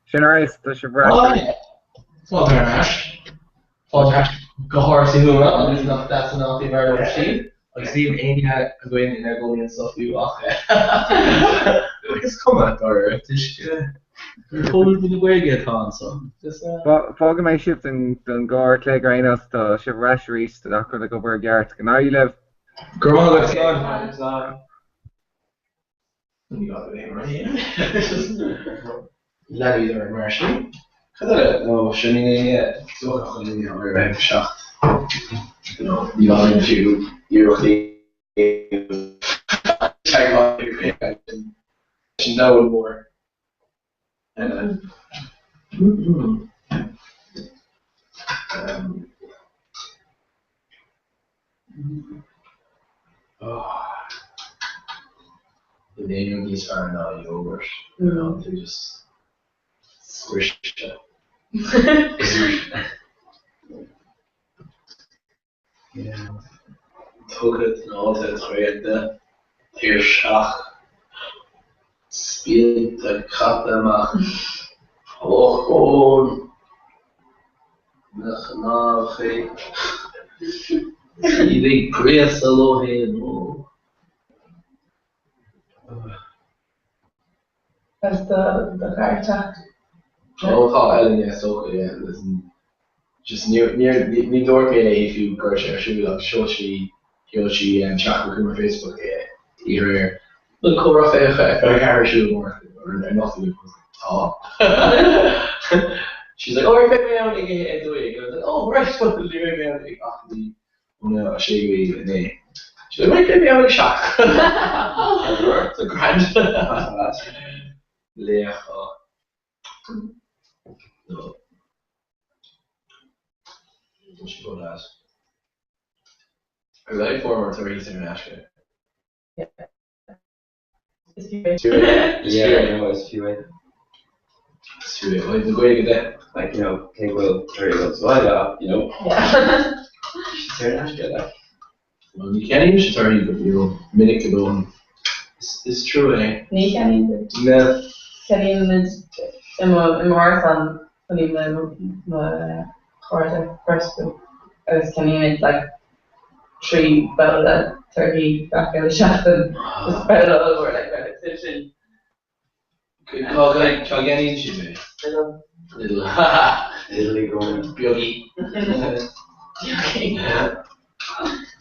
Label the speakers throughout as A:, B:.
A: Sin ar ais, tá sibh ar ais
B: arís. Fáilte ar ais. Fáilte ar ais go hÁras Uí Thuama agus nach deas an áit é mar lóistín agus níl éinne againn inár gcónaí anseo fiú ach is cuma dáiríre toisc gur comhluadar na Gaeilge atá anseo.
A: Fágfaidh mé sibh don dhá uair a chloig ar aon nós, tá sibh ar ais arís, tá gach rud ag obair i gceart. Go n-éirí libh!
B: Go raibh maith agat, slán. Ní gá dom aon rud a dhéanamh. Leanfaimid orainn mar sin. Cad eile? Nó sin é is dócha chun na ar a 7. Nó ní gá dom fiú iarracht a dhéanamh teagmháil leis an domhan mór. Níl aon rud níos fearr ná yogurt ná tú just squished. Tugtha, cineálta, traochta, tuirseach, spíonta, caite amach, ochón na cnámhacha, iad ag gríosadh leo féin, ó.
C: Agus do do chara teacht.
B: Ó tá Ellen yeah is dócha yeah listen just níor níor ní dúirt mé léi fiú go raibh sé ar siúl agus sheol sí sheol sí teachtaireacht chugam ar Facebook é oíche aréir Bhfuil comhrá 24 ar siúl amárach ar anocht I was like tá She's like oh beidh mé ann ag a 12 and I was like oh right well ní bheidh mé ann ag ach go dtí óna 6 go dtí 9. She's like right beidh mé ann ag 7. So grand. Laoch á. No. Tá sé go deas. Ar leith form torthaí saor in aisce.
C: Is fiú é.
B: Is fiú é.
D: No, is fiú é.
B: Is fiú é. Ó thaobh na Gaeilge de.
D: Like, you know, cé go bhfuil torthaí agat sa bhaile ach, you know, saor in aisce, like.
B: Well, ní cheannaímse torthaí go you know, minic go dóthain. Is trua é.
C: Ní cheannaíonn tú.
B: No.
C: Ceannaíonn muid i mo i m'árasán ceannaím le mo chairde first agus ceannaímid like 3 babhla torthaí gach uile seachtain. Just babhla ollmhór like bheadh sin sin.
B: Cá gceannaíonn sibh é?
C: Lidl.
B: Lidl.
D: Lidl i gcónaí.
B: Beagaí.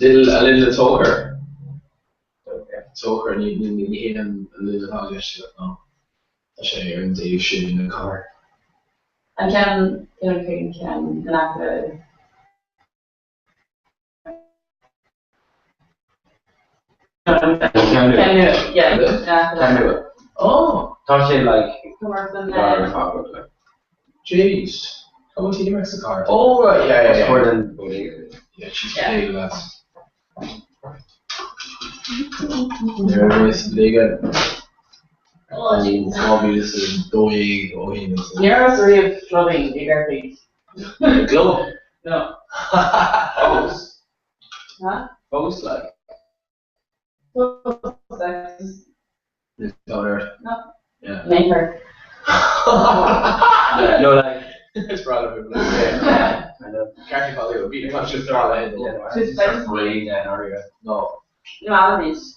B: Lidl, a Lidl Tóchar. Tóchar, ní hé an Lidl atá i gceist agat, nó tá sé ar an dtaobh sin den chathair.
C: An ceann, an ceann in aice
D: Ceann nua.
B: Oh!
D: Tá sé like gar an fágach like.
B: Jeez. Cá bhfuil TD Maxx sa chathair? Oh right, yeah, yeah, yeah.
D: Os comhair an bodega.
B: Yeah, she's yeah. lads. There it is, bodega.
C: Oh, jeez.
B: 2012 ó shin.
C: Ní raibh riamh clubbing i gCorcaigh.
B: Club?
C: No.
D: Fós.
C: Huh?
D: Fós like.
C: Fós like.
B: Níl fonn ort.
C: No.
B: Yeah.
C: Never.
D: No like.
B: It's breá liom yeah.
D: Kind of.
B: Ceart go leor, bhí tá sé breá le
C: Just like.
D: Brain and area.
B: No.
C: No, Alanis.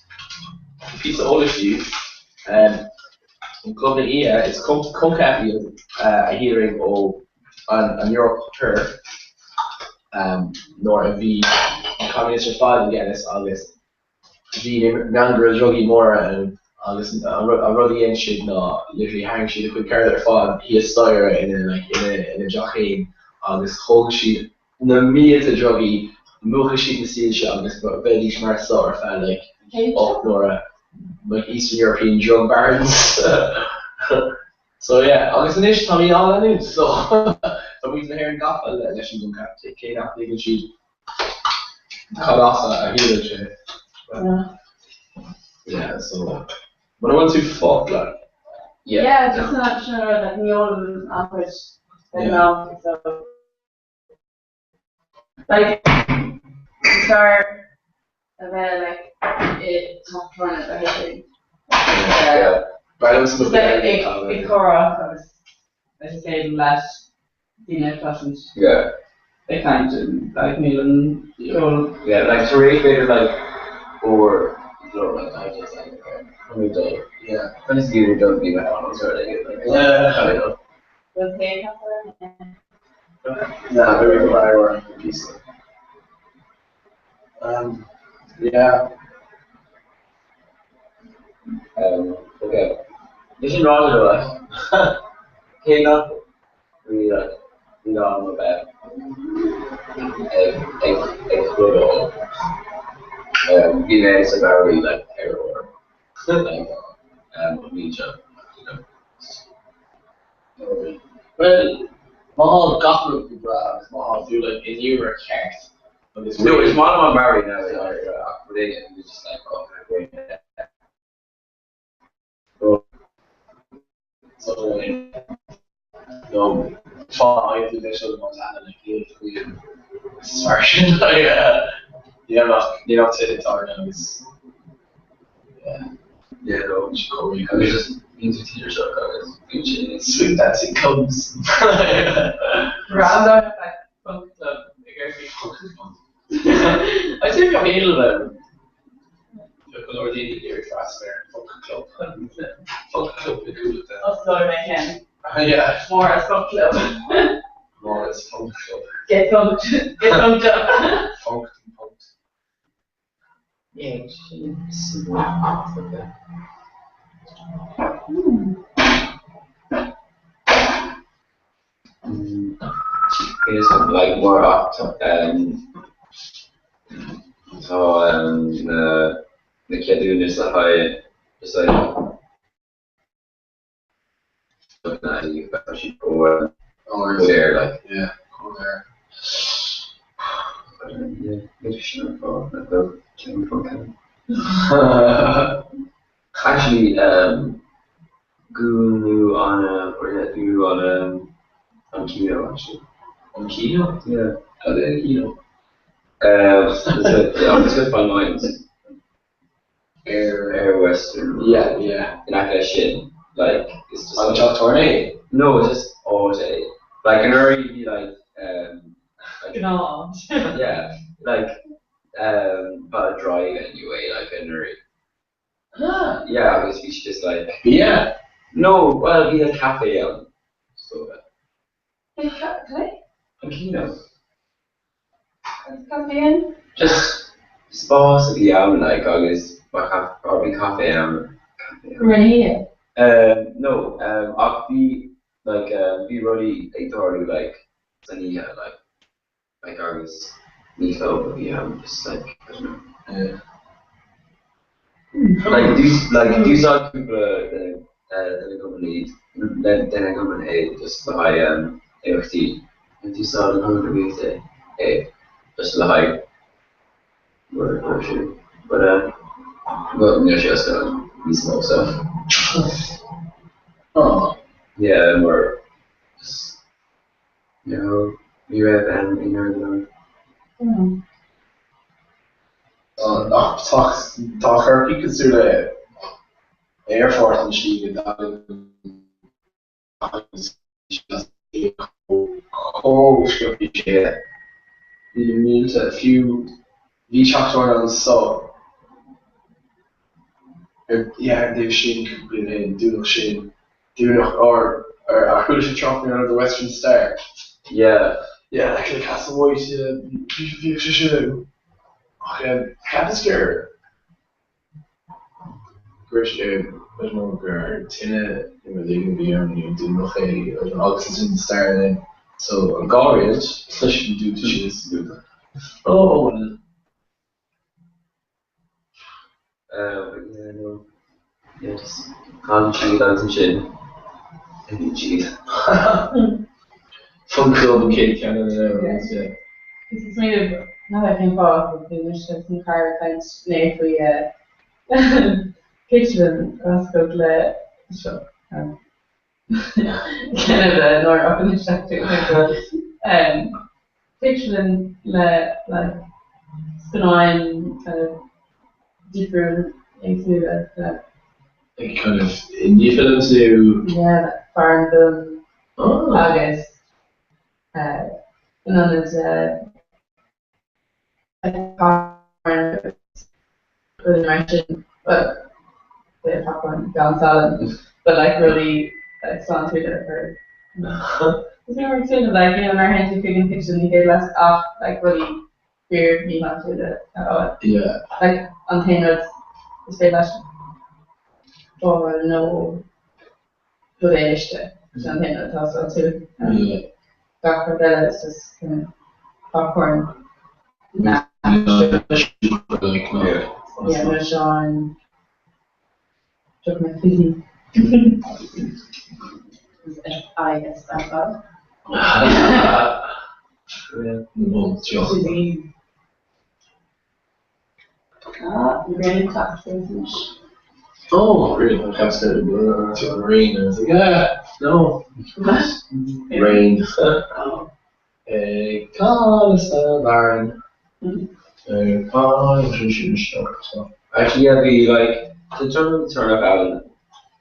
B: Píosa eolais daoibh. An Club na hOíche, is coincheap iad a shíolraigh ó an Eoraip Thoir nuair a bhí an communist ar fad i gceannas agus bhí mangaire drugaí móra ann agus an rud a dhein siad ná literally tharraing siad a chuid ceirde ar fad thíos staighre ina like ina ina dteach féin agus thóg siad na mílte drugaí, mhúchadh siad na soilse agus bheidís mar so ar feadh like 8 n-uaire like Eastern European drug barons. So yeah, agus anois táimid á leanúint so tá muintir na hÉireann gafa leis an gcoincheap, cé nach dtuigeann siad cad as a shíolraigh sé. Yeah, so muna bhfuil tú fucked like.
C: Yeah, yeah just not sin an rud, like ní ólaim an-chuid de ghnáth so like is fearr a bheith like i dteach tábhairne do thit
B: Yeah. B'fhearr liom
C: Just like ag comhrá agus. Is féidir leis daoine a chloisint
D: Yeah.
C: ag caint like níl an ceol.
D: Yeah, like tar éis b'fhéidir like uair nó like I just like okay, let me dul.
B: Yeah.
D: I'm just gonna dul go dtí McDonald's or like like
B: Yeah.
D: I don't know.
C: Bhfuil tae acu?
B: Nah, bhí go leor píosa. Um, yeah.
D: Okay. Bhí sin ráite though like cé nach really like in ann a bheith ag ag ag clubáil bhí mé sa Bowery like ar uair like an mhí seo you know.
B: Well, má tá gach rud go breá agus má tá tú like in uimhir ceart agus
D: No, is maith liom an Bowery now ach rud éigin it was just like oh
B: nó fáth tú leis an Montana le chéad bhliain is mar sin níl ach níl ach tine tarna agus yeah
D: Yeah, no, agus just bíonn tú tír seo agus bíonn sé
B: Sweet dancing clubs.
C: Random like funk club ag ar
B: I say bheadh aon Bheadh go leor daoine ag iarraidh freastal ar an Funk Club. Funk Club na Cuallachta.
C: Osclóidh mé ceann.
B: Yeah.
C: Máire's Funk Club.
B: Máire's Funk Club.
C: Get funked. Get funked up.
B: Funked and punked.
C: Yeah, sin.
D: Okay. Is like more ach tá na na ceadúnais le haghaidh just like
B: Oh,
D: there like
B: yeah, go there.
D: Actually, dúnadh an or yeah, dúnadh an an Kino actually.
B: An Kino?
D: Yeah.
B: Cad é an Kino?
D: It's with Fine Wines.
B: Air.
D: Air Western.
B: Yeah, yeah.
D: In aice leis sin, like it's just
B: An
D: like,
B: teach tábhairne?
D: no, it's just all day. Like an early be like like
C: Gnáth.
D: yeah, like but a drive anyway, like an early.
B: Ah.
D: Yeah, agus bhí sé just like
B: Yeah.
D: no, well bhí a cafe ann. So
C: Cad
D: an Kino.
C: é in?
D: Just spás a bhí ann like agus ba bhí cafe ann. Cafe ann.
C: Rinne
D: No, ach bhí like bhí rudaí ag tarlú like san oíche like like agus ní club a bhí ann just like I don't know.
B: Yeah.
D: Like do like d'úsáid cúpla duine cumann iad duine cumann é just le haghaidh imeachtaí. D'úsáid an cumann é é just le haghaidh rud mar sin. But well níl sé oscailte níos mó so.
B: Oh.
D: Yeah, mar just you know ní raibh an in ar
B: Ach tá Corcaigh cosúil le aerfort an tslí go dtagann chomh sciobtha sé. Bhí na mílte, fiú bhí teach tábhairne anso ar yeah ar an dtaobh sin cúpla bliain ó shin, dúnadh sin, dúnadh or ar chuala sibh trácht ar the Western Star?
D: Yeah.
B: Yeah, like le Castle White, yeah, bhíodh sé sin ann. Ach cheapas gur gur I don't know gur tine nó rud éigin a bhí ann nó dúnadh é I don't know agus ansin the Star then so an dhá rud tá sin dúnta síos. Oh well.
D: Yeah, no. Yeah, just thagann siad agus ansin imíonn siad.
B: Funk Club an chéad cheann eile now, yeah.
C: Is is smaoineamh ná cén fáth a bhí mise san charr ag caint inné faoi pictiúrlann a oscailt le seo. Kind of náireach anois actually. Pictiúrlann le like scannáin kind of difriúil éagsúla kind of.
B: Like kind of indie films nó?
C: Yeah, like foreign film. Agus in ionad popcorn agus rudaí mar sin, bhuel, b'fhéidir popcorn gan salann, but like rudaí like sláintiúla a chur. Is mé mar sin, like, you know, nuair a théann tú chuig an kitchen ní féidir leat ach like rudaí fíor míshláintiúla a fháil.
B: Yeah.
C: Like an t-aon rud is féidir leat fáil nó rud é uisce, sin an t-aon rud atá sláintiúil.
B: Yeah.
C: Gach rud eile is just kind of popcorn.
B: Yeah.
C: Yeah, milseáin, deochanna fizzy. F-I-S-S-I. Fizzy. Ah, the granny clock says
B: Oh, really? I kept saying to rain. I was like, yeah, no. Rain.
C: Oh.
B: Cá sa Baron.
D: Actually, yeah, bhí like the turn turn up out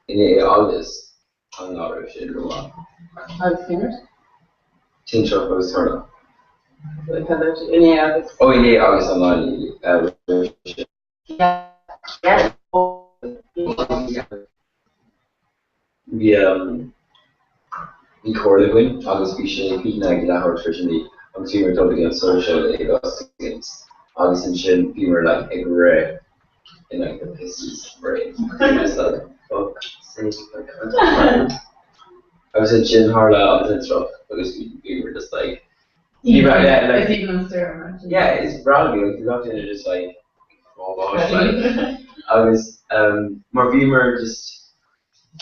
D: in August an lá roimh sin go maith.
C: I've seen it.
D: Tintreach agus toirneach.
C: Like inné agus.
D: Ó inné agus an lá roimh sin.
C: Yeah.
D: Bhí bhí comhairle againn agus bhí sé pingin ag leathuair tar éis a 9 agus bhíomar ag dul go dtí an social ag Oisín agus ansin bhíomar like ag rith in like the piss rain. We were just like fuck sake like agus ansin tharla an tintreach agus bhíomar just like
C: Even,
D: yeah, like,
C: it's even an stoirm actually.
D: Yeah, it's brown like you walked in and just like oh gosh like agus um, mar bhíomar just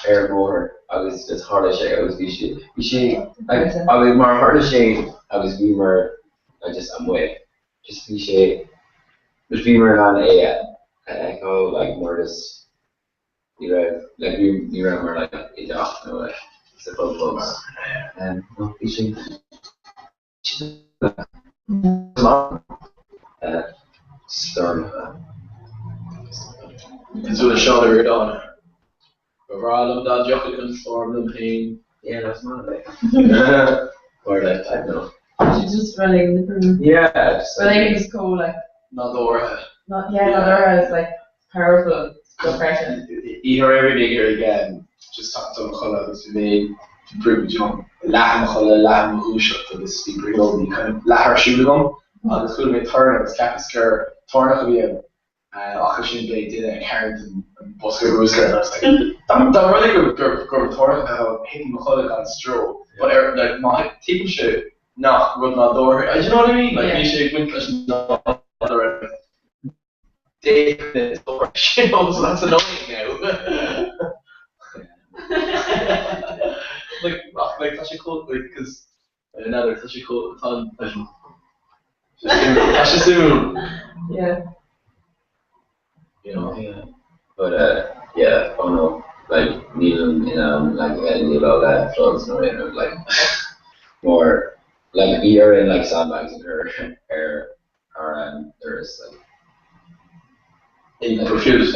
D: ar an bhóthar agus just tharla sé agus bhí sé bhí sé like, agus mar tharla sé agus bhíomar like, just amuigh just bhí sé just bhíomar in ann é a fheiceáil like mar just ní raibh like bhí ní rabhamar like i dteach nó like sa phub fós um, no, bhí sé uh, stoirmeacha.
B: Cosúil le Seán Ó Ríordáin. Ba bhreá liom dá dtiocfadh an stoirm liom féin.
D: Yeah, that's not like or like I don't know.
C: She's just running the room.
D: Yeah, just
C: But like it's cool like
B: Nádúrtha.
C: not yeah, yeah. is like powerful depression.
B: Oíche aréir bhí mé ag just teacht dom chodladh agus bhí mé ag leath im chodladh, leath im dhúiseacht agus bhí brionglóidí kind of leath ar siúl agam agus chuala mé torann agus cheapas gur toirneach a bhí ann ach ansin b'é duine ag tarraingt an bosca bruscair and I was like dá mba rud é gur gur toirneach a bheadh ann thitfinn i mo chodladh gan stró but ar like má tuigimse nach rud nádúrtha do you know what I mean? Like bhí sé ag baint leis an nádúr Sin so that's annoying now. Like ach like tá sé chomh like cause another tá sé chomh tá tá sé suimiúil.
C: Yeah.
B: You know.
D: Yeah. But uh yeah, oh no, like nílim in ann like a bheith déileáil le floods nó aon rud like more like bhí orainn like sandbags a chur ar ar an doras like
B: In profuse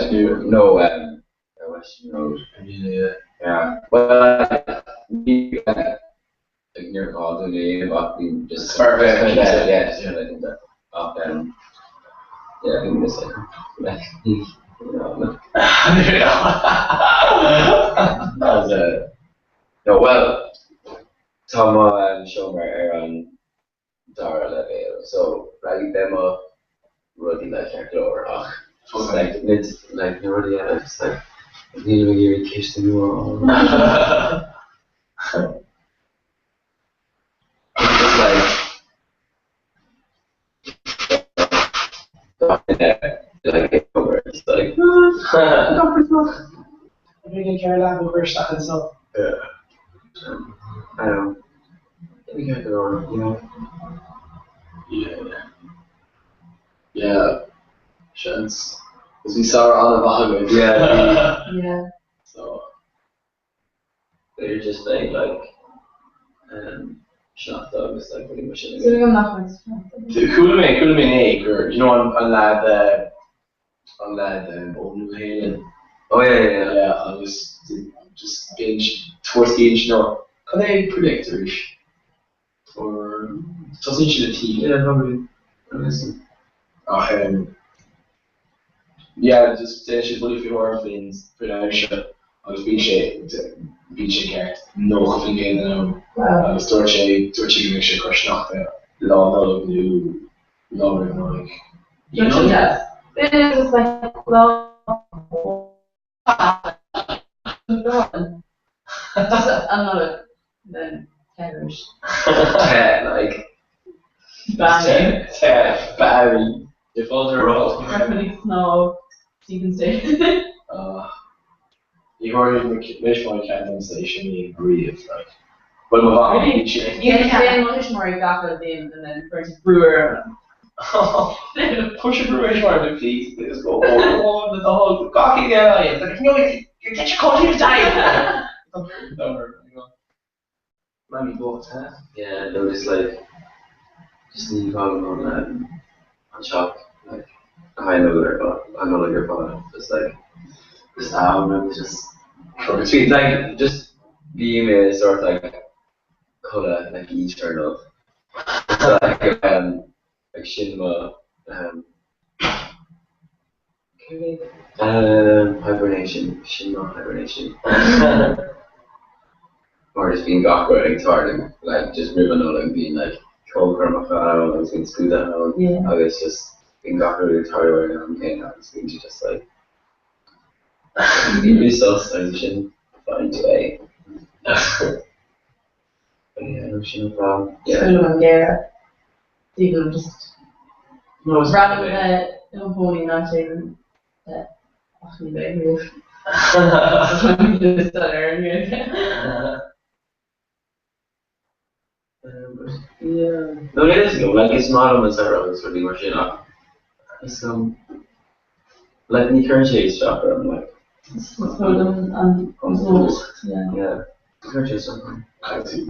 D: no um ar Western Road.
B: Yeah.
D: Yeah. Well ní like níor ghá dúinn é a dhéanamh ach bhí just
B: Just mar bheith
D: yeah, yeah, just kind of like ach um yeah, bhí just like you know, That was a no well tá mo um, seomra ar an dara leibhéal so like beidh mo rudaí like ceart go leor ach just like mid like na rudaí eile just like nílim ag iarraidh ciste nua a fháil. Just like like over just like
B: Bhí an ceir leath ó isteach anseo.
D: Yeah. I don't know. We got it on, you know.
B: Yeah. Yeah. Seans. Is bhí samhradh an-mhaith agaibh.
D: Yeah.
C: Yeah.
B: So.
D: They're just like like um sneachta agus like pretty much
C: So we got nach much.
B: Chuala mé chuala mé inné gur you know an an lad uh, an lad um, ó Nua-Shéalainn.
D: Oh yeah yeah yeah.
B: Yeah, agus just binge tuairiscí seo. Cad é predict arís? Or tosaíonn sé le T.
D: Yeah, probably.
B: Ach em yeah, just déanann sé buille faoi thuairim faoin faoin aimsir agus bíonn sé bíonn sé ceart 90% den am. Agus dúirt sé dúirt sé go mbeadh sé ag cur sneachta lá Nollag nó lá roimh Nollaig.
C: Just like lá An Nollaig then te
D: Te, like.
C: Bean.
B: Te, Barry. If all the roll.
C: Preferably snow so you can stay.
B: Ní thabharfaidh mé mar ceann don station í riamh, like. Bhuel, mo mham, bhí sí ag.
C: Yeah, déanann mo thuismitheoirí gach uile bhliain and then cuireann siad brú orm.
B: Push a brú ar mar please, just go on the whole gach uile It's like, no, you get your coat here die. Mammy bocht, huh?
D: Yeah, no, just like, just ní fágann an an teach, like, high Nollaig ar fad, an Nollaig ar fad, just like, just am and just, between, like, just bhí mé sort like, codladh, like, eternal. Like, like, sin mo, céard é? Hibernation, sin mo hibernation. Mar just bíonn gach rud ag tarlú, like, just roimh an Nollaig bíonn, like, ceolchoirmeacha ann agus bíonn scrúduithe ann agus just bíonn gach rud ag tarlú ar an am céanna agus bíonn sé just like, bíonn mé sos agus sin find a way. But yeah, no, sin an fáth. Yeah.
C: Súil an géire. Even just
B: No, it's
C: random bheith i mo chónaí in áit éigin ach ní bheidh riamh. Just ar an nGaeilge.
D: But yeah. No, it is though, like is maith liom an samhradh agus rudaí mar sin ach is like ní chuireann sé isteach orm like.
C: Is fuath liom an nuacht, yeah.
D: Yeah, ní chuireann sé isteach orm.
B: Caithfidh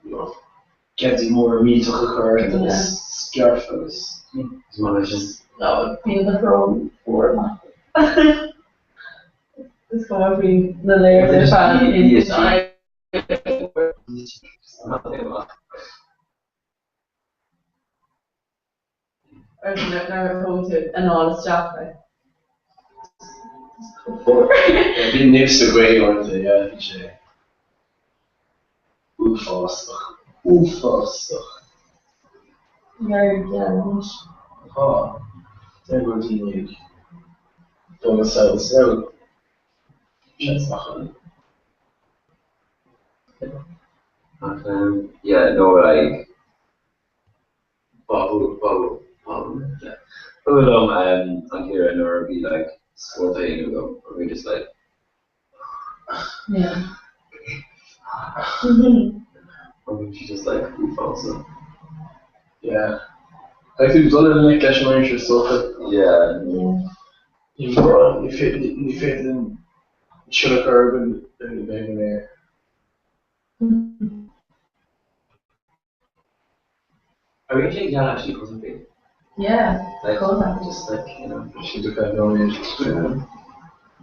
B: tú geansaí mór millteach a chur ort agus sciorf agus.
D: Is maith leis sin.
C: No, bíonn do shrón fuar amach. Is cuma faoi na layers ar fad in Or nuair a thóg tú anáil isteach é. Chomh fuar.
B: Bhí nimh sa ghaoth uaireanta, yeah, bhí sé uafásach, uafásach.
C: Éirí geal anois.
B: Tá, deir go bhfuil daoine ag bogadh suas nó seans nach bhfuil.
D: Ach yeah, no like ba ba ba yeah. Ba liom an shaoire nuair a bhí like spórt á dhéanamh agam or bhí just like
C: Yeah.
D: or bhí sé just like uafásach.
B: Yeah. Caithfidh tú dul i ngleic leis an aimsir is dócha.
D: Yeah.
C: Yeah.
B: Ní mórán, ní féidir linn tionchar againn ar an aer.
D: Are we actually yeah actually close up
C: Yeah.
D: Like
C: Close up.
D: just like you know.
B: Sin do feadh nóiméad.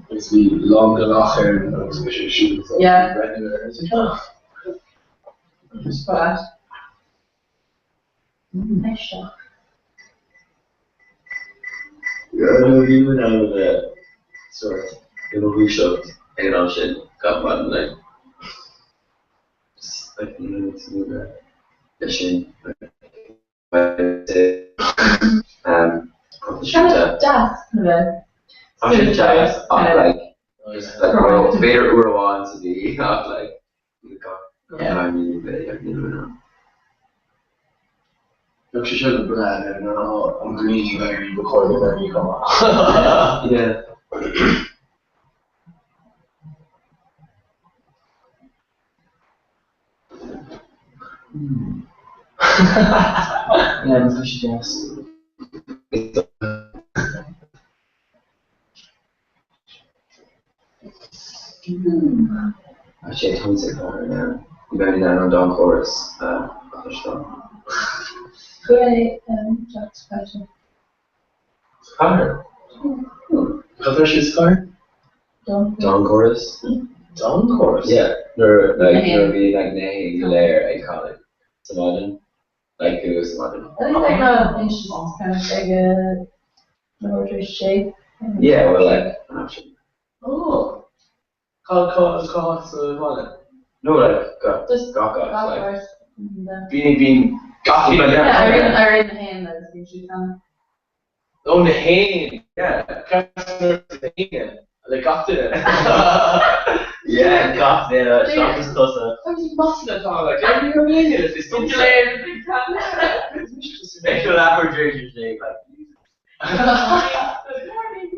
B: Agus bhí lán den lach air agus bhí sé siúl
C: Yeah.
B: breathnú air agus ah.
C: Just flat. Aisteach.
D: Yeah, no, bhí mé in ann a bheith sort i mo dhúiseacht ag an am sin gach maidin like just like you know it's new leis sin um
C: Kind of deas kind of
D: Tá sin deas ach like just like b'fhéidir uair amháin sa mhí ach like
C: Yeah.
D: I mean bheith you know
B: Bheadh sé seo go breá ar an an ghrian ag éirí ba chóir do éirí chomh maith.
D: Yeah. Yeah, tá sé deas. Actually, tá sé ag now. Ní bheidh in ann an dán chorus a chloisteáil.
C: Chuaigh Jack Spector.
D: Cathair.
B: Cad tá sé scar?
C: Don
D: Dán chorus.
B: Don chorus?
D: Yeah, nuair like nuair a bhí like na héin go léir ag canadh sa maidin, like go luath sa maidin.
C: I think like na instruments kind of ag na tar éis sé.
D: Yeah, well like an am sin.
B: Oh. Cá cá cá háit sa bhaile?
D: No like gach
C: Just
D: gach áit
C: gach
D: like.
C: áit.
B: Bíonn bíonn gach
D: Bíonn
B: duine.
C: Yeah, éiríonn na héin agus bíonn siad ag canadh.
B: Ó na héin! Yeah, na héin le gach duine.
D: Yeah, gach duine seachas tusa.
B: Agus masla atá like every year in India is
C: Go léir ag canadh.
D: Make sure that we're drinking today, like.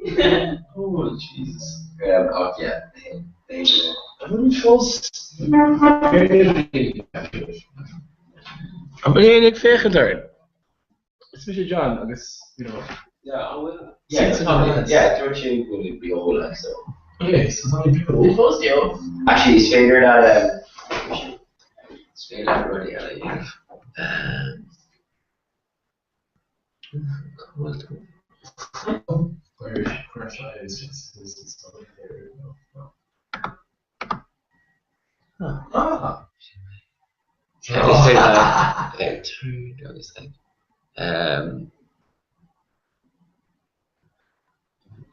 C: Good morning.
B: Oh Jesus.
D: Oh yeah, na héin, na héin go léir.
B: An fós An bhfuil éinne ag féachaint orainn? Is mise John agus, you know.
D: Yeah, an bhfuil? Yeah, tá, yeah, dúirt sé go bhfuil beo like so.
B: Okay, so tá mé beo.
C: Bhí fós beo.
D: Actually, is féidir leat um, is féidir leat rudaí eile a dhéanamh. Um, cá bhfuil tú?
B: Ah!
D: Is féidir leat turn agus like um,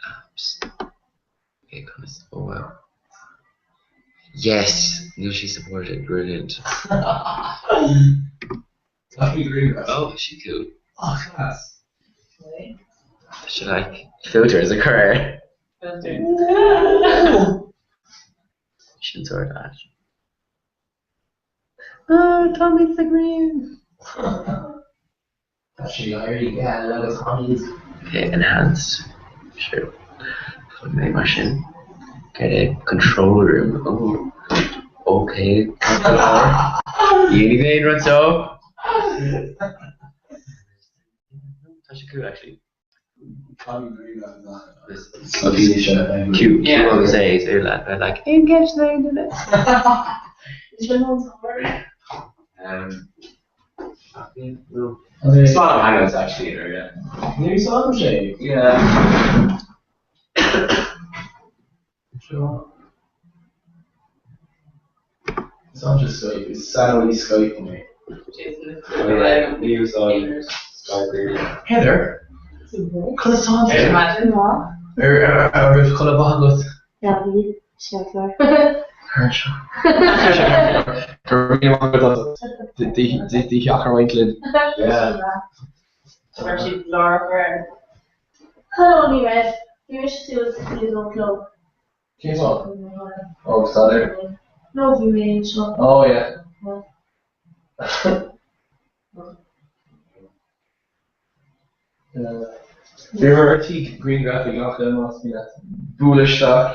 D: apps. Okay, conas, oh wow. Yes! Níl sé supported, brilliant. Oh, sin cool.
B: Oh, class.
D: Should I filters a chur air?
C: Filter.
D: Sin sort ait. Ah, Tommy's the green!
B: Tá sé éirí geal agus Tommy's.
D: Okay, enhanced. Sure. Chun mé mar sin. Get a control room. Oh, okay. Dhéanfaidh mé an rud seo. Tá sé cool actually. Q, Q agus A is ar leat bheith like aon cheist aon duine. Um, no. It's not on Hangouts actually, or yeah.
B: Ní úsáidim sé.
D: Yeah.
B: Seo. It's not just Skype, it's saineolaí Skype mé.
D: Like, ní úsáidim Skype really.
B: Heather, conas tá tú?
C: Imagine.
B: Ar ar raibh codladh maith agat?
E: Yeah, bhí sé clár.
B: Ar seo. Go raibh míle maith agat as do theach a roinnt linn.
D: Yeah.
C: Chuir siad lár air.
E: Hello, ní raibh. Bhí mise suas ag an clog.
B: Cén fáth? Ó, staidéar.
E: No, bhí mé anseo.
B: Oh, yeah. Bhíomar ar tí grianghraf a ghlacadh más mian leat bualadh isteach.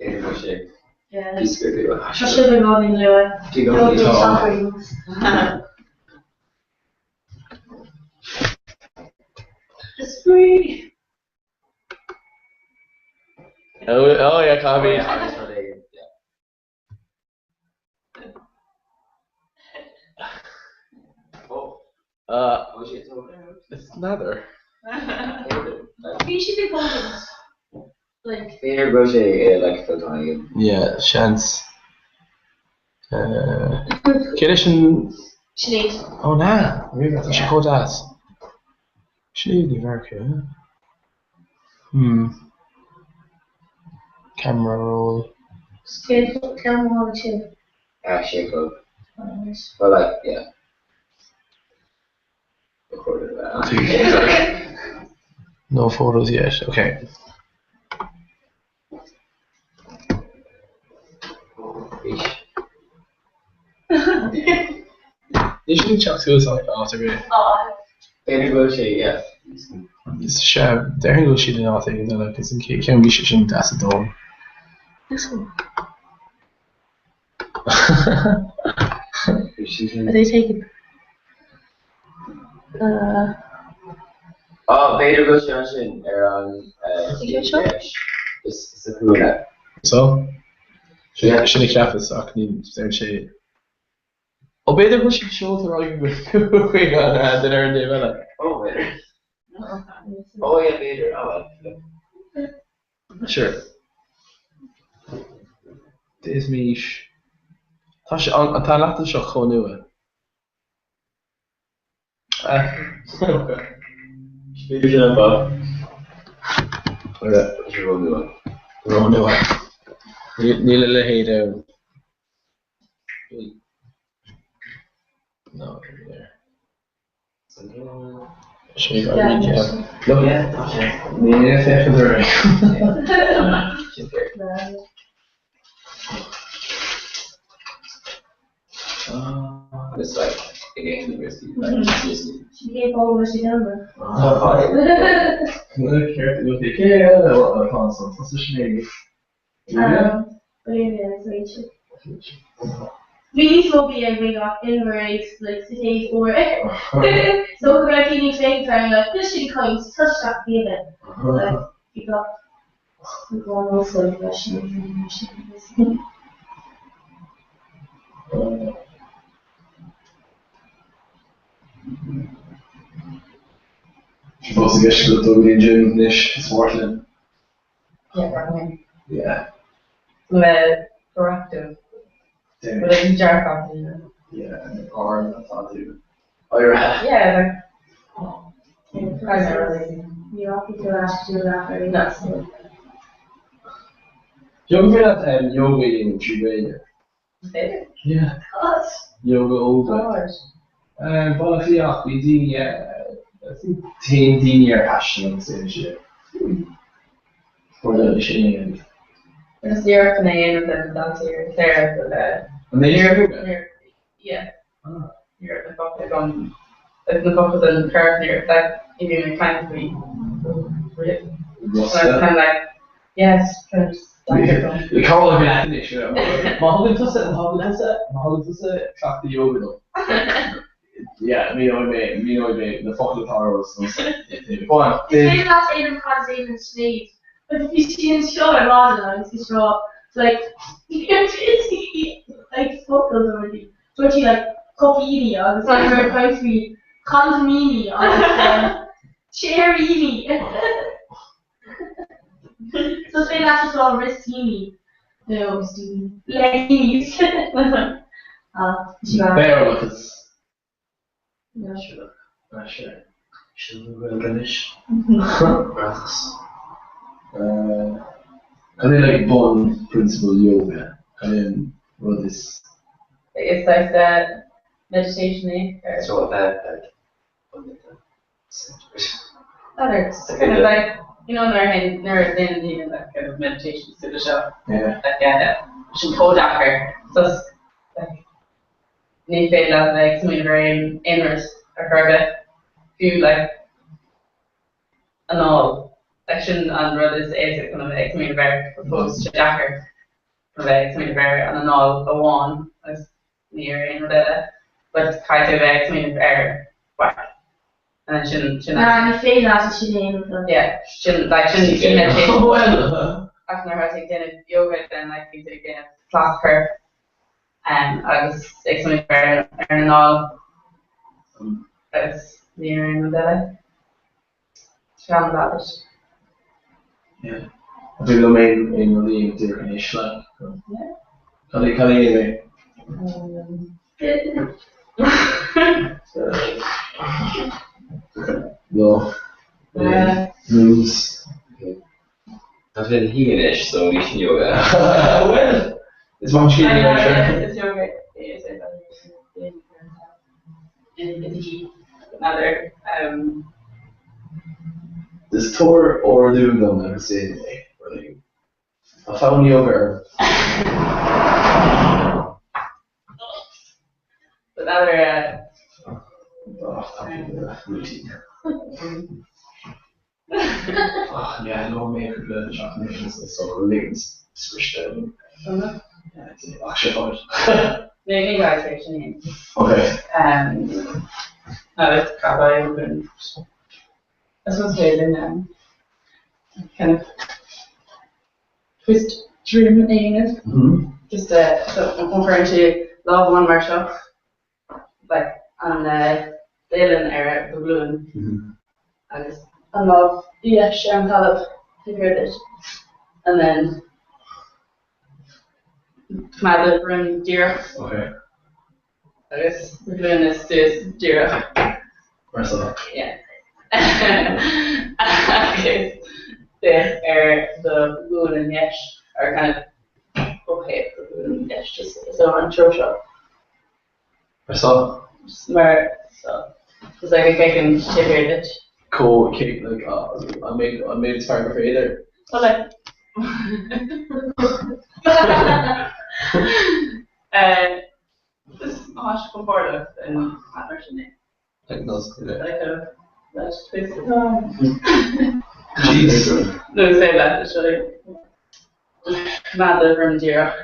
D: B'fhéidir go sé.
E: Yeah.
D: Bhí script
E: Tá sibh ag gabháil luath.
D: Tá.
E: It's free.
B: Oh, oh yeah, caithfidh.
D: Agus rud éigin, yeah. Oh, oh shit, it's over there.
B: It's leather.
E: Bhí siad ag fógairt. Like,
D: B'fhéidir go bhfuil sé like fillteán éigin.
B: Yeah, seans. Cé leis an...
E: Sinéad.
B: Ó na! Ríomhaire, tá sé chomh deas. Sinéad Ní Mhurchú. Hmm. Camera roll.
E: Cén ceann a tháinig sin?
D: Ah, sé a chlog.
E: Oh, nice.
D: Well, like, yeah. A quarter to that.
B: No photos yet, okay. Níl siad ag teacht suas áit ar bith.
D: B'fhéidir go bhfuil sé, yeah.
B: Sea, déarfainn go bhfuil siad in áit éigin eile, cos an chéad ceann bhí sé sin deas domhain.
E: This one. Are they taken? Uh,
D: Oh, b'fhéidir go bhfuil sé ansin ar an
E: Is é seo?
D: Is sa chúinne.
B: So? Sin sin a cheapas ach ní deir sé. Ó b'fhéidir go bhfuil siad seolta ar aghaidh chuig an duine ar an dtaobh eile.
D: Oh, b'fhéidir. Oh, yeah, b'fhéidir. Oh, well.
B: Sure. D'fhéadfaimis. Tá sé, tá an leathanach seo chomh nua.
D: B'fhéidir sin an fáth. Tá sé ró-nua.
B: Ró-nua. Níl a leithéid ann. No, there.
E: Bhí níos mó bia ag mé gach aon like sa chéad uair. So go raibh daoine ag féachaint orm like níl siad ag caint, tá isteach bia like bhí gach rud ollscoil leis an
B: Tá fós i gceist go dul go dtí an gym anois, is mhaith linn.
C: Yeah, probably.
B: Yeah.
C: Le proactive. But like dearfach, you know.
B: Yeah, an arm atá tú éirithe.
C: Yeah, like primarily.
E: Ní rachaidh tú ar ais go dtí an leath ar
C: No.
B: Yoga féidir leat yoga a dhéanamh trí Ghaeilge.
C: Féidir?
B: Yeah.
E: God.
B: Yoga Óga.
C: God.
B: Baile Átha Cliath ach bhí daoine, téann daoine ar taisteal agus déanann siad. Or sin é an.
C: Agus iarracht chun é a dhéanamh den daltaí ar Sarah but
B: An é sin yoga?
C: Yeah.
B: Ah.
C: Ní raibh na focail agam, na focail don chorp ní raibh like ní bhí mé ag caint faoi riamh. So I was kind of like yes, kind of just
B: Le cabhair le anois, má thugann tusa, má thugann tusa, má thugann tusa cleachtadh yoga dom. Yeah, míneoidh mé, míneoidh mé na focail atá ar eolas domsa. Go on.
E: Is féidir leat aon cad a dhéanann Sinéad. But bhí sí anseo ar maidin agus bhí sí rá like like focail nó rudaí. Dúirt sí like cupíní agus bhí mé ag caint faoi chandaimíní agus séiríní. So is féidir leat just rá wristíní nó leggíní. Ah, bhí sí go.
B: Béarlachas.
E: No.
B: Ah, sure.
D: Sin an Ghaeilge anois. Rachas.
B: Cad é like bun principle yoga? Cad é an rud is.
C: Is like the meditation é or.
D: So a bheith like ionadaithe centered.
C: Other it's kind of like you know nuair a théann nuair a dhéanann daoine like kind of meditation súile seo.
B: Yeah.
C: Like sin chomh deacair so it's like ní féidir leat a bheith ag smaoineamh ar aon aon rud ar chor ar bith fiú like anáil like sin an rud is éasca chun a bheith ag smaoineamh air but fós sé deacair chun a bheith ag smaoineamh ar an anáil amháin agus ní ar aon rud eile but caithfidh tú a bheith ag smaoineamh ar whack and then sin sin
E: Ah, ní féidir leat sin a dhéanamh.
C: yeah sin like sin sin meditation
B: Well.
C: ach nuair atá tú ag déanamh yoga then like bíonn tú ag déanamh cleacht coirp agus ag smaoineamh ar an anáil agus ní ar aon rud eile. Sean leat.
B: Yeah. An féidir liom aon aon rud a dhéanamh díreach anois like?
C: Yeah.
B: Cad é cad a dhéanfaidh mé? No. Moves.
D: Tá sé ina shuí anois, so ní sin yoga.
B: Well, is maith an scéal é seo.
C: Is yoga é is é Another um
B: Is tabhair ordú dom agus déanfaidh mé rud éigin. Tá fonn yoga orm.
C: Another uh
B: Oh, tá routine. Ach, yeah, no mé cúpla seachtain ó shin so go ligean scriste. Ach sé fáid.
C: Ní ní ghaibh sé sin é.
B: Okay.
C: Agus cad é an I suppose féidir linn kind of twist droim a dhéanamh. Just so cuireann sé lámh amháin mar seo like an uillinn ar do ghlúin agus an lámh dheis ar an talamh taobh thiar duit and then Coimeád do dhroim díreach.
B: Ok.
C: Agus do ghlúine suas díreach.
B: Mar seo.
C: Yeah. Agus féach ar do ghualainn dheis, or kind of ó thaobh do ghualainn dheis, just so an treo seo.
B: Mar seo.
C: Just mar seo. Just like go bhfeiceann sé thiar duit.
B: Chomh cé like an méid an méid is fearr gur féidir.
C: Well like Just má tá sé compordach then mar sin é.
B: Like no
C: Like a let's twist it on.
B: Jeez.
C: No say that seo just coimeád do dhroim díreach.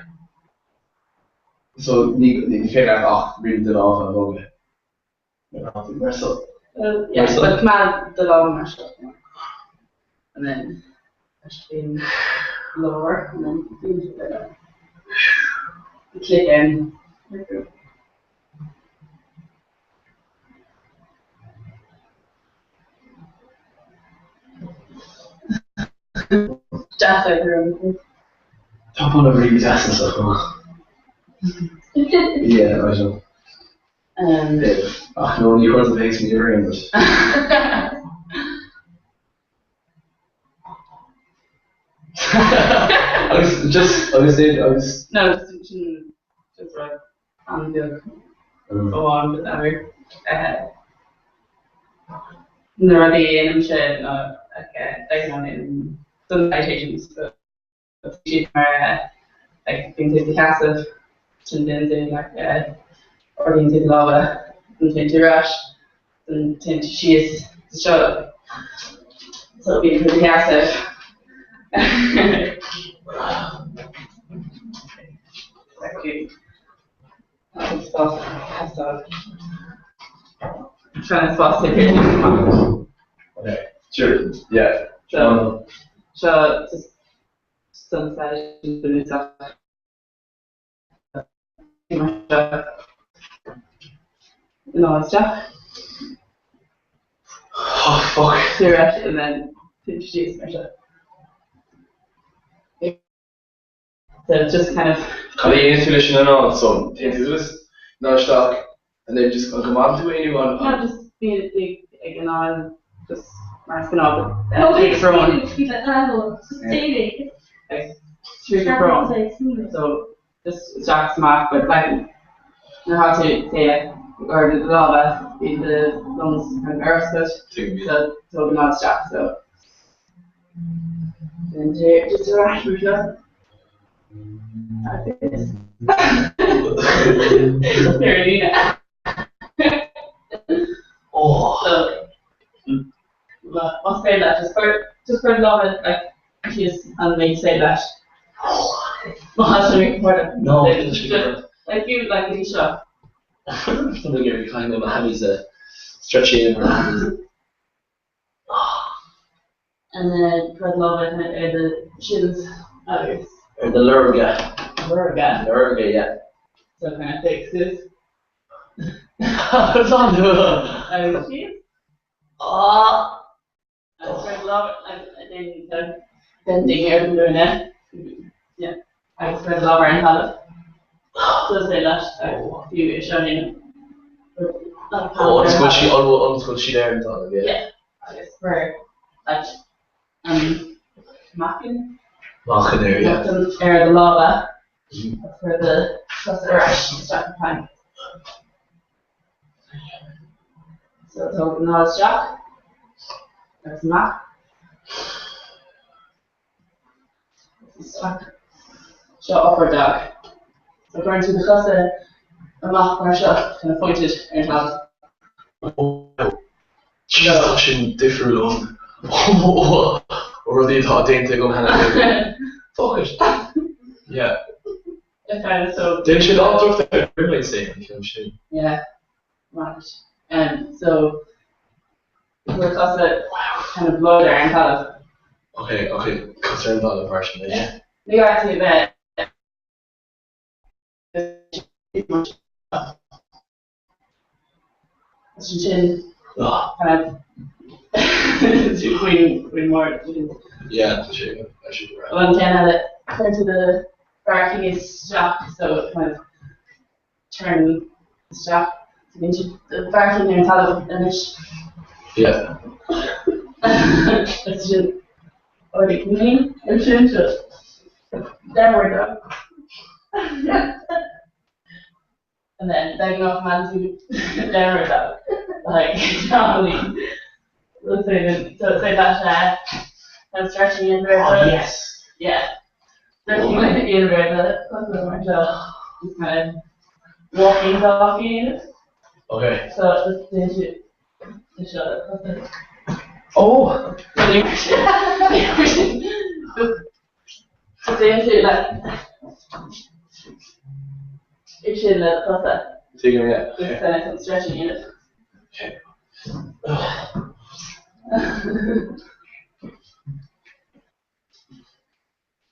B: So ní ní féidir leat ach really do lámha a bhogadh. Mar seo.
C: Well yeah, but coimeád do lámha mar seo. And then leis an lár and then click in. Deas é dom.
B: Tá boladh really deas anseo chomh maith. Yeah, I know. Ach no, ní chuireann an ní ar aon rud. Agus just agus é agus.
C: No, sin just rud an-bheag amháin but ever. Na rudaí a dhéanaimse ná like in some meditations so siad mar like bíonn tú i do sheasamh sin déanann tú like ardaíonn tú do lámha an téann tú ar ais an téann tú síos seo so bíonn tú i do sheasamh.
B: Sure, yeah.
C: So, seo just sun station bunúsach mar seo. Ná isteach.
B: Oh, fuck.
C: Cigarette and then síos mar seo. So it's just kind of.
B: Cad a dhéanann tú leis an anáil so? Téann tú suas ná isteach and then just an gcoimeádann tú é nó an.
C: No, just bíonn ag anáil just mar is gnáth but trí do shrón. Like trí do shrón. So just isteach is amach but like nuair atá tú te or do lámha bíonn do lungs kind of ar oscailt so tógann anáil isteach so. Just ar ais mar seo. Agus ar líne. So, más féidir leat, just cuir, just cuir do lámha like síos an méid is féidir leat. Má tá sé míchompordach.
B: No, tá sé go.
C: Like fiú like go dtí seo.
B: Tá mé ag iarraidh caithfidh mé mo hammies a stretching my hammies.
C: And then cuir do lámha kind of ar do shins agus.
B: Ar do lorga.
C: Lorga.
B: Lorga, yeah.
C: So kind of fix this.
B: Agus
C: Agus síos. Ah! Agus cuir do lámha and then bending ar do ghlúine. Yeah. Agus cuir do lámha ar an talamh. So is féidir leat fiú é seo a dhéanamh.
B: Oh, agus go bhfuil sí, an bhfuil, an bhfuil sí ar an talamh, yeah.
C: Yeah. Agus cuir like an meacan.
B: Meacan air, yeah.
C: Meacan ar do lámha. Agus cuir do chosa ar ais isteach i plank. So tóg anáil isteach agus amach. Isteach. Seo upward dog. So cuireann tú do chosa amach mar seo, kind of pointed ar an talamh.
B: Oh, Jesus, tá sin difriúil ón ó rudaí atá déanta agam cheana féin. Fuck it. Yeah.
C: Okay, so.
B: Déanann sé an-droch ar an I'd say, an ceann sin.
C: Yeah. Right. So cuir cosa kind of láidir ar an talamh.
B: Okay, okay, cosa ar an talamh mar sin, yeah.
C: Ní gá tú bheith sin sin kind of faoin faoin mbord.
B: Yeah, tá sé, tá sé go breá.
C: An ceann eile, cuir tú do Barking isteach so kind of turn isteach. So bíonn siad barking ar an talamh anois.
B: Yeah.
C: Is sin ardú cinn ar sin seo. Downward dog. And then begging off man to downward dog. Like, normally. Let's say that, so say that uh, I'm stretching in very
B: Oh, yes.
C: Yeah. Stretching in very the so just kind of walking doggy.
B: Okay.
C: So just to to show it.
B: Oh!
C: So déan like é sin le cosa
B: Tuigim, yeah.
C: just kind of some stretching in it.
B: Okay.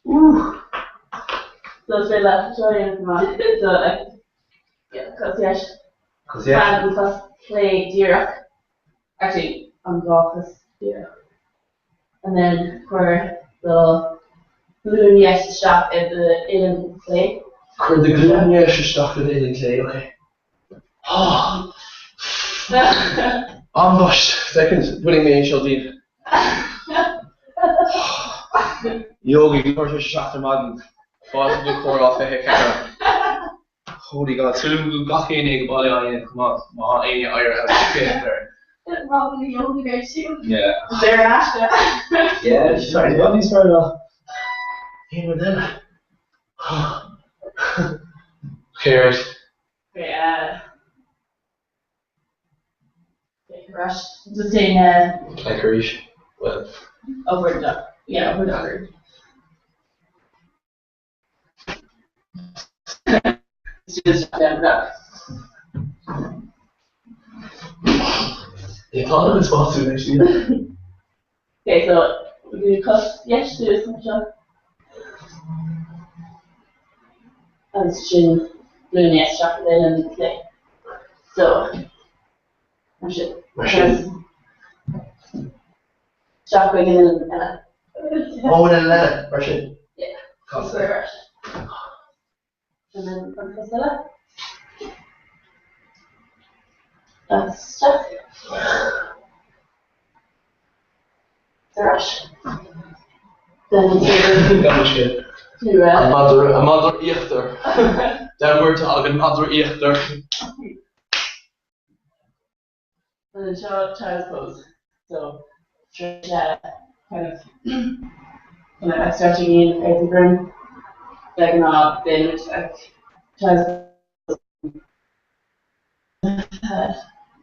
C: Ooh. So say le seo amach so like yeah, cos yes.
B: Cos yes.
C: Fan cos clé díreach. Actually an dá chos díreach. And then cuir do ghlúin dheis isteach i d'uillinn chlé.
B: Cuir do ghlúin dheis isteach i d'uillinn chlé, ok. Oh! Ambaist! Second, bhainfidh mé é seo díobh. Yoga, ag a 7 ar maidin. Fáilte go Comhrá 24. Holy God, súil agam go bhfuil gach éinne ag baile á dhéanamh chomh maith, má tá éinne éirithe as féachaint air.
E: Robin the Yogi there too.
B: Yeah.
C: Saor in aisce.
B: Yeah, sorry, bhí níos fearr ná aon rud eile. Okay, right.
C: Okay, uh, Rush, just saying, uh,
B: Plank arís. Well.
C: Upward dog. Yeah, upward dog. Just down dog.
B: Yeah, tá an spású actually.
C: Okay, so we do cos dheis suas anseo. Agus sin glúin dheis isteach i d'uillinn chlé. So, mar sin.
B: Mar sin.
C: Isteach chuig an uillinn eile.
B: Ó, an uillinn eile, mar sin.
C: Yeah.
B: Cos.
C: And then an cos eile. Agus isteach. Ar ais. Then
B: Gan sin.
C: to
B: An madra, an madra íochtar. Downward dog, an madra íochtar.
C: And then seo child's pose. So tríd kind of kind of stretching in ar do dhroim. De ghnáth déanaimid like child's pose.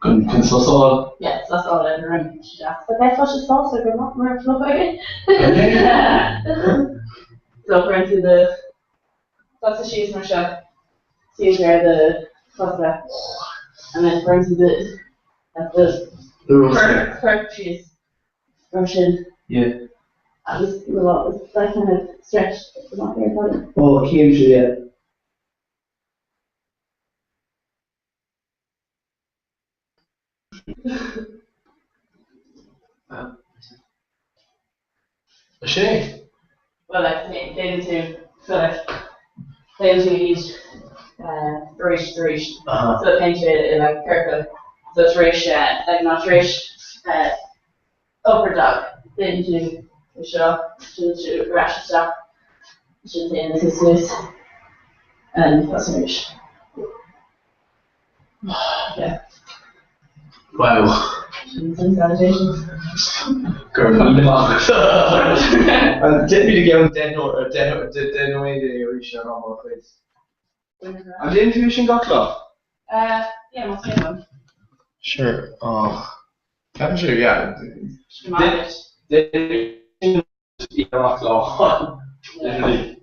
B: Chun chun sos a fháil.
C: Yeah, sos a fháil ar do dhroim. Deas. But tá sé sásta go maith mar fluff againn. So cuireann tú do chosa síos mar seo, suas ar do chosa and then cuireann tú do do chorp síos mar sin.
B: Yeah.
C: Agus na lámha, that kind of stretch amach ar fad.
B: Ó, cím sé, yeah. Sin é.
C: Well, like, déanann tú, so like, déanann tú iad arís is arís. So téann sé i like ciorcal. So tar éis, like, ná tar éis upward dog, déanann tú é seo, sin tú ar ais isteach, sin téann tú suas, and that's arís. Yeah.
B: Wow.
C: Sin sin sanitation.
B: Go raibh míle maith agat. An déanfaidh i gceann 10 uair, 10 10 nóiméad é arís ar an chuid. An déanann tú sin gach lá?
C: Uh, yeah, más féidir liom.
B: Sure. Oh. Ceapann sé, yeah.
C: Sin maith duit.
B: Gach lá. Literally.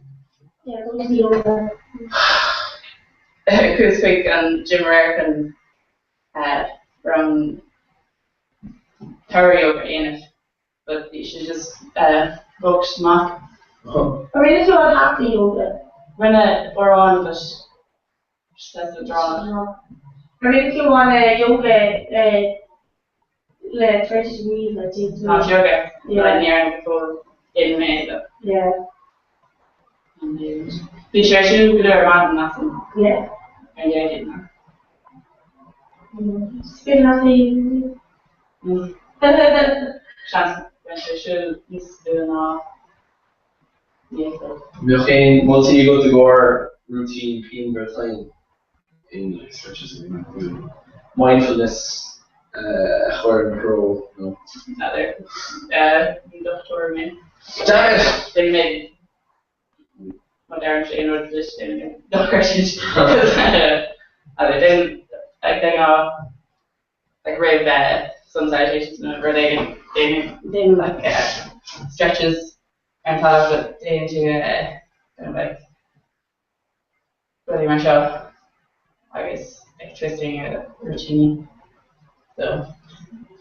E: Yeah, don't be over.
C: Chuas chuig an gym aréir chun rang power yoga a dhéanamh but bhí sé just booked amach.
E: An rinne tú an hatha yoga?
C: Rinne uair amháin but just as a dráma.
E: An rinne tú an yoga le 30 degrees like déanann tú
C: Hot yoga.
E: Yeah.
C: But ní dhearna go fóill in mé though.
E: Yeah.
C: Bhí sé ar siúl go leor ar maidin, measaim.
E: Yeah.
C: Ar an Déardaoin, ná.
E: Spin leat féin.
C: Seans go mbeidh sé ar siúl níos luaithe ná 9 a chlog.
B: Mbeadh aon moltaí agat i gcomhair routine pianmhar toinn in like stretches nó mindfulness a chur i mo threo nó.
C: N'fheadar. Ní dochtúir mé.
B: Damn it!
C: Beidh mé Má deireann sé aon rud duit déan dochar duit. Agus déan like de ghnáth like roimh sun salutations nó rud éigin déan déan like stretches ar an talamh but déan tú kind of like rudaí mar seo agus like twisting routine so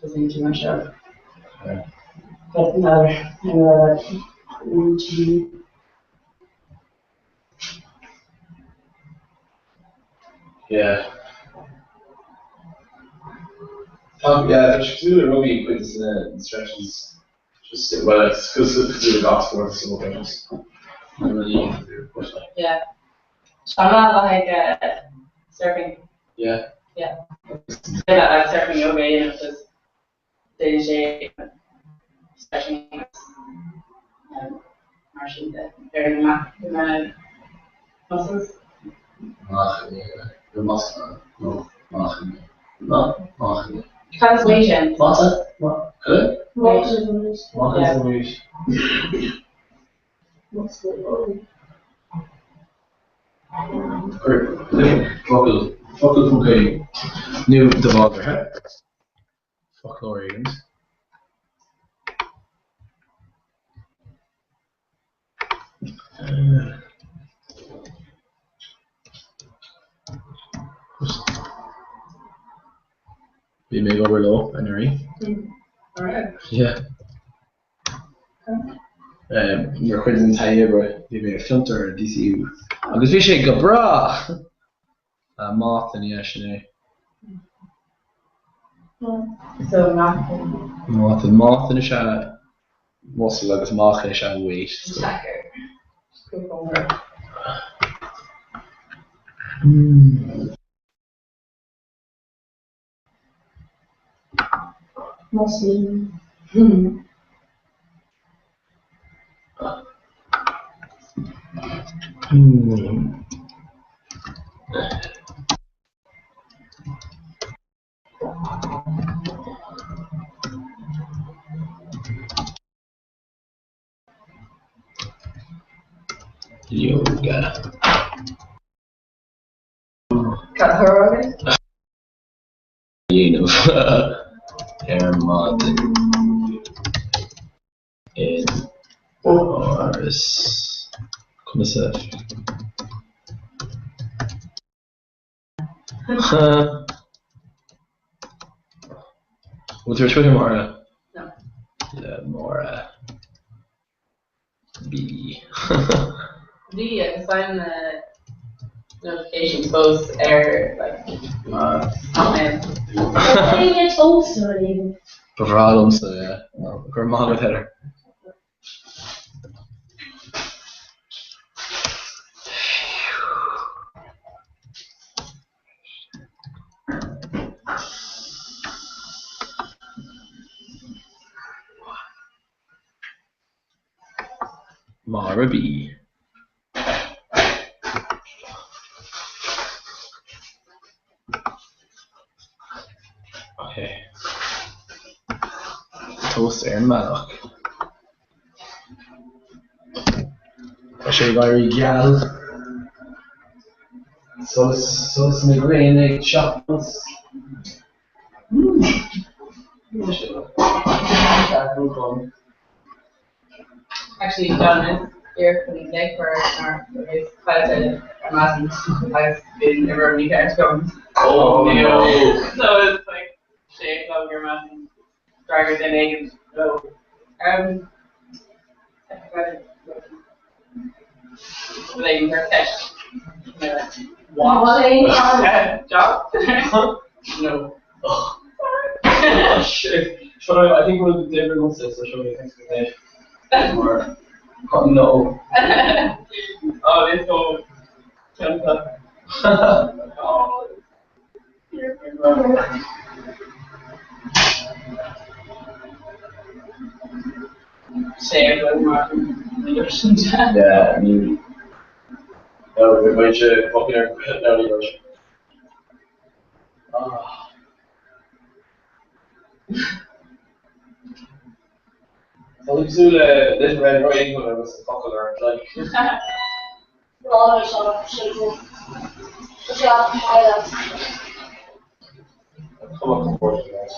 C: tosaíonn tú mar seo. But n'fheadar an raibh routine.
B: Yeah. Tá yeah tá sé cosúil le rugbaí cuid de na stretches just well it's cosúil le gach spórt is dócha just na rudaí but like.
C: Yeah. Tá mé le haghaidh surfing.
B: Yeah.
C: Yeah. Yeah, like surfing yoga, you know, just déanann sé stretching agus mar sin de ar na na muscles.
B: Meáchaine, nó mascanna, nó meáchaine, nó meáchaine.
C: Cad is méid sin?
B: Mata? Cad? Meáchan is méid. Focal, focal ponc ie nó do mhalartha. Foclóir éigin. Bhí mé ag obair leo anuraidh. Yeah. Mar chuid den taithí oibre, bhí mé ar fiontar i DCU agus bhí sé go breá! Mátan, yeah, sin é.
C: So meáchan.
B: Mátan, mátan is ea muscle agus meáchan is ea weight.
C: Deacair. Go cóngarach.
E: Muscle.
B: Yoga.
C: Cad atá agat?
B: dhéanamh ar maidin in áras conas a Bhfuil tú ar Twitter Máire?
C: No.
B: Le Máire B.
C: Bhí agus faighim na notifications fós ar like Hotmail.
E: Éinne toast nó rud éigin.
B: Ba bhreá liomsa, yeah. Go raibh maith agat Heather. Máire B. Ok. Toast ar an mbealach. Tá sé ag éirí geal. Solas, solas na gréine ag teacht anuas.
C: Actually John is iarracht chun léitheoir mar is caillte ar maidin agus bíonn i rud mícheart agam.
B: Oh no!
C: So it's like sé a chlog ar maidin d'fhreagair duine éigin no. Um, rud éigin ar ceist.
B: What?
C: Job? No.
B: Oh shit. Sure, I think we'll deliver once so sure thanks for that.
D: Oh no.
C: Oh, bhí so ciontach. Oh. Sé mar sin de.
D: Yeah, I mean, no, bhí muid fucking ar no, ní raibh sé. Ah. Tá tú cosúil le Little Red Riding Hood agus an focal ar an gcloig. Tá cuma compordach air.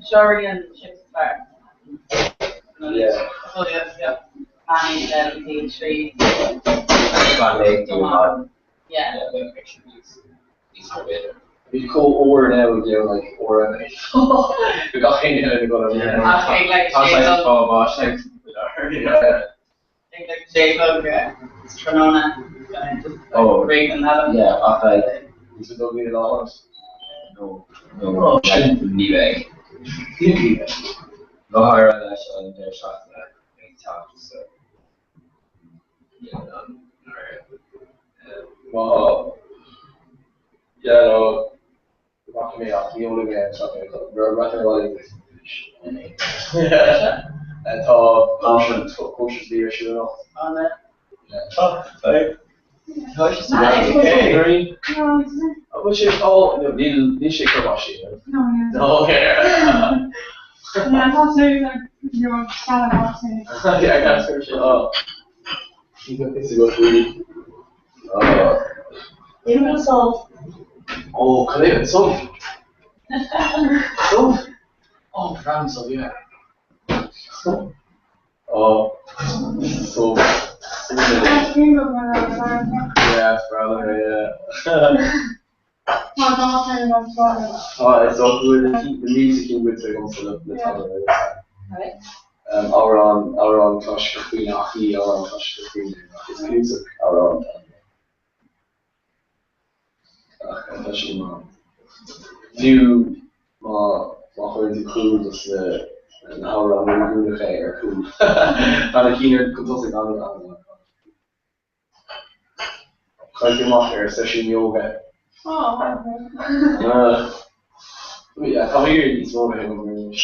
C: Seo an chips is fearr.
D: Yeah.
C: So yeah, yeah. Manny 73.
B: Fan léig tú an
C: Yeah.
B: Yeah, the picture is is better.
D: Bhí có ór now you know, like ór an Bhí gach aon eile ag dul ar.
C: Ach ag like
B: Tá
C: sé
B: sé
C: go
B: fá bá sé.
D: Yeah.
C: ag like sé go tráthnóna just
B: Oh.
C: break an level.
B: Yeah, ach like
D: Is it dul lá
B: no no
D: Oh,
B: ní bheidh. Go háirithe leis an deireadh seachtaine ag teacht so. Yeah, no, alright.
D: Well, yeah, no, rachaidh mé ach ní ólaigh mé an Tá cóisir bhí ar siúl anocht.
C: On it.
D: Tá,
B: Tá sé
D: Hey, Marie. An bhfuil sé á no, níl níl sé chomh maith sin.
F: No, yeah.
D: No, okay.
F: Yeah, I thought so, like, you're sad about it.
D: Yeah, I can't search it up. It's a good really. Oh,
E: Even solve.
D: oh, can I sub? Sub? Oh, brown sub, yeah. Oh, so, so
F: I think of when I was like,
D: yeah, brother, yeah.
F: my daughter and my brother.
D: Oh, it's all good. The music in with the le
C: Right.
D: Amhrán amhrán cláisiceach faoin ach ní amhrán cláisiceach faoin ach is cnuasach amhrán ach tá sé mar fiú má má chuireann tú cúl dos na na hamhráin reiligiúnacha ar cúl tá na cinn ar go tosaigh an an Caithfidh amach ar seisiún yoga.
F: Oh, okay.
D: Yeah, tá mé níos mó bheith agam anois.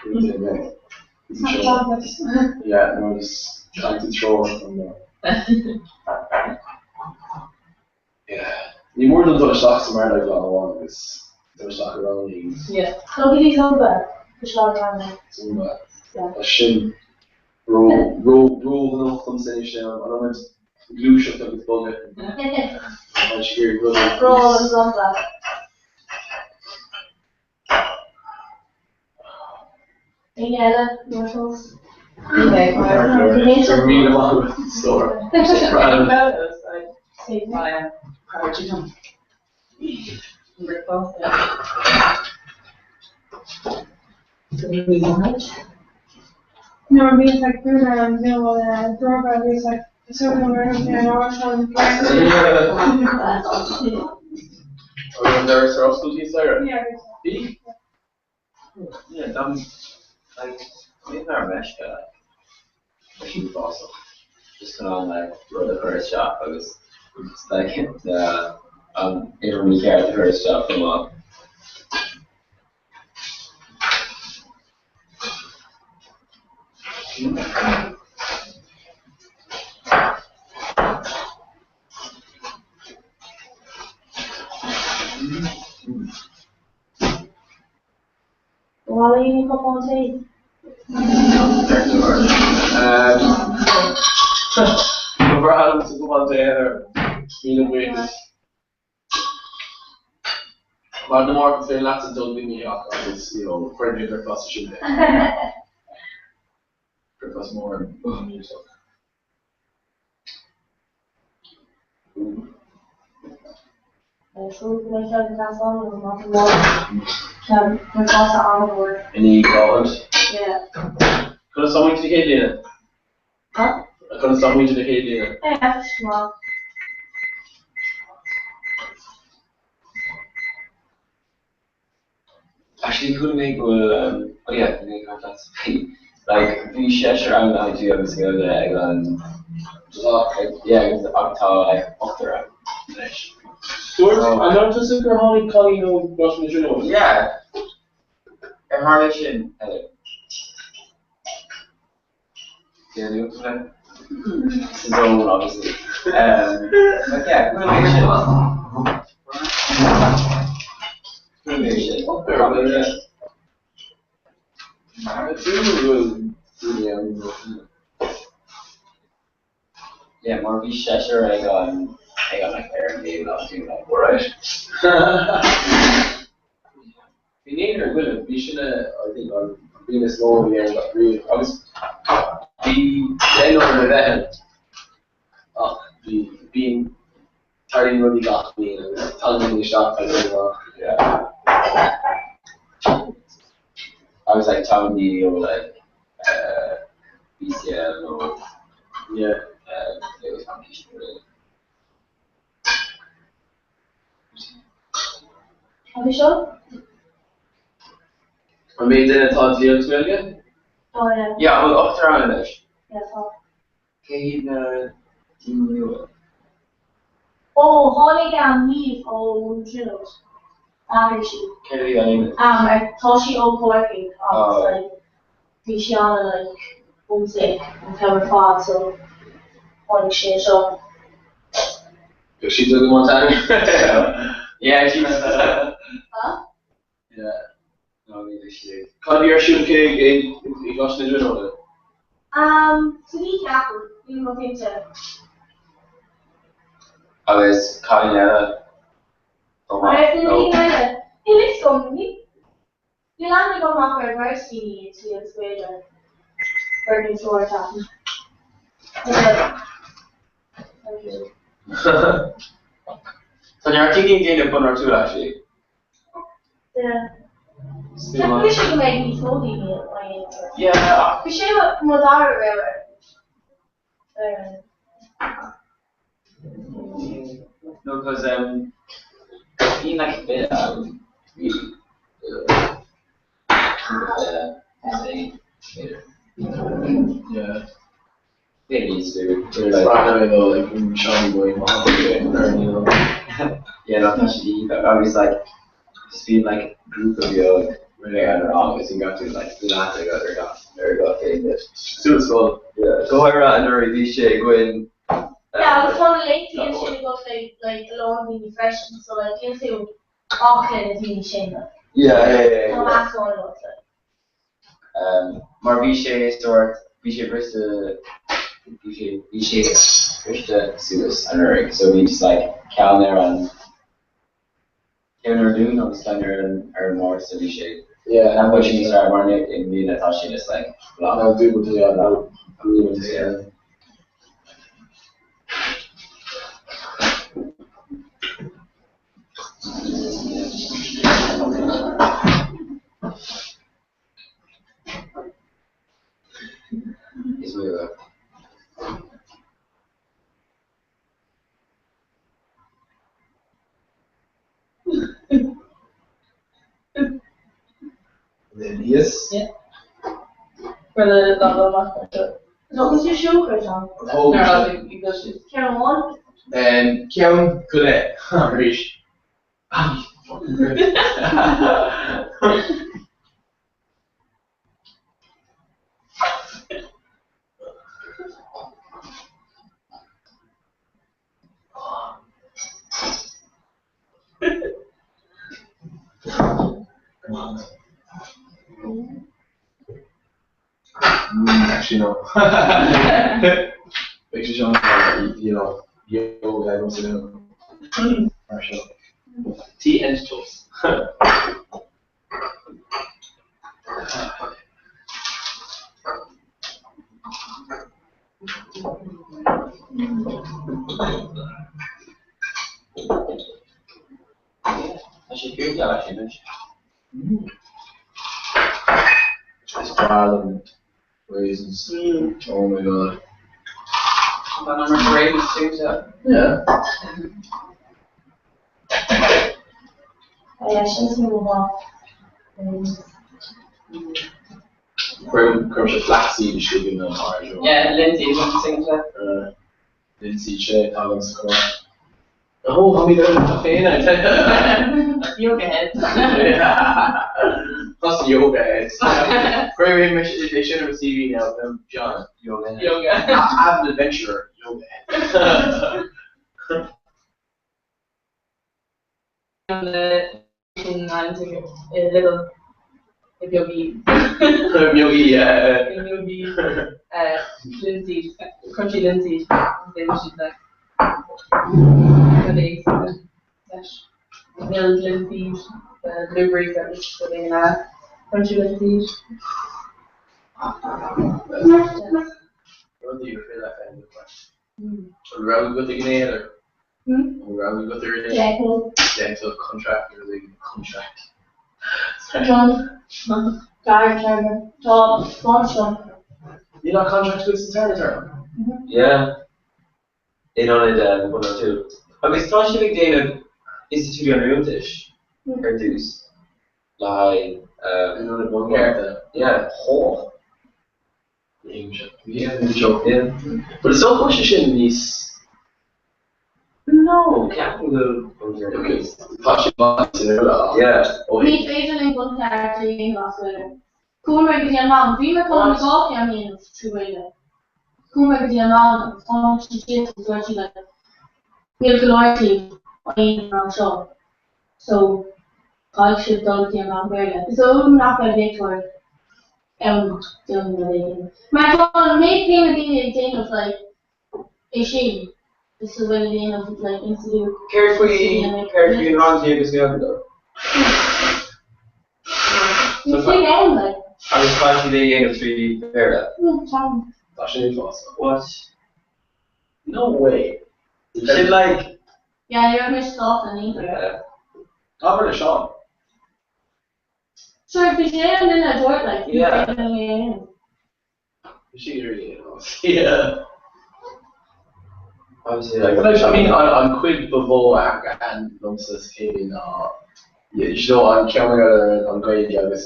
F: Not bad.
D: Yeah, no, just trying to throw from the Yeah. Ní mór don dul isteach sa mbearna lá amháin agus dul isteach ar an
C: Yeah.
E: Look at Zumba. Zumba.
D: Zumba.
E: Yeah.
D: Tá sin ró ró róghnách don sin sin an ionad gluaiseacht agus bogadh. Tá sé iarraidh rudaí
E: Brawl and Zumba. Aon eile, Mortals?
C: Okay.
D: Gur míle maith agat, stór.
F: No, it means like food and meal and doorbell is like so and also
D: An there ar oscailt níos air?
F: yeah.
D: Bhí?
B: Yeah, dam like bhí mar meisce like sin fásach. Just kind of like rud a chur isteach agus it's like an idir mí ceart a chur isteach chomh maith.
E: Wally, you cupán tae?
D: Go breá sa gcupán tae ar míle buíochas. Mar na mar féin leat an dul daoine ach agus you know, chuireann mé breakfast sin é. Breakfast mór an míosach.
E: So go mbeidh ceann deas ann agus maith an lá. Ceann mar tá sa an-mhór.
B: I ndiaidh Gobhait.
E: Yeah.
B: Conas tá muintir na chéad bhliana?
E: Huh?
B: Conas tá muintir na chéad bhliana?
E: Yeah, tá sé go maith.
D: Actually chuala mé go bhfuil oh yeah bhí mé ag caint leat faoi like bhí seisear ann le haghaidh dlí agus Gaeilge ag an yeah agus ach tá like ochtar ann anois.
B: Dúirt an ndúirt tusa gur tháinig cailín ó Choláiste na Tríonóide?
D: Yeah. Ar tharla sin, Heather? Yeah, ní It's his own, obviously. But yeah, chuala mé sin. Chuala mé sin. Probably, yeah. Yeah, mar bhí seisear ag an ag an like ar an gcéad lá too, like.
B: Alright. Bhí naonúr againne, bhí sinne I think an bliain is mó a bhí ann riamh agus bhí deichniúr ar an mheitheal ach bhí bíonn tarlaíonn rudaí gach bliain agus tagann daoine isteach tagann daoine amach.
D: Yeah. Agus like tagann daoine ó like uh BCL nó
B: Yeah.
D: uh Lagos Foundation nó rud.
E: Cad é seo?
B: An méid duine atá i dlí agus Gaeilge?
E: Tá, yeah.
D: Yeah, an bhfuil ochtar ann anois?
E: Yeah, tá.
D: Cé hiad na daoine nua?
E: Ó, tháinig Niamh ón Tríonóid. D'athraigh sí.
D: Céard a bhí á dhéanamh?
E: Tá sí ó Chorcaigh agus like bhí sí ana like homesick an t-am ar fad so tháinig sí anseo.
B: Bheadh sí dul go Montana.
D: Yeah, she was.
E: Huh?
B: Yeah.
D: No, ní bheidh sí.
B: Cad a bhí ar siúl aici i gColáiste na Tríonóide?
E: Um, ní cheapaim, níl mé cinnte.
D: Agus cailín eile chomh maith.
E: An raibh duine éigin eile? Níl fhios agam, níl aithne agam ach ar bheirt daoine i dlí agus Gaeilge, beirt mhúinteoir ceapaim.
D: Tá neart daoine ag déanamh bunreachtúil actually.
E: Ceapaim go mbeidh níos mó daoine á dhéanamh. Bhí sé mo dara rogha ar
D: No, because um, bíonn like bit ann, really. B'fhéidir.
B: Yeah.
D: B'fhéidir
B: It's bad now though, like when Seanie Boy you know.
D: Yeah, no, tá sé iontach. Agus like just bíonn like grúpa beag ag an rang agus bíonn gach duine like bíonn aithne agat ar gach ar gach éinne.
B: Suas scoil.
D: Yeah, go háirithe anuraidh bhí sé againn
E: Yeah, agus tá na léachtaí ansin agat le like a lán daoine freisin so like bíonn tú achan na daoine sin like.
D: Yeah, yeah, yeah,
E: Tá
D: yeah.
E: meas maith agat like.
D: Mar bhí sé sórt, bhí sé briste, bhí sé, bhí sé briste suas anuraidh so bhí just like ceann ar an, ceann ar an Luan agus ceann ar an, ar an Máirt so bhí sé,
B: Yeah.
D: nach bhfuil sé níos fearr mar i mbliana tá sé just like block.
B: No, dúbailte, yeah, no, dúbailte, yeah.
D: Is mó.
B: Yes.
C: Yeah. For the level amach seo.
E: Thógann tú siúcra, John?
B: Thóg.
E: Ceann amháin?
B: Ceann go leith arís. Ah, fucking great. Actually no. Beidh sé seo you know, yoga agamsa mar seo.
D: Tea and toast. geall leis sin anois.
B: Is breá liom raisins. Oh my god.
C: Tá an iomarca raisins too.
B: Yeah.
E: Oh yeah, sin smaoineamh mhaith.
B: Cuirimse flaxseed istigh in an porridge.
C: Yeah, linseed an singte.
B: Linseed sé tagann sa chomh. Oh, tá mé tá féin
C: Yoga head.
B: That's yoga head. Great they should have a CV now. John, yoga head.
C: Yoga.
B: I'm an adventurer, yoga head.
C: Little Yogi.
B: Yogi, yeah.
C: Yogi. Linseed, crunchy linseed. Siad like leis milled linseed, blueberries agus rudaí eile. Crunchy linseed.
B: Rudaí ar féidir leat a An raibh agat ag an éadair? An raibh agat ar an Dental contract or the contract.
E: John. Dar Trevor. Tá sponsor.
B: Níl ach contract agat sa tarna téarma?
D: Yeah. In ionad one or two. Agus tá sibh ag déanamh institiúidí an Rialtais ar dtús le haghaidh.
B: In ionad bunchearta.
D: Yeah.
B: Hó. But is dócha go bhfuil sé sin níos.
D: No, ceapaim go bhfuil
B: Okay, tá sé maith san uile ach.
D: Yeah.
B: Ó
E: Ní féidir linn buncheart a dhéanamh as Gaeilge. Chuamar go dtí an rang, bhíomar chun na gá ceann a dhéanamh trí Ghaeilge. Chuamar go dtí an rang agus tháinig siad síos agus dúirt siad like níl go leor daoibh á dhéanamh an rang seo so caithfidh sibh dul go dtí an rang Béarla. Is dóigh liom nach raibh léachtóir ann déanamh rud éigin. Mar tá an méid céanna daoine ag déanamh like é sin is a bhfuil ag déanamh like institiúid
D: Céard faoi céard faoi an rang agus Gaeilge though?
E: Níl sin ann like.
D: Agus caithfidh siad é a dhéanamh trí Bhéarla?
E: Ceapaim.
B: Tá sin uafásach.
D: What?
B: No way.
D: Sin like.
E: Yeah, ní raibh mise sásta in aon chor.
D: Yeah.
B: Abair le Seán.
E: Sure, bhí sé an duine a dúirt like, ní
D: Yeah.
E: féidir linn é a dhéanamh.
B: Bhí sé really Yeah.
D: Obviously like.
B: But I mean an chuid ba mhó a thaitin liomsa sa chéad ná you know an ceann ar an Ghaeilge agus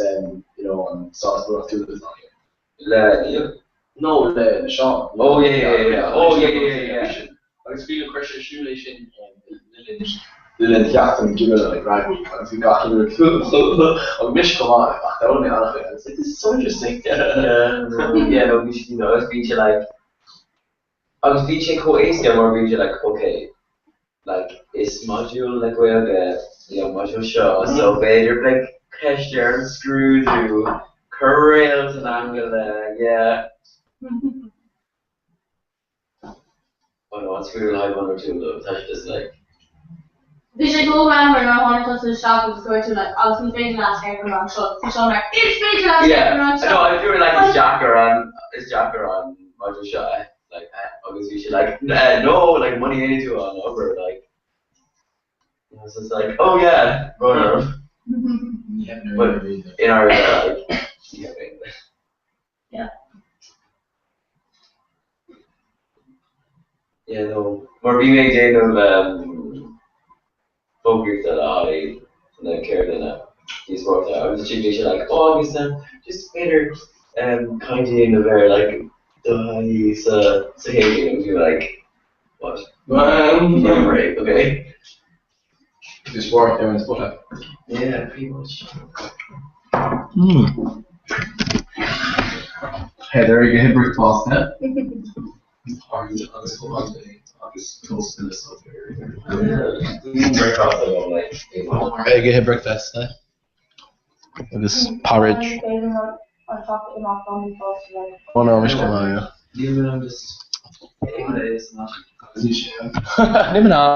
B: you know an sásmaireacht atá aige.
D: Le Niamh?
B: No, le Seán.
D: Oh yeah yeah yeah. Oh yeah yeah yeah.
B: Agus bhí an chuir sé siúl é sin le linn le linn sheachtain ginearálta like rag week agus bhí gach duine ag mise chomh maith ach d'fhoghlaim mé an-chuid agus like this is so interesting.
D: Yeah yeah no bhí sé you know agus bhí sé like agus bhí sé chomh éasca mar bhí sé like okay like is modúl le Gaeilge é an modúl seo so b'fhéidir beidh ceist ar an scrúdú cuir réalt in aice le yeah. Oh no, an scrúdú le haghaidh one or two though, tá sé just like.
E: Bhí sé chomh greannmhar nuair a tháinig tusa isteach agus dúirt tú like agus ní féidir leat ar an rang seo. Bhí Seán mar is féidir leat ar
D: Yeah,
E: an rang seo.
D: no, I feel like is deacair an is deacair an modúl seo eh, like eh, agus bhí sé like eh, no, like money ain't tú an obair like you know, so it's like oh yeah, runner. But in our like yeah,
E: Yeah.
D: Yeah, no. Mar bhí mé ag déanamh fógraíochta le haghaidh na ceardlanna díospóireachta agus ansin bhí sé like oh agus just b'fhéidir caint a dhéanamh ar like do thaithí sa sa chéad agus bhí mé like what? Yeah, right, okay.
B: Díospóireacht ar an spota.
D: Yeah, pretty much.
A: Heather ag ithe bricfeasta. Agus chomh maith léi agus tost ina suipéar.
D: Bricfeasta agam like
B: Ag ithe bricfeasta agus porridge. Oh no, mise chomh maith, yeah.
D: Níl mé in just
B: Níl mé in ann.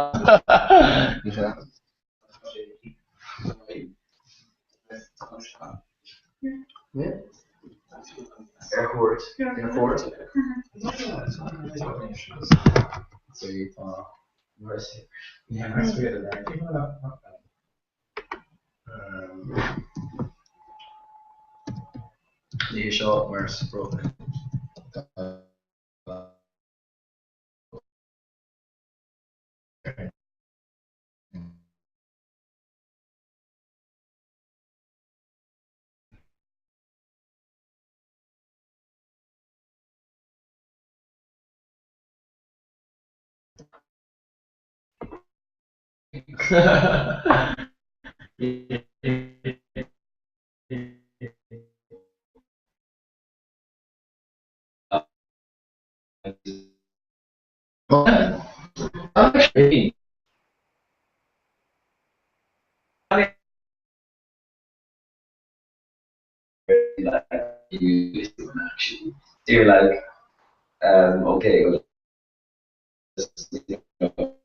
D: Ar cuairt.
B: Ar cuairt. Ní hé seo mar sprioc.
D: Like you actually you're like okay well, just, you know,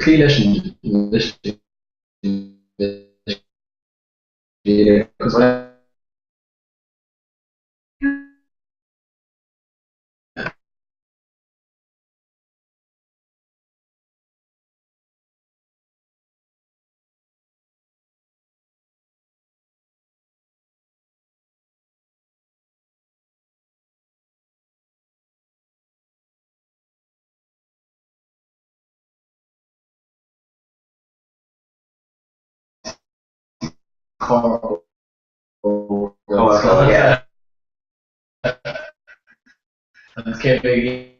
B: Cloí leis an
D: Yeah.
B: Agus cé bheidh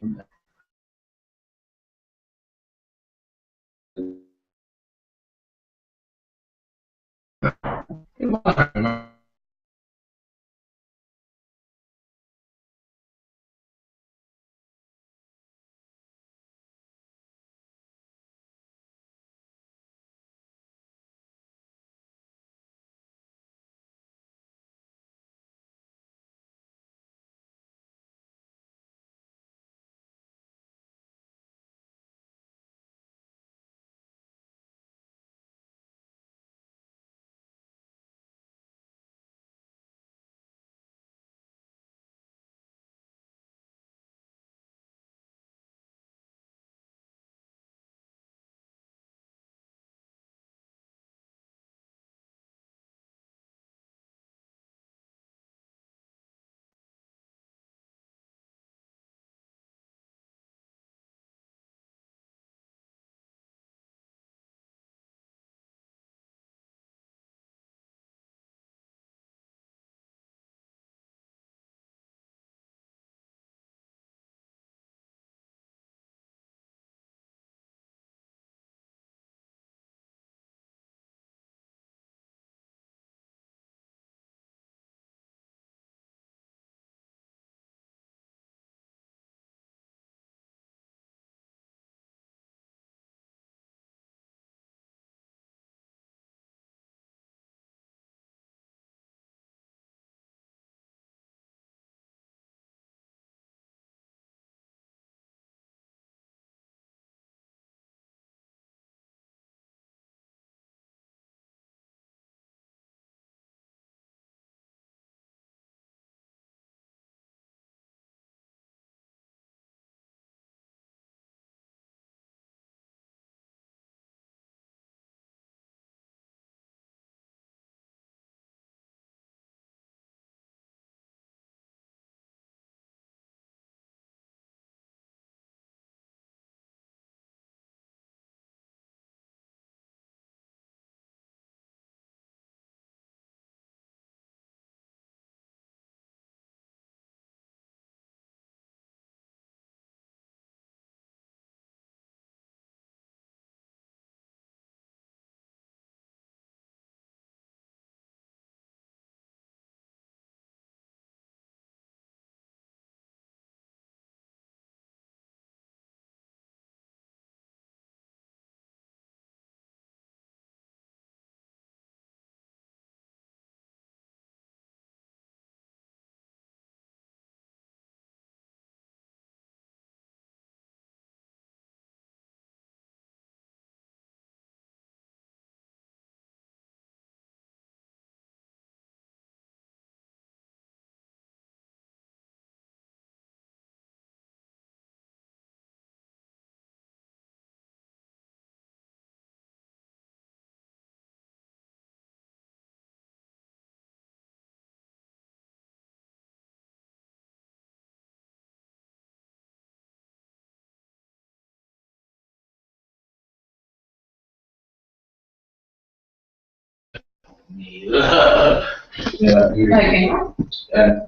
B: Níl.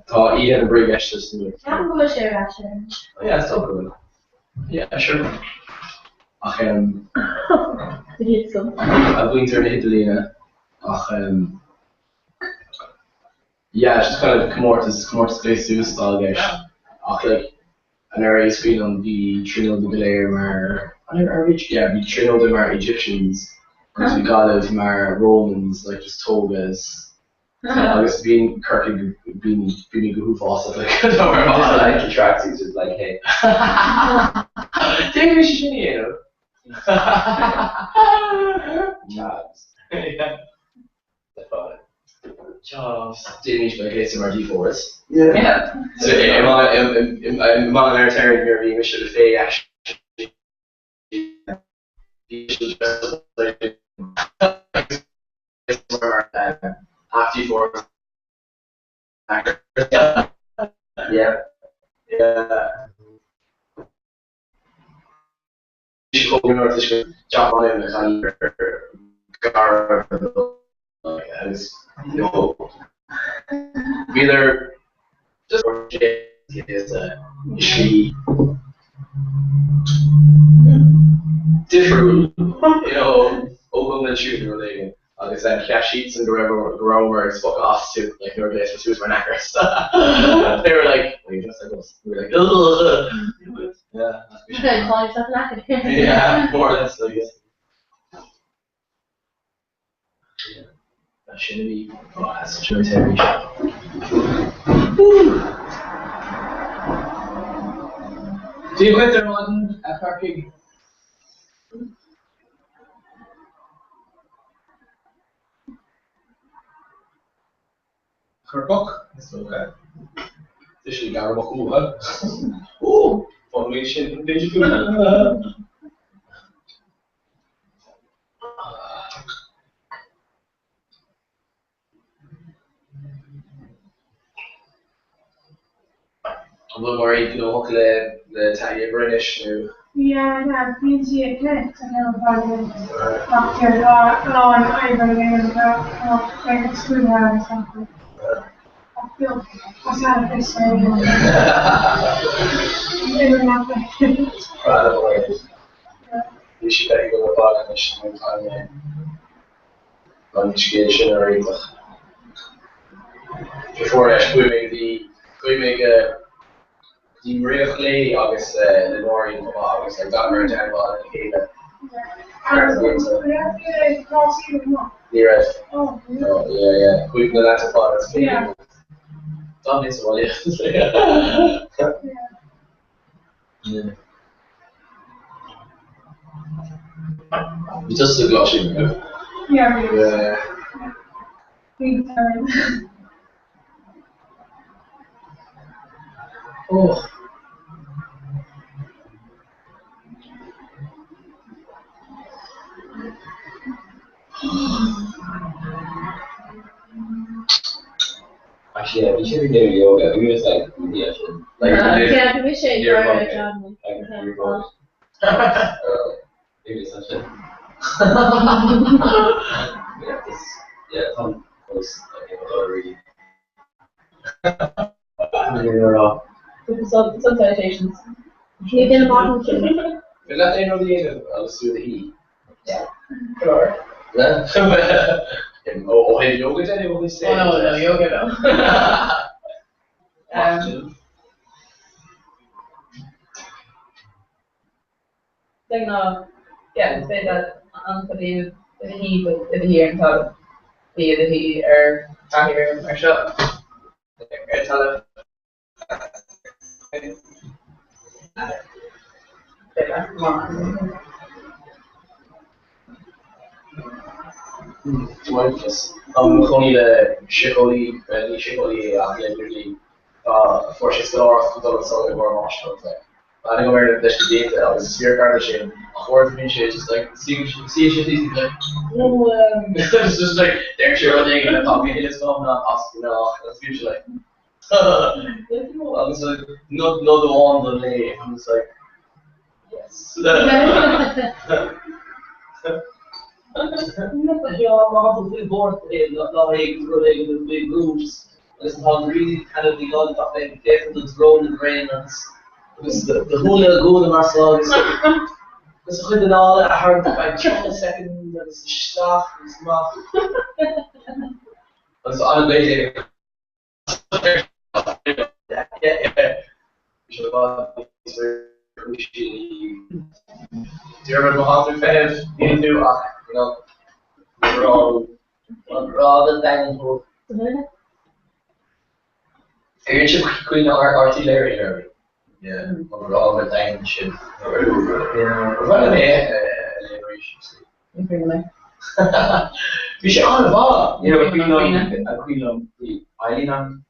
B: Tá oíche na bréagaiste san
E: Ceapaim go bhfuil sé ar ais ar
B: Oh yeah, is dócha go bhfuil. Yeah, sure. Ach em a mhuintir na hIdirlíne ach em yeah, it's just kind of comórtas, comórtas gléas suas atá i gceist. Ach like anuraidh is cuimhin liom bhí Tríonóide go léir mar, ar bhí, yeah, bhí Tríonóide mar Egyptians agus bhí Gaillimh mar Romans, like just togas. Agus bhí Corcaigh, bhí, bhí mé go huafásach like
D: Just like the tracksuits just like hey.
B: D'fhéadfadh sé sin a dhéanamh.
D: Chavs.
B: Yeah. Déanaimís bheith gléasta mar D4s.
C: Yeah.
B: So i mBaile an Fheirtéaraigh nuair a bhí mise le Faye actually bhí mise dressed up like mar half D4s.
D: Yeah.
B: Yeah. Bhíodar just slí difriúil you know ó choinbhinsiún nó rud éigin agus cheap siadsan go raibh go rabhamar ag spochadh astu like nuair a ghléas muid suas mar knackers. They were like, well you dress like us. We were like, ugh. Yeah.
E: Call yourself a knacker.
B: Yeah, more or less like yeah. Yeah. Sin a bhí oh, that's such a nice Dia dhuit ar maidin a Chorcaigh. Corcach, is dócha. Tá sé gearrthach uathu. Ó! Fágfaimid sin don mhéid acu. An bhfuil Máiréad gnóthach le le taithí oibre anois nó?
F: Yeah, yeah, bíonn sí ag caint ar an bhaile ach deir lá lán oibre le déanamh ach beidh an scrúduithe agus gach rud. Ach beag, as an fios ar an oibre nach mbeidh.
B: Proud of Mairéad. Bhí sí ag dul ar fad anois nó tá mé an scéal sin a réiteach. Before leis, chuaigh mé go dtí, chuaigh mé go dtí Maria Chlé agus le Nóirín chomh maith agus like d'fhanamar i dteagmháil lena chéile. Ní raibh. No, yeah, yeah. Chuaigh na lads ar fad as féin. D'fhan mé sa bhaile. Yeah. Bhí tusa sa gcoláiste, an raibh?
F: Yeah, bhí.
B: Yeah.
F: Bhí sorry.
B: Oh.
D: Actually, yeah, bhí siad ag déanamh yoga, bhí mé like, yeah, sin.
B: Like,
E: Yeah, bhí mise ag
B: You're
E: rá
B: okay.
E: John.
D: Like, you're both. Maybe it's not shit. Yeah, this, yeah, tá fós like, really.
C: Some some citations.
E: Ní duine maith sin.
B: Bhí leat aon rud a dhéanamh agus tú i do shuí?
C: Yeah. Sure.
B: Ó thaobh yoga de nó ó thaobh
C: Oh no, no, yoga no. Um, like no, yeah, is féidir leat an-chuid a dhéanamh i do shuí but i do shuí ar an talamh. Bí i do shuí ar chathaoir mar seo ar talamh.
B: Mindfulness. Tá mé i mo chónaí le síceolaí, ní síceolaí é ach le literally tá fuair sé scoláireacht chun dul anso i gcomhair máistreachta. Tá aithne agam air leis na blianta agus is fíorchairde sinn ach uaireanta bíonn sé just like suíonn sé síos and he's like oh um it's just like deir sé rud éigin atá mé is go hiomlán as gnách agus bíonn sé like agus like nod nod amháin don lae I'm just like yes.
D: Má tá tú faoi bhord lá éigin rud éigin nó faoi bhrú agus tá an really kind of ag dul ag féachaint do dhrón in raon agus agus do shúile ag dúnadh mar so agus agus do chuid anála a tharraingt ar feadh 30 soicind agus isteach agus amach
B: agus an-Ghaeilge Diarmuid má tá tú ag feitheamh, níl tú ach, you know, mo
D: grá Mo ghrá go daingean thú.
B: Ar sibh cuimhne ar RTÉ Léiriú ar Yeah, mo ghrá go daingean sibh. Ba mhaith liom é a léamh arís.
C: Ní cuimhin liom é.
B: Bhí sé an-mhaith!
D: You know, cuimhin liom, cuimhin liom bhí Eileen ann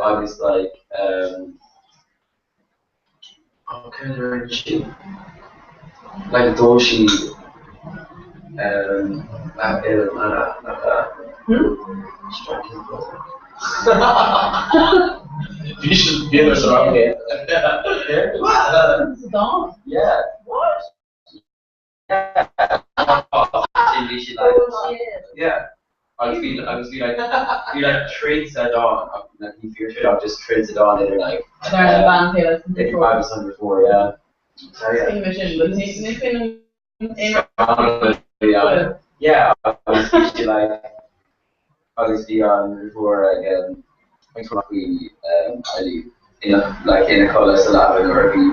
D: agus like um, oh céard a rinne sí? Like d'ól sí um, leath oileán nach ea?
C: Hmm?
B: Bhí siad bhíodar sa rang céanna.
C: Sa dán?
D: Yeah.
C: What?
D: Bhí sí like yeah agus bhí agus bhí like bhí like troid sa dán ach like ní fíor troid ach just troid sa dán idir like
C: Idir an bhean chéile agus an
D: idir
C: deirfiúr.
D: agus an deirfiúr yeah. So yeah.
C: Cuimhin sin but ní ní cuimhin aon
D: Yeah yeah agus bhí sí like agus bhí an deirfiúr ag ag faoi Eileen ina like ina codladh sa leaba nuair a bhí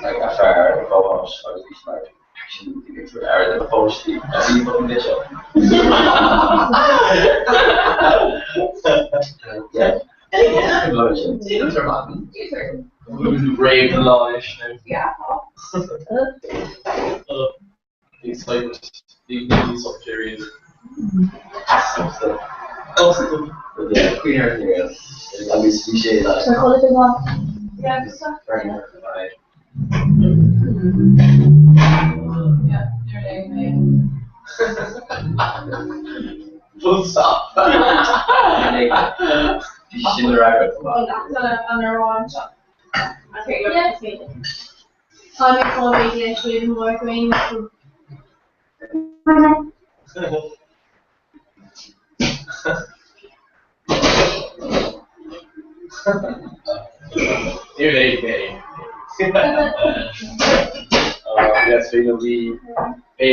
D: like a fear ag fáil bháis agus bhí sí like actually bhí mé ag tabhairt aire do mo pháistí agus bhí fucking bitch up. Yeah.
B: Brave the lá is now.
C: Yeah.
B: The excitement, the news of period.
D: Yeah, Queen Earth here. Agus bhí sé like
E: Tá chuile go maith.
C: Yeah. Yeah, you're doing me.
B: Full stop.
D: Bhí sin ar agad
C: Well, that's an arán seo. Okay, look.
E: Yeah. Tá mé fáil leis le mór go
B: Níor léigh mé. Yes, bhí bhí bhí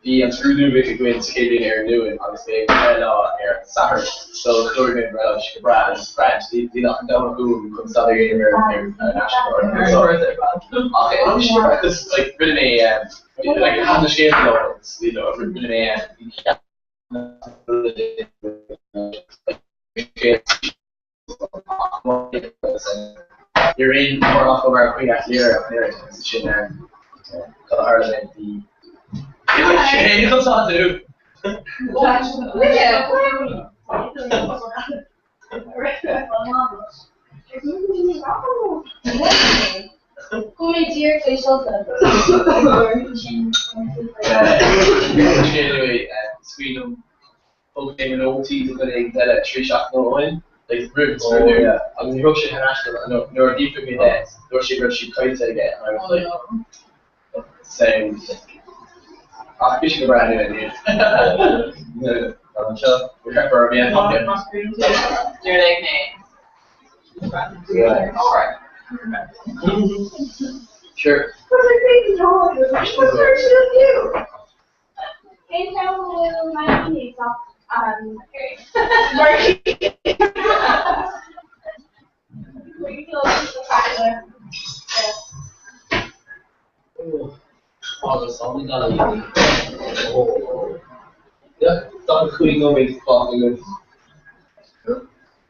B: bhí an scrúdú bhí againn sa chéad bhliain ar an Luan agus bhí breithlá ar an Satharn so chlúdaigh mé an breithlá go breá agus breá bhí bhí nach an Domhnach uaim chun staidéar a dhéanamh ar ar an aistriúchán so ach eh sure because like rinne mé like thaitin na scéalta liom agus you know rinne mé Ní raibh aon mórán acu mar Queen Art Lear ach an oiread agus sin cad a tharla linn bhí
E: Go mé díreach é seo.
B: Scaoilim Thug mé mo nótaí do dhuine éigin eile 3 seachtaine ó shin, like roimh an scrúdú, agus ní thug sé thar n-ais dom and nuair a d'fhiafraigh mé de, dúirt sé go raibh siad caillte aige and I was like, sound. Ach bhí sé go breá anyway in the end. Anseo, we're for me and
C: You're like me.
B: Yeah.
C: Alright.
B: Sure.
E: Cén ceann a bhfuil Maggie an
B: Agus an galaí. Yeah, 45 nóiméad fágtha againn.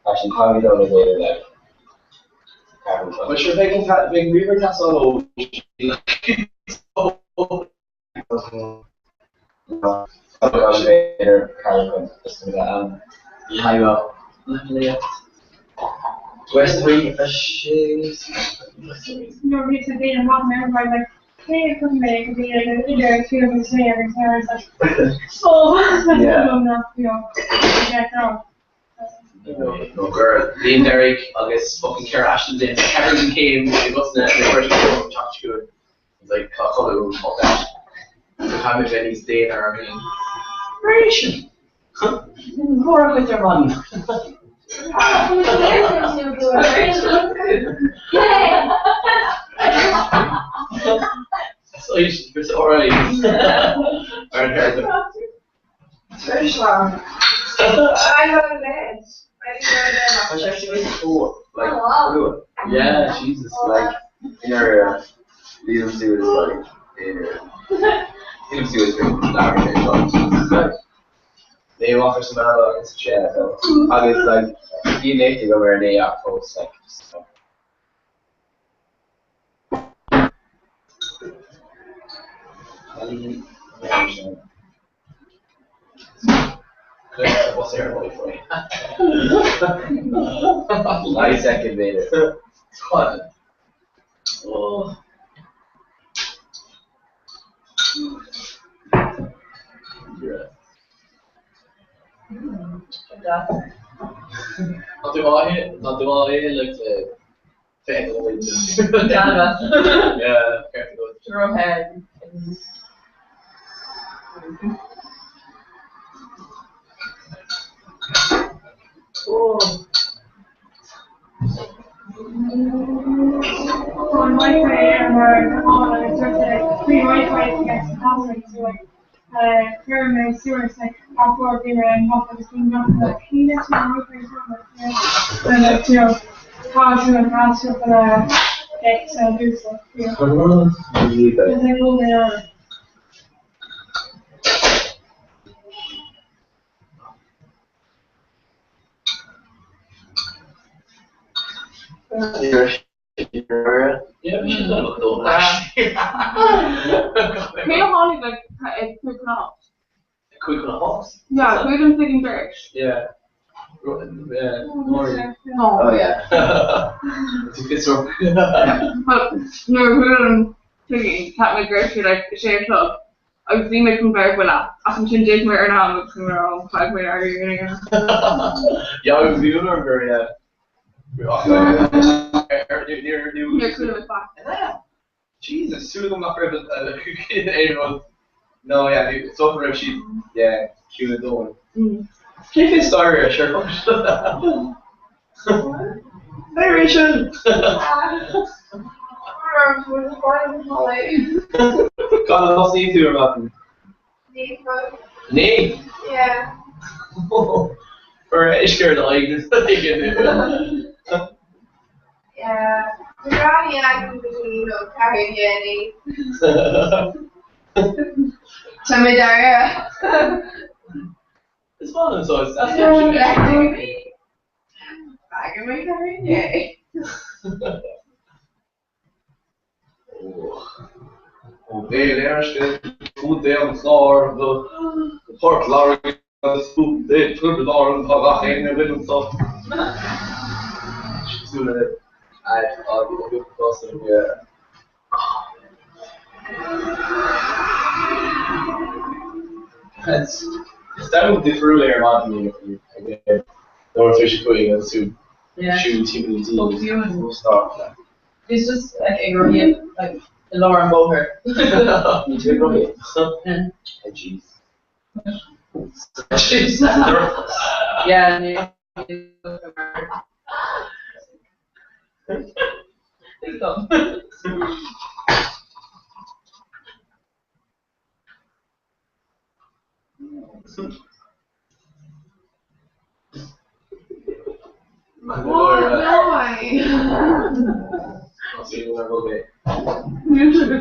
D: Actually, tá mé dul ag like
B: But sure, bheadh an bheadh ríomhaire teastáil ó
D: West Wing a sé.
F: Nuair a bhí sa daoine amach mé mar like cé a chum mé go bhí like idir 2 agus 6 agus I was like oh
D: Yeah.
F: you know yeah no
B: No girl, Liam Derrick agus fucking Cara Ashton den ceathair céim i gcosna na cuir teach go. It's like tá codladh fuck that. Caithfidh mé bheith níos déine orm féin. Rachel! Mór agat ar maidin. It's alright.
D: Yeah, Jesus, like, in our Liam Stewart is like, in Liam Stewart is Jesus Christ.
B: Ní bhacas san agus sé
D: Agus like, bhí léite go ar né ach fós like, just like, I second made it.
B: Oh.
D: Yeah.
B: Tá tú á tú á like féin Yeah, careful.
C: Rohead. Oh.
F: On Wi-Fi ar mar on free Wi-Fi gets password so like pyramid sewers like outdoor beer and help us being not like he next to Wi-Fi and like you know how to and password for the get do so you know and then go there.
B: Yeah, we should look though. Actually.
C: Cé tháinig like ag quick off?
B: Quick on a hops.
C: Yeah, chuig an thinking British.
B: Yeah. Yeah.
C: No.
D: Oh yeah.
B: It's a good sort.
C: But nuair chuig an thinking tá mé grocery like sé club agus bhí mé chun bheith bhfuil ach ansin d'éag mé ar an am agus mé ar chaith mé ar
B: Yeah, I was doing her, yeah. Near
C: Níor chuala mé fad.
B: Jesus, súil agam nach raibh aon No, yeah, it's over raibh siad, yeah, ciúin dóin. Cé fé stair sure. Hey Rachel! Gan an ní tú ar maidin? Ní?
F: Yeah.
B: Or uisce ar aghaidh.
F: Yeah. The granny I between no carry any. Tá mé dair.
B: It's fun, so it's that's the
F: Bag mé carry
B: Ó Béal Feirste, Contae an Chláir go Port Láirge agus Contae Tiobraid Árann tá gach éinne againn anseo. Súil le It's domhan difriúil é ar maidin ag nuair tar éis a cúig agus tú siúl timpeall an tí. Stop.
C: It's just like ag rothaíocht like i lár an bhóthair.
D: Ní tú ag rothaíocht? Jeez.
B: Jeez.
C: Yeah, ní. Stop.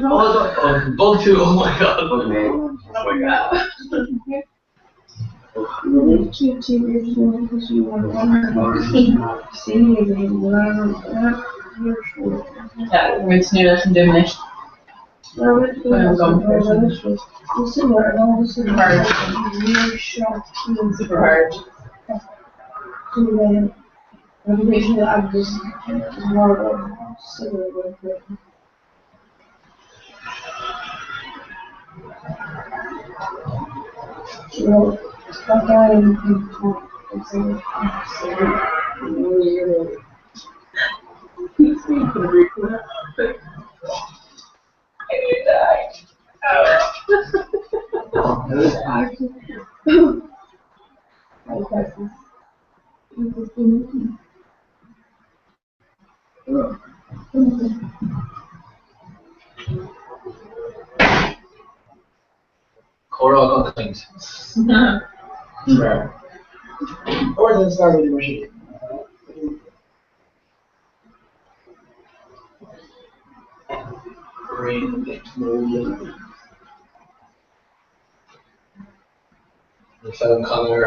B: Oh, bug two, oh my god.
D: Bug me.
B: Oh my god.
C: Yeah, we're to leis an Dominic. Super hard. I need to act.
F: Actually. High prices.
B: Comhrá gan chaint. Uaireanta is fearr rudaí mar sin. An fonn Conor.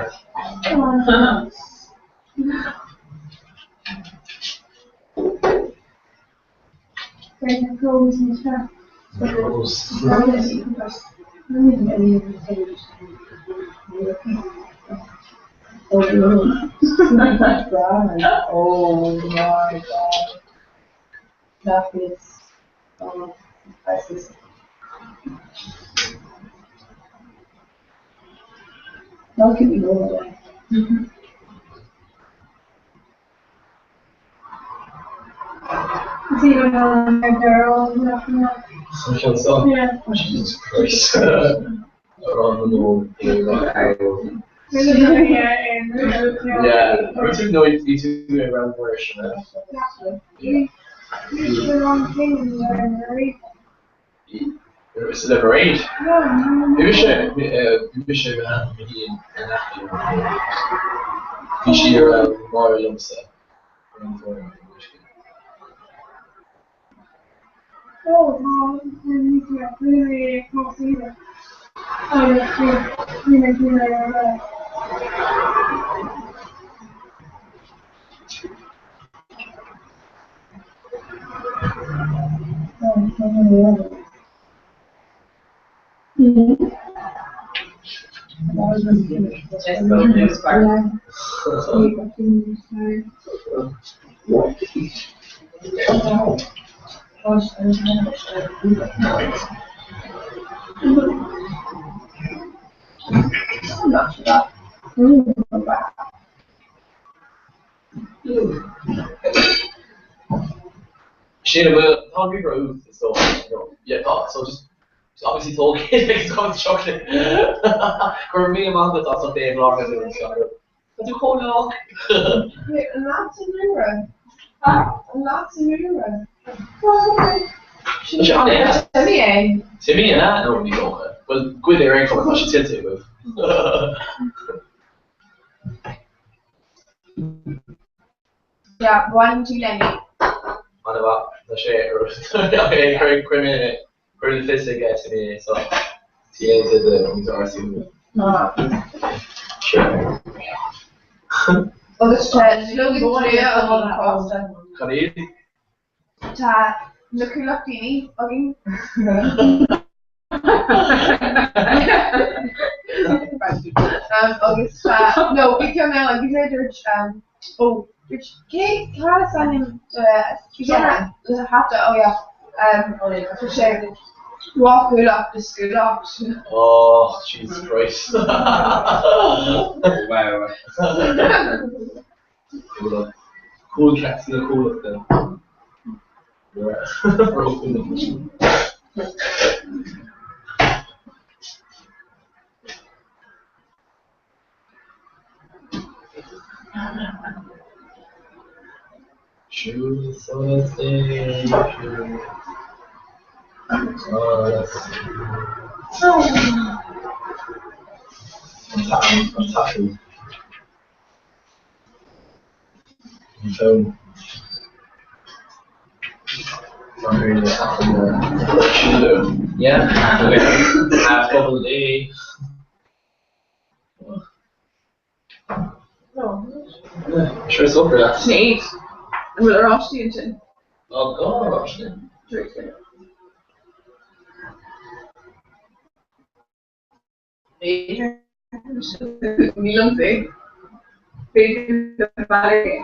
C: Oh my god. That is crisis. That'll keep me going all day.
F: Is he even on a girl?
B: Social song.
F: Yeah.
B: Jesus Christ. Around the world. Yeah. We took no you two around Irish. Yeah. It's the parade. Bhí sé bhí sé bhí Bhí sí ar máir liomsa. Sin bhfuil tá an ríomhaire uait is dócha no yeah tá so just obviously tóg é agus tá an chocolate go raibh míle maith agat as ucht é a ghlacadh linn anseo. Tá tú chomh lách.
F: An leat an ríomhaire? An leat an ríomhaire?
B: Tá sé an-éasca.
C: Timmy é.
B: Timmy an ea? No ní dócha. Bhuel goid é ar aon chuma tá sé tuillte agaibh.
F: Yeah, bhain tú Lenny.
B: An-mhaith. Tá sé ar chuir mé chuir le fios aige Timmy é so T A to the to R C. Sure.
F: Agus tá logan fosta.
B: Cad iad?
F: Tá na cúlacht daoine againn. Agus tá no bhí ceann eile bhí mé dúirt ó dúirt cé cad is ainm le hata oh yeah tá sé rathúlacht is scúlacht.
B: Oh Jesus Christ.
A: Wow.
B: Cool cats na cúlachta. Siúl solas Dé, siúl solas. An t-athrú. An fonn. Yeah. Okay. Half couple day. Sure is over that.
C: Sin eight. An bhfuil oráistí ansin?
B: Oh God, oráistí.
C: B'fhéidir. Ní liomsa é. B'fhéidir go bhfearr é.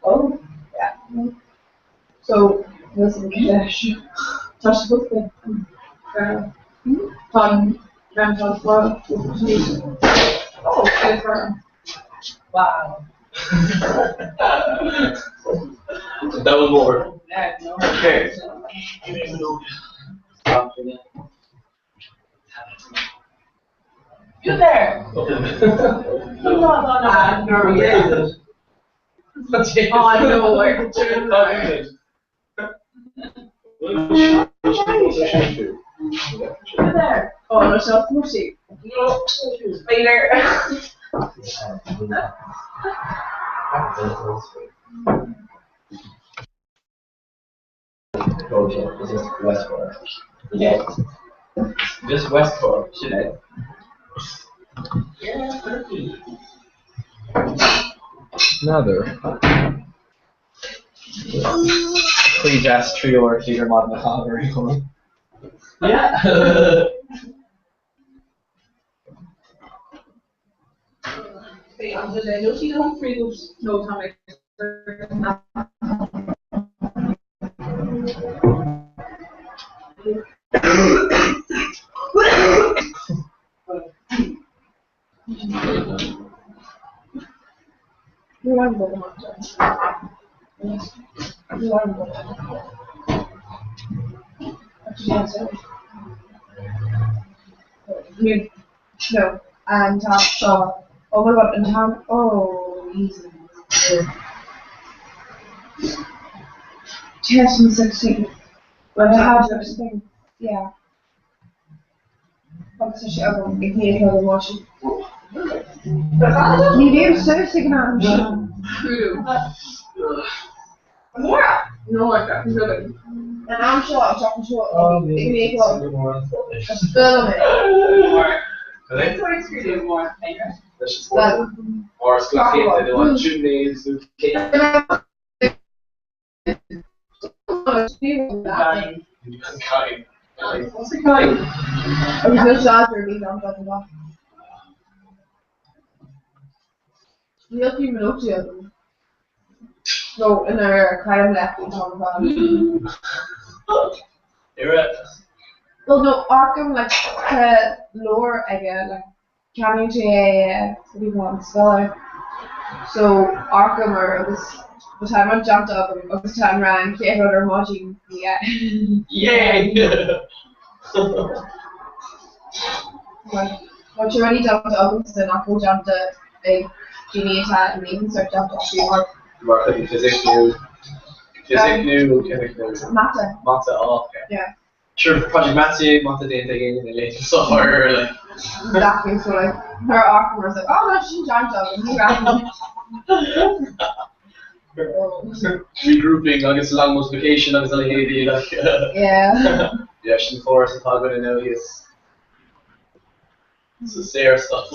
C: Oh, yeah. So, níl leis. Tá sé fós Tá Oh, Wow.
B: Domhan mór. Okay.
C: You there. Oh, no, I You there. Oh, no, so mushy. Later.
D: This is West Cork. Yeah. Just West Cork, should I? Yeah,
B: Another. Please ask Trio or Theater Mod Macabre. Yeah.
F: No, and Tom saw. Oh, what about and Tom? Oh, he's 2016. But I have this thing. Yeah. Agus sé agam ag ní le máisi. Ní bhíonn suas ag an am sin.
C: No, I got really.
F: An am seo an seachtain seo ag ní le
C: More.
B: Really?
C: It's really more.
B: That's just Or Scotland, they want chimneys,
C: Nine.
B: kind. What's it kind?
F: Agus no sáidir bhí an lá. Níl fi minútí agam. No, inar caim le an
B: You're right.
F: Well, no, Arkham like lore aige like ceanú sé bhí an scholar. So Arkham ar agus ba time an jump agam agus tá ran cé rud ar maidin yeah.
B: Yay!
F: Like, what you already jumped agam so nach bhfuil jumped ag daoine atá in Leaving Cert jumped up
B: Mark like physics new. Physics new, chemic new.
F: Mata.
B: Mata off. Okay.
F: Yeah.
B: Sure, Project Matthew, Mata Day again in the later summer. Like.
F: Exactly. So like her Arkham was like, oh no, she jumped up and he ran.
B: Regrouping agus long multiplication agus a leithéidí like
F: Yeah.
B: yeah, sin chóras atá go now is It's a saor stuff.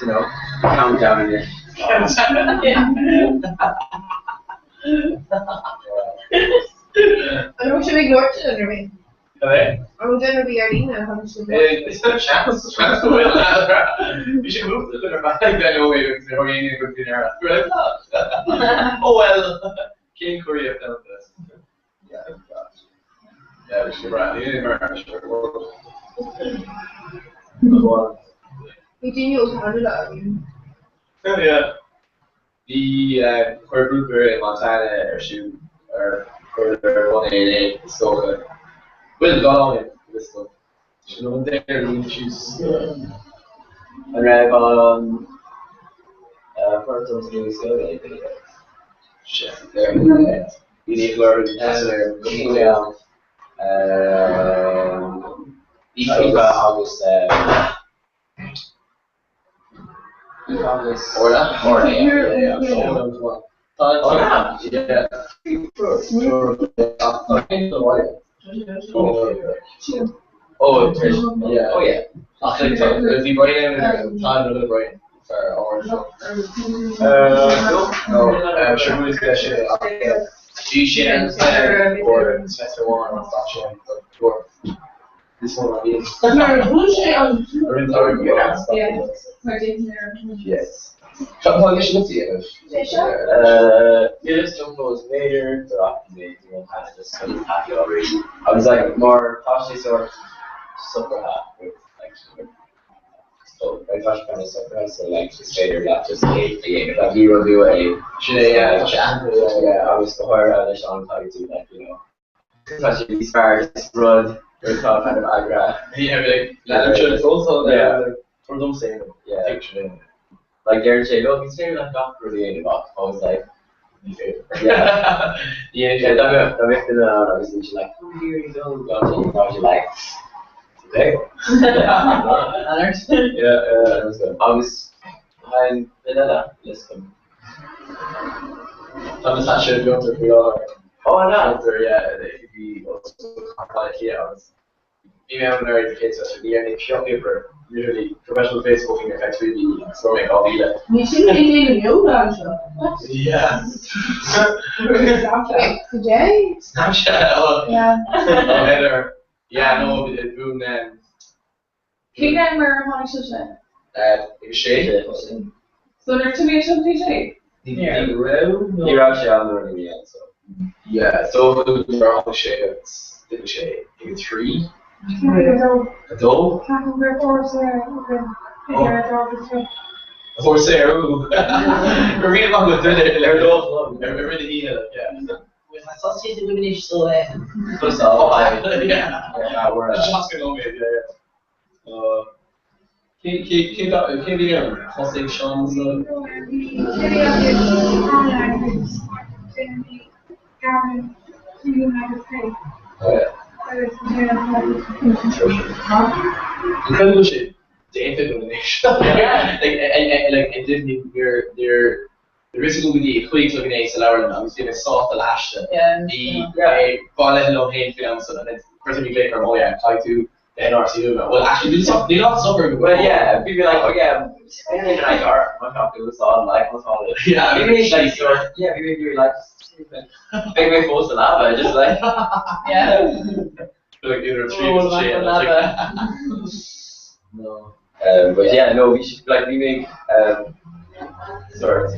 D: You know, calm down here.
F: I know should we ignore it or me.
B: Okay.
F: I'm gonna be Arlena. How should
B: It's no chance. Chance to win. You should move to the back. I know we were going to be there. We're like, oh well. King Korea found this.
A: Yeah, gosh.
B: Yeah, we should right.
F: We do know Canada.
B: Yeah. The chuir grúpa i Montana ar siú ar chuir one é is dócha. Bhfuil gá this stuff. Sin an déir choose.
D: An raibh an first one to do
B: Shit.
D: There, we need to learn down. Aoife agus Aoife agus
B: Orla?
D: Orla, yeah,
B: Yeah,
D: yeah.
B: yeah. Oh, yeah. Oh, yeah.
D: Oh yeah.
B: Ach, like, bhí Brian tá le Brian for orange. No, no, sure who's gonna shit. Bhí sin or semester one or stop sin. Níos mó ná bhíonn.
C: Nuair a bhuail sé an
B: Yes. Seo atá leis an dhéanamh.
F: Sé seo?
D: Níl a fhios agam fós, b'fhéidir go rachaidh mé go dtí an cheana just chun taithí a fháil. Agus like mar tá sé sórt socraithe with like so like tá sé kind of socraithe so like is féidir leat just é a dhéanamh. Like ní rud nua é.
B: Sin é, yeah, tá sé aitheanta,
D: yeah, agus go háirithe leis an caithfidh tú like you know Tá sé níos fearr just rud atá kind of eagraithe.
B: Yeah, be like, lean seo le fós
D: Yeah.
B: Tabhair dom saol.
D: Yeah.
B: Picture in.
D: Like deireann sé, look, is féidir leat gach rud a dhéanamh ach fós like
B: Ní féidir.
D: Yeah.
B: Ní dhéanann
D: Yeah,
B: sé.
D: dá mbeadh dá mbeadh duine ann agus bhí sé like, come here you go, got it, tá sé like, okay.
C: Alert.
B: Yeah, yeah, that's good.
D: Agus tá an duine eile le scoil.
B: Tá na sa sin fiontar faoi láthair.
D: Oh, an ea?
B: Fiontar, yeah, bhí Ollscoil Chathair Bhaile Átha Cliath agus bhí mé ann anuraidh don chéad semester, ní raibh mé pioc oibre, literally professional Facebooking ar feadh 3 mhí agus fuair mé 2,000.
C: Ní sin é déanamh yoga anseo.
B: Yeah.
C: Snapchat.
F: Today?
B: Snapchat, oh.
F: Yeah.
B: Oh, Heather. Yeah, no, bún
C: Cén am ar tháinig sé sin?
B: Ag a sé.
C: So nuair tú mé sin faoi sé?
B: Ní raibh nó.
D: Ní raibh sé ann nuair a bhí mé ann so.
B: Yeah, so nuair a tháinig sé agus d'imigh sé ag a trí.
F: Ceathrú a dó.
B: A dó?
F: Ceapaim go raibh uair saor againn idir a dó agus trí.
B: Uair saor, ooh. Go raibh míle maith agat duine ar dó a chlog, ar rith na hoíche, like, yeah. Cé bhí ann? Thosaigh Seán sa.
F: Bhí Kelly agus Anna agus Jamie, Gavin, Keelan agus Kate. Agus ansin an
B: An cuimhin go bhfuil sé déanta agam anois? Like, ag Disney níor níor Bhí fhios agam go dtí a 5 a chlog inné sa leabharlann agus bhí mé sásta le haiste. Bhí mé bailithe liom féin faoin am san and then first time you glaoch orm, oh yeah, caithfidh tú bheith in RCU now. Well actually níl soc- níl ach socair agam.
D: Well yeah, bhí mé like, oh yeah, spending like our my copy was on like was on it.
B: Yeah,
D: Bhí mé like sort yeah, bhí mé really like bheidh mé fós sa leaba, just like
C: Yeah.
B: Like idir a trí
C: Oh,
B: agus a sé
C: leaba,
B: and I was like
C: leaba.
D: No. But yeah, no, bhí sé like bhí mé um, sort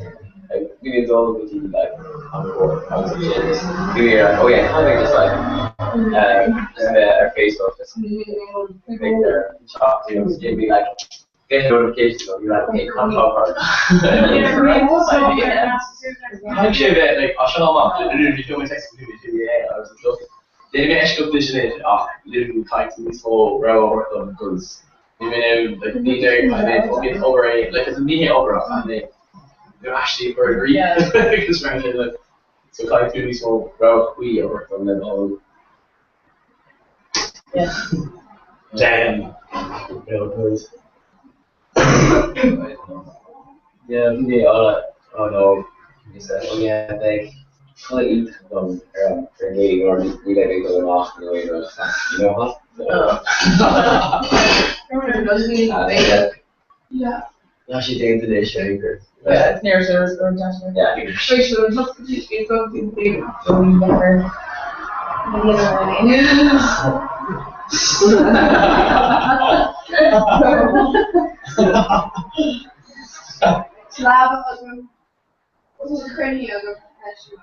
D: like bhí mé ag dul go dtí like an board agus ansin just bhí mé like oh yeah, kind of just like um, just bheith ar Facebook just big there chat you know, just give me like get notifications I'll be like okay, contact her.
B: Tháinig sé bheith like as seo amach literally bhí mé text go dtí é agus an Déanfaidh mé eisceacht de sin anois ach literally caithfidh tú níos mó rogha a thabhairt dom because níl mé in ann like ní deir caithfidh mé fucking obair a like is ní hé obair ach caithfidh mé you know aistí a chur i gcrích because mar sin like so caithfidh tú níos mó rogha cuí a thabhairt dom le do thoil.
C: Yeah.
B: Damn. Real good.
D: Yeah, bhí mé oh oh no bhí sé oh yeah beidh codladh iontach agam ar an ar an gcéad uair ní beidh mé ag dul amach nó aon rud you know what?
F: Yeah.
D: Tá sé déanta anois ar aon chor.
C: Yeah, it's near service or definitely.
D: Yeah.
F: Leaba agam. Tá cruinniú agam freisin.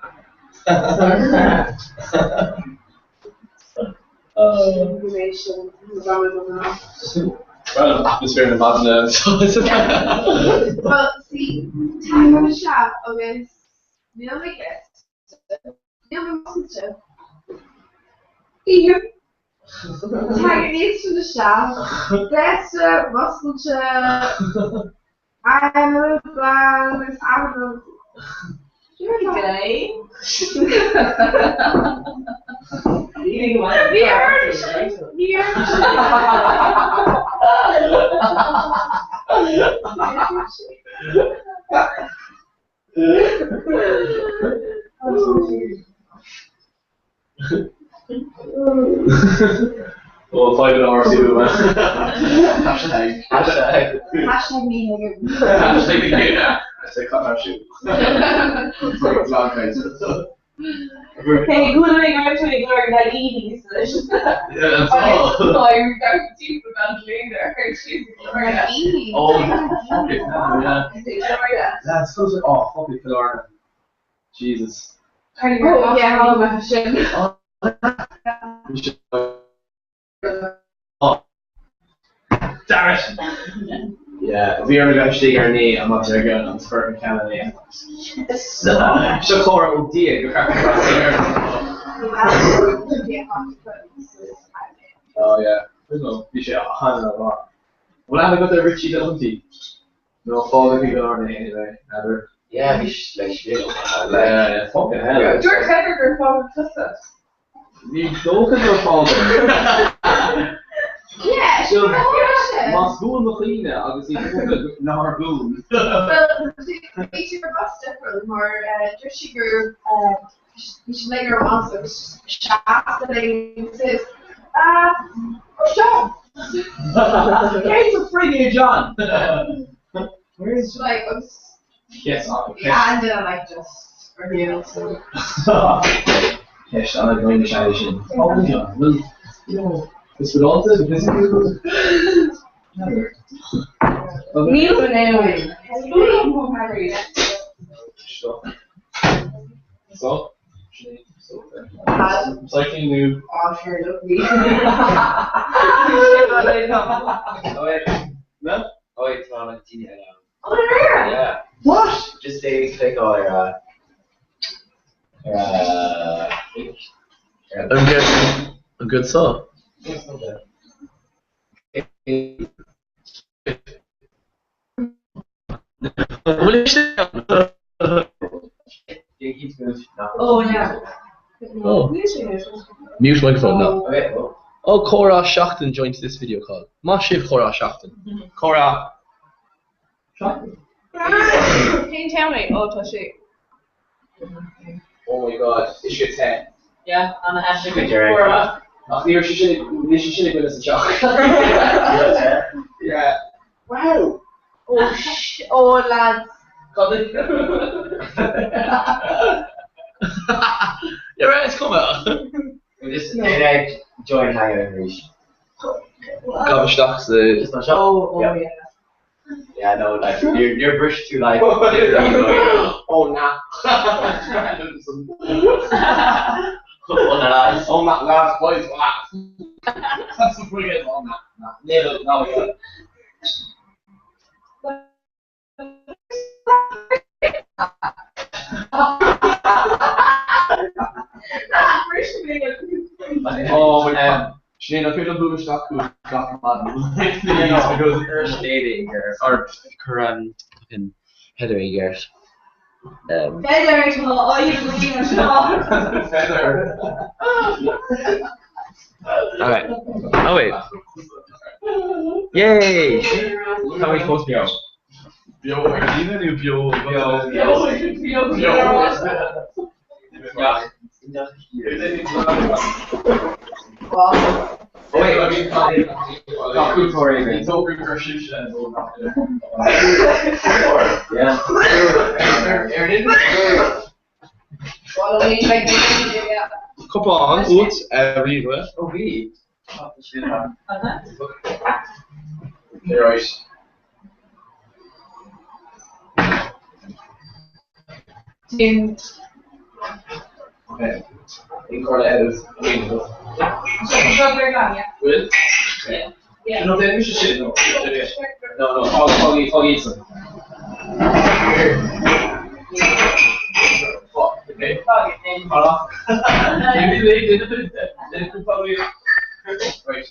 B: Well, atmaisféar na maidine
F: Well, see, tagaim isteach agus níl mé gléasta, níl mé oscailte. Ím. Tagann iadsan isteach, gléasta, oscailte, aghaidh glan agus achan rud.
C: Gay.
F: Ní ormsa, ní ormsa.
B: Well, five an hour too, man. Hashtag.
D: Hashtag.
F: Hashtag ní thuigim.
B: Hashtag yeah. Hashtag cut my shoe.
C: Hey, go bhfuil mé go raibh tú ag lorg na Yeezys leis.
B: Yeah, that's all.
C: Tá gach timpeall gan léidir ar siad ag lorg.
B: Oh, fuck it, yeah. Yeah, it's so oh, fuck it, Killarney. Jesus.
C: Oh, yeah, how about sin?
B: Oh. Damn it! Yeah, bhí orm a bheith istigh ar a 9 am maidin ar gcion agus chuir an ceann a 9. Seo comhartha ó Dhia go caithfidh mé Oh yeah, bhí sé an-mhaith. Bhfuil aithne agat ar Richie Delahunty? Nó fágadh i gCill anyway, n'fheadar.
D: Yeah, bhí like
B: Yeah, yeah, fucking hell.
C: Dúirt Heather gur fágadh tusa.
B: Ní dócha gur fágadh.
C: Yeah,
B: So, Más buan mo chuimhne agus ní dócha nár bhuan.
G: Well, bhí sí ar bus difriúil mar dúirt sí gur bhí sí ag ar an agus seasta says, ah, where's John?
B: Cé sa frig é John? Where's
G: Like, I was,
B: Yes, okay.
G: yeah, and then I like just revealed, so.
B: Ceist an-ghaoine sé sin. Oh, John, well, you know, is spioradálta, physical.
C: Níl an éin.
B: So, so, so, cycling new.
G: Oh, sure, lovely.
D: Oh wait,
B: No?
D: oh wait, tá an daoine eile.
G: Oh, there.
D: Yeah.
B: What?
D: Just say click ar ar
B: I'm good. I'm good, so.
C: Oh, yeah.
B: Oh. Mute microphone, no.
D: Okay, well.
B: Oh, Comhrá Seachtain joined this video call. Maith sibh Comhrá Seachtain. Comhrá Seachtain.
C: Can you tell me? Oh, tá sé.
B: Oh my god, is sé te.
C: Yeah, an a
D: Good job.
B: Ach ní sé sin ní sé sin go sa teach. Yeah. Wow.
G: Oh, sh oh, lads.
B: Cad é? Yeah, right, it's cuma.
D: Just no. join hangout arís.
B: Gabh isteach sa
D: Just an seo.
G: Oh, oh,
D: Yeah.
G: yeah.
D: Yeah, no, like you're brushed to like
B: Oh, nah.
D: Oh, na.
B: Oh, nah, lads, boys, lads. That's the brilliant. Oh, nah, nah. Never, no, yeah. Oh, my God. Sinéad, an féidir liom isteach go gach maidin? Because
D: Sinéad or cur an fucking Heather i gceart.
E: Feather tá áon seo.
B: Feather.
D: Okay. Oh wait. Yay! How are we supposed to go?
B: Beo ar líne nó beo
D: Beo.
C: Beo.
B: Beo.
G: Well,
D: Oh wait. Tá cúpla
B: Ní tógadh gur sibhse an dul
D: Yeah.
G: well, only like, yeah.
B: Cupán út ar ríomhaire.
D: Oh bhí.
B: Okay, right.
C: Dún.
B: Okay. Incorla edit. Will?
C: Yeah. Yeah.
B: No, then we should sit. No, no, no. Fog, fog, fog, Fuck. Okay. Voilà. Right,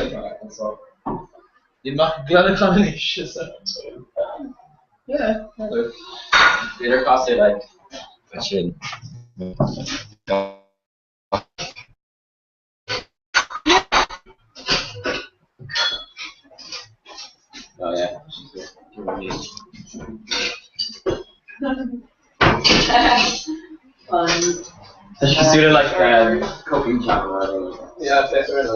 B: okay, so. Ní nach glan combination. Yeah.
D: B'fhéidir costar like sin. Oh yeah.
C: Fun.
D: So she's doing like cooking channel or whatever.
B: Yeah, that's right.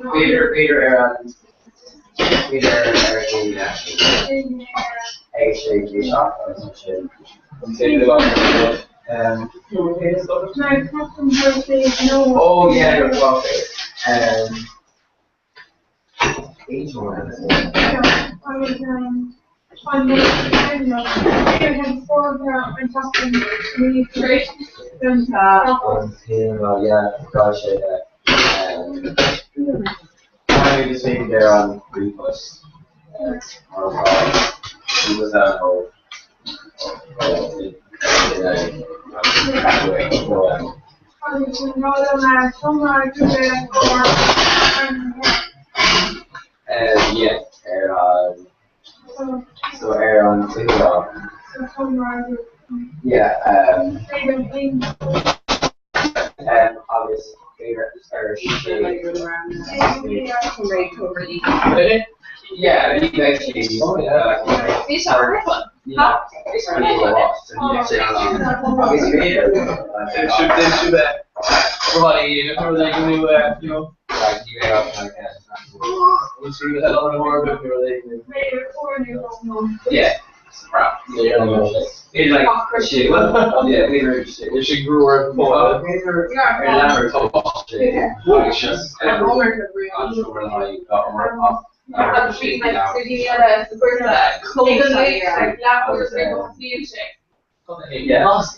D: B'fhéidir ar an b'fhéidir ar an ag sé agus ansin Oh yeah, you're okay. Yeah, ar an so ar an Yeah, agus ar Yeah,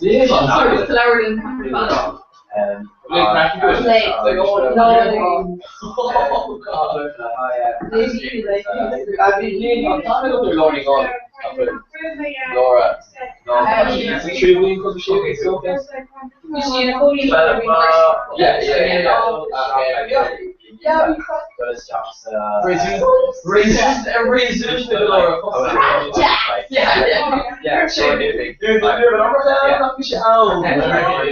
D: Yeah. Yeah.
B: Oh, and ar an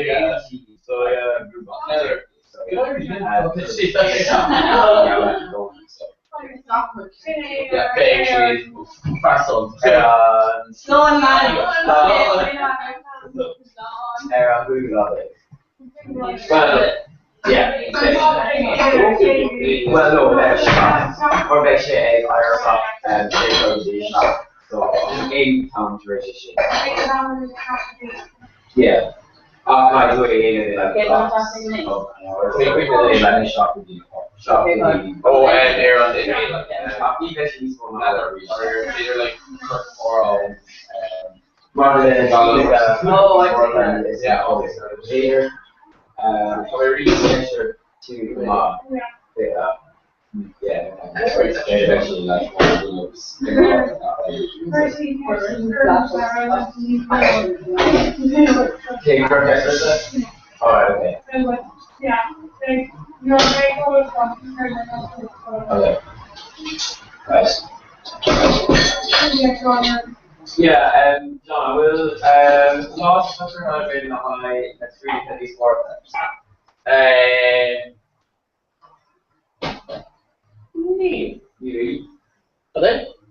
D: Yeah, John, will last na 3
B: Níl.
D: Níl.
B: Are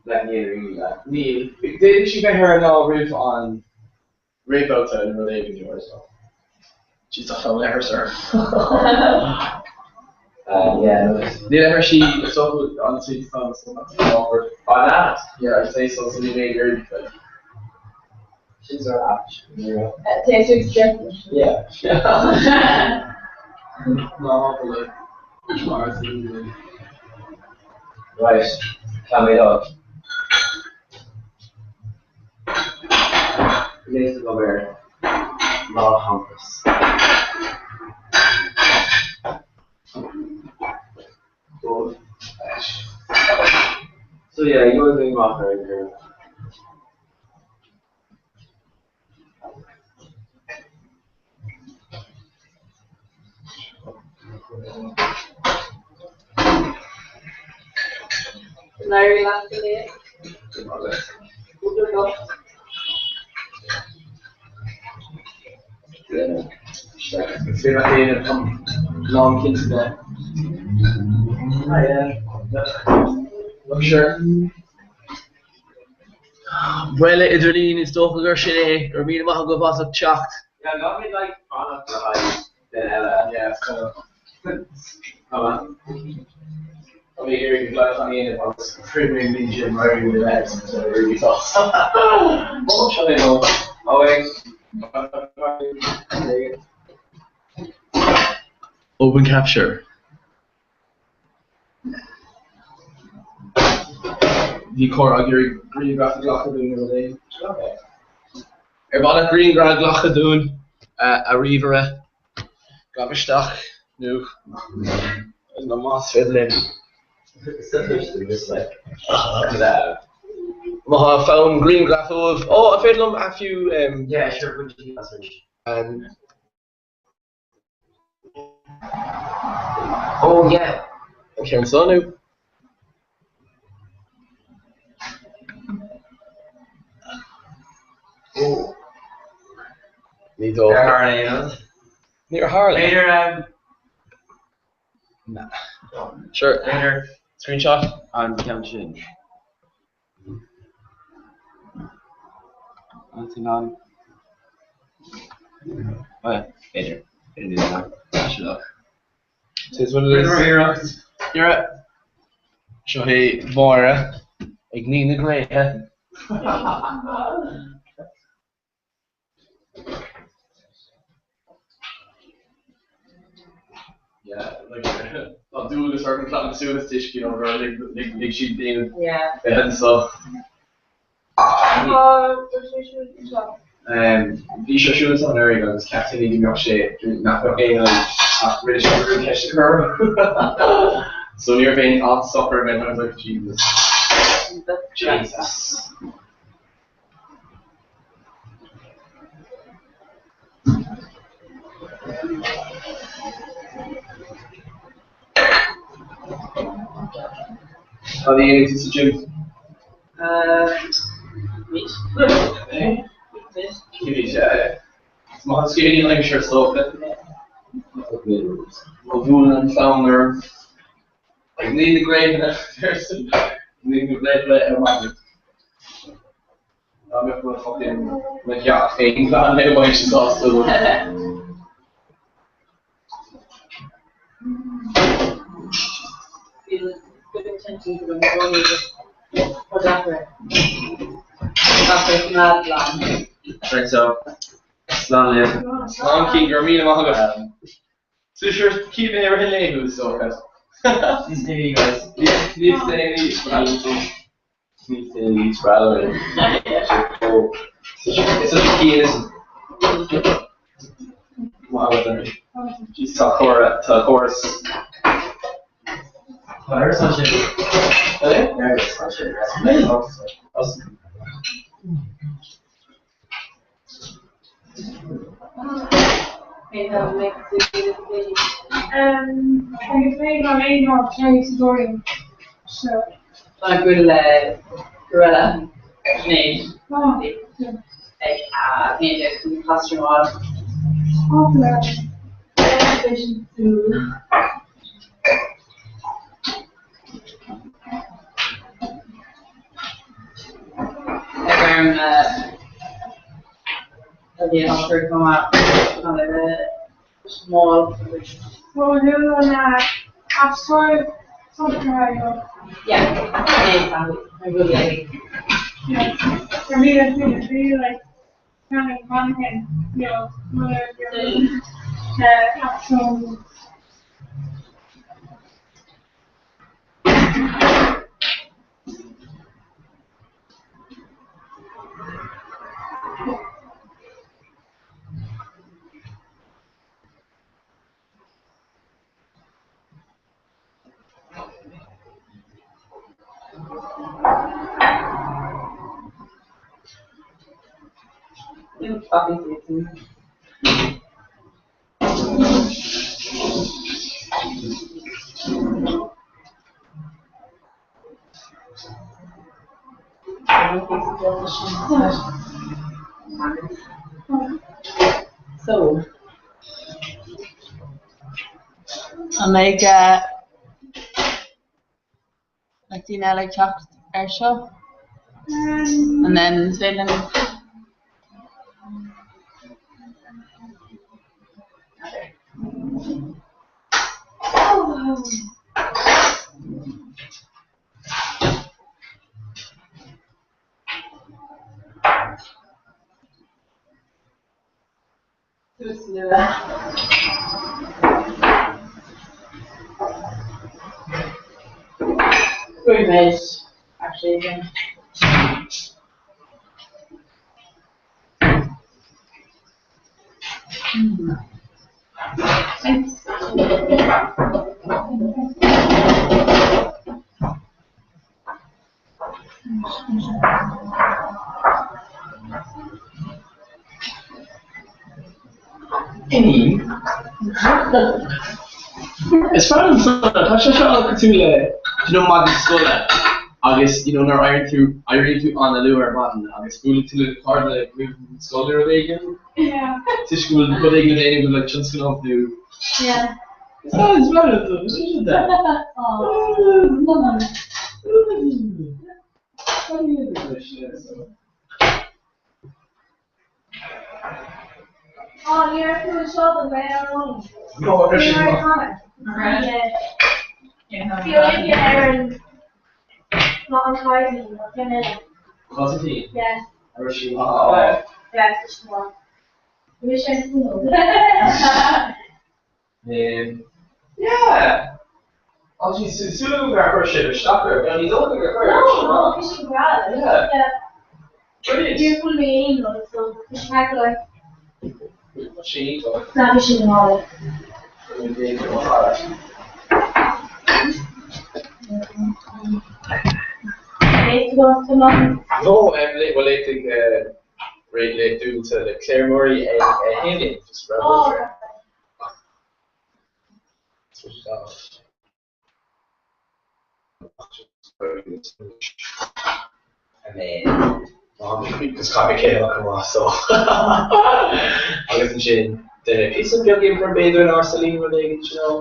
D: Like níl really like.
B: Níl. Did she get her now roimh an réamhbhabhta in rud éigin uair so. She's a phone her sir.
D: Yeah, no, it's
B: Níl ever she so on the phone so that's awkward.
D: on that.
B: Yeah, I'd say so so maybe you're like
D: She's our app. Yeah.
B: Yeah. No, like
D: Right. Can we dog? Léas go ar lá campus. So yeah, you were doing off right here.
C: Larry Lafayette.
B: Bhí mé féin long cinnte de.
D: Hi, yeah.
B: Sure. Bhuel, a idirlín, is dócha gur sin é. Go raibh míle maith agaibh as ucht teacht.
D: Yeah, got me like fanacht le haghaidh duine eile.
B: Yeah, so. Tá mé ag iarraidh glaoch a dhéanamh agus fuair mé an sin really relaxed so really sásta. Ó, seo é nó. Ó, Open capture. Bhí cara ag iarraidh grianghraf a ghlacadh dúinn nó rud éigin. Ar mhaith leat grianghraf a ghlacadh dúinn, a ríomhaire? Gabh isteach nó nó más féidir linn. Má tá fonn grianghraf uaibh, ó, an féidir liom fiú
D: Yeah, sure, bhain sí as arís.
B: Oh yeah! An ceann seo nó? Oh. Ní dócha.
D: Ar tharla aon rud?
B: Níor tharla.
D: B'fhéidir um.
B: Nah. Sure.
D: B'fhéidir.
B: Screenshot?
D: An ceann sin. An tú in ann? Oh yeah, b'fhéidir. B'fhéidir níl ann. Seo.
B: Is what it is.
D: Iarracht.
B: Iarracht. Seo é Máire ag ní na gréithe. Yeah, like, tá dualgas orm clann suas toisc, you know, gur lig lig siad daoine
C: Yeah.
B: bheith anseo.
F: Tá sé siúd anseo.
B: Bhí sé siúd anseo anuraidh agus cheap daoine go mbeadh sé, nach mbeadh aon ach rinne sé brú ceist a chur orm. So ní raibh aon áit socair againn, I was like, Jesus. Jesus. Cad a dhéanann tú sa gym?
C: Meat.
B: Eh? Meat, yeah. Is maith an scéalaí an aimsir is dócha. Má bhuaileann an fonn orm. Ag ní na gréine, ní na gréine ar maidin. Dá mbeadh mo fucking mo theach féin glan le bheinn sásta.
C: Feel good intentions agam i gcónaí but tá deacair. Tá sé mad glan.
D: Right so, slán libh.
B: Slán Cian, go raibh míle maith agat. So sure, keep mé ar an léithiú is dócha.
D: Níos déanaí guys.
B: Níos déanaí. Níos déanaí rather It's such a key is Jeez, tá córas tá córas.
D: Tá ar son sin.
B: Eh?
D: Ar son sin.
F: Agus mé gan aon rud tar éis dóigh seo.
C: Tá go le gorilla Sinéad ag 11 Pastor Ag arm a bhí an obair chomh maith chun a bheith small agus.
F: Well, you an aisteoir socraithe.
C: Yeah, é I really like.
F: Yeah. For me, that's really like kind of mannequin, you know, mother actual
C: Coffee season. So, an mbeidh Like daoine eile ag teacht air seo. And then is féidir linn Tús nua. Roommate, actually, again. Thanks.
B: Iníon. Is fearr liom seo, tá sé seo cosúil le you know maidin scoile agus you know nuair a éiríonn tú éiríonn tú an-luath ar maidin agus buaileann tú le do chairde roimh an scoil nó rud éigin toisc go bhfuil rud éigin le déanamh like tionscnamh nó Is fearr is fearr liom seo, is sin de.
E: Á, ní raibh tú anseo don mé ar an
B: No, ar sin
E: Bhí Olivia ar an lá an Caitlín nó ceann eile.
B: Cosity?
E: Yeah.
B: Ar sin maith.
E: Yeah, tá sin maith. Bhí sé súil.
B: Yeah. Obviously, súil agam gur chuir sibh isteach air, bheadh níos dócha gur chuir.
E: No, no, bhí sé breá.
B: Yeah.
E: Yeah.
B: Brilliant.
E: Níor chuala mé aon rud, so bhí sé ceart go leor.
B: Tá sé iontach.
E: Ná bhí sé go hálainn. Léigh tú an t-iomlán?
B: No, bhuel léigh léigh dúilte le Claire Murray ag 11, just raibh
E: Oh.
B: Switch it off. And then because caithfidh mé céim chomh maith so agus ansin déanfaidh mé píosa beag oibre b'fhéidir in Arsailín rud éigin you know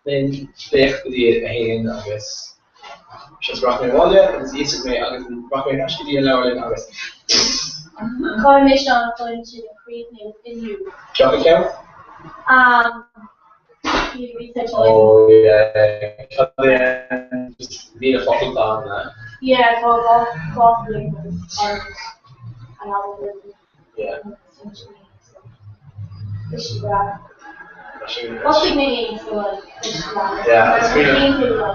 B: then féach go dtí a haon agus just rachaidh mé abhaile agus íosfaidh mé agus rachaidh mé ar ais go dtí an leabharlann agus
E: Caithfidh mé seo an fhoireann sin a chríochnú inniu.
B: Cad ceann?
E: Um, bhí research
B: Oh yeah, cad é just 1,000 focal atá ann le.
E: Yeah, tá dhá bhliain agus an algorithm.
B: Yeah.
E: Bhí sé breá. Thosaigh mé é so like, bhí sé breá.
B: Yeah, it's been
E: a...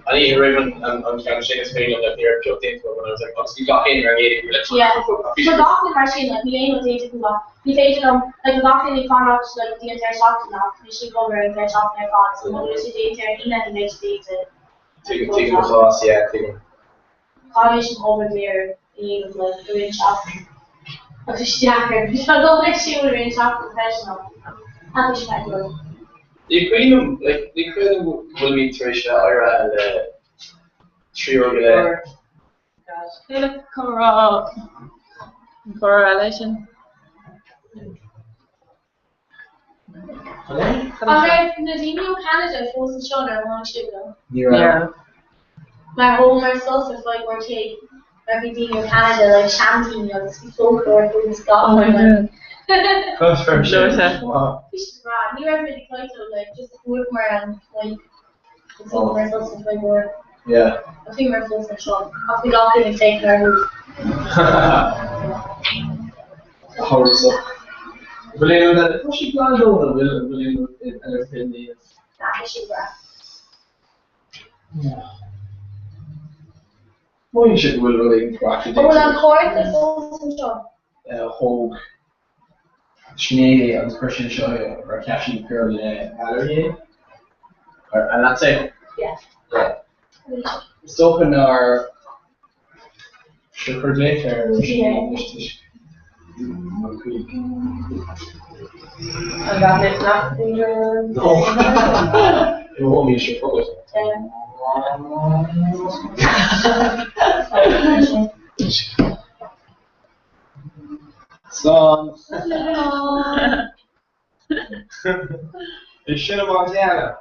B: An oíche roimh an ceann sin is féidir liom like ní raibh pioc déanta agam and I was like agus bhí gach éinne ar an gcéad like
E: Yeah. Tá gach duine mar sin like níl aon rud déanta acu ach ní féidir liom like tá gach duine ag fanacht like go dtí an deireadh seachtaine ach níl sé ag obair an deireadh seachtaine ar fad so mura bhfuil sé déanta ar an Aoine ní bheidh sé déanta.
B: Tuigim tuigim do chás yeah tuigim.
E: Caithfidh mé sin obair léir a dhéanamh like i rith an tseachtain agus bhí sé deacair bhí sé dul ar siúl i rith an tseachtain freisin ach tá sé ceart go leor.
B: Ní cuimhin liom, like, ní cuimhin liom go bhfuilimid tar éis a bheith éirithe le 3 uair go leith.
C: Cé le comhrá an chomhrá eile sin?
E: An raibh na daoine ó Canada fós anseo nuair a tháinig sibh leo?
B: Ní raibh.
E: Mar thógamar sos ar feadh uair chloig mar bhí daoine ó Canada like seandaoine agus bhí folklore acu agus gach rud. Bhí sé breá. Ní raibh muid ag caint leo like just bhuaigh an cloig agus thógamar sos ar feadh uair.
B: Yeah.
E: Ach bhíomar fós anseo ach bhí gach duine ag féachaint orthu.
B: Amhrasach. Bhfuil aon rud eile? Tá sé glan dó an bhfuil an bhfuil aon rud eile ar féidir a dhéanamh?
E: Tá sé breá.
B: Mothaíonn sé go bhfuil rud éigin craic
E: An bhfuil an cárta fós anseo?
B: Thóg Sinéad é agus chuir sí anseo é mar cheap sí gur le Valerie é. An leatsa é?
E: Yeah.
B: Yeah. Is dócha nár sure chuir glaoch ar Sinéad anois toisc an chuig.
C: An bhreathnaigh nach féidir?
B: No. It won't be sure fuck it. Slán.
E: Slán.
B: Is sin a Montana.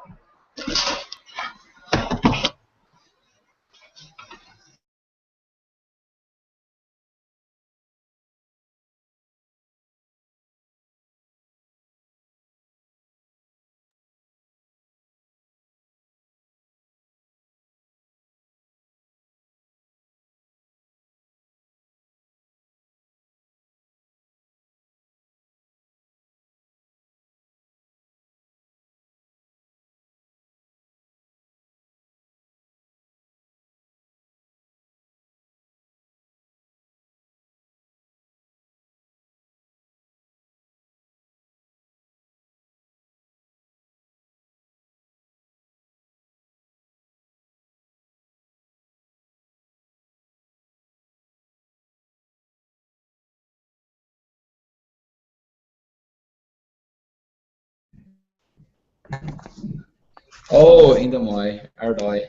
D: Ó, iontach maith, ar dóigh.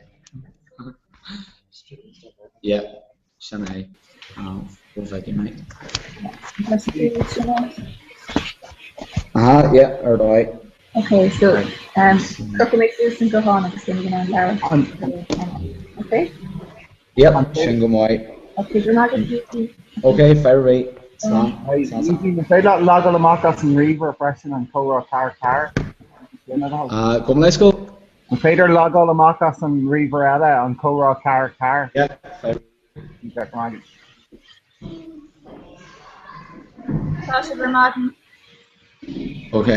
D: Yeah, sin é. Go bhfeicfidh mé. Aha, yeah, ar dóigh.
H: Ok, so um, crochfaidh mé suas an guthán agus beidh mé in ann labhairt. Ok?
D: Yep, sin go maith.
H: Ok, go raibh maith agat.
D: Ok, fair rate. Slán.
A: Is féidir leat logáil amach as an ríomhaire freisin an comhrá ceathair ceathair.
D: Gabh mo leithscéal?
A: An féidir logáil amach as an ríomhaire eile an comhrá ceathair ceathair?
D: Yeah, fair.
A: Go raibh maith agat.
H: Tá sibh ar maidin.
D: Ok.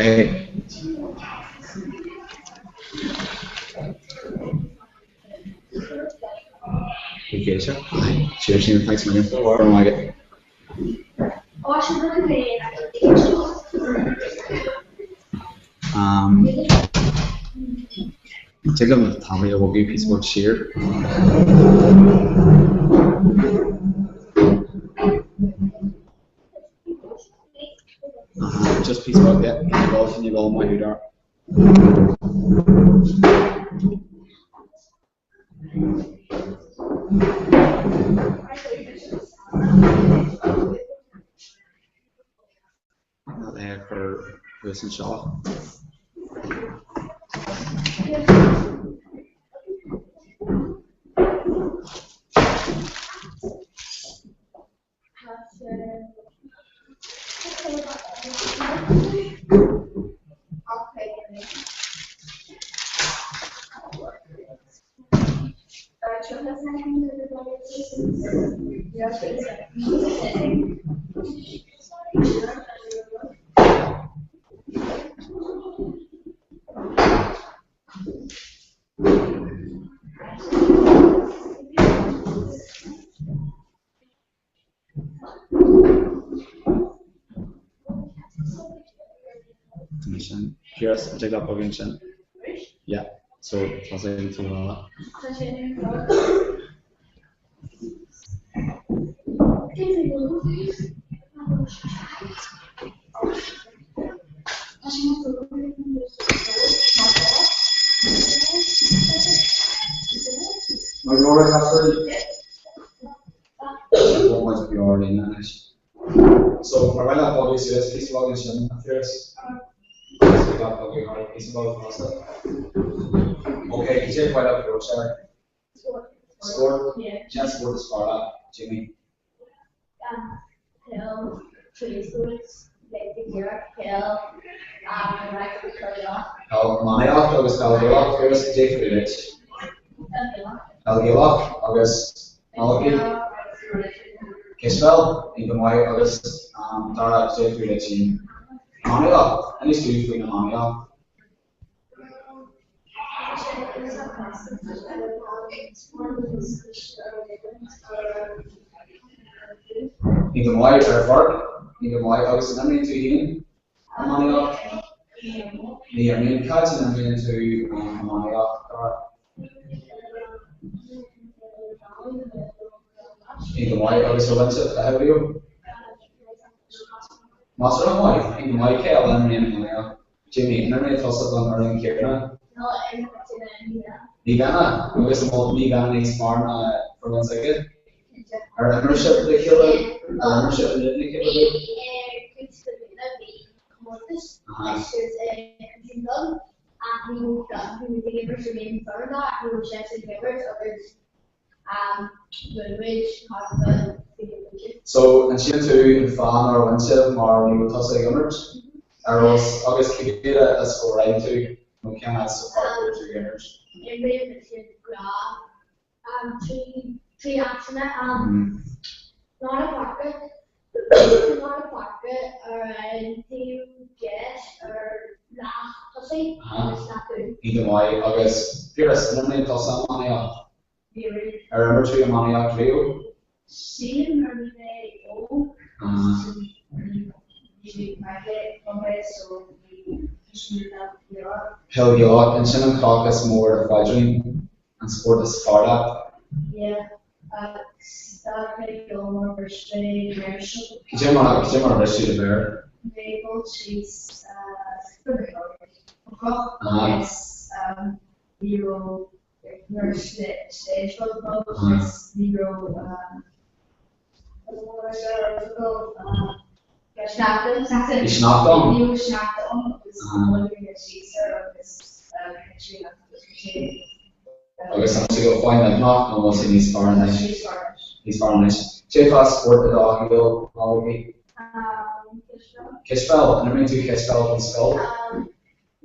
D: Cheers, Shane. Thanks a million. Go raibh maith agat. Um, Tig liom Tommy a bhogadh píosa beag siar. Aha, just píosa beag, yeah. Ní gá sin, ní gá maith thú, Dara. É a chur thuas anseo. Sin. Piaras, an dtig leat bogadh ansin? Yeah. So, tá sé ag an taobh eile. Mar leor, Catherine? Bhfuil muid beo ar líne anois? So, ar mhaith leat bogadh suas píosa beag ansin, a Phiarais? Is féidir leat bogadh thart píosa beag fosta. Ok, cad é ba mhaith leat labhairt air?
E: Spórt.
D: Spórt? Cén spórt is fearr leat, Jamie?
E: Peil, spórt, peil,
D: Peil iománaíocht agus peil Ghaelach, Piaras, cad é faoi duit?
E: Peil Ghaelach.
D: Peil Ghaelach agus Malachy? Cispheil, iontach maith agus Dara, cad é faoi duit féin? Iománaíocht, inis dúinn faoin iománaíocht. Iontach maith ar an pháirc, iontach maith agus an imríonn tú féin iománaíocht? Ní imríonn, cá háit a n-imríonn tú iománaíocht, Dara? Iontach maith agus ar bhain sibh cluiche riamh? Measartha maith, iontach maith, cé eile a imríonn iománaíocht? Jimmy, an imríonn tusa don fhoireann chéanna? Ní bheinn, agus an bhfuil Naomh Éanna níos fearr ná foireann s'aige? Ar imir sibh le chéile? Ar imir sibh le chéile riamh? So, an síleann tú an fáth nár bhain sibh mar ní raibh tusa ag imirt? Ar fheabhas, agus cé mhéad a scóráil tú nó cén áit sa pháirc a raibh tú ag imirt? Iontach maith, agus Piaras, an imríonn tusa iománaíocht? Ar imir tú iománaíocht riamh?
E: Sílim nuair a bhí mé óg bhí mé ag so bhí
D: Peil Ghaelach, ansin an chloch is mó ar do phaidrín, an spórt is fearr leat? Cad é mar, cad é mar a bhris tú do mhéar?
H: Chroch agus ní raibh nuair stage rud agus ní raibh sneachta.
I: Bhí sneachta ann?
H: Ní raibh sneachta ann agus bhuail mé síos air agus thit sé agus bhí sé
I: Agus an bhfuil sé go fóill nimhneach nó an bhfuil sé níos fearr anois?
H: Níos fearr anois.
I: Níos fearr anois. Cad é atá spórt i do shaol, Malachy?
H: Cispheil.
I: Cispheil? An imríonn tú cispheil don scoil?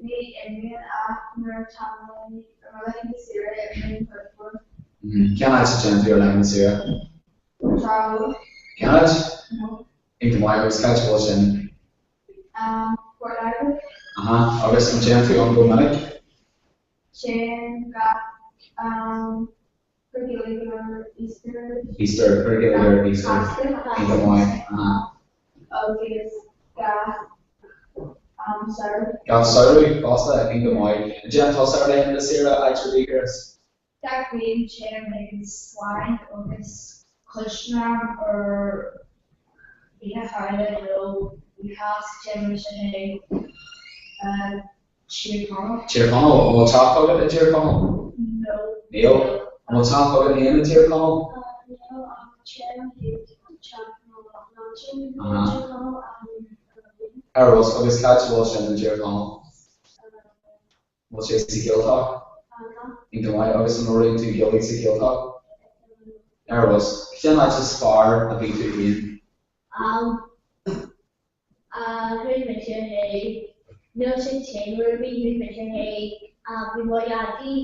H: Ní imrím ach nuair atá mé ar mo laethanta saoire imrím football.
I: Cén áit a dtéann tú ar laethanta saoire?
H: Trá Mhór.
I: Cén áit? Iontach maith agus cá háit a bhfuil sin?
H: Port Láirge.
I: Aha, agus an dtéann tú ann go minic?
H: Téim gach Gaeilgeoir Easter.
I: Easter, cuir Gaeilgeoir Easter. Iontach maith. Aha.
H: Agus gach samhradh.
I: Gach samhradh fosta, iontach maith. An dtéann tusa ar laethanta saoire áit ar bith, Iris?
H: Gach bliain téim ag an Spáinn agus cloisim ar Oíche Shamhna nó Oíche Chásca téim chuig Tír Chonaill.
I: Tír Chonaill? An bhfuil teach agat i dTír Chonaill?
H: No.
I: Níl. An bhfuil teach agat féin i dTír Chonaill?
E: Níl ach téim chuig teach mo aintín i dTír Chonaill
I: Ar fheabhas, agus cá háit a bhfuil sin i dTír Chonaill? An bhfuil sé sa Ghaeltacht? Iontach maith, agus an labhraíonn tú Gaeilge sa Ghaeltacht? Ar fheabhas. Cén áit is fearr a bhí tú féin?
E: Chuaigh mise chuig, níl sé téamh ar bith, chuaigh mise chuig, bhí mo dhaidí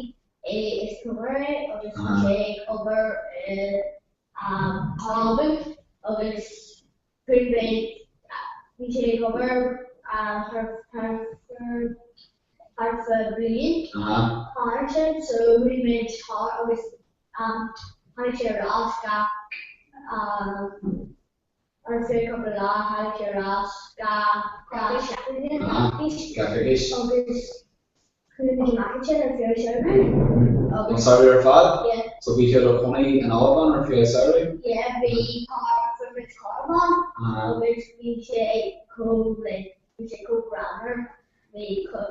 E: is plumber é agus bhí sé ag obair i Albain agus chuaigh mé, bhí sé ag obair thar thar feadh bliain thar ansin so chuaigh mé thar agus tháinig sé ar ais gach Ar feadh cúpla lá tháinig sé ar ais gach seachtain
I: coicís
E: agus chuaigh muid amach ansin ar feadh an samhradh
I: An samhradh ar fad?
E: Yeah.
I: So bhí tú i do chónaí in Albain ar feadh an samhraidh?
E: Yeah, bhí car, fuair muid carbhán agus bhí sé chomh like, bhí sé chomh greannmhar, bhí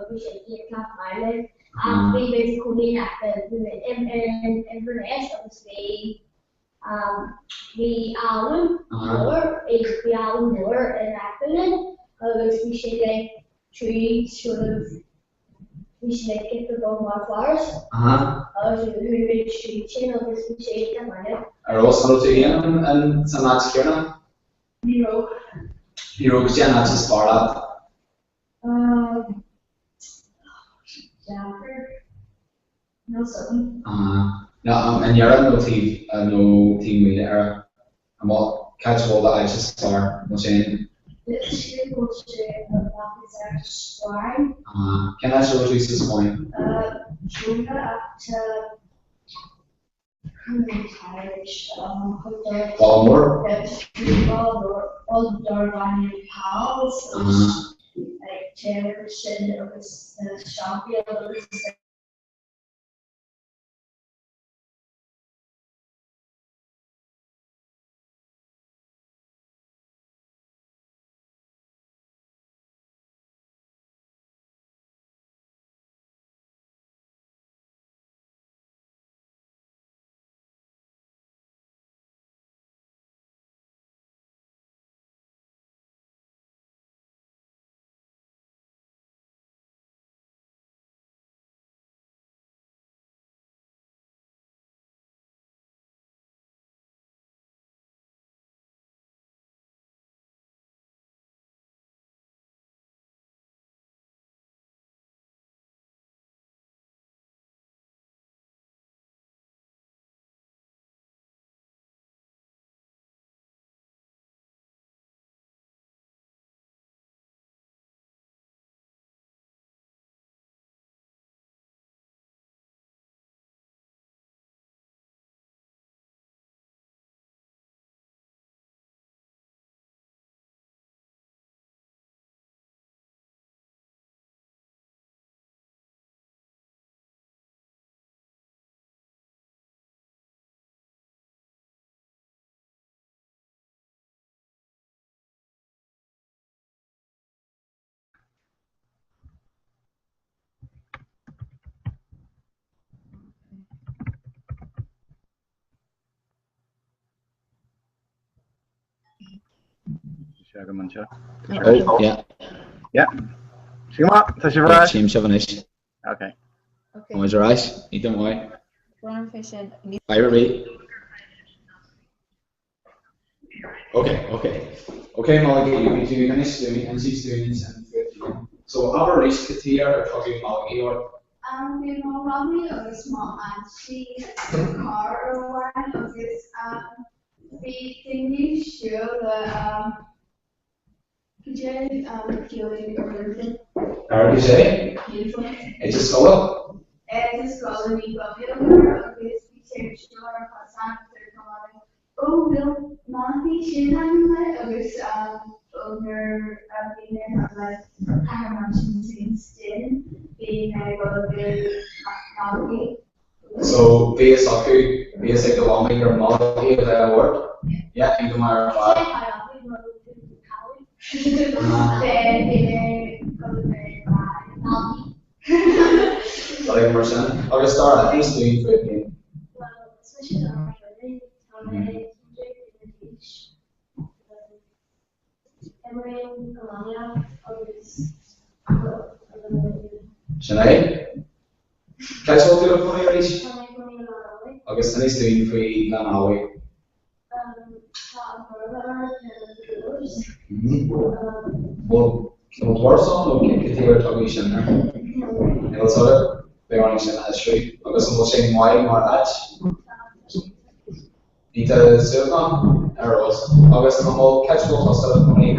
E: bhí sé iontach maith like ach bhí muid i cónaí in aice, bhí muid in Inverness agus bhí Bhí abhainn mhór, bhí abhainn mhór in aice linn agus bhí sé like tríd sort of, bhí sé like giota beag mar forest agus chuaigh muid tríd sin agus bhí sé iontach maith.
I: Ar fheabhas, an raibh tú féin san áit chéanna?
H: Ní raibh.
I: Ní raibh, cad é an áit is fearr leat?
H: Deacair. Níl 's agam.
I: In Éirinn nó taobh nó taobh amuigh d'Éire? An bhfuil, cá háit a bhfuil d'áit is fearr nó sin?
H: Sílim go bhfuil sé amach is ar Spáinn.
I: Cén áit a raibh tú sa Spáinn?
H: Girona ach tá
I: Baile mór?
A: Sé agam anseo.
I: Oh, yeah.
A: Yeah. Sé go maith, tá sibh ar ais.
I: Tchím sibh anois.
A: Ok.
I: Tá muid ar ais, iontach maith.
J: Brón fé sin.
I: Bye everybody. Ok, ok. Ok, Malachy, bhí tú ag inis dúinn, insint dúinn ansin fút féin. So, abair arís, cad chuige ar tugadh Malachy ort?
H: Bhí mo mhamaí agus mo auntie sa charr uair amháin agus bhí daoine ag siúl le cad é ciallaíonn beautiful?
I: Ar cad é?
H: Beautiful.
I: Éide scoile?
H: Éide scoile ní ba agus bhí sé ag siúl ar an chosán agus dúirt mo mhamaí Ó bhfuil Malachy sin ainm le agus ó nuair a bhí mé le ceathair mansin sin bhí mé ag dul go Malachy.
I: So bhí fhios acu, bhí fhios ag do mhamaí gur Malachy a bheadh ort? Yeah, bhí go maith ar fad. Like mar sin. Agus Dara, inis dúinn fút féin.
H: Well, is mise Dara Shirley, tá mé 11 bliana d'aois. Imrím iománaíocht agus
I: Sin é. Cá háit a bhfuil tú i do chónaí arís?
H: Tá mé i mo chónaí i nGleann Fhaola.
I: Agus inis dúinn faoi Ghleann Fhaola.
H: Tá an Bhéarla ar
I: Bhfuil turas ann nó cad chuige ar tugadh sin air? Níl fhios agat? Beidh orainn sin a fhiosrú. Agus an bhfuil sé maith mar áit? Iontach suaimhneach ar fheabhas. Agus an bhfuil, cá háit a bhfuil tusa i do chónaí?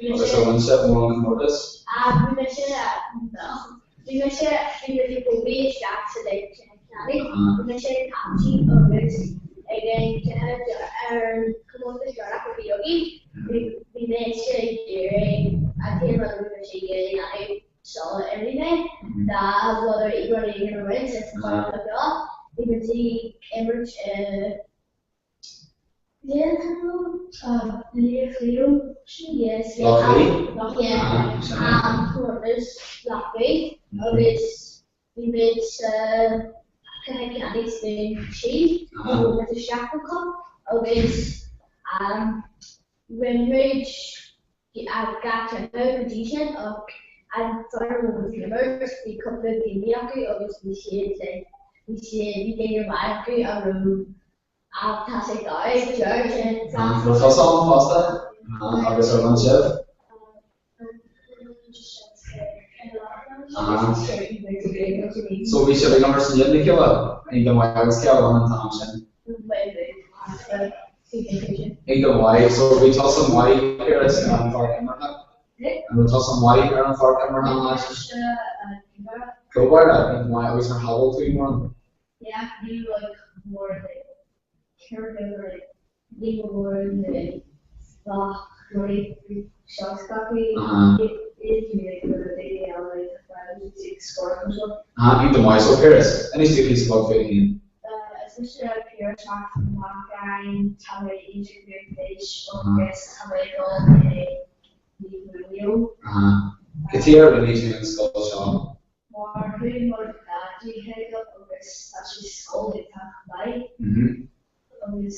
I: Agus ar bhain sibh mórán comórtas? Loch Lao? Sin é.
H: Bhí muid sa cluiche ceannais den sí, bhí muid isteach an cup agus rinne muid gach cluiche go dtí sin ach an foireann a bhí muid ag imirt bhí cúpla daoine acu agus bhí siad like bhí siad bhí daoine maith acu a raibh ach tá sé doiligh deir sin
I: An raibh tusa ann fosta? Agus ar bhain sibh? So bhí sibh ag imirt in éadan a chéile? Iontach maith agus cé a bhain an t-am sin? Iontach maith, so bhí tusa maith ar an pháirc imeartha? An raibh tusa maith ar an pháirc imeartha an lá sin? Cúlbáire, iontach maith agus ar shábháil tú mórán? Ah, iontach maith. So Piaras, inis dúinn píosa beag fút féin. Ah, cad chuige ar roghnaigh tú an scoil seo?
H: Mar chuaigh mo dhaidí chuige agus tá sé scoil iontach maith agus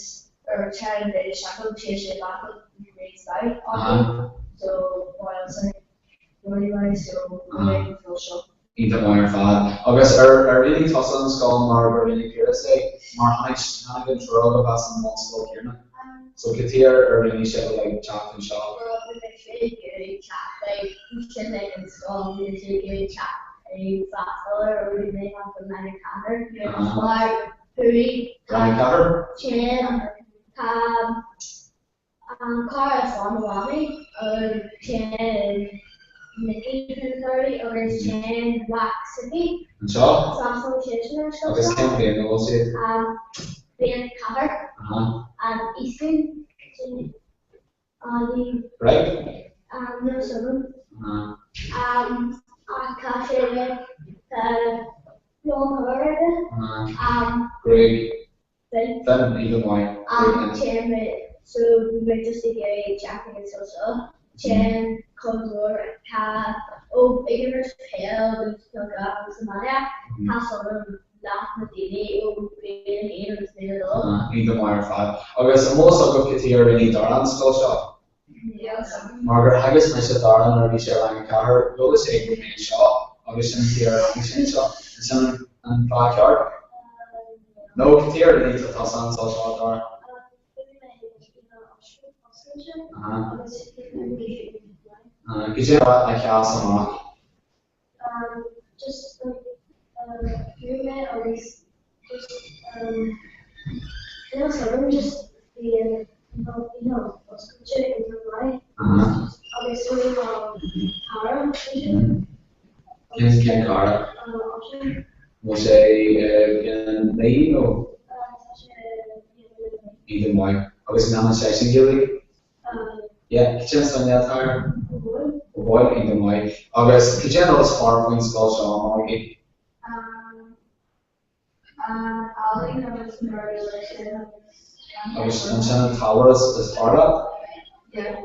H: ar téann mé isteach ann téann sé amach an grades maith acu so well sin really maith so mé an scoil seo.
I: Iontach maith ar fad. Agus ar ar roghnaigh tusa an scoil mar gur roghnaigh Piaras é? Mar tháinig tháinig an triúr agaibh as an mbunscoil céanna. So cad chuige ar ar roghnaigh sibh like teacht anseo?
H: Well bhí mise ag iarraidh teacht like bhí sin ag an scoil bhí mise ag iarraidh teacht ag freastal ar ó bhí mé an rang a ceathair mar chuaigh
I: Rang a ceathair?
H: Téann tá an cara is fearr mo mhamaí agus téann Nicky Curry agus téann Wax City
I: Anseo?
H: Freastal seisean ar an scoil
I: Agus
H: seo.
I: cén bhliain a bhfuil siad?
H: Bliain 4. An Eastern
I: Right.
H: Níl 'fhios agam. Ach tá sé like tá long hair aige.
I: Gruaig
H: Fionn.
I: Fionn, iontach maith. Gruaig
H: Téann mé so bhí mé just ag iarraidh jacket so seo. Téann contóir tá ó ag imirt peil agus tá gach rud sa mbaile. Tá 'fhios agam leath na daoine ó bliain a haon agus bliain a dó.
I: Iontach maith ar fad. Agus an bhfuil fhios agaibh cad chuige a rinne Dara an scoil seo? Mar gur theagasc mise Dara nuair a bhí sé i rang a ceathair, chuala sé go raibh mé anseo agus sin an tuige ar tháinig sé anseo. An sin an fáth ceart? Nó cad chuige ar rinne tú tusa an scoil seo, Dara? Cad é a sheas amach?
H: Just bhí mé agus just níl 'fhios agam just bhí an you know oscailte iontach maith agus bhí mo cara ansin.
I: Cén cén cara?
H: Oisín.
I: Bhfuil sé ag an naoi nó?
H: Tá sé ag an naoi.
I: Iontach maith. Agus an ndéanann seisean Gaeilge? Yeah, cad é an sloinne atá air?
H: Ó Baoill.
I: Ó Baoill, iontach maith. Agus cad é an rud is fearr faoin scoil seo, Malachy?
H: An ealaín agus na rudaí eile sin agus.
I: Agus ansin an t-ábhar is fearr leat?
H: Yeah.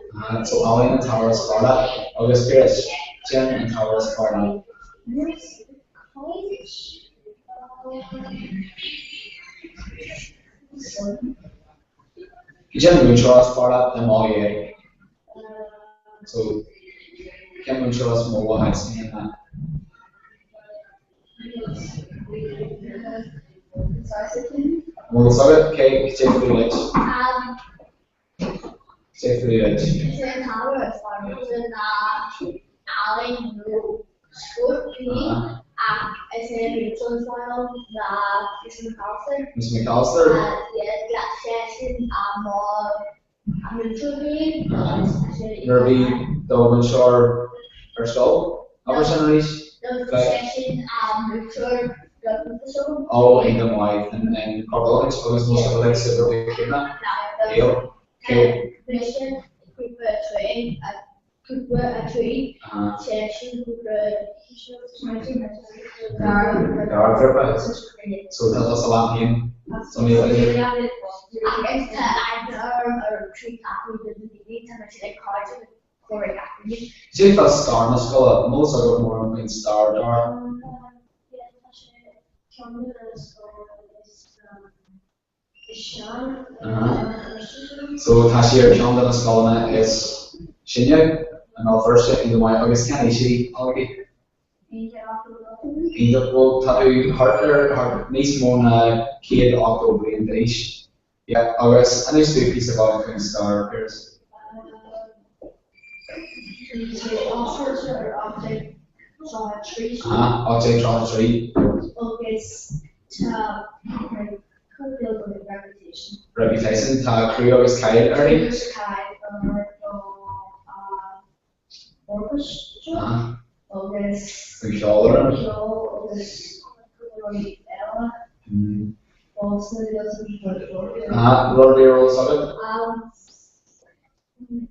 I: So ealaín an t-ábhar is fearr leat. Agus Piaras, cad é an t-ábhar is fearr leat?
H: College.
I: Cad é an múinteoir is fearr leat i Mol A? So, cén múinteoir is mó a thaitníonn leat? An bhfuil fhios agat cé cad é faoi duit? Cad é faoi duit?
H: Is é an t-ábhar is fearr liomsa ná ealaín nó spórt ach is é an múinteoir is fearr liom ná Miss McAllister.
I: Miss McAllister?
H: Yeah, ghlac seisean mar an múinteoir féin.
I: Nuair a bhí do mhúinteoir ar scoil? Abair sin arís.
H: No, bhí seisean an múinteoir don
I: Ó, iontach maith, in Corpoideachais agus nó sa bhfuil ag obair céanna? Níl. Cé?
H: Mise grúpa 3 Grúpa 3, seisean grúpa
I: Dara grúpa. So tá tusa leat féin. So níl aon.
H: Agus tá aithne orm ar trí ceathrú de na daoine, tá mé ag cairde le corr gach duine.
I: Cad é fá stair na scoile? An bhfuil fhios agat mórán faoin stair, Dara?
H: Yeah, tá sé ceann de na scoileanna is
I: So tá sí ar cheann de na scoileanna is sine i mBéal Feirste, iontach maith. Agus cén aois í, Malachy? Iontach, bhuel tá tú thart ar, thart, níos mó ná 180 bliain d'aois. Yeah, agus inis dúinn píosa beag faoin stair, Piaras. Aha, 1833.
H: Agus tá reputation.
I: Reputation, tá clú agus cáil uirthi.
H: Clú agus cáil ar an orchestra agus.
I: An ceolfhoireann.
H: Ceol agus rudaí eile.
I: Aha, rud ar bith ar eolas agat?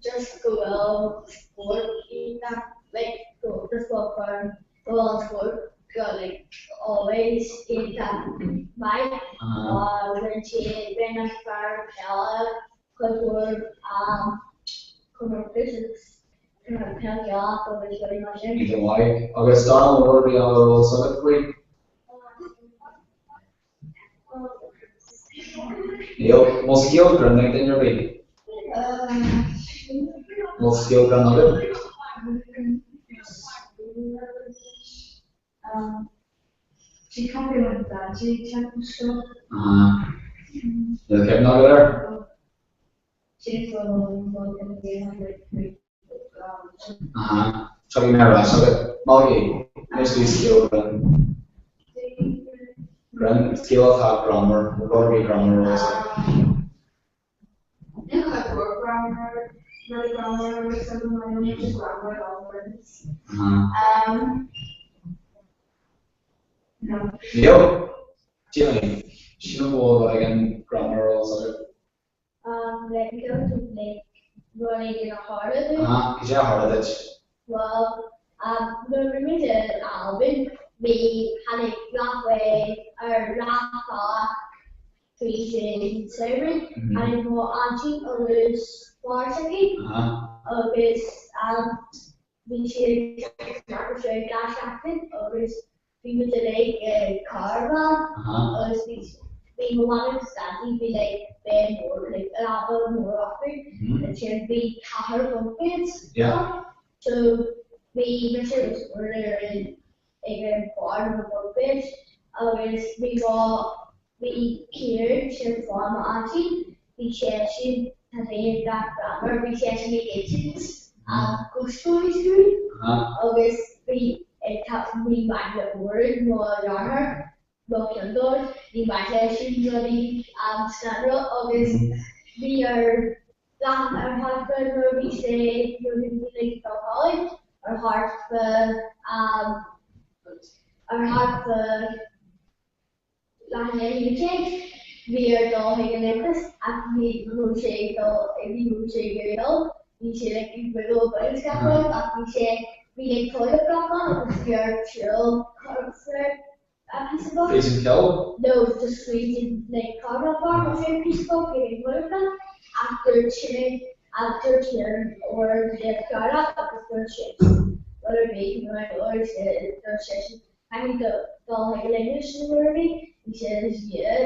H: Just go bhfuil spórt iontach, like go just go bhfuil go bhfuil an spórt go like always iontach maith. Rinne sé rinne an fear peile cuid mhór comórtais agus peil Ghaelach agus rudaí mar sin.
I: Iontach maith. Agus Dara an bhfuil rud ar bith eile ar eolas agat faoi? Níl. An bhfuil scéal grinn ag duine ar bith? An bhfuil scéal grinn agat? Níl cuimhne agat air? Aha. Tiocfaidh mé ar ais agat. Malachy, inis dúinn scéal grinn. Grinn, scéal atá greannmhar, nó rud ar bith greannmhar a bhfuil fhios agat. Aha. Níl? Déanaim. Sílim go bhfuil rud éigin greannmhar ar eolas agat.
H: Let me go to like Rud éigin a tharla dom.
I: Aha, cad é a tharla duit?
H: Bhuel, nuair a bhí muid in Albain, bhí, tháinig leathmhaith ar leathbhealach tríd an samhradh, tháinig mo aintín agus fear s'aici agus bhí siad ag teacht ar feadh 2 seachtain agus bhí muid uilig i carbhán agus bhí bhí mo mham agus daidí bhí like bed mór like leaba mór acu ansin bhí ceathair bunk beds so bhí mise agus Orla ar an ag an barr na bunk beds agus bhí mo bhí Kieran sin fear mo aintín bhí seisean tá mé ag gach breathnú bhí seisean ag insint ghost stories dúinn agus bhí ag tá ní maith le Odhrán mo dheartháir mo cheann dóibh ní maith leis sin rudaí scanrúil agus bhí ar leath ar thart fá nuair a bhí sé nuair a bhí muid ag dul a chodladh ar thart fá ar thart fá leath i ndiaidh a 11, bhí air dul chuig an dentist ach ní raibh sé ag dul, ní raibh sé ag iarraidh dul, bhí sé like ag wiggle about gach rud ach bhí sé, bhí like toilet block ann agus bhí air siúl through a píosa beag.
I: Fríd an chill?
H: No, just fríd an like caravan park or through píosa beag ag an toilet block ach dúirt sé, ach dúirt Kieran or the cearr agus dúirt sé rud ar bith nó dúirt seisean Caithfidh tú dul chuig an leithreas nó rud ar bith, bhí sé yeah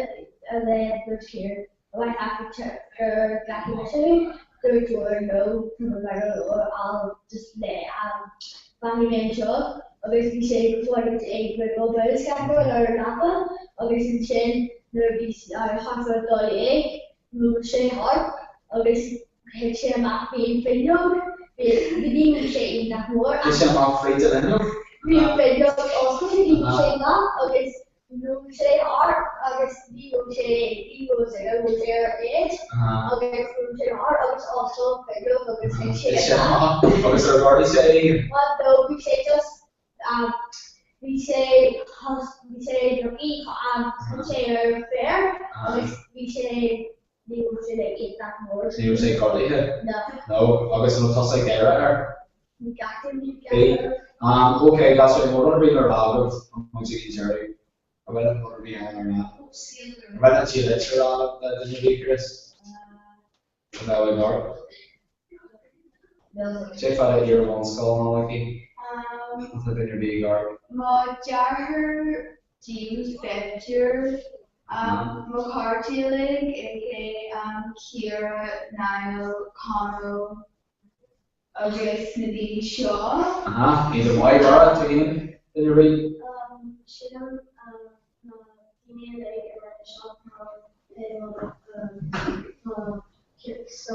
H: and then dúirt Kieran oh I have to check ar gcaithfidh mise thú, dúirt Odhrán no tá mé maith go leor I'll just let um fanfaidh mé anseo agus bhí sé ag ag wiggle about gach rud ar an leaba agus ansin nuair a bhí thart fá 12 rug sé thart agus thit sé amach fríd an fhuinneog, bhí ní raibh sé iontach mór ach.
I: Thit sé amach fríd an fhuinneog?
H: Bhí an fhuinneog oscailte, bhí sé amach agus rug sé thart agus ní raibh sé, ní raibh sé, raibh sé ar an edge agus rug sé thart agus oscail an fhuinneog agus thit sé amach.
I: Thit sé amach agus ar ghortaigh sé é?
H: Well no, bhí sé just, bhí sé, bhí sé lucky, thit sé ar an féar agus bhí sé Ní raibh sé like iontach mór.
I: Ní raibh sé gortaithe?
H: No.
I: No, agus an raibh tusa ag gáire air?
H: Bhí gach duine ag gáire air.
I: Um, ok, gasúir, an bhfuil rud ar bith le rá agaibh an muid ag an deireadh? An bhfuil rud ar bith eile le rá? An bhfuil an tí litir le rá le duine ar bith, Chris? A bheadh ag ort? Cé fad a iar-bhunscoil nó aici? Tá duine ar bith ag ort?
H: Mo dheartháir James Bettger, mo chairde uilig, aka Ciara, Niall, Conall agus na daoine seo.
I: Aha, iad maith, Dara, tú féin, duine ar bith?
E: Sílim na daoine uilig a bheith anseo tá so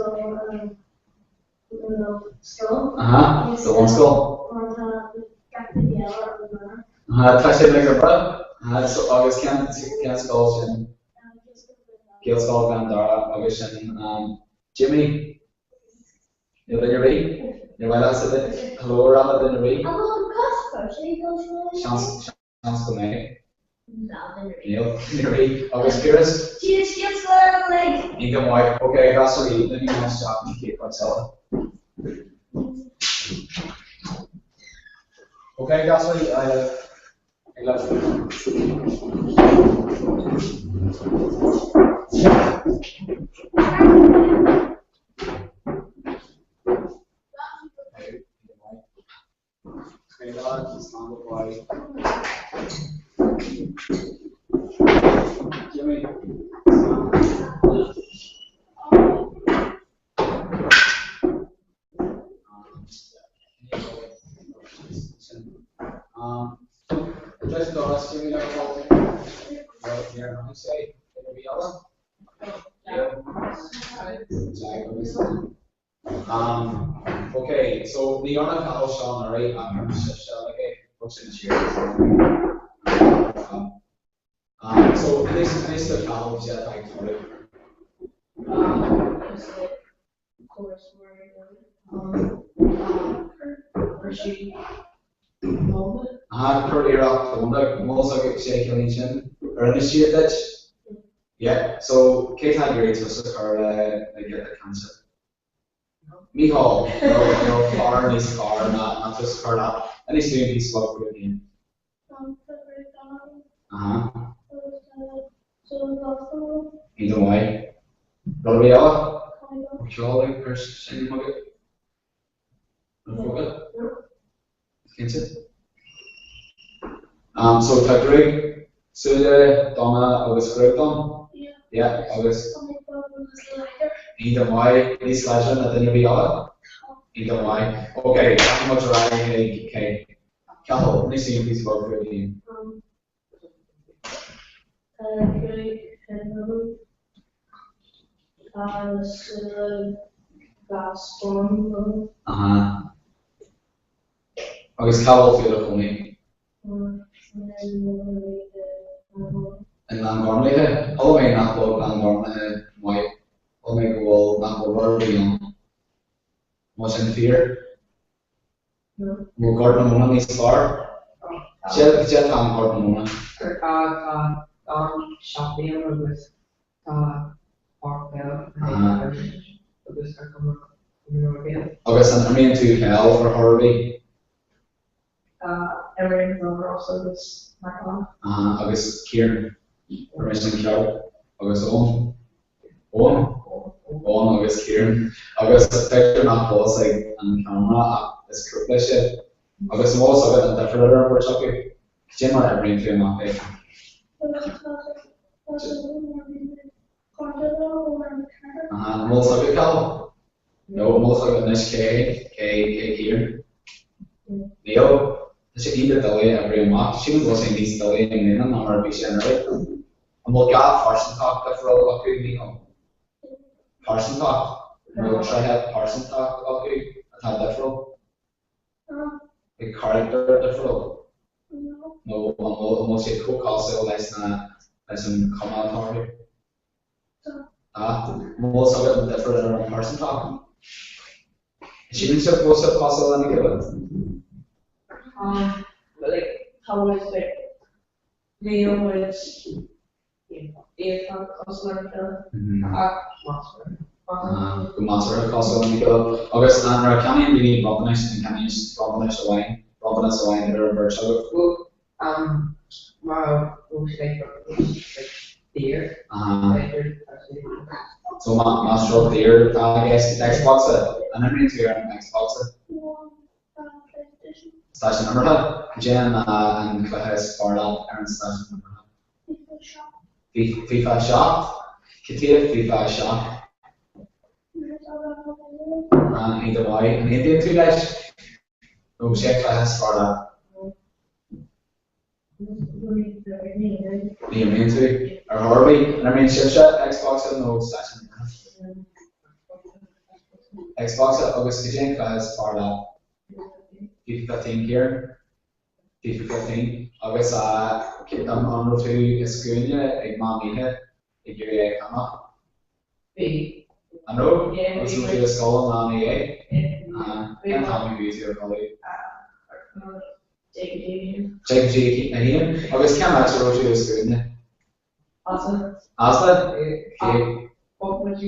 E: scoil.
I: Aha, sa bhunscoil.
E: Mar tá gach duine eile an
I: Aha, tá sé ag obair. Aha, so agus cén cén scoil sin? Gaelscoil Ghleann Dara agus sin um, Jimmy. Níl duine ar bith? Níor mhaith leatsa hello a rá le duine ar bith?
E: An bhfuil cos
I: Seans Seans go mbeidh.
E: Níl duine ar bith.
I: Níl duine ar bith. Agus Piaras?
E: Siad siad scoil uilig.
I: Iontach maith. Ok, gasúraí, ligfidh mé isteach an chéad chuid eile. Ok, gasúraí, ag libh. Um, ok, so ní dhearna Cathal seo anuraidh ach rinne sibhse uilig é, rug sin siar. Um, so inis inis do Cathal cad é atá ag tarlú.
C: Just like córas mar chuir sí domhanda.
I: Ah, cuir iarracht domhanda, an bhfuil a fhios agat cad é a chiallaíonn sin? Ar inis siad duit? Yeah, so cé tá ag iarraidh tús a chur le le giota cainte? Mícheál, Nó nó fear níos fearr ná ná tusa a chur leat. Inis dúinn píosa beag fút féin. Aha. Iontach maith. Rud ar bith eile? Ceol ag cur seinm agat? Nó phóca? Cinnte. Um, so tá gruaig, súile donna agus gruaig donn? Yeah. Agus? Iontach maith. Níos láidre ná duine ar bith eile? Iontach maith. Ok, rachaidh muid ar aghaidh chuig cé? Cathal, inis dúinn píosa beag fút féin.
E: Tá gruaig fhionn agam. Tá súile glas donn agam.
I: Aha. Agus cá bhfuil tú i do chónaí? I nGleann Ghormlaithe? Chuala mé nach bhfuil Gleann Ghormlaithe maith. Chuala mé go bhfuil, nach bhfuil rud ar bith ann. An bhfuil sin fíor? An bhfuil Gort na Móna níos fearr? Cad é atá in Gort na Móna?
C: Tá tá siopaí ann agus tá páirc peile agus tá cuma
I: Agus an imríonn tú peil ar chor ar bith?
C: Imrím le Ross agus Mark
I: Agus Kieran, an raibh sin ceart? Agus Eoin? Eoin? Eoin agus Kieran. Agus feictear nach bhfuil fhios ag an cheamara ach is cúpla siad. Agus an bhfuil fhios agat an difear idir an bheirt acu? Cad é mar a oibríonn tú amach é? An bhfuil fhios agat Cathal? Nó an bhfuil fhios agat anois cé hé? Cé cé Kieran? Níl. Tá sé iontach doiligh a oibriú amach. Sílim go bhfuil sé níos doiligh i mbliana ná mar a bhí sé anuraidh. An bhfuil gach pearsantacht difriúil acu, Mícheál? Pearsantacht? An bhfuil tréithe pearsantacht acu atá difriúil? Like character difriúil? Nó an bhfuil an bhfuil siad chomh cosúil leis na leis an chuma atá orthu? Tá. An bhfuil fhios agat an difear idir an pearsantacht? Síleann sibh go bhfuil sibh cosúil lena chéile?
C: Like tá muid like níl muid iontach cosúil lena chéile ach measartha.
I: Go measartha cosúil lena chéile. Agus nuair a cheannaíonn daoine bronntanais, an gceannaíonn bronntanais amháin, bronntanas amháin idir an bheirt agaibh?
C: Bhuel mar bhfuil sé like like daor b'fhéidir tá sé.
I: So más rud daor atá i gceist, Xbox, an imríonn tú ar an Xbox? Stáisiún imeartha? Cad é an cluiche is fearr leat ar an stáisiún imeartha? FIFA 7? Cad chuige FIFA 7? Iontach maith. An aontaíonn tú leis? Nó sé an cluiche is fearr leat? Ní imríonn tú ar chor ar bith. An imríonn sibhse Xbox nó stáisiún imeartha? Xbox agus cad é an cluiche is fearr leat? FIFA 15 Kieran? FIFA 15 agus an raibh tú i scuaine ag meán oíche ag iarraidh é a cheannach?
C: Bhí.
I: An raibh?
C: Yeah,
I: Agus an raibh tú i scoil an lá ina dhiaidh? Cén t-am a bhí tú ar codladh?
C: Deich go dtí a haon.
I: Deich go dtí a haon. Agus cén áit a raibh tú i scuaine?
C: Asda.
I: Asda?
C: Bhog muid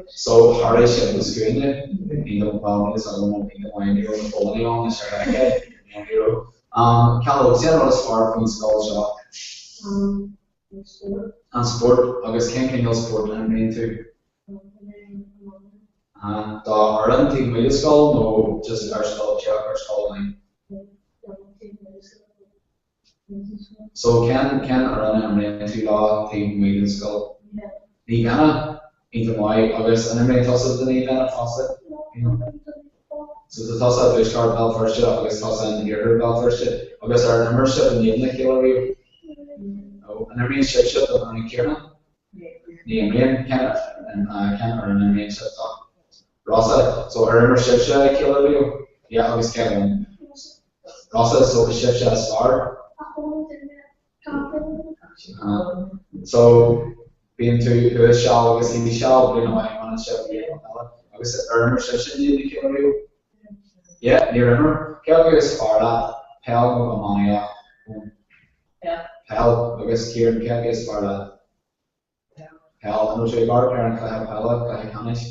I: So tharla sé an scuaine iontach bhuel níl a fhios agam an iontach maith ní raibh na Polainní ann is ar fheicthe ní raibh. Cathal, cad é an rud is fearr faoin scoil seo? An spórt. Agus cén cineál spóirt a imríonn tú? Do fhoireann taobh amuigh de scoil nó just ar scoil, díreach ar scoil amháin? So cén cén fhoireann a imríonn tú leo taobh amuigh den scoil? Naomh Éanna? Iontach maith. Agus an imríonn tusa do Naomh Éanna fosta? So tá tusa i dtuaisceart Bhéal Feirste agus tusa in iarthar Bhéal Feirste. Agus ar imir sibh in éadan a chéile riamh? No. An imríonn sibhse don fhoireann céanna? Ní imríonn. Cén cén fhoireann a imríonn sibh dó? Rossa. So ar imir sibhse a chéile riamh? Yeah, agus cé a bhuaigh? Rossa, so is sibhse is fearr? So bíonn tú thuas seal agus thíos seal, bliain amháin baineann sibh bliain eile. Agus ar imir sibhse in éadan a chéile riamh? Yeah, níor imir. Cé acu is fearr leat, peil nó iománaíocht? Peil. Peil. Agus Ciarán, cé acu is fearr leat? Peil. An raibh tú ag amharc ar an chluiche peile, cluiche ceannais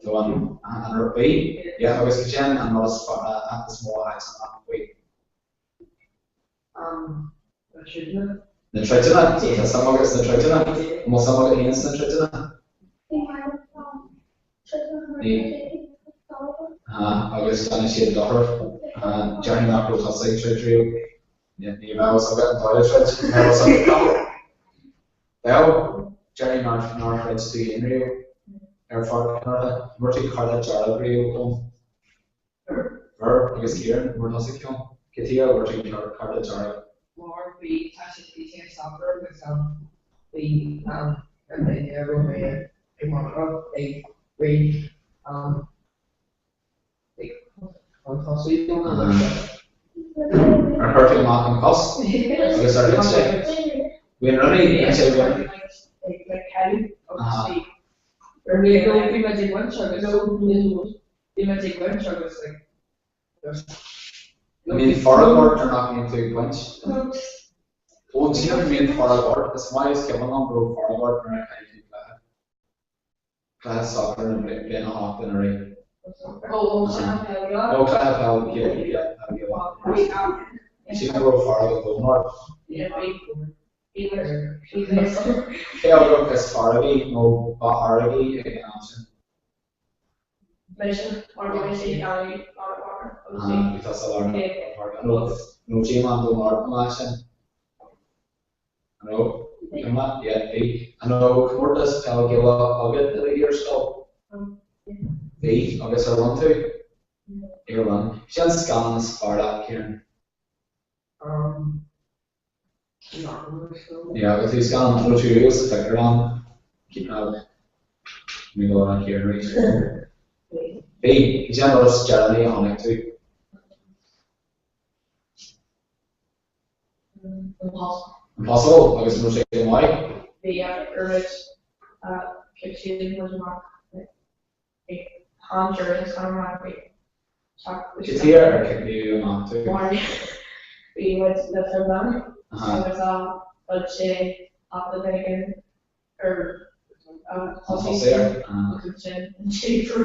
I: nó an an rugbaí? Yeah, agus cad é an rud is fearr, is mó a thaitin leat faoi?
C: Na troideanna.
I: Na troideanna? So tá suim agat sna troideanna? An bhfuil suim agat féin sna troideanna? Agus déanann siad dochar. Déarfainn nach raibh tusa ag troid riamh. Ní bheadh a fhios agat an dóigh le troid. An mbeadh a fhios agat Cathal? Bheadh. Déarfainn nár nár throid tú féin riamh ar pháirc imeartha. An bhfuair tú cárta dearg riamh Eoin? Fuair. Agus Ciarán, an bhfuair tusa ceann? Cad chuige a bhfuair tú cárta dearg?
J: Mar bhí tá sé bhí sé ag soccer agus bhí an duine a raibh mé ag marcáil ag rith ag an tosaí dom agus
I: Ar chuir tú amach an cos? Agus ar thit sé? Bhí an rúnaí, bhí sé
J: ag like cailleadh agus bhí bhí bhí muid ag baint agus bhí muid ag baint agus like just
I: An mbíonn fearg ort nuair nach mbíonn tú ag baint? Ó, sílim go mbíonn fearg ort. Is maith is cuimhin liom go raibh fearg ort nuair a chaill tú cluiche. Cluiche sacair na bliana 8 anuraidh.
J: Ó, ó, sin an peil Ghaelach?
I: Ó, cluiche peil Ghaelach. Sílim go raibh fearg an domhain ort.
J: Yeah, bhí. Bhí muid, bhí muid.
I: Cé agaibh is feargaí nó ba fheargaí ag an am sin?
J: Mise, mar bhí mise ag éirí lár na páirce agus bhí.
I: Bhí tusa lár na páirce. An raibh díomá an domhain ort an lá sin? An raibh? Cuma? Yeah, bhí. An raibh comórtas peil Ghaelach agat i d'iarscoil? Bhí. Agus ar bhain tú? Níor bhain. Cad é an scannán is fearr leat, Ciarán? Yeah, agus bhí scannán, an raibh tú riamh sa phictiúrlann? Ní raibh an Ciarán arís. Bhí. Cad é an rud is deireanaí a chonaic tú?
C: Impossible.
I: Impossible? Agus an raibh sé go maith?
J: Bhí, ar muid, chic siad muid amach ag an deireadh san amach ag teacht
I: Cad chuige ar ciceadh amach tú?
J: Mar bhí muid le Fionlainn agus rud sé at the éigin ar
I: An tosaí air.
J: Agus ansin an séafrú.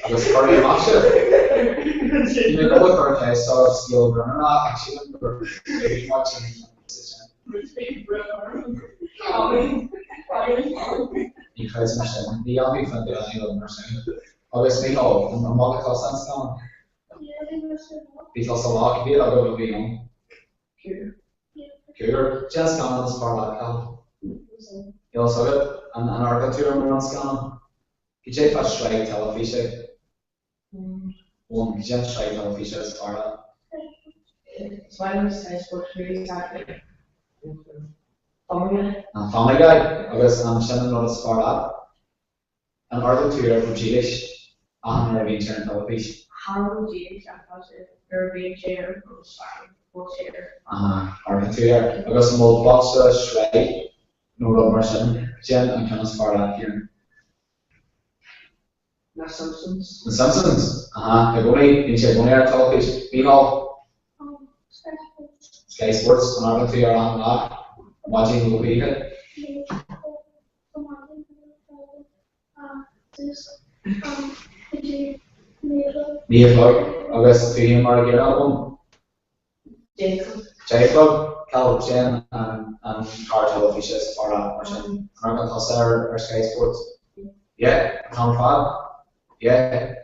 I: Agus cuireadh amach sibh. Bhí mé ag dul a chur ceist oraibh scéal grinn a rá ach sílim gur bhí muid an píosa sin. Ní chreidim sin. Ní dhéanfaidh Fionlannaigh rud mar sin. Agus Mícheál, an bhfaca tusa an scannán? Bhí tusa lá, cé mhéad agaibh a bhí ann? Cúigear. Cén scannán is fearr leat, Cathal? Níl a fhios agat? An amharcann tú ar mórán scannán? Cad é fá sraith teilifíse? Bhuel, cad é an tsraith teilifíse is fearr leat?
J: Is maith liom Sky Sports News ach Family Guy.
I: An Family Guy? Agus an sin an rud is fearr leat? An amharcann tú ar Bhó Dílis achan uair a bhíonn sé ar an teilifís?
J: Chan Bó Dílis ach tá sé nuair a bhíonn sé ar agus bhfuil sé ar.
I: Aha, amharcann tú air. Agus an bhfuil bosca sraith nó rud mar sin? Cad é an ceann is fearr leat, Ciarán?
J: Na Simpsons.
I: Na Simpsons? Aha, i gcónaí, bíonn sé i gcónaí ar an teilifís. Mícheál?
F: Sky Sports.
I: Sky Sports, an amharcann tú air achan lá? Maidin nó oíche? 9 a chlog agus tú féin mar an gcéanna Eoin? 10 a chlog? Cad é an clár teilifíse is fearr leat mar sin? An amharcann tusa ar Sky Sports? Yeah? An t-am ar fad? Yeah?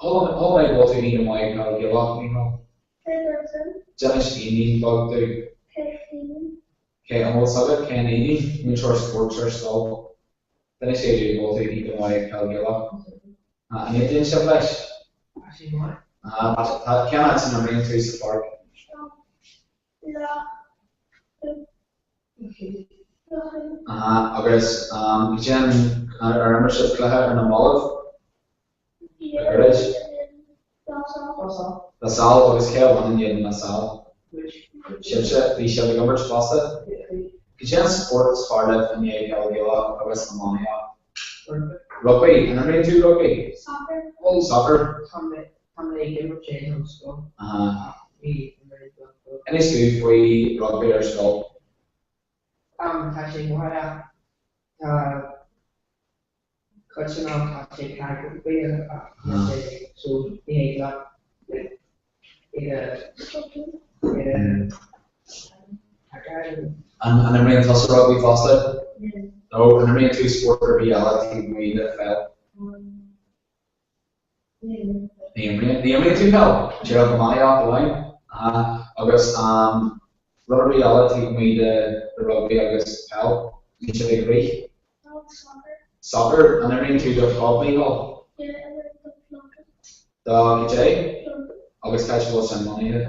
I: Chuala mé go bhfuil tú iontach maith ag peil Ghaelach, Mícheál. D'inis Aoibhinn beag domh. Cé, an bhfuil 's agat cén Aoibhinn? Múinteoir spóirt ar scoil. D'inis sé domh go bhfuil tú iontach maith ag peil Ghaelach. An aontaíonn sibh leis?
J: Tá sé maith.
I: Tá, cén áit a n-imríonn tú sa pháirc? Agus cad é an, ar imir sibh cluiche ar na mallaibh? Le gairid? La Salle agus cé a bhain in éadan La Salle? Sibhse, bhí sibh ag imirt fosta? Cad é an spórt is fearr libh i ndiaidh peil Ghaelach agus iománaíocht? Rugbaí. An imríonn tú rugbaí?
F: Soccer.
I: Oh, soccer.
J: Tá mé ag imirt é ar scoil.
I: Inis domh faoi rugbaí ar scoil.
J: sé maith ach tá cuid den am tá sé cearc faoi ach tá sé so ní thig leat like iad a iad a fheiceáil.
I: An imríonn tusa rugbaí fosta? No, an imríonn tú spórt ar bith eile taobh amuigh de pheil? Ní imríonn, ní imríonn tú peil? Díreach iománaíocht amháin? Aha. Agus rud ar bith eile taobh amuigh de rugbaí agus peil? Níl sibh ag rith? Soccer. An imríonn tú do chlub, Mícheál? Do cad é? Agus cá háit a bhfuil sin lonnaithe?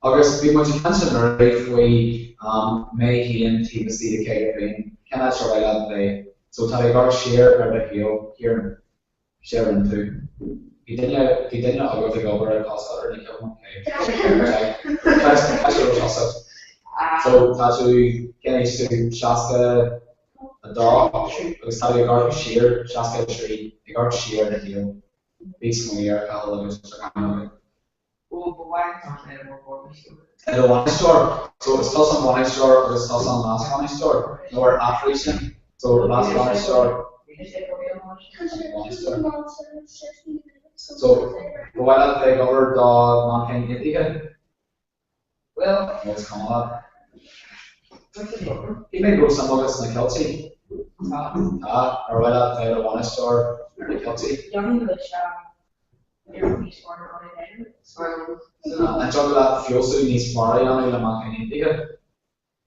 I: Agus bhí muid ag caint anuraidh faoi mé féin taobh istigh de 50 bliain, cén áit ar mhaith leat bheith? So tá ag amharc siar ar do shaol, Kieran, cad é a rinne tú? Bhí duine, bhí duine agaibh ag obair ar Costcutter, ní ceapaim, ok. Jack, cá háit a raibh tusa? So tá tú, cén aois tú, 62 agus tá tú ag amharc siar, 63, ag amharc siar ar do shaol. Bí ag smaoineamh air Cathal agus tá ceann agat.
J: Ó, ba mhaith liom bheith i mo bhainisteoir.
I: I do bhainisteoir. So is tusa an bainisteoir agus tusa an leas-bhainisteoir, nó ar athraigh sin? So leas-bhainisteoir. Bainisteoir. So ba mhaith leat bheith ag obair do Manchain Aontaithe?
J: Bhuel.
I: Nó is cuma leat? Shíl mé go raibh suim agat sna Ceiltigh.
J: Tá.
I: Tá. Ar mhaith leat bheith i do bhainisteoir ar na Ceiltigh?
J: Dhéanfainn leis iarracht níos fearr ná an Éireann.
I: An dtiocfadh leat feabhsú níos fearr a dhéanamh le Manchain Aontaithe?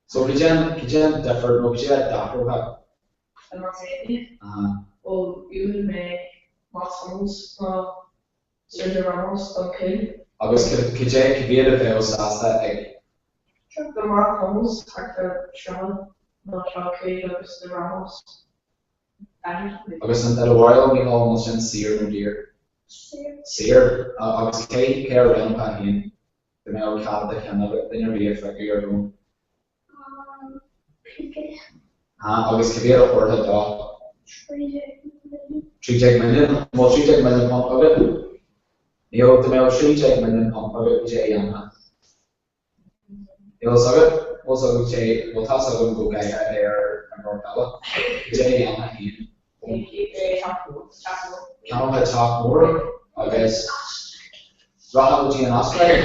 I: So cad é an, cad é an difear nó cad é a d'athrófá?
J: Le Manchain Aontaithe? Bhuel, dhiúltaigh mé Mats Hummels ná Sergio Ramos don chúl.
I: Agus cad é, cad mhéad a bheadh sásta ag.
J: Do Mats Hummels thart fá 30 nó 35 agus do Ramos 40.
I: Agus i do bharúil, Mícheál, an bhfuil sin saor nó daor?
E: Saor.
I: Saor. Agus cé, cé a roghnófá féin dá mbeadh cead do cheann agat duine ar bith a phiocadh ar domhan?
E: Piqué.
I: Agus cad mhéad a thabharfá dó?
E: 13 milliún.
I: 13 milliún? An bhfuil 13 milliún punt agat? Níl. Dá mbeadh 13 milliún punt agat, cad é a dhéanfá? Níl fhios agat? Bhfuil fhios agat cé, bhuel tá fhios agam go gcaithfeá é ar imreoir peile. Cad é a dhéanfá féin? Ceannófá teach mór agus rachfá go dtí an Astráil?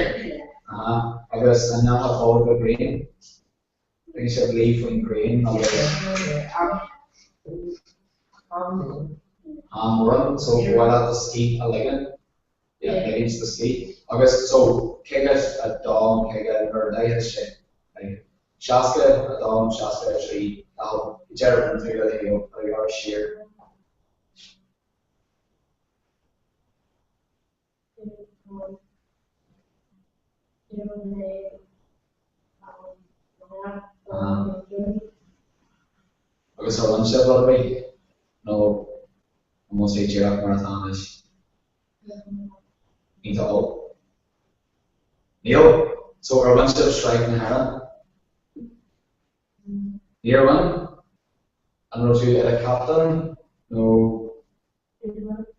I: Aha. Agus an ndéanfá bolg le grian? Bíonn sibh luí faoin ghrian agus. Am mórán so ba mhaith leat do scíth a ligean? Yeah, ligint do scíth. Agus so 52 nó 50 ar 46, 62 nó 63, Cathal, cad é a rinne tú le do shaol, ag amharc siar. Agus ar bhain sibh rud ar bith? Nó an bhfuil sé díreach mar atá anois? Iontach olc. Níl? So ar bhain sibh Sraith na hÉireann? Níor bhain? An raibh tú i do chaptaen nó?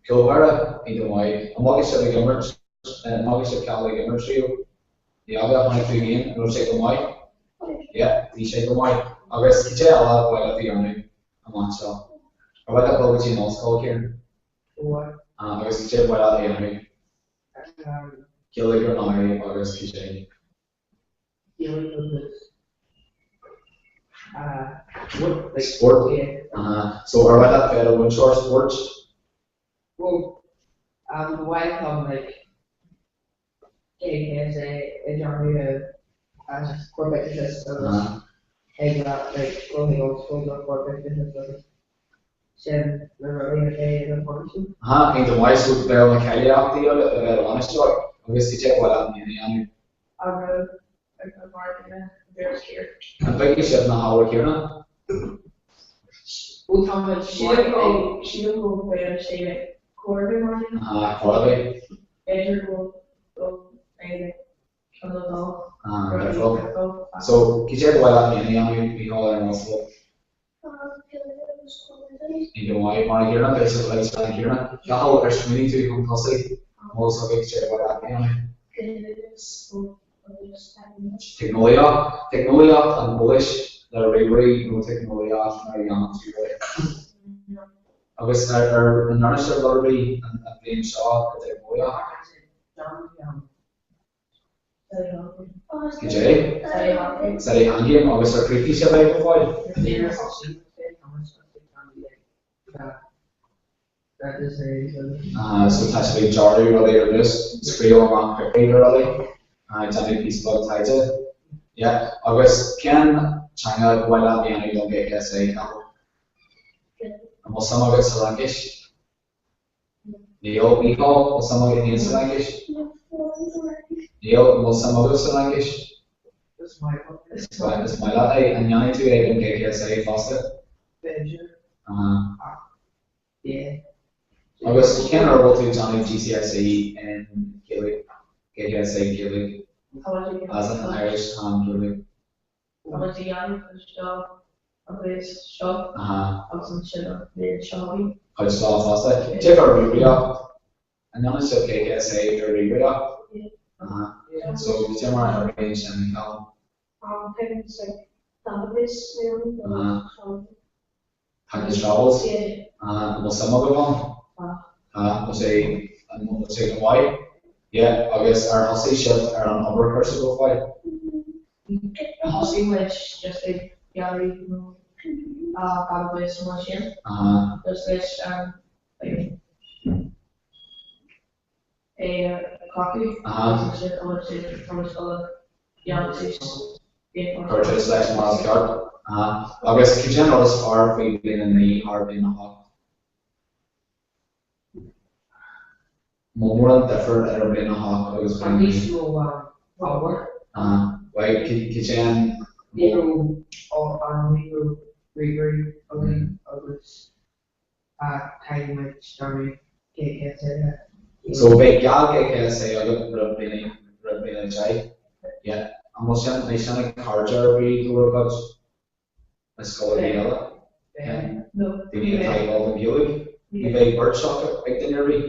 I: Cúlbáire, iontach maith. An bhfaca sibh ag imirt, an bhfaca sibh Cathal ag imirt riamh? Ní fhaca, chonaic tú féin, an raibh sé go maith? Yeah, bhí sé go maith. Agus cad é eile ba mhaith leat a dhéanamh amach anseo? Ar mhaith leat dul go dtí an ollscoil, Ciarán? Agus cad é ba mhaith leat a dhéanamh? Gaeilge ar ndóigh agus cad é? Spórt? So ar mhaith leat bheith i do mhúinteoir spóirt?
J: Bhuel, ba mhaith liom like KKSA a dhéanamh as corpoideachas agus ag like dul chuig ollscoil do chorpoideachas agus sin na rudaí a bheidh ag an bpolaitiú.
I: Aha, iontach maith, so bheadh na cáilíochtaí agat le bheith i do bhainisteoir agus cad é ba mhaith leat féin a dhéanamh? An bhfeicfidh sibh na hábhair chéanna? Ah, chor ar bith. Ah, difriúil. So, cad é ba mhaith leat féin a dhéanamh, Mícheál, ar an ollscoil? Iontach maith, mar an gcéanna, beidh sibh uilig sa rang céanna. Cathal, ar smaoinigh tú chun tosaigh? An bhfuil fhios agat cad é ba mhaith leat a dhéanamh? Teicneolaíocht. Teicneolaíocht an eolais le. le ríomhairí nó teicneolaíocht nuair a dhéanann tú rudaí? Agus ar ar an ndearna sibh rud ar bith an bhliain seo i dteicneolaíocht? Cad é? Study Hall Game agus ar chríochnaigh sibh é go fóill? So tá sibh ag dearadh rudaí ar nós scríobh amach páipéir nó rudaí, ag déanamh píosa beag taighde. Yeah. Agus cén teanga ba mhaith leat a dhéanamh don GCSE, Cathal? An bhfuil suim agat sa Fhraincis? Níl. Mícheál, an bhfuil suim agat féin sa Fhraincis? Níl. An bhfuil suim agat sa Fhraincis?
J: Is maith liom é.
I: Is maith leat é. An ndéanfaidh tú é don GCSE fosta?
J: B'fhéidir. Ach, yeah.
I: Agus cén uair a bhfuil tú ag déanamh GCSE in Gaeilge? GCSE Gaeilge? As in Irish and Gaeilge.
C: Tá muid ag déanamh an seo an bhliain seo agus ansin an bhliain seo chugainn.
I: Cuid de fosta. Cad faoi ríomhaireacht. An ndéanann sibh GCSE ar ríomhaireacht? Yeah. So cad é mar a oibríonn sin, Callum?
F: Tuigim like database
I: Package Travels? An bhfuil suim agaibh ann? Tá. An bhfuil sé an bhfuil sé go maith? Yeah, agus ar thosaigh sibh ar an obair chúrsa go fóill?
C: Thosaigh muid just ag déanamh database mar sin. Just leis an like é a chleachtadh agus ansin tá muid tá muid ag dul a dhéanamh tús
I: Cuir tús leis mar is ceart. Agus cad é an rud is fearr faoi bhliain 9 thar bliain 8? An bhfuil mórán difear idir bliain 8 agus bliain 9?
J: Níos mó ábhar.
I: Bhuel, cad é an.
J: Ní raibh ní raibh ríomhairí againn agus caithfidh muid déanamh GCSE.
I: So beidh dhá GCSE agat roimh bliain roimh bliain 10. Yeah. An bhfuil sin, mbeidh sin ag cairde ar bith de bhur gcuid? I scoil ar bith eile?
C: Beidh. No.
I: Daoine atá ag dul don Ghaeilge? Ní bheidh beirt acu ag duine ar bith?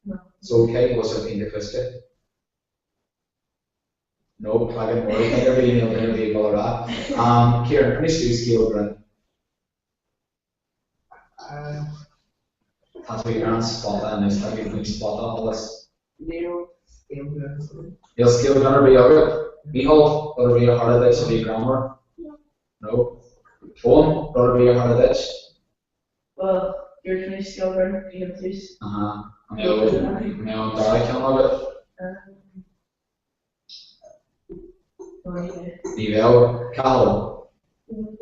C: No.
I: So cé go bhfuil sibh iontach cliste? No, tagann mór ag duine ar bith, níl duine ar bith ag dul a rá. Kieran, inis domh scéal grinn. Tá tú ar an spota anois, tá tú faoin spota sholas.
J: Níl scéal grinn agam.
I: Níl scéal grinn ar bith agat? Mícheál, rud ar bith a tharla duit a bhí greannmhar? No. Eoin, rud ar bith a tharla duit?
C: Bhuel, dúirt mé scéal grinn ag an tús.
I: Aha. An mbeadh an dara ceann agat? Ní bheadh. Cathal?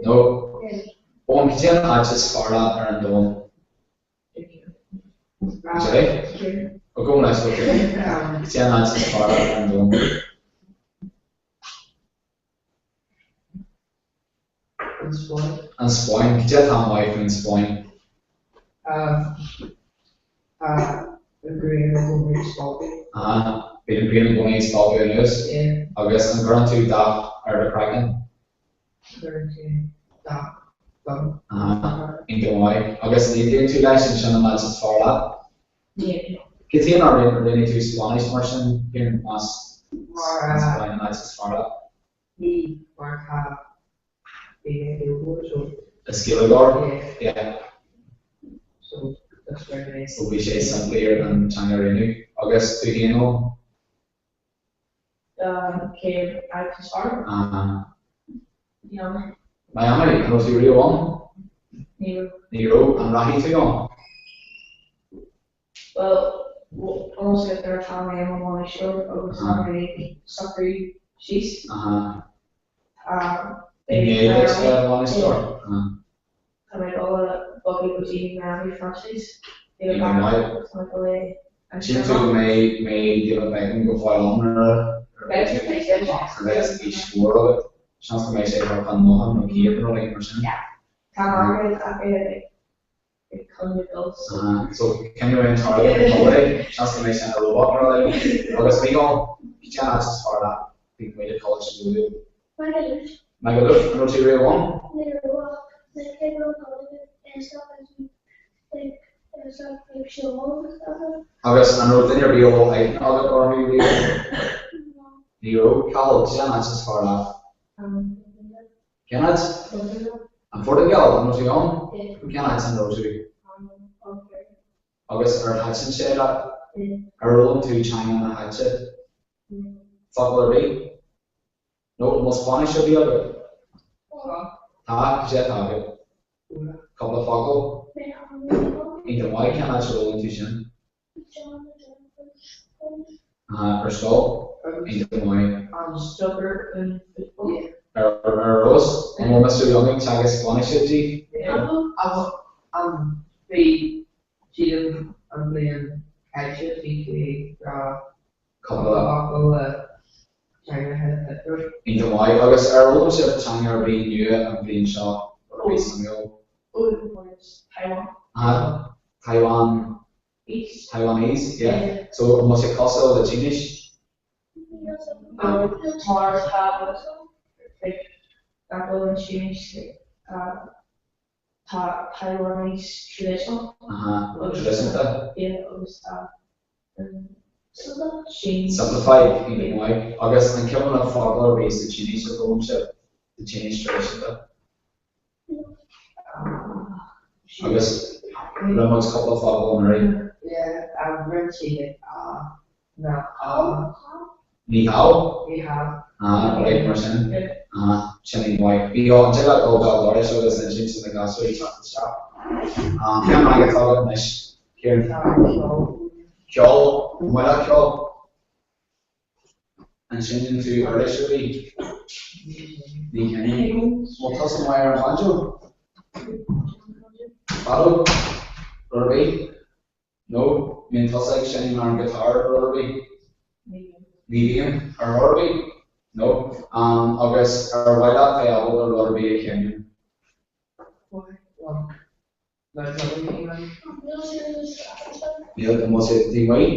I: No. Eoin, cad é an áit is fearr leat ar an domhan? Cad é? Ó, gabh mo leithscéal, Cad é an áit is fearr leat ar an domhan?
J: An Spáinn.
I: An Spáinn. Cad é atá maith faoin Spáinn?
J: Tá an ghrian i gcónaí ag spalpadh.
I: Aha. Bíonn an ghrian i gcónaí ag spalpadh anuas.
J: Yeah.
I: Agus an gcuireann tú dath ar do chraiceann?
J: Cuireann sé dath donn.
I: Aha. Iontach maith. Agus an aontaíonn tú leis an sin an áit is fearr leat?
C: Ní aontaím.
I: Cad chuige nár roghnaigh tú Spáinnis mar sin, Kieran, más
J: Mar
I: an Spáinn an áit is fearr leat?
J: Ní mar tá daoine Gaeilgeoir so.
I: Is Gaeilgeoir? Yeah.
J: So that's where they.
I: So bhí sé simplí an teanga a roghnú. Agus tú féin Eoin?
C: Cén áit is fearr? Miami.
I: Miami? An raibh tú riamh ann?
C: Ní raibh.
I: Ní raibh? An rachaidh tú ann?
C: Bhuel, almost like ar tá mé i mo bhainisteoir agus tá mé ag socrú síos.
I: I ndiaidh duit bheith i do bhainisteoir?
C: Tá mé ag dul a bogadh go dtí Miami Francis. Tá mé ag dul é
I: Síleann tú go mbeidh mbeidh David Beckham go fóill ann nuair a bheidh aois mhór agat? Seans go mbeidh sé thart fá 90 nó 100 nó rud éigin mar sin.
C: Tá an-airgead aige ag coinne dul
I: so. So cén an t-airgead ag dul é? Seans go mbeidh sé ina robot nó rud éigin. Agus Mícheál, cén áit is fearr leat taobh amuigh de Choláiste Lú?
E: Magaluf.
I: Magaluf, an raibh tú riamh ann?
E: Ní raibh ach like cé go raibh an like like siúl
I: Agus an raibh duine ar bith a bhfuil aithne agat orthu riamh?
E: No.
I: Ní raibh. Cathal, cén áit is fearr leat? Cén áit? An Phortaingéil, an raibh tú ann? Cén áit ina raibh tú? Agus ar thaitin sé leat? Ar fhoghlaim tú teanga na háite? Focal ar bith? Nó an bhfuil Spáinnis ar bith agat? Tá, cad é atá agat? Cúpla focal? Iontach maith, cén áit ar fhoghlaim tú sin? Ar scoil? Iontach maith.
C: An soccer and football.
I: Ar fheabhas? An bhfuil Mr Young ag teagasc Spáinnise daoibh?
J: An bhí sílim an bhliain caite bhí tú ag rá
I: cúpla
J: focal le teangacha difriúil.
I: Iontach maith. Agus ar fhoghlaim sibh teanga ar bith nua an bhliain seo? Rud ar bith suimiúil?
C: Taiwan.
I: Taiwan. Taiwanese, yeah. So an bhfuil sé cosúil le Sínis?
C: Mar tá like nach bhfuil an Sínis tá Taiwanese traditional.
I: Aha, traidisiúnta.
C: Yeah, agus tá an Sínis.
I: Simplified, iontach maith. Agus an cuimhin leat focal ar bith sa tSínis a d'fhoghlaim sibh, sa tSínis traidisiúnta? Agus rinne muid cúpla focal anuraidh.
J: Yeah, rinne siad like a na a.
I: Ní hao?
J: Ní hao.
I: Ah, right, mar sin. Ah, sin iontach maith. Bhí an tig leat dul béal dorais agus insint do na gasúir teacht isteach. Ah, cén rang atá agat anois, Ciarán?
J: Ceol.
I: Ceol? An maith leat ceol? An seinneann tú uirlis ar bith? Ní sheinnim. An bhfuil tusa maith ar an bhanjo? Feadóg? Rud ar bith? No? Mbíonn tusa ag seinm ar an guitar rud ar bith? Ní bhíonn. Ar chor ar bith? No. Agus ar mhaith leat bheith ábalta rud ar bith a sheinm? Níl, an bhfuil siad taobh amuigh?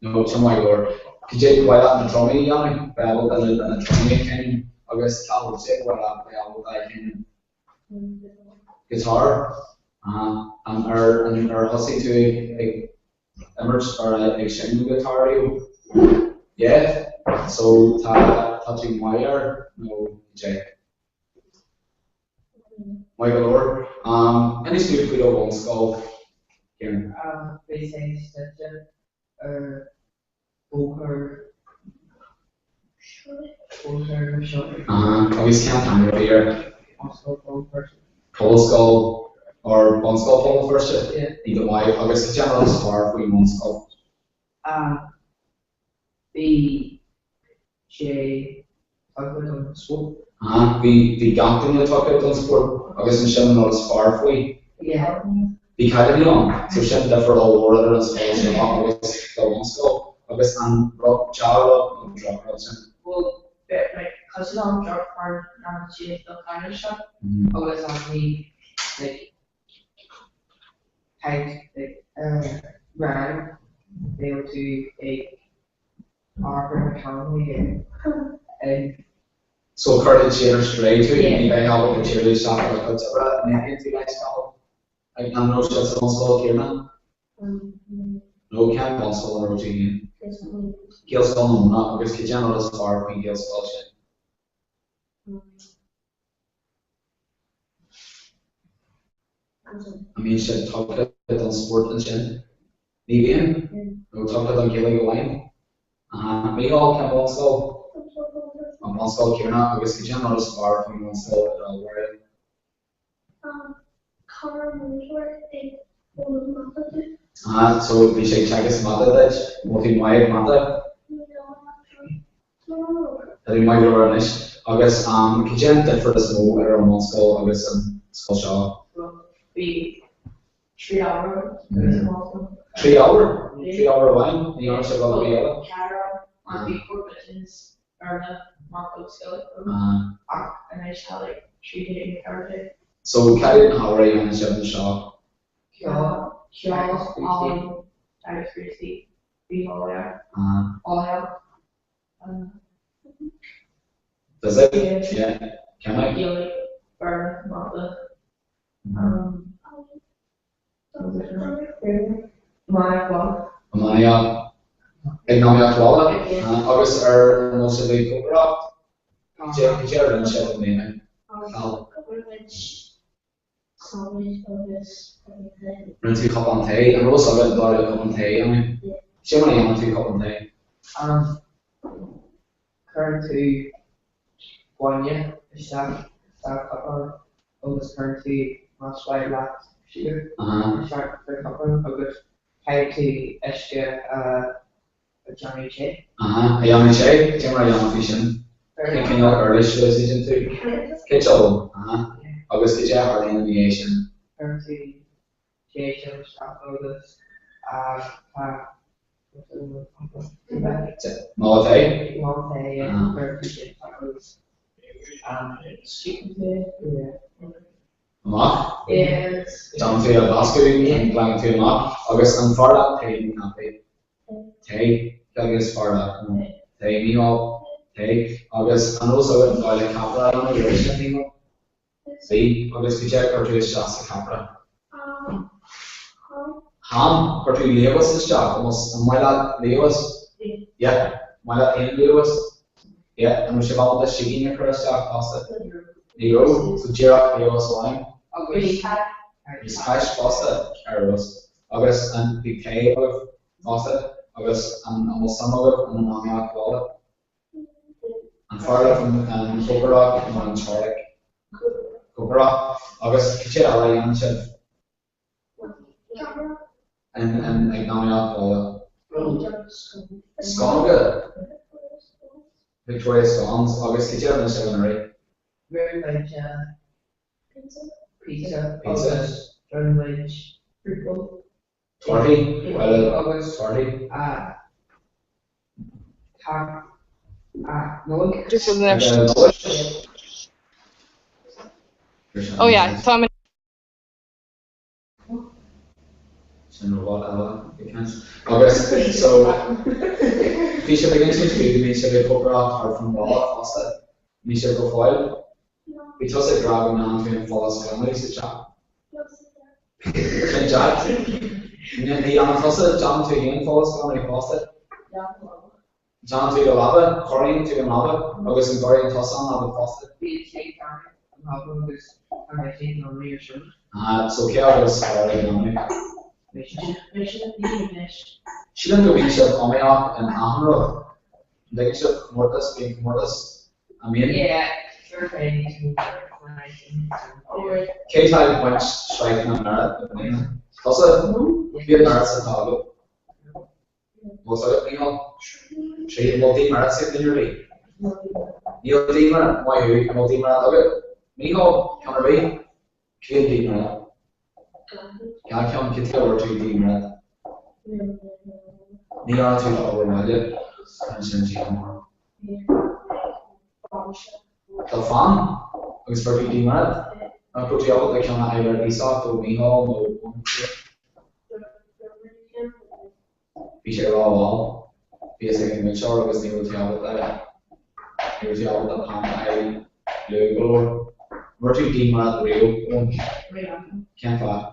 I: No, tá maith go leor. Cad é ba mhaith leat na drumaí a dhéanamh? Bheith ábalta na drumaí a sheinm agus cá bhfuil sé ba mhaith leat bheith ábalta a sheinm? Guitar? Aha. An ar an ar thosaigh tú ag ag imirt or ag seinm guitar riamh? Yeah? So tá tá tú maith air nó cad é? Maith go leor. Inis dúinn faoi do bhunscoil, Ciarán.
J: Bhí sé suite ar Bhóthar Bhóthar na Sionainne.
I: Agus cén t-ainm a bhí air?
J: Bunscoil Phobal Feirste.
I: Pobalscoil or Bunscoil Phobal Feirste? Iontach maith. Agus cad é an rud is fearr faoin mbunscoil?
J: Bhí sé tugtha don spórt.
I: Aha, bhí, bhí gach duine tugtha don spórt agus ansin an rud is fearr faoi.
J: Yeah.
I: Bhí cailíní ann, so sin difear ollmhór idir an scoil seo agus do bhunscoil agus an rud, dea-rud nó drochrud sin.
C: Bhuel, bheadh like cosúil an droch-mar ná siad do chailíní seo.
J: Agus an bhí like caint like rang bheadh tú ag
I: So cuirfidh siad ar strae tú, ní bheidh ábalta díriú isteach ar do chuid oibre, an aontaíonn tú leis, Cathal? An raibh siad sa bhunscoil chéanna? No, cén bhunscoil ina raibh tú féin? Gaelscoil na Móna, agus cad é an rud is fearr faoin Ghaelscoil sin? An mbíonn siad tugtha don spórt ansin? Ní bhíonn? Nó tugtha don Ghaeilge amháin? Aha. Mícheál, cén bhunscoil? An bhunscoil chéanna agus cad é an rud is fearr faoin bhunscoil i do bharúil?
E: Cara múinteoir ag foghlaim mata dom.
I: Aha, so bhí sé ag teagasc mata duit? An bhfuil tú maith ag mata? Tá tú maith go leor anois. Agus cad é an difear is mó idir an bhunscoil agus an scoil seo?
C: Bhí 3 ábhar agus an bhunscoil.
I: 3 ábhar? 3 ábhar amháin? Ní dhearna sibh rud ar bith eile?
C: 4 ábhar. Mar bhí Core Business, Béarla, Mata agus Gaeilge ach anois tá like 3 déag nó 4 déag.
I: So cad iad na hábhair a dhéanann sibh anseo?
J: Ceol,
C: Ceol, ealaín agus cúrsaí bitheolaíocht, eolaíocht.
I: Physic? Yeah. Ceimic?
C: Gaeilge, Béarla, Mata. Iománaíocht.
I: Iománaíocht. Eacnamaíocht bhaile? Agus ar an bhfuil sibh ag cócaireacht? Cad é a rinne sibh i mbliana? Cathal.
E: Rinne muid sandwich agus cupán tae.
I: Rinne tú cupán tae? An raibh fhios agat an dóigh le cupán tae a dhéanamh? Cad é mar a dhéanann tú cupán tae?
J: Cuireann tú bainne isteach sa chupán agus cuireann tú más mhaith leat siúcra isteach sa chupán agus caithfidh tú uisce a dhéanamh te.
I: A dhéanamh te? Cad é mar a dhéanann tú sin? Cén cineál uirlis a úsáideann tú? Citeal. Agus cad é a tharlaíonn ina dhiaidh sin?
J: Cuireann tú tae sin isteach agus tá
I: Mála tae?
J: Mála tae, yeah. Cuireann tú sin isteach agus
C: Sciopann tú
J: é.
I: Amach?
C: Yeah.
I: Déanann tú é a mheascadh, glanann tú amach agus an fearr leat tae nó caife? Tae. Cé acu is fearr leat? Tae. Mícheál? Tae. Agus an raibh fhios agat an dóigh le ceapaire a dhéanamh roimhe sin, Mícheál? Bhí. Agus cad é a chuir tú isteach sa cheapaire? Ham. Chuir tú liamhás isteach. An maith leat liamhás? Yeah. An maith leat aon liamhás? Yeah. An raibh sibh ábalta sicín a chur isteach fosta? Ní raibh. So díreach liamhás amháin. Agus cáis fosta ar fheabhas. Agus an bhí tae agaibh fosta? Agus an bhfuil suim agaibh in an iomaíocht bhaile? An fearr leat an chócaireacht nó an teoiric? Cócaireacht. Agus cad é eile a dhéanann sibh in ag an iomaíocht bhaile? Scamhóga. Victoria scones. Agus cad é a rinne sibh anuraidh?
J: Rinne muid pizza. Pizza. Agus rinne muid fruit bowl.
I: Torthaí, bhuel, agus torthaí.
J: Nollaig.
G: Oh yeah, tá mé.
I: Sin robot eile ag caint. Agus so bhí sibh ag insint faoi go mbíonn sibh ag cócaireacht thart fán bhaile fosta. An mbíonn sibh go fóill? Bhí tusa ag rá go ndéanann tú an folúsghlanadh sa teach. Sin Jack. Ní dhéanann tusa, déanann tú féin folúsghlanadh fosta. Déanann tú do leaba, cóiríonn tú an leaba agus an gcóiríonn tusa an leaba fosta?
J: Bíonn sé ag déanamh an leaba agus tá mé féin ag déanamh ar sin.
I: Ah, so cé agaibh is fearr ag glanadh?
J: Mise.
E: Mise, anois.
I: Sílim go mbíonn sibh iomaíoch in achan rud. An dtuigeann sibh comórtas, bíonn comórtas, an mbíonn?
J: Yeah, sure féin níos mó
I: Cé tá ag baint sraith na merit i mbliana? Tusa? Cén merits atá agat? Bhfuil fhios agat, Mícheál? Sé, an bhfuil demerits ag duine ar bith? Níl demerit, maith thú, an bhfuil demerit agat? Mícheál, ceann ar bith? Cén demerit? Dhá cheann, cad chuige a bhfuair tú demerit? Ní dhearna tú d'obair bhaile, ansin díomá. Do pheann? Agus fuair tú demerit? Nach raibh tú ábalta ceann a fháil ar iasacht ó Mhícheál nó ón Bhí sé rómhall. Bhí fhios ag an múinteoir agus ní raibh tú ábalta, ní raibh tú ábalta peann a fháil luath go leor. An bhfuair tú demerit riamh, Eoin? Cén fáth?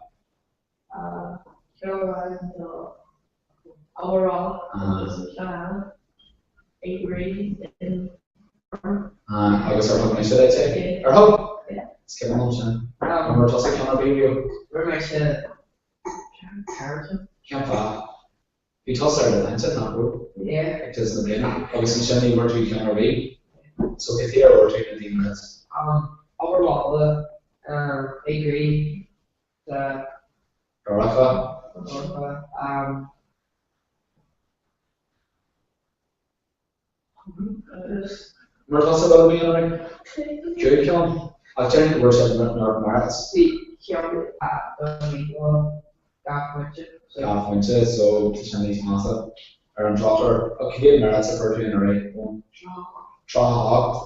C: Ceann amháin do amhrán agus an ceann eile ag rith in
I: Agus ar thug mise duit é? Ar thug? Is cuimhin liom sin. An bhfuair tusa ceann ar bith riamh?
J: Fuair mise ceann.
I: Cén fáth? Bhí tusa ar do bhinse, nach raibh?
J: Yeah.
I: Ag tús na bliana. Agus ansin ní bhfuair tú ceann ar bith. So cad chuige a bhfuair tú na demerits?
J: Obair bhaile ag rith sa
I: Dorcha.
J: Dorcha.
I: Mar tusa bhfuil mí anuraidh? Cúig cheann. Ach déarfainn go bhfuair siad neart merits.
J: Bhí ceann do Mhícheál, dhá phointe.
I: Dhá phointe, so tá sin níos measa. Ar an drochuair. Ach cé mhéad merits a fuair tú anuraidh? 38.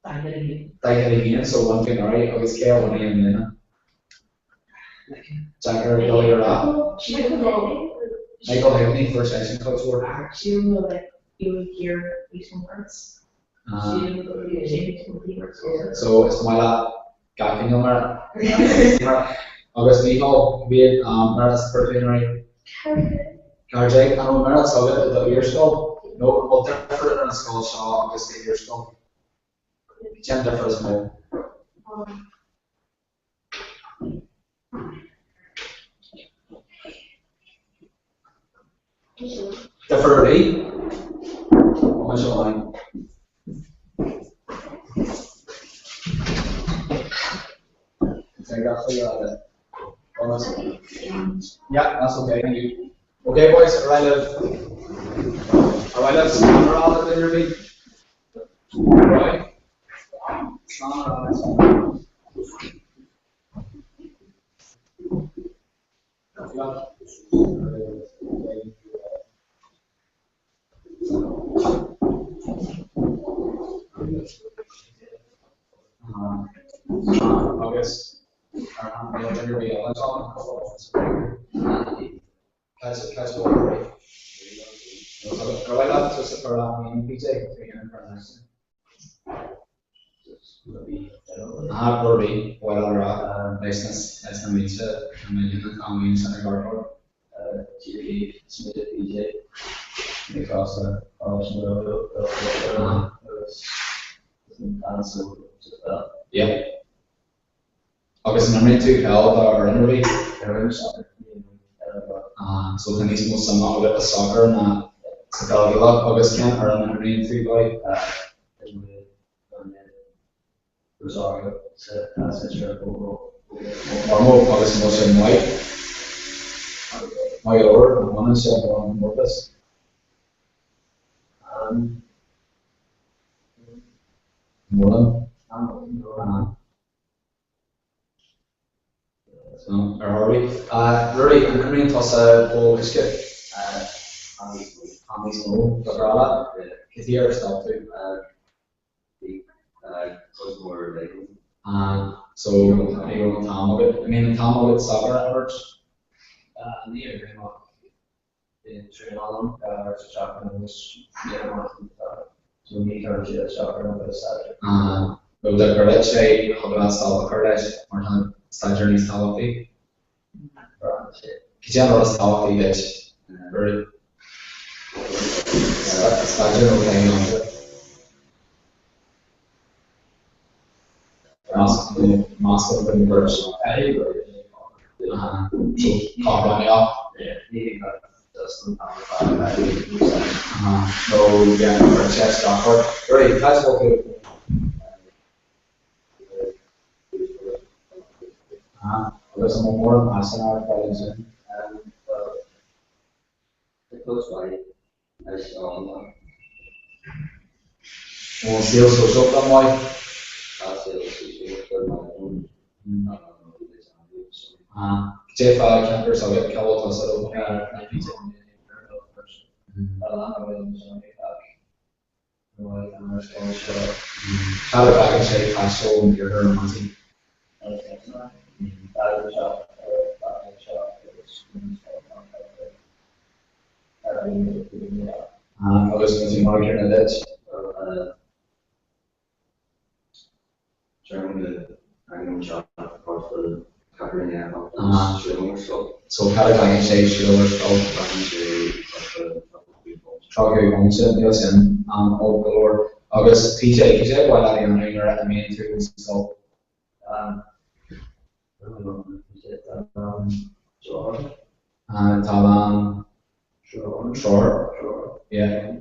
C: 41.
I: 41, so bhain tú anuraidh agus cé a bhainfidh i mbliana? Deacair dul a rá.
C: Sílim go
I: Michael Higney, fuair seisean cuid mhór.
C: Sílim go like he was gear níos mó merits. Sílim go raibh sé níos mó merits.
I: So is maith leat gach cineál merit. Agus Micheál, cé mhéad merits a fuair tú anuraidh? 14. An raibh merits agat i do iarscoil? Nó an bhfuil difear idir an scoil seo agus do iarscoil? Cén difear is mó? Difear ar bith? Tá seo ann. Yeah, that's okay, thank you. Okay, boys, ar aghaidh libh. Ar aghaidh libh, slán a rá le duine ar bith. Right? Slán a rá le Agus ar an duine ar bith eile Ar mhaith leat tusa a rá féin, PJ, tú féin a chur in aithne? Ah, rudaí, bhuel a rá leis na mílte, na milliúin atá amuigh ansin ag amharc ort. Yeah. Agus an imríonn tú peil do fhoireann ar bith? Ah, so tá níos mó suime agat i sacar ná sa pheil Ghaelach. Agus cén fhoireann a imríonn tú dó? Ormeau agus an bhfuil sé maith? Maith go leor, an mbaineann sé mórán comórtas? Mórán. Ar Ruairí. Ruairí, an imríonn tusa ból uisce? Am níos mó. Ba bhreá leat. Cad chuige ar stop tú? So, ní raibh an t-am agat. An mbíonn an t-am agat sacar a imirt? Nó dá gcuirfeadh sé thig leat stop a chur leis mar tá an staidéar níos tábhachtaí. Cad é an rud is tábhachtaí duit, Ruairí? Staidéar nó taithí aimsire? Meascán den bheirt. So, cothromaíocht. Nó yeah, cuireann sé isteach ort. Ruairí, cá bhfuil tú? Agus an bhfuil mórán paisean ort fá ansin? An bhfuil saol sóisialta maith? Cad é fá cheantar s'agat cá bhfuil tusa ó? Cad a bhfágann sé taisteal ón iarthar amach? Agus an bhfuil tú mar an gcéanna duit? So cad a bhfaigheann sé siúl ar scoil? 30 bomaite, níl sin an-olc go leor. Agus PJ, cad é ba mhaith leat a dhéanamh nuair a imíonn tú ón scoil? Tá an treoir. Yeah.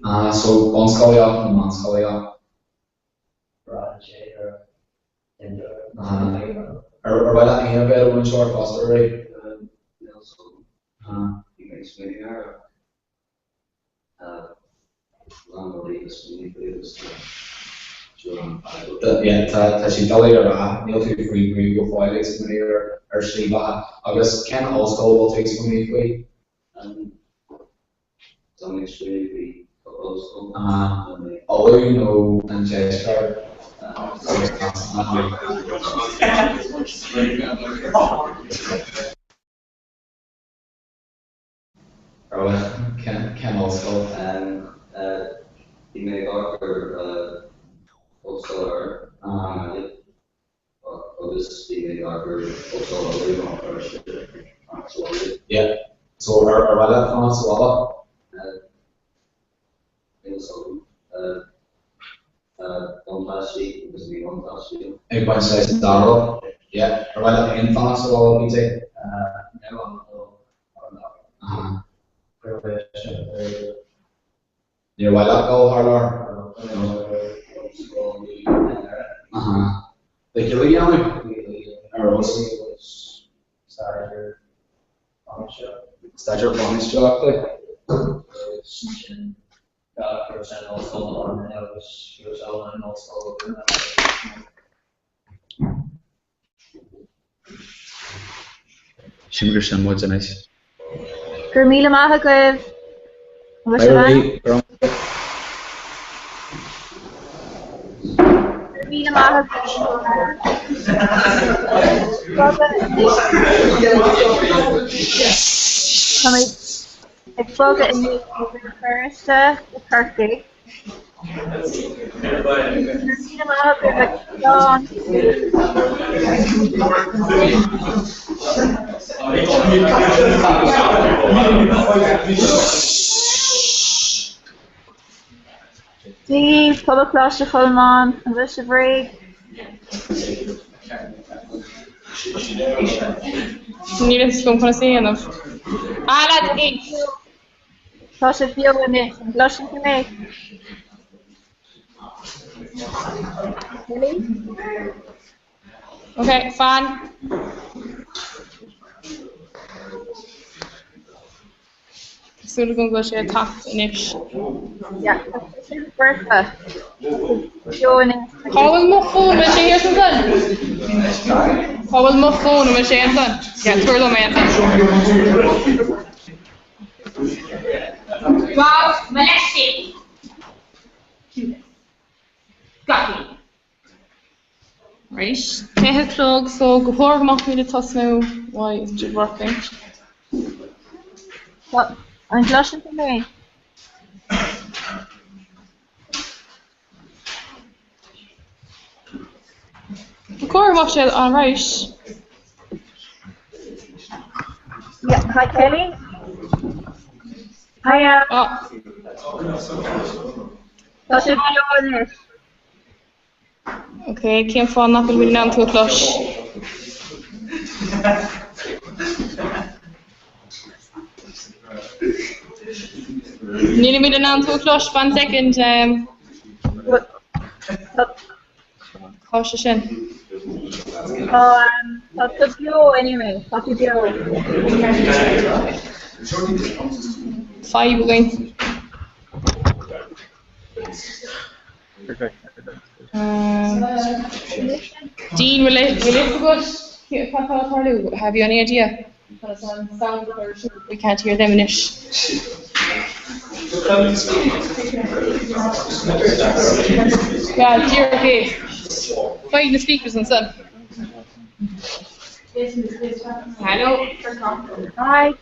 I: Ah, so bunscolaíocht nó meánscolaíocht? Ar mhaith leat féin a bheith i do mhúinteoir fosta, Ruairí? Tá sé doiligh a rá, níl tú faoi bhrú go fóill ag smaoineamh ar shlí bheatha. Agus cén ollscoil a bhfuil tú ag smaoineamh faoi? Uladh nó an Deisceart agus Ar cén ollscoil?
D: Bhí mé ag amharc ar Ollscoil Uladh i nGaillimh agus bhí mé ag amharc ar Ollscoil Uladh i mBéal Feirste.
I: Yeah. So ar mhaith leat fanacht sa bhaile?
D: Buntáistí agus míbhuntáistí.
I: Ag baint leis an dá rud. Yeah. Ar mhaith leat féin fanacht sa bhaile, PJ?
D: Níl ann thar lear.
I: Aha. Níor mhaith leat dul thar lear? No. Aha. Le Gaeilge a dhéanamh? Ar fheabhas. Staidéar bainistíochta. Sin gur sin muid anois.
H: Go raibh míle maith agaibh. An bhfuil sibh ann? Go raibh míle maith agaibh. Táimid Ag bogadh inniu ó Bhéal Feirste go Corcaigh. Go raibh míle maith agaibh agus slán. Dia dhaoibh, Pobal Choláiste Cholmáin, an bhfuil sibh réidh?
C: Níl a fhios agam conas é a dhéanamh. Ah, lads, éist!
H: Tá sibh beo anois, an gcloiseann tú mé? Kelly?
C: Ok, fan. Tá súil agam go bhfuil sé ag teacht anois.
H: Yeah, tá sé foirfe. Beo anois.
C: Cá bhfuil mo fón? An bhfuil sé thíos ansan? Cá bhfuil mo fón? An bhfuil sé ansan? Yeah, tabhair dom é ansan. Gabh mo leithscéal. Gach éinne. Right, 10 a chlog, so go chóir go mbeadh muid ag tosnú, why isn't it working?
H: An gcloiseann tú mé?
C: Ba chóir go mbeadh sé on right.
H: Yeah, hi Kelly. Hiya.
C: Oh.
H: Tá sé beo anois.
C: Ok, cén fáth nach bhfuil muid in ann tú a chlos? Nílimid in ann tú a chlos, fan soicind. Cá sé sin?
H: Tá tá tú beo anyway, tá tú beo.
C: Fadhb againn. Dean, will it will it agat cad tá ag tarlú? Have you any idea? Conas an sound a chur ar siúl? We can't hear them anois. Yeah, díreach é. Faigh na speakers ansan. Hello.
H: Hi,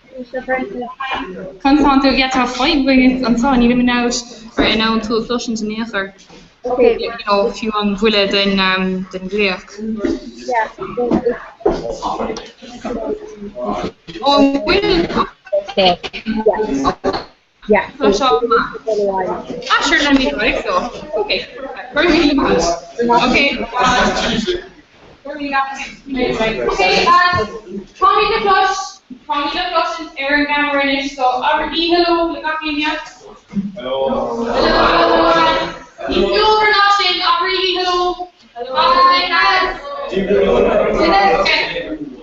C: Conas tánn tú? Yeah, tá fadhb againn anseo, nílim in ann in ann tú a chloisint in aon chor.
H: Okay.
C: You know, fiú an bhuille den um, den ghlaoch.
H: Yeah.
C: Ó, an bhfuil?
H: Yeah. Yeah.
C: Tá seo Ah, sure, let me go, so. Okay. Go raibh míle maith. Okay. Okay, táimid le clos, táimid le cloisint ar an gceamara anois, so abraigí hello le gach éinne. Hello. Hello. Níos beomhar ná sin, abraigí hello. Hi, lads. Okay.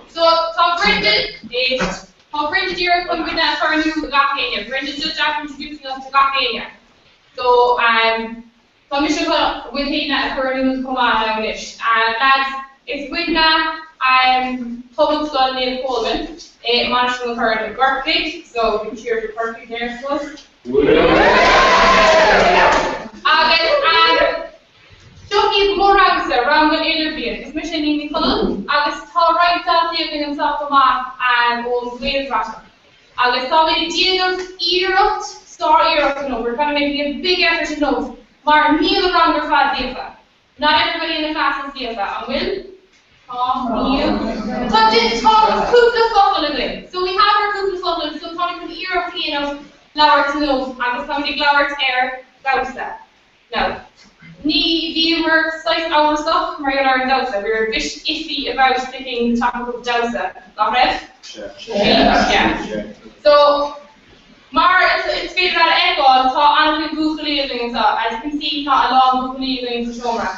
C: So tá Brendan, éist. Tá Brenda díreach chun muidne a chur in iúl do gach éinne. Brenda's just after introducing us to gach éinne. So, um, tá mise chun muid féin a chur in iúl chomh maith now anois. Uh, lads, is muidne um, Pobalscoil Naomh Colman i Mainistir na Corann i gCorcaigh, so you can cheer for Corcaigh there, I suppose. Agus um, Seo iad mo rangsa, rang an Idirbhliain. Is mise Niamh Ní Chonaill agus tá roinnt daltaí againn anseo chomh maith ón Ghaelbhratach. Agus táimid ag déanamh iarracht, sár-iarracht inniu, we're kind of making a big effort inniu mar níl an rang ar fad líofa. Not everybody in the class is líofa, an bhfuil? Tá, níl. Tá, tá cúpla focal againn. So we have our cúpla focal, so táimid chun iarracht a dhéanamh labhairt inniu agus táimid ag labhairt ar dhamhsa. Now, ní
K: Bhíomar saghas amhrasach mar gheall ar an damhsa, we were a bit iffy about picking the topic of damhsa, nach raibh? Bhí, yeah. So, mar is féidir leat a fheiceáil, tá an-chuid buachaillí againn anseo, as you can see tá a lán buachaillí againn sa seomra.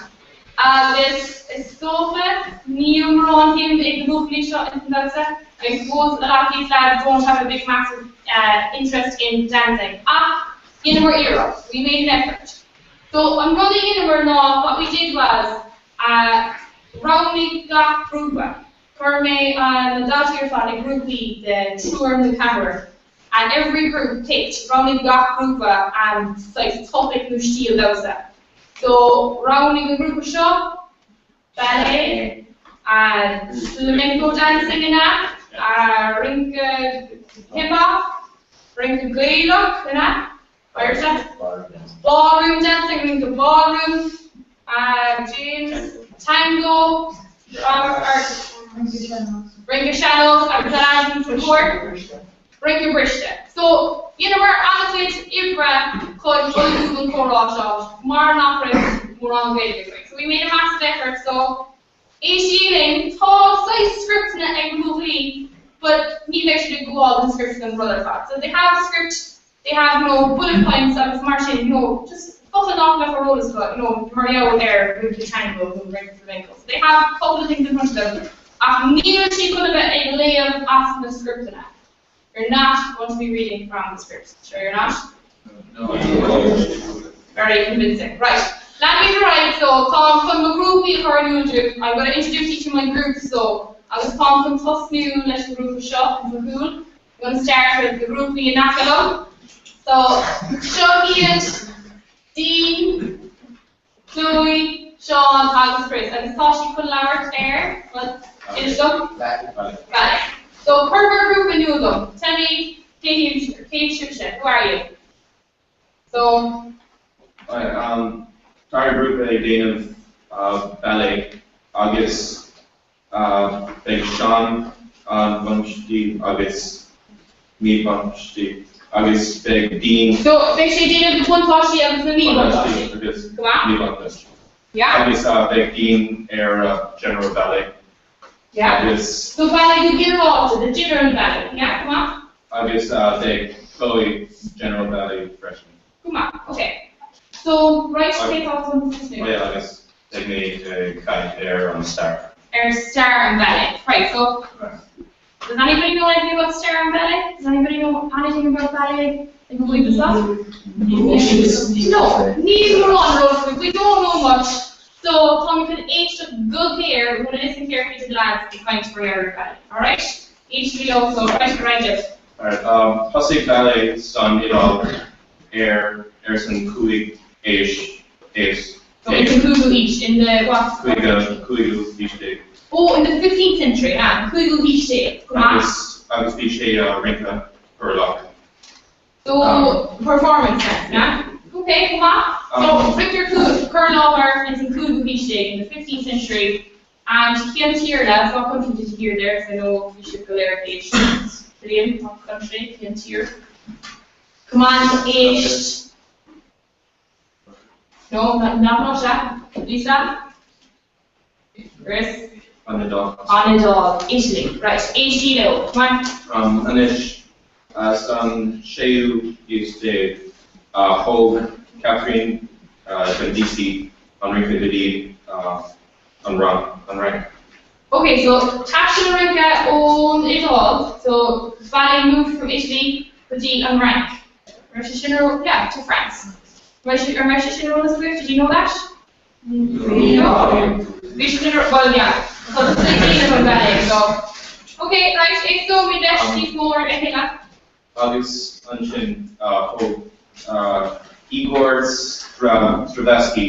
K: Agus is dócha, níl mórán suim ag na buachaillí seo ins an damhsa, I suppose a lot of these lads don't have a big massive interest in dancing. Ach dheineamar iarracht, we made an effort. So an rud a dheineamar ná, what we did was, roghnaigh gach grúpa, chuir mé na daltaí ar fad i ngrúpaí de triúr nó ceathrar, and every group picked, roghnaigh gach grúpa saghas topaic nó stíl damhsa. So roghnaigh an grúpa seo ballet, flamenco dancing an ea, rince hip hop, rince Gaelach an ea? Ballroom dancing, rince ballroom, James, tango, rince sean-nós agus Aladdin sa cór, rince briste. So, dheineamar an-chuid oibre chun ullmhú don chomhrá seo mar nach raibh mórán Gaeilge againn. So we made a massive effort so Éistigí linn, tá saghas scripteanna ag na buachaillí but ní bheidh siad ag gabháil don script don rud ar fad. So they have script, they have you know bullet points agus mar sin, you know, just focail nach mbeadh ar eolas acu, you know, mar gheall ar rince tango nó rince flamenco. So they have a couple of things in front of them ach níl siad chun a bheith ag léamh as na scripteanna. You're not going to be reading from the scripts. Sure you're not? No. Very convincing. Right. Leanfaimid ar aghaidh so táim chun mo ghrúpaí a chur in iúl daoibh. I'm going to introduce each of my groups so agus táim chun tosnú leis an ngrúpa seo in bhur gcúl. I'm going to start with the grúpaí in aice liom. So seo iad Dean, Chloe, Seán agus Chris agus tá siad chun labhairt ar, bhuel, inis dom? Ballet. So, cuir bhur ngrúpa in iúl dom. Tell me cé hiad, cé sibhse, who are you? So.
L: Right, um, tá ár ngrúpa ag déanamh ballet agus Beidh Seán an bainisteoir agus míbhuntáistí agus beidh Dean.
K: So, beidh sé ag déanamh na buntáistí agus na míbhuntáistí.
L: Agus míbhuntáistí. Yeah. Agus beidh Dean ar general ballet.
K: Yeah. Agus. So ballet go ginearálta, the general ballet. Yeah, go maith.
L: Agus beidh Chloe general ballet freisin.
K: Go maith, okay. So, right, cé atá chun tosnú?
L: Oh yeah, agus beidh mé ag caint ar an stair.
K: Ar stair an ballet. Right, so, does anybody know anything about stair an ballet? Does anybody know anything about ballet? Like an bhfuil fhios agat? No, níl mórán ar eolas againn. We don't know much. So, táimid chun éisteacht go géar, we're going to listen carefully to the lads ag caint faoi ar ballet. Alright? Éistigí leo, so, right, ar aghaidh libh.
L: Alright, um, thosaigh ballet san Iodáil ar ar san cúig aois aos
K: So in the cúigiú haois, in the what?
L: Cúigiú cúigiú haois déag.
K: Oh, in the fifteenth century, ah, an cúigiú haois déag, go maith.
L: Agus agus bhí sé rince corrlach.
K: So, performance dance, yeah? Okay, go maith. So, rince cur i láthair ins an cúigiú haois déag, in the fifteenth century, and cén tír eile, what country did you hear there, because I know bhí sibh go léir ag éisteacht. Brilliant, what country, cén tír? Come on, éist. No, not Russia. Lisa? Chris?
L: An Iodáil.
K: An Iodáil, Italy. Right, éistigí leo. Come on.
L: Um, anois, san séú haois déag, thóg Catherine de Medici an rince go dtí an Fhrainc.
K: Ok, so thaistil an rince ón Iodáil, so ballet moved from Italy go dtí an Fhrainc. Raibh sé sin ar, yeah, to France. Raibh sé, an raibh sé sin ar eolas agaibh? Did you know that? No. Bhí sé sin ar, well, yeah. So tá sé déanamh an ballet, so. Ok, right, éisteoimid leis níos mó ar a chéile.
L: Agus ansin thóg Igor Stravinsky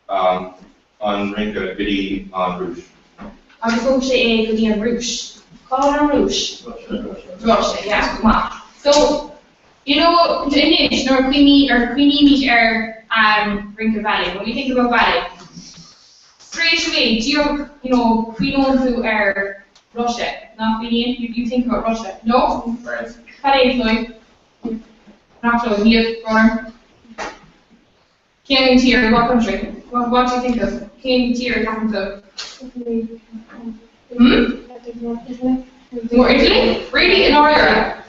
L: an rince go dtí an Rúis.
K: Agus thóg sé é go dtí an Rúis. Cá bhfuil an Rúis? Russia, yeah, go maith. So, you know, anois nuair a cuimhní, or cuimhnímid ar um, rince ballet, when we think about ballet, straight away, díreach, you know, cuimhníonn tú ar Russia, nach gcuimhníonn? You, you think about Russia. No? Cad é, Chloe? Nach Chloe, Niamh, brother. Cén tír, what country? What, what do you think of? Cén tír a cheapann tú? Hmm? More Italy? Really? In order?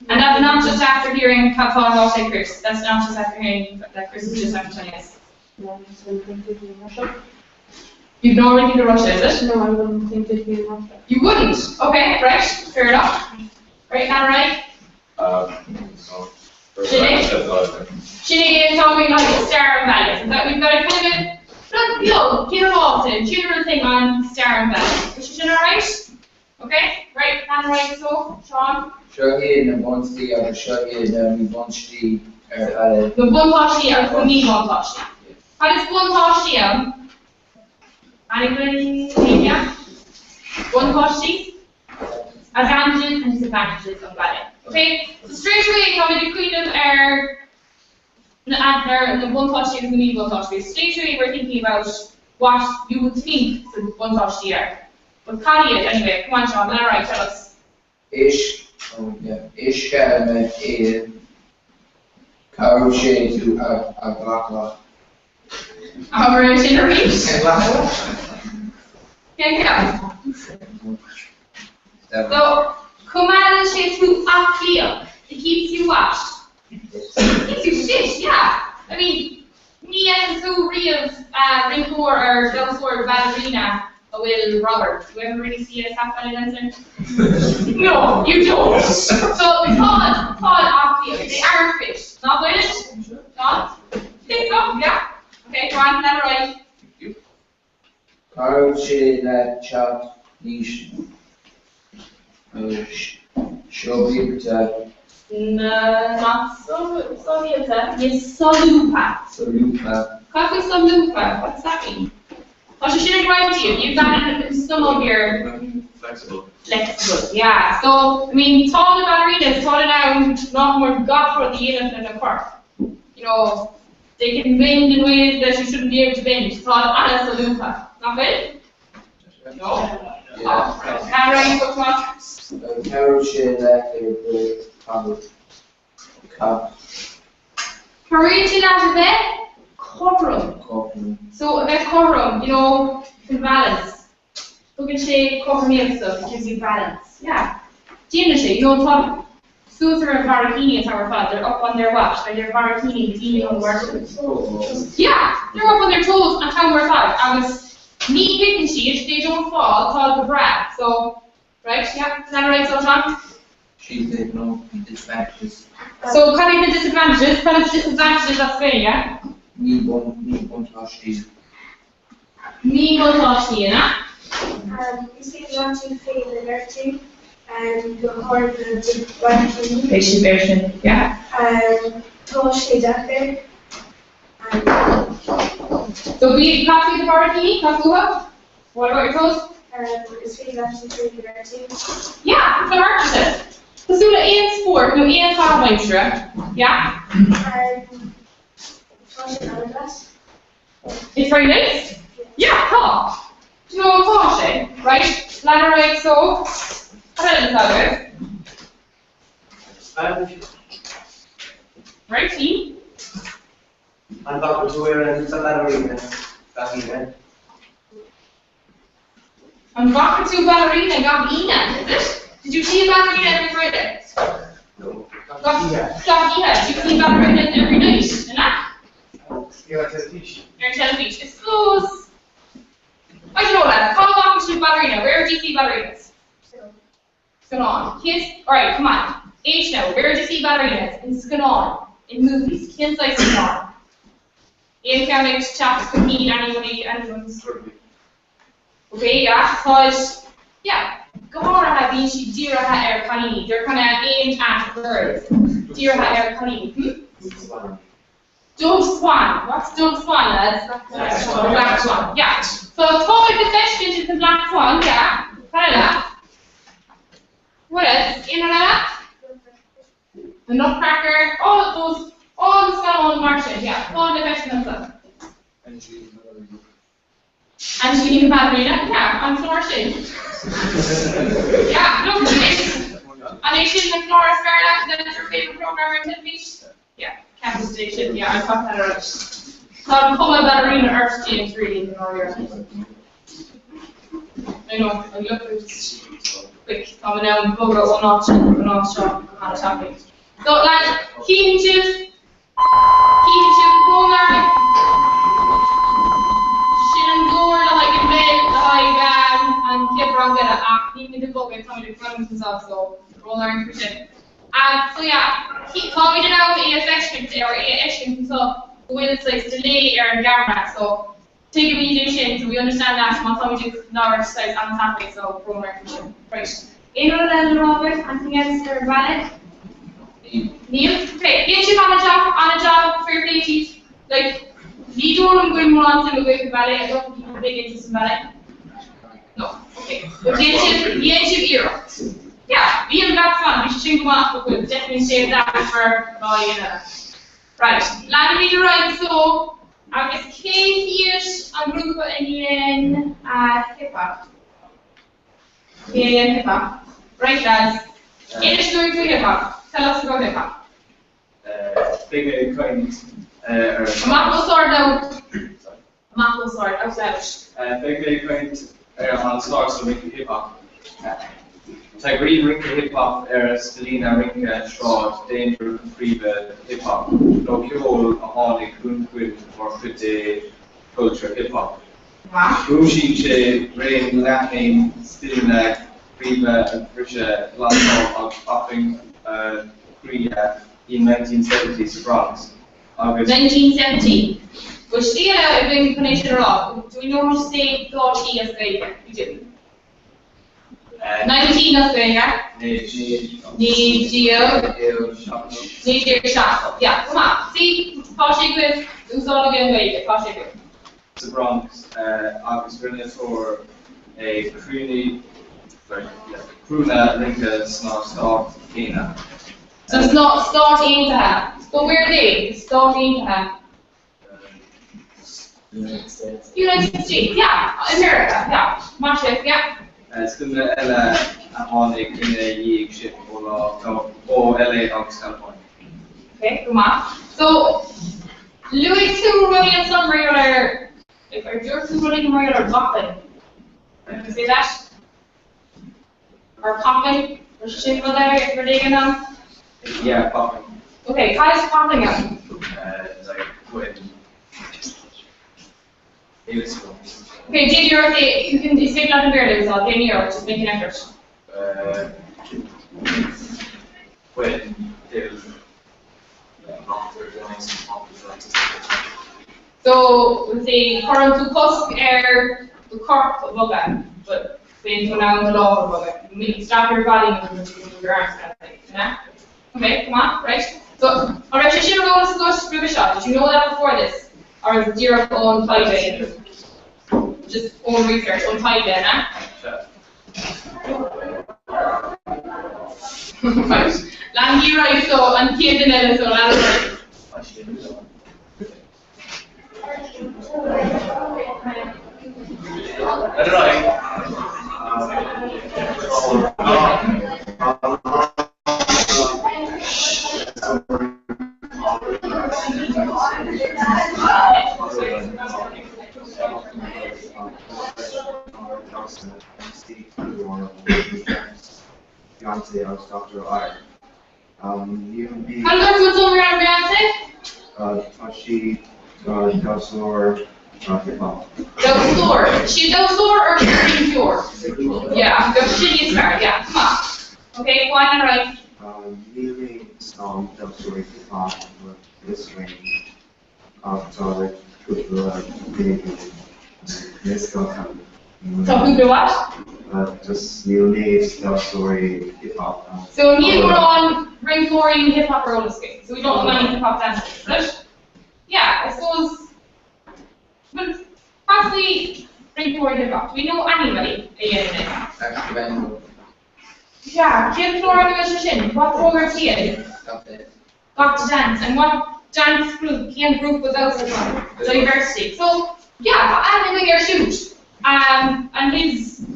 K: And that's not just after hearing Cad fáth atá sé Chris. That's not just after hearing that Chris is just after telling us. You'd normally think of Russia, is it?
F: No, I wouldn't think it'd be in Russia.
K: You wouldn't? Okay, right, fair enough. Right, not right?
L: No.
K: Sin é. Sin é tá mé like stair an bhaile. So that we've got a kind of a rud beag, ginearálta, general thing on stair an bhaile. Is sin alright? Okay, right, hand right, so, Seán.
M: Seo iad na buntáistí agus seo iad na míbhuntáistí ar ballet.
K: Na buntáistí agus na míbhuntáistí. Cad is buntáistí ann? Anybody? Yeah? Buntáistí? Advantages and disadvantages of ballet. Okay, so straight away táimid ag cuimhneamh ar na ar na buntáistí agus na míbhuntáistí. Straight away we're thinking about what you would think the buntáistí are. But cad iad anyway? Come on Seán, lean ar aghaidh, tell us.
M: Uisce, oh yeah, uisce a mbeidh éad, cabhróidh sé tú a ghlacadh.
K: Abair é sin arís. Cén ceann? So, coimeádann sé tú aclaíoch. It keeps you what? Keeps you fit, yeah. I mean, ní fheiceann tú riamh rinceoir or damhsóir ballerina a bhfuil ramhar. Do you ever really see a tap ballet dancer? No, you don't. So, tá, táid aclaíoch. They are fit. Nach bhfuil? Tá? Think so, yeah. Okay, go on, lean ar aghaidh.
M: Cabhróidh sé leat teacht níos sóisialta.
K: Nach sóisialta, níos solúbtha.
M: Solúbtha.
K: Cad faoi solúbtha? What does that mean? Tá sé sin ag roinnt díobh. You've got in some of your.
L: Flexible.
K: Flexible, yeah. So, I mean, tá na ballerinas, tá in ann nach mór gach rud a dhéanamh lena corp. You know, They can bend in ways that you shouldn't be able to bend. Tá an-solúbtha. Nach bhfuil? No? Tá roinnt go maith.
M: Cabhróidh sé leat ar bith
K: Cabhraíonn sé leat a bheith cothrom.
M: Cothrom.
K: So, a bheith cothrom, you know, you can balance. Tugann sé cothromaíocht duit, it gives you balance. Yeah. Déanann sé, you know, tá suas ar a mbarraicíní an t-am ar fad, they're up on their what? Ar their bharraicíní, daoine on work. Yeah, they're up on their toes an t-am ar fad agus ní thiteann siad, they don't fall, tá go breá. So, right, yeah, is that right, so Sean?
M: She's the no disadvantages.
K: So, cad iad na disadvantages? Cad is disadvantages as Gaeilge?
M: Míbhuntáistí.
K: Míbhuntáistí, an ea?
F: Is féidir leat tú féin a ghortú, go háirithe do bharraicíní.
C: Beidh sibh air sin, yeah.
F: Tá sé deacair.
K: So bí cad faoi do bharraicíní, cad fúthu? What about your toes?
F: Is féidir leat tú féin a ghortú.
K: Yeah, you can hurt yourself. Cosúil le aon spórt nó aon chaitheamh aimsire, yeah?
F: Tá sé an-deas.
K: It's very nice. Yeah, tá. Do you know tá sé, right? Lean ar aghaidh so, cad eile atá agaibh? Right, team?
N: An bhfaca tú ar an ballerina gach Aoine?
K: An bhfaca tú ballerina gach Aoine, is it? Did you see a ballerina every Friday?
N: No.
K: Gach oíche. Do you see ballerinas every night? An ea?
N: Ar an teilifís.
K: Ar an teilifís. I suppose, I don't know lads, cá bhfaca sibh ballerina? Where do you see ballerinas? Scannán. Cén, alright, come on. Éist now, where do you see ballerinas? In scannáin. In movies. Cén saghas scannán? Aon cheann ag teacht chun cinn, anybody, anyone's? Ok, yeah, táid, yeah, go háirithe bíonn siad dírithe ar chailíní, they're kind of aimed at girls, dírithe ar chailíní, hmm? Dubh Swan, what's Dubh Swan lads? Black Swan. Black Swan, yeah. So táid le feiscint in the Black Swan, yeah, cad eile? What else? Aon rud eile? The Nutcracker, all of those, all the scannáin mar sin, yeah, táid le feiscint ansan. Angelina Ballerina, yeah, an clár sin. Yeah, look, an é sin an clár is fearr leat? Is that your favourite programme ar an teilifís? Yeah, ceapaim é sin, yeah, I'll talk that alright. Tá cuma ballerina ort James really i ndáiríre. I know, I look quick, tá mé in ann bogadh ón áit sin go an áit seo go han-tapaidh. So lads, cífidh sibh, cífidh sibh brón orainn. Sin an glór le haghaidh an bell, le haghaidh an chéad rang eile ach nílimid ag bogadh, táimid ag fanúint anseo so brón orainn faoi sin. So yeah, táimid in ann é a feiscint or é a fheiscint anseo go bhfuil saghas delay ar an gceamara so tuigimid é sin so we understand that má táimid ag labhairt saghas an-tapaidh so brón orainn faoi sin. Right. Aon rud eile le rá agaibh? Anything else ar an ballet? Níl? Okay, dhein sibh an-jab, an-jab, fair play to you. Like, ní dóigh liom go bhfuil mórán suim agaibh i ballet, I don't think you have a big interest in ballet. No, okay. But dhein sibh, dhein sibh iarracht. Yeah, bhí an that's fine, bhí sé sin go maith but we'll definitely save that for lá éigin eile. Right, leanfaimid ar aghaidh so, agus cé hiad an grúpa a dhein hip hop? Cé a dhein hip hop? Right lads, inis dúinn faoi hip hop, tell us about hip hop.
L: Beidh mé ag caint ar.
K: Amach os ard now. Amach os ard, out loud.
L: Beidh mé ag caint ar an stair sa rince hip hop. Tagraíonn rince hip hop ar stileanna rince sráid d'aon príomha hip hop nó ceol a tháinig chun cinn mar chuid de chultúr hip hop. Cuimsíonn sé raon leathan stileanna príomha a briseadh glansáil agus popping a croíadh in 1970 sa Bronx agus.
K: 1970. Bhfuil slí eile againn chun é sin a rá? Do we know how to say dátaí as Gaeilge? We do. 19 as Gaeilge. 19 1970. Yeah, go maith. See, tá sé agaibh, úsáid agaibh an Ghaeilge, tá sé agaibh.
L: sa Bronx agus rinne tóir ag criúnna rince sna Stáit céanna.
K: Sna Stáit Aontaithe. But where are they? The Stáit Aontaithe.
L: United States.
K: United States, yeah, America, yeah. Maith sibh, yeah.
L: Stileanna eile a tháinig ina dhiaidh sin ó LA agus California.
K: Okay, go maith. So, luaigh tú rudaí ansan mar gheall ar, like, ar dúirt tú rudaí mar gheall ar bhopping? Can you say that? Or popping? Or sin rud eile, rud éigin ann?
L: Yeah, popping.
K: Okay, cad is popping ann?
L: Like when
K: Okay, déan iarracht é, you can, is féidir leat an Béarla a úsáid, déan iarracht, just make an effort.
L: When there's
K: So, we'll say, cuireann tú cosc ar do chorp a bhogadh, but bíonn tú in ann do lámha a bhogadh. You stop your body movement, you move your arms kind of thing, you know? Okay, come on, right? So, an raibh sé sin ar eolas agat roimhe seo? Did you know that before this? Or is it díreach ón taighde? Just own research, ón taighde, an ea? Right. Lean ar aghaidh so, an chéad duine eile so, lean ar aghaidh.
L: Ar aghaidh.
O: Beyonce agus Dr. I.
K: Cad a dúirt tú ansan mar gheall ar Beyonce?
O: Tá sí damhsóir hip hop.
K: Damhsóir. Sí damhsóir or rinceoir? Yeah, bheadh sin níos fearr, yeah. Come on. Okay, go on, right.
O: Níl mé san damhsóirí hip hop this range ach tá cúpla duine níos
K: Tá cúpla what?
O: Just níl méid damhsóirí hip hop ann.
K: So níl mórán rinceoirí hip hop ar eolas againn. So we don't know many hip hop dancers, right? Yeah, I suppose well, possibly rinceoirí hip hop. Do we know anybody a dhéanann é? Yeah, cén clár a bhfuil sé sin? What program is it? Got to Dance. And what dance group, cén grúpa damhsa atá? Diversity. So, yeah, tá aithne againn air siúd. Um, and his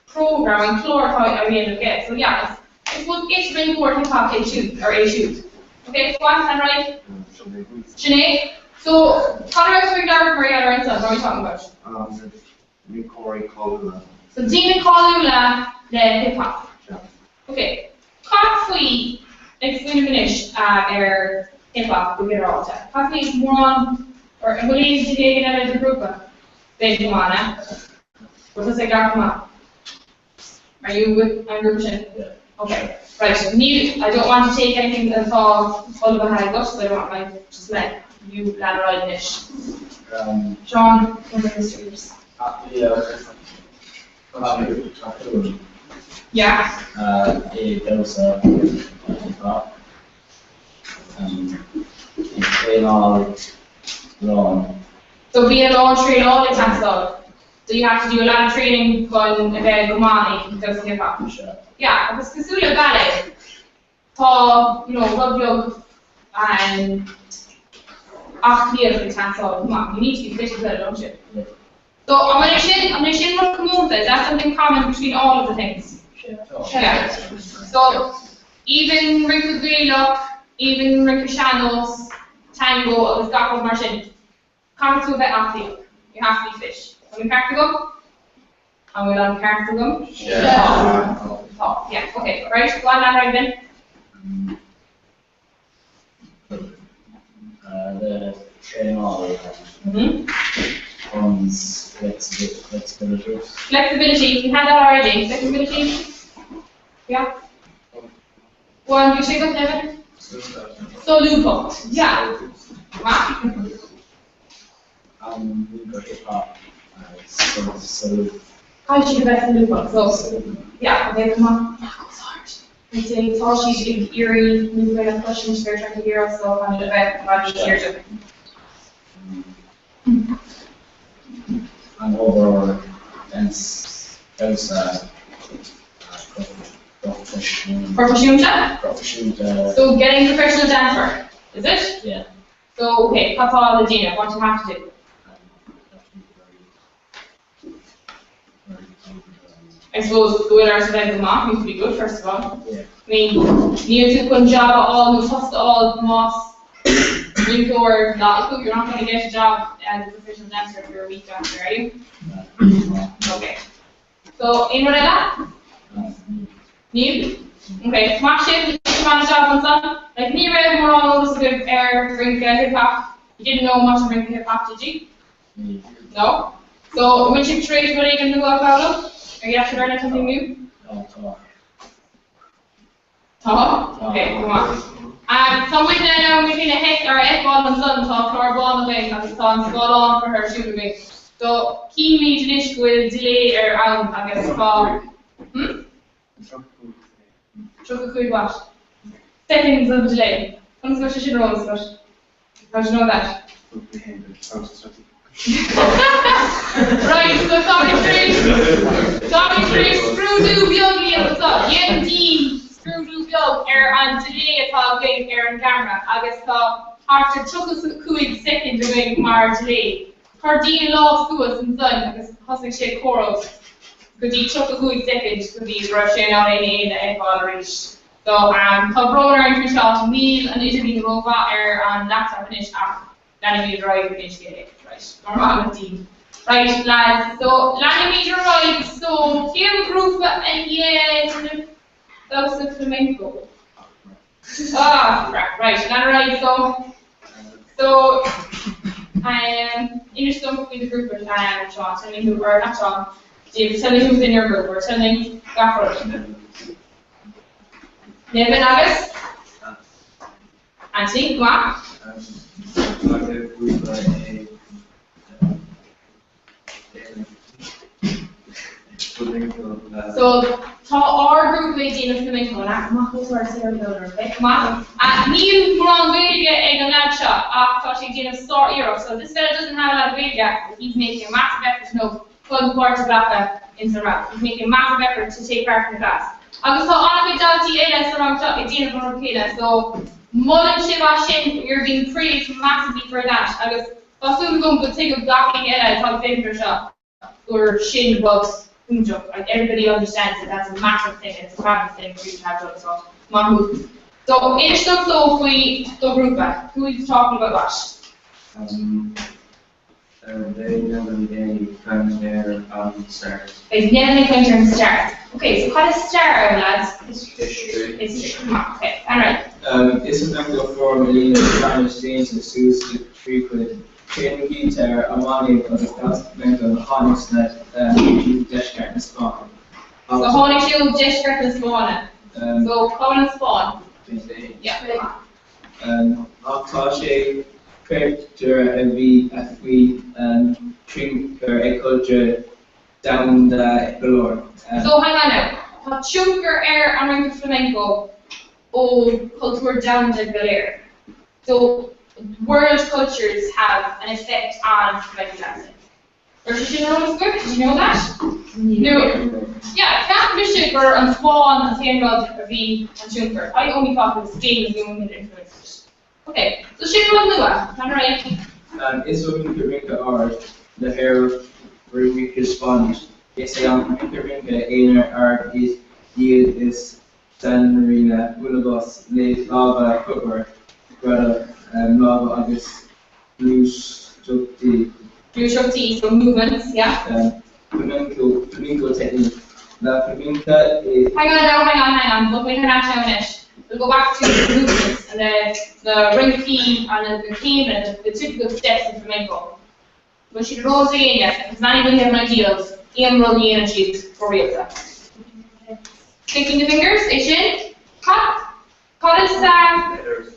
K: program, an clár atá á dhéanamh aige. So, yeah, I suppose is rinceoir hip hop é siúd, or é siúd. Okay, go on, and right? Sinéad? So, cad a raibh tú ag labhairt mar gheall air ansan? What were we talking about?
O: Um, rinceoirí cáiliúla.
K: So, daoine cáiliúla le hip hop. Ok. Cad faoi, ag smaoineamh anois ar hip hop go ginearálta, cad faoi mórán, or an bhfuil aon duine éigin eile i do ghrúpa? B'fhéidir go maith, an ea? Bhfuil tusa ag labhairt go maith? Are you with an grúpa sin?
D: Yeah.
K: Okay. Right, níl, I don't want to take anything atá ullmhaithe agat, so I don't want my, just let you lean ar aghaidh anois.
D: Um,
K: Seán, one of the mysteries.
D: Aclaíocht
K: Yeah.
D: I damhsa hip hop. Ag traenáil lán.
K: So bíonn a lán traenála ag teastáil. So you have to do a lot of training chun a bheith go maith ag damhsa hip hop. Yeah, agus cosúil le ballet, tá, you know, rud beag um, aclaíocht ag teastáil chomh maith. You need to be fit as well, don't you?
D: Yeah.
K: So an bhfuil é sin, an bhfuil é sin rud comónta? Is that something common between all of the things? Yeah. So even rince Gaelach, even rince sean-nós, tango agus gach rud mar sin, Caithfidh tú a bheith aclaíoch. You have to be fit. An bhfuil an ceart agam? An bhfuil an ceart agam?
D: Tá.
K: Tá. Yeah, okay. Right, go on lean ar aghaidh then.
D: Le traenáil comes flexibility.
K: Flexibility, we had that already. Flexibility? Yeah. Go on, bhí sé agat Nevin? Solúbthacht, yeah. Maith.
D: An rince hip hop solúbtha.
K: Caithfidh siad a bheith solúbtha, so yeah, okay, come on. Go hard. I'd say tá siad ag iarraidh muid a chloisint, they're trying to hear us, so caithfidh a bheith i bhfad níos airde.
D: An obair damhsa
K: Proifisiúnta?
D: Proifisiúnta.
K: So getting professional dance work, is it?
D: Yeah.
K: So okay, cad tá le déanamh, what do you have to do? I suppose go bhfuil ort a bheith go maith, you have to be good first of all.
D: Yeah.
K: I mean, níl tú chun job a fháil nó post a fháil más rinceoir lag thú, you're not going to get a job as a professional dancer if you're a weak dancer, are you?
D: No.
K: Okay. So, aon rud eile? Níl? Okay, maith sibh, rinne an-job ansan. Like, ní raibh mórán eolas agaibh ar rince hip hop. You didn't know much of rince hip hop, did you? No? So, an bhfuil sibh tar éis rud éigin nua a fhoghlaim? Are you after learning something new?
D: Tá.
K: Tá? Ok, go maith. Tá muidne in ann muid féin a fheiceáil ansan, tá clár bán againn agus tá an scáileán curtha ar siúl againn. So, címid anois go bhfuil delay ar am agus tá, hmm? 35 what? Seconds of delay. Conas go bhfuil sé sin ar eolas agat? How do you know that? Right, so táimid tar éis, táimid tar éis scrúdú beag a dhéanamh anseo. Dhein Dean scrúdú beag ar an delay atá againn ar an gceamara agus tá thart ar 35 soicind againn mar delay. Chuir Dean a lámh suas ansan agus thosaigh sé ag comhaireamh go dtí 35 soicind go dtí go raibh sé in ann éinne a fheiceáil arís. So, tá brón orainn faoi seo, níl an idirlíon rómhaith ar an laptop anois ach leanfaimid ar aghaidh anois yeah, right, go raibh maith agat Dean. Right, lads, so leanfaimid ar aghaidh, so cén grúpa a dhein damhsa flamenco? Ah, crap, right, lean ar aghaidh, so, so, um, inis dom faoi do ghrúpa, um, Seán, tell me who, or not Seán, David, tell me who's in your group, or tell me gach rud. Nevin agus Anthony, go maith. So, tá ár grúpa ag déanamh flamenco, an ea? Maith thú, Sarah, Sarah Gilder, okay? Go maith. Níl mórán Gaeilge ag an leaid seo ach tá sé ag déanamh sár-iarracht. So, this fella doesn't have a lot of Gaeilge, but he's making a massive effort to know chun páirt a ghlacadh ins an rang. He's making a massive effort to take part in the class. Agus tá an-chuid daltaí eile sa rang seo ag déanamh an rud céanna, so molaim sibh as sin, you're being praised massively for that agus tá súil agam go dtuigfidh gach éinne eile atá ag féachaint ar seo gur sin rud iontach, like everybody understands that that's a massive thing and it's a fabulous thing for you to have done, so maith thú. So inis dom so faoi do ghrúpa, who is talking about what?
N: Beidh Neven ag caint ar an stair.
K: Beidh Neven ag caint ar an stair. Ok, so cad is stair ann, lads?
N: History.
K: History. Maith, ok. Alright.
N: Is flamenco foirm ealaíne Spáinnis déanta suas de thrí chuid, cén ghiotár, iománaíocht agus damhsa flamenco a tháinig sna deisceart na Spáinne.
K: So tháinig sé ó deisceart na Spáinne. So cá bhfuil an Spáinn? Yeah.
N: Ach tá sé creidtear a bhí a faoi thionchar ag cultúr domhanda go leor.
K: So hang on now, tá tionchar ar an rince flamenco ó chultúr domhanda go léir. So world cultures have an effect on flamenco dancing. Raibh sé sin ar eolas agaibh? Did you know that? No. Yeah, cheap mise gur an Spáinn an t-aon rud a bhí an tionchar. I only thought it was Spain was the only thing that influenced it. Ok, so sin rud nua. Lean ar aghaidh.
N: Is ó rince rince ard le haer rince Spáinnis. Is é an rince rince aonair arb iad is sainairíonna bualadh bos le lámha footwork greadadh lámha agus gluaiseachtaí.
K: Gluaiseachtaí, so movements, yeah.
N: Flamenco, flamenco technique. La flamenca is.
K: Hang on now, hang on, hang on, bogfaimid thar n-ais now anois. We'll go back to the movements and the na rincí and the céimeanna, the typical steps in flamenco. Bhfuil siad ar eolas ag éinne? Does anybody have an idea of aon rud a dhéanann siad go rialta? Clicking the fingers, é sin? Cad? Cad is Feathers.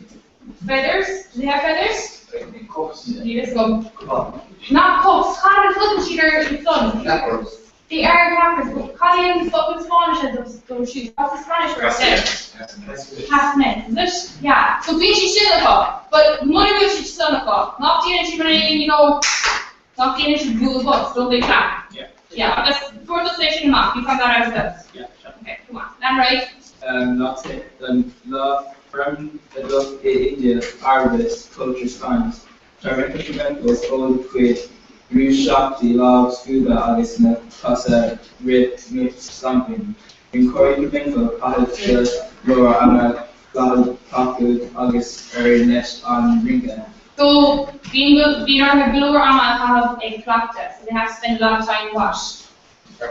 K: Feathers? Do they have feathers?
N: Cups.
K: Níl fhios agam. Not cups. Cad a thugann siad ar iad san?
N: Clappers.
K: They are clappers, but cad é an focal Spáinnise dó siúd? What's the Spanish word there? Castanets, is it? Yeah. So bíonn siad sin acu, but mura bhfuil siad san acu, nach déanann siad mar aon, you know, nach déanann siad bualadh bos, don't they clap?
N: Yeah.
K: Yeah, agus fuair tusa é sin amach, you found that out as well?
N: Yeah.
K: Okay, come on. Lean ar aghaidh.
N: La foirm a duch i India, Arabis, culture Spanish. Tá rince flamenco is eol dá chuid gluaiseachtaí lámh scuaba agus na cosa rhythmic stomping. Rinceoirí flamenco caitheamh go leor ama ag cleachtadh agus ar leis an rince.
K: So bíonn bíonn orthu go leor ama a chaitheamh ag cleachtadh, so they have to spend a lot of time what?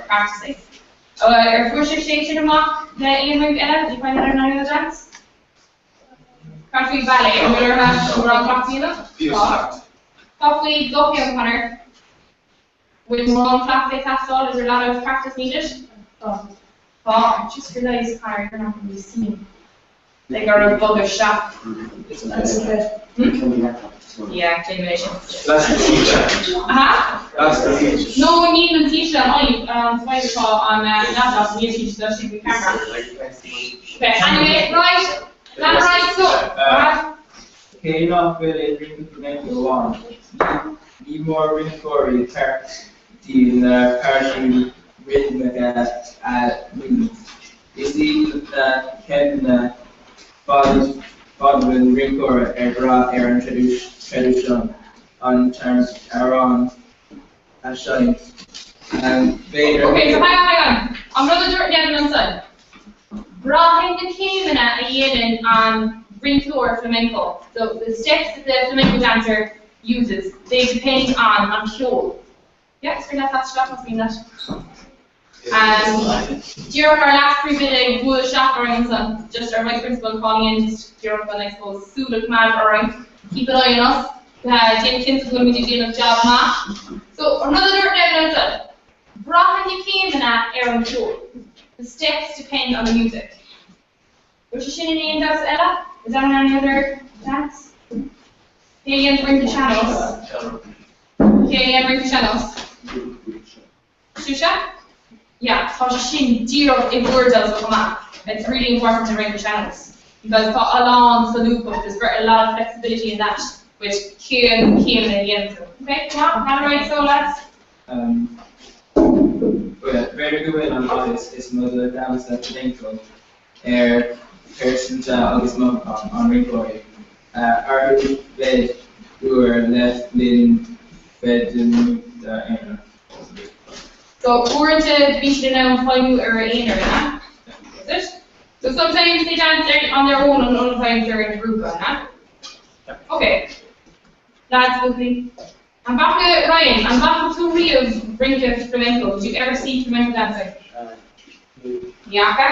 K: Practicing. Ar fuair sibh sé sin amach le aon rince eile? Did you find that in any other dance? Cad faoi ballet? An bhfuil orthu mórán cleachtaidh a dhéanamh? Tá. Cad faoi dhochail, Conor? Bhfuil mórán cleachtaidh ag teastáil? Is there a lot of practice needed? Tá. Tá. I just realised, Conor, you're not going to be seen. Beidh orthu bogadh isteach.
I: That's okay.
K: Hmm? Yeah, déanfaidh mé sin.
L: That's the teacher.
K: Aha?
L: That's the teacher.
K: No, níl an teacher an fhadhb, an fhadhb atá an laptop, níl siad istigh sa camera. Okay, anyway, right, lean ar aghaidh, so, right.
N: Cé nach bhfuil i rince flamenco amháin, ní mór rinceoirí páirt de na pearsaí ritmeacha a mhúineadh. Is iad na céimeanna fadbhfuil rinceoir ag brath ar an traidisiún, an t-amhrán a sheinnt. B'fhéidir.
K: Ok, so hang on, hang on. An rud a dúirt Neven ansan, braitheann na céimeanna a dhéanann an rinceoir flamenco, so the steps that the flamenco dancer uses, they depend on an ceol. Yeah, is féidir leat teacht isteach más mian leat. Um, díreach ár leas-phríomhoide ag bualadh isteach orainn ansan, just our vice principal calling in, just díreach chun, I suppose, súil a choimeád orainn, keep an eye on us, déanamh cinnte go bhfuilimid ag déanamh job maith. So, an rud a dúirt Neven ansan, braitheann na céimeanna ar an gceol. The steps depend on the music. Bhfuil sé sin in aon damhsa eile? Is that in any other dance? Cé a dhéanann rince sean-nós? Cé a dhéanann rince sean-nós? Sibhse? Yeah, tá sé sin díreach i bhur damhsa chomh maith. It's really important to rince sean-nós because tá a lán solúbthacht, there's a lot of flexibility in that with cén céimeanna a dhéanann tú. Okay, come on, hand right so lads.
N: B'fhéidir go bhfuil an leigheas is mó do dhamhsa flamenco ar pearsanta agus mothúchán an rinceoirí orthu bheith úr le linn feidhmíochta aonair.
K: So uaireanta bíonn siad in ann feidhmiú ar a aonar, yeah? Is it? So sometimes they dance on their own and other times they're in a group, yeah? Okay. Lads, buachaillí. An bhfaca, Ryan, an bhfaca tú riamh rince flamenco? Did you ever see flamenco dancing? Ní fhaca?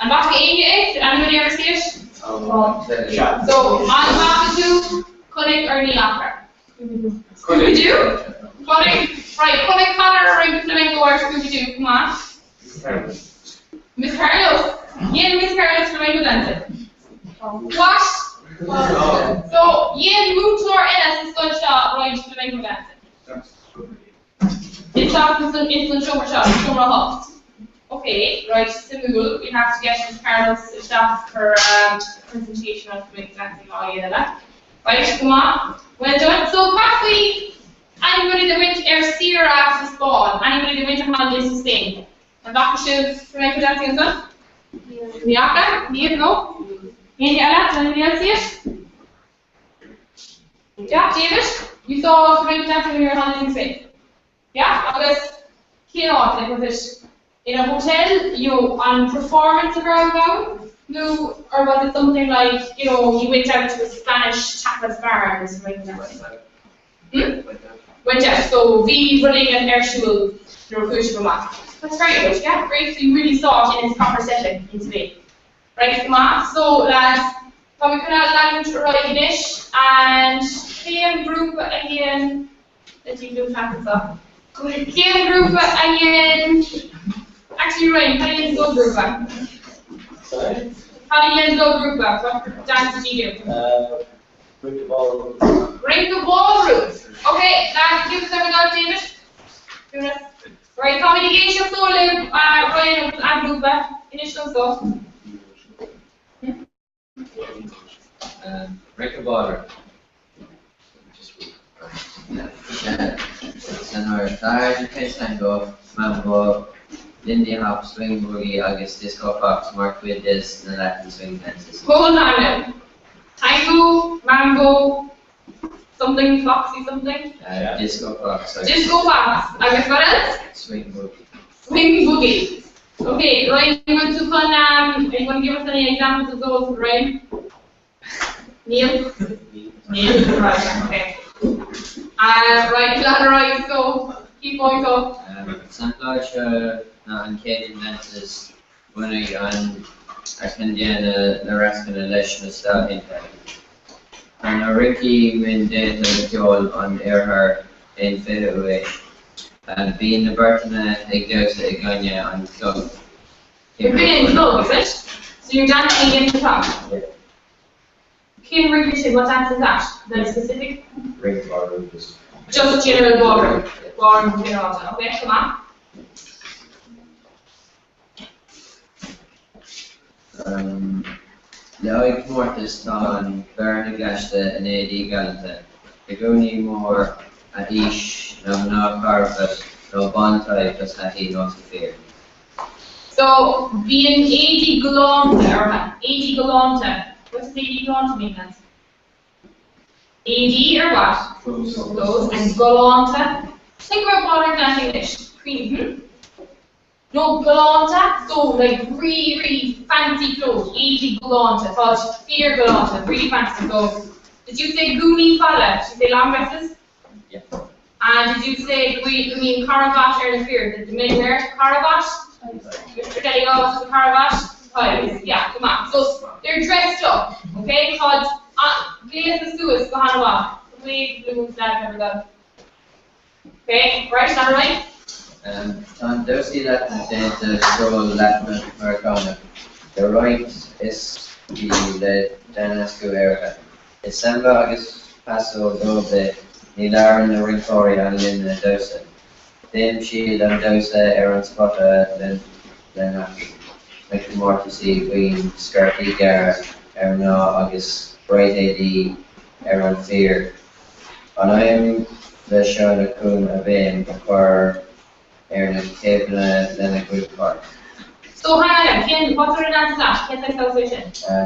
K: An bhfaca éinne é? Did anybody ever see it? So, an bhfaca tú, chonaic or ní fhaca? Scooby-Doo? Chonaic, right, chonaic Conor rince flamenco ar Scooby-Doo, come on. Miss Carlos. Dhein Miss Carlos flamenco dancing. What? So, dhein múinteoir eile sa scoil seo roinnt flamenco dancing. Isteach ins an seomra seo, seomra 8. Ok, right, suimiúil, we have to get Miss Carlos isteach for a presentation on flamenco dancing lá éigin eile. Right, go maith. Well done. So, cad faoi anybody that went ar saoire sa Spáinn? Anybody that went on holidays to Spain? An bhfaca sibh flamenco dancing ansan? Ní fhaca? Níl? No? Éinne eile? Did anybody else see it? Yeah, David? You saw flamenco dancing when you were on holidays in Spain? Yeah? Agus cén áit? Like was it in a hotel, you know, an performance a raibh ann? Nó or was it something like, you know, you went out to a Spanish tapas bar and flamenco dancing? Hmm? Went out. So bhí rud éigin ar siúl nuair a chuaigh sibh amach. That's very good, yeah, great. So you really saw it in its proper setting in Spain. Right, go maith. So lads, tá mé chun leanúint ar aghaidh anois and cén grúpa a dhein le díobh anseo? Cén grúpa a dhein Actually, Ryan, cad a dhein do ghrúpa?
D: Sorry?
K: Cad a dhein do ghrúpa? What dance did you do?
D: Rince ballroom.
K: Rince ballroom. Ok, lads, give us a go, David. Dúnas. Right, táimid ag éisteacht so le Ryan agus a ghrúpa anois anseo.
D: Rince ballroom. San áireamh tá tango, mambo,
P: lindy hop, swing boogie agus disco fox mar chuid de na Latin swing dances.
K: Hold on now. Tango, mambo, something foxy something?
P: Disco fox agus.
K: Disco fox agus what else?
P: Swing boogie.
K: Swing boogie. Okay, Ryan, you want to chun, are you going to give us any examples of those, Ryan? Níl? Níl, right, okay. Right, lean ar aghaidh, so, keep going so.
P: Sampla seo ná an Cajun dances, bhunaigh an cine daonna na rascanna leis na Stáit Aontaithe. Tá na rincí min déanta le ceol an Iarthair aon 20ú aois. Bíonn na beirteanna ag damhsa i gcoinne an chlog.
K: I gcoinne an chlog, is it? So you're dancing against the clock?
P: Yeah.
K: Cén rince sin, what dance is that? Is that a specific?
O: Rince ballroom just.
K: Just general ballroom. Ballroom ginearálta. Okay, go maith.
P: Le haghaidh comórtas tá an bhearna gleaiste in éadaí galánta, i gúnaí mór a aois na mná carbhat nó bain taghd as hataí nó fir.
K: So, bíonn éadaí galánta orthu. Éadaí galánta. What does éadaí galánta mean, lads? Éadaí are what?
M: Clothes.
K: Clothes. And galánta. Think about modern dancing anois. Cuimhnigh, hmm? No, galánta, so like really, really fancy clothes. Éadaí galánta. Tá siad fíorghalánta. Really fancy clothes. Did you say gúnaí fada? Did you say long dresses?
P: Yeah.
K: And did you say go mbíonn carbhat ar na fir? Did the men wear carbhat? Mr Kelly always has a carbhat? Ties. Yeah, go maith. So they're dressed up, okay? Táid gléasta suas go han-mhaith. Wave, blue, flag, never go. Okay, right, is that right?
P: Tá an damhsa Latin déanta de cheol Latin-Meiriceánach, le roinnt uiscí le dainascú aeracha. I samba agus paso doble ní labhrann na rinceoirí an líne damhsa. Déanann siad an damhsa ar an spota lena n-aghaidh. Na comórtaisí bíonn sciortaí gearra ar mná agus breiséadaí ar an fir. An aidhm le seo na chun a béim a chur ar na taobhanna lena gcuid coirp.
K: So hang on now, cén, what sort of dance is that? Cén saghas damhsa é sin?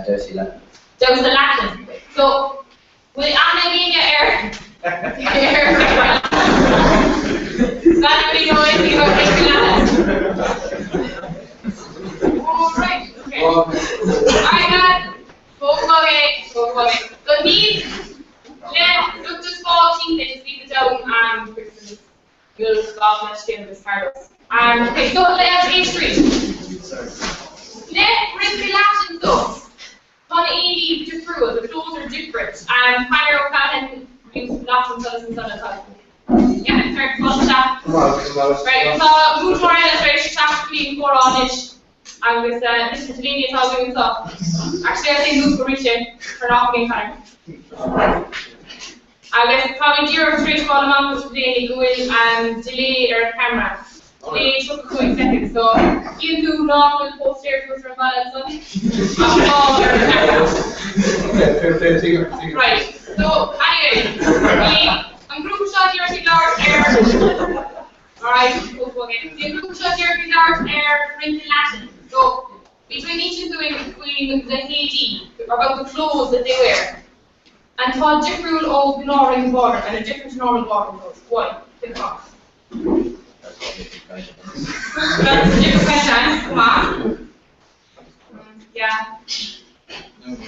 P: Damhsa Latin.
K: Damhsa Latin. So, bhfuil aithne ag éinne ar ar Does anybody know anything about rince Latin? Oh, right, okay. Alright, lads, fóg bog é, fóg bog é. So níl le Gabh leithscéal agus Carlos. Um, okay, so le éist arís. Le rince Latin so. Tá na éadaí difriúil, the clothes are different. Um, Conor O'Callaghan use Latin so and so and Yeah, sorry, fáilte isteach. Right, tá múinteoir eile tar éis teacht go dtí an comhrá anois agus Mrs Delaney atá againn anseo. Actually, I think move arís sin, turn off again, Conor. Agus táimid díreach tar éis fáil amach ó Mrs Delaney go bhfuil delay ar an camera. Delay 35 soicind, so chíonn tú nach bhfuil póstaer suas ar an bhalla ansan ach tá ar an camera. Right, so anyway, bhí an grúpa seo díreach ag labhairt ar Alright, bhí an grúpa seo díreach ag labhairt ar rince Latin. So, bhí tú ag insint dúinn faoi na héadaí, about the clothes that they wear. And tá difriúil ó ghnáth-rince ballroom and are different to normal ballroom clothes. Why? Cén fáth? That's a different kind of dance, go maith. Yeah.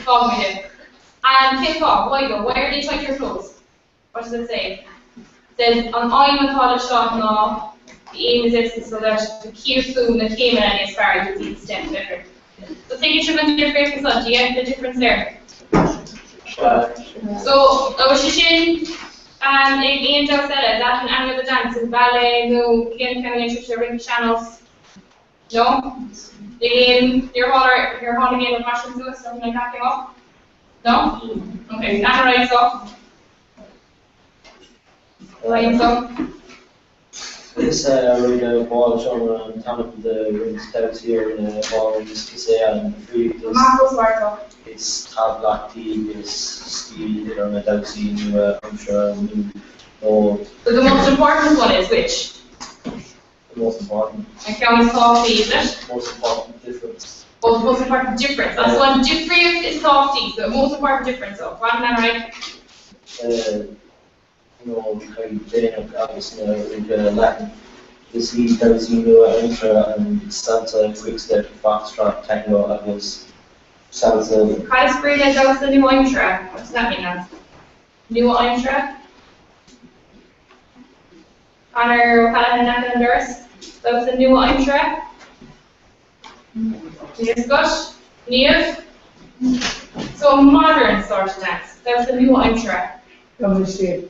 K: Fágfaidh mé é. And cén fáth? Why though? Why are they tighter clothes? What does it say? It says an aidhm atá leis seo ná the aim is this so that go gcífidh tú na céimeanna níos fearr you see the steps better. So tuigeann sibh an difríocht ansan, do you get the difference there? So agus sé sin um, ag aon damhsa eile, is that in any other dance, in ballet nó cén ceann a dhéanann sibhse rince sean-nós? No? Níl aon, níor tháinig aon rud mar sin suas, something like that came up? No? Okay, lean ar aghaidh so. Ar aghaidh so.
Q: Is rince bálseomra an t-ainm do roinnt damhsaí ar na ballrooms. Is é an difríocht
K: Amach os ard so.
Q: is tábhachtaí is stíl idir na damhsaí nua-aimseartha nó
K: So the most important one is which?
Q: The most important.
K: An ceann is tábhachtaí, is it?
Q: Most important difference.
K: Oh, the most important difference. That's an difríocht is tábhachtaí. So the most important difference. So, go on, lean ar aghaidh.
Q: nó caighdeánach agus na rince Latin. Is iad damhsaí nua-aimseartha an salsa, quickstep, foxtrot, tango agus salsa.
K: Cad is brí le damhsa nua-aimseartha? What does that mean, lads? Nua-aimseartha? Conor O'Callaghan in aice an dorais. Damhsa nua-aimseartha? Níl a fhios agat? Niamh? So a modern sort of dance. Damhsa nua-aimseartha.
R: Tá siad,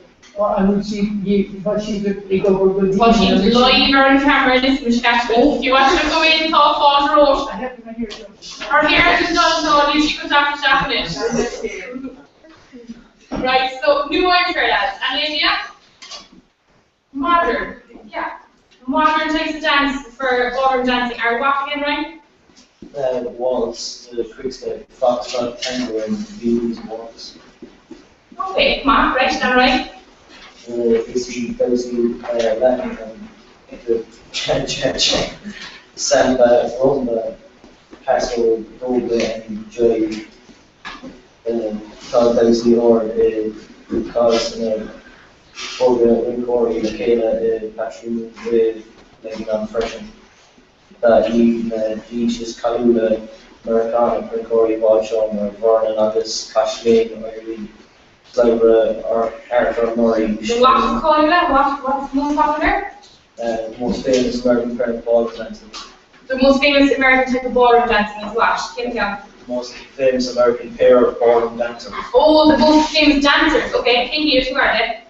R: an bhfuil siad, tá siad ag obair go
K: Tá siad live ar an camera anois, mo sceaitse. Fiú as seo go in tá fáilte romhat. Her hair is done so níl sí chun teacht isteach anois. Right, so nua-aimseartha lads. And Lydia? Modern, yeah. Modern types of dance for ballroom dancing are what again, Ryan?
Q: Waltz, the quickstep, foxtrot, tango and Viennese waltz.
K: Okay, maith, right, lean ar aghaidh.
Q: Is iad damhsaí Latin an the cha cha cha, samba, rumba, paso doble and jive. Tá damhsaí ard i gcás inar bogadh rinceoirí le chéile i bpatrún réidh le an freisin. Ba iad na dís is cáiliúla Meiriceánach rinceoirí bálseomra Vernon agus Caisléan Irene, slabhra Arthur Murray,
K: The what is cáiliúla? What, what's most popular?
Q: The most famous American pair of ballroom dancing.
K: The most famous American type of ballroom dancing is what? Cén ceann?
Q: The most famous American pair of ballroom dancers.
K: Oh, the most famous dancers, okay. Cén hiad, who are they?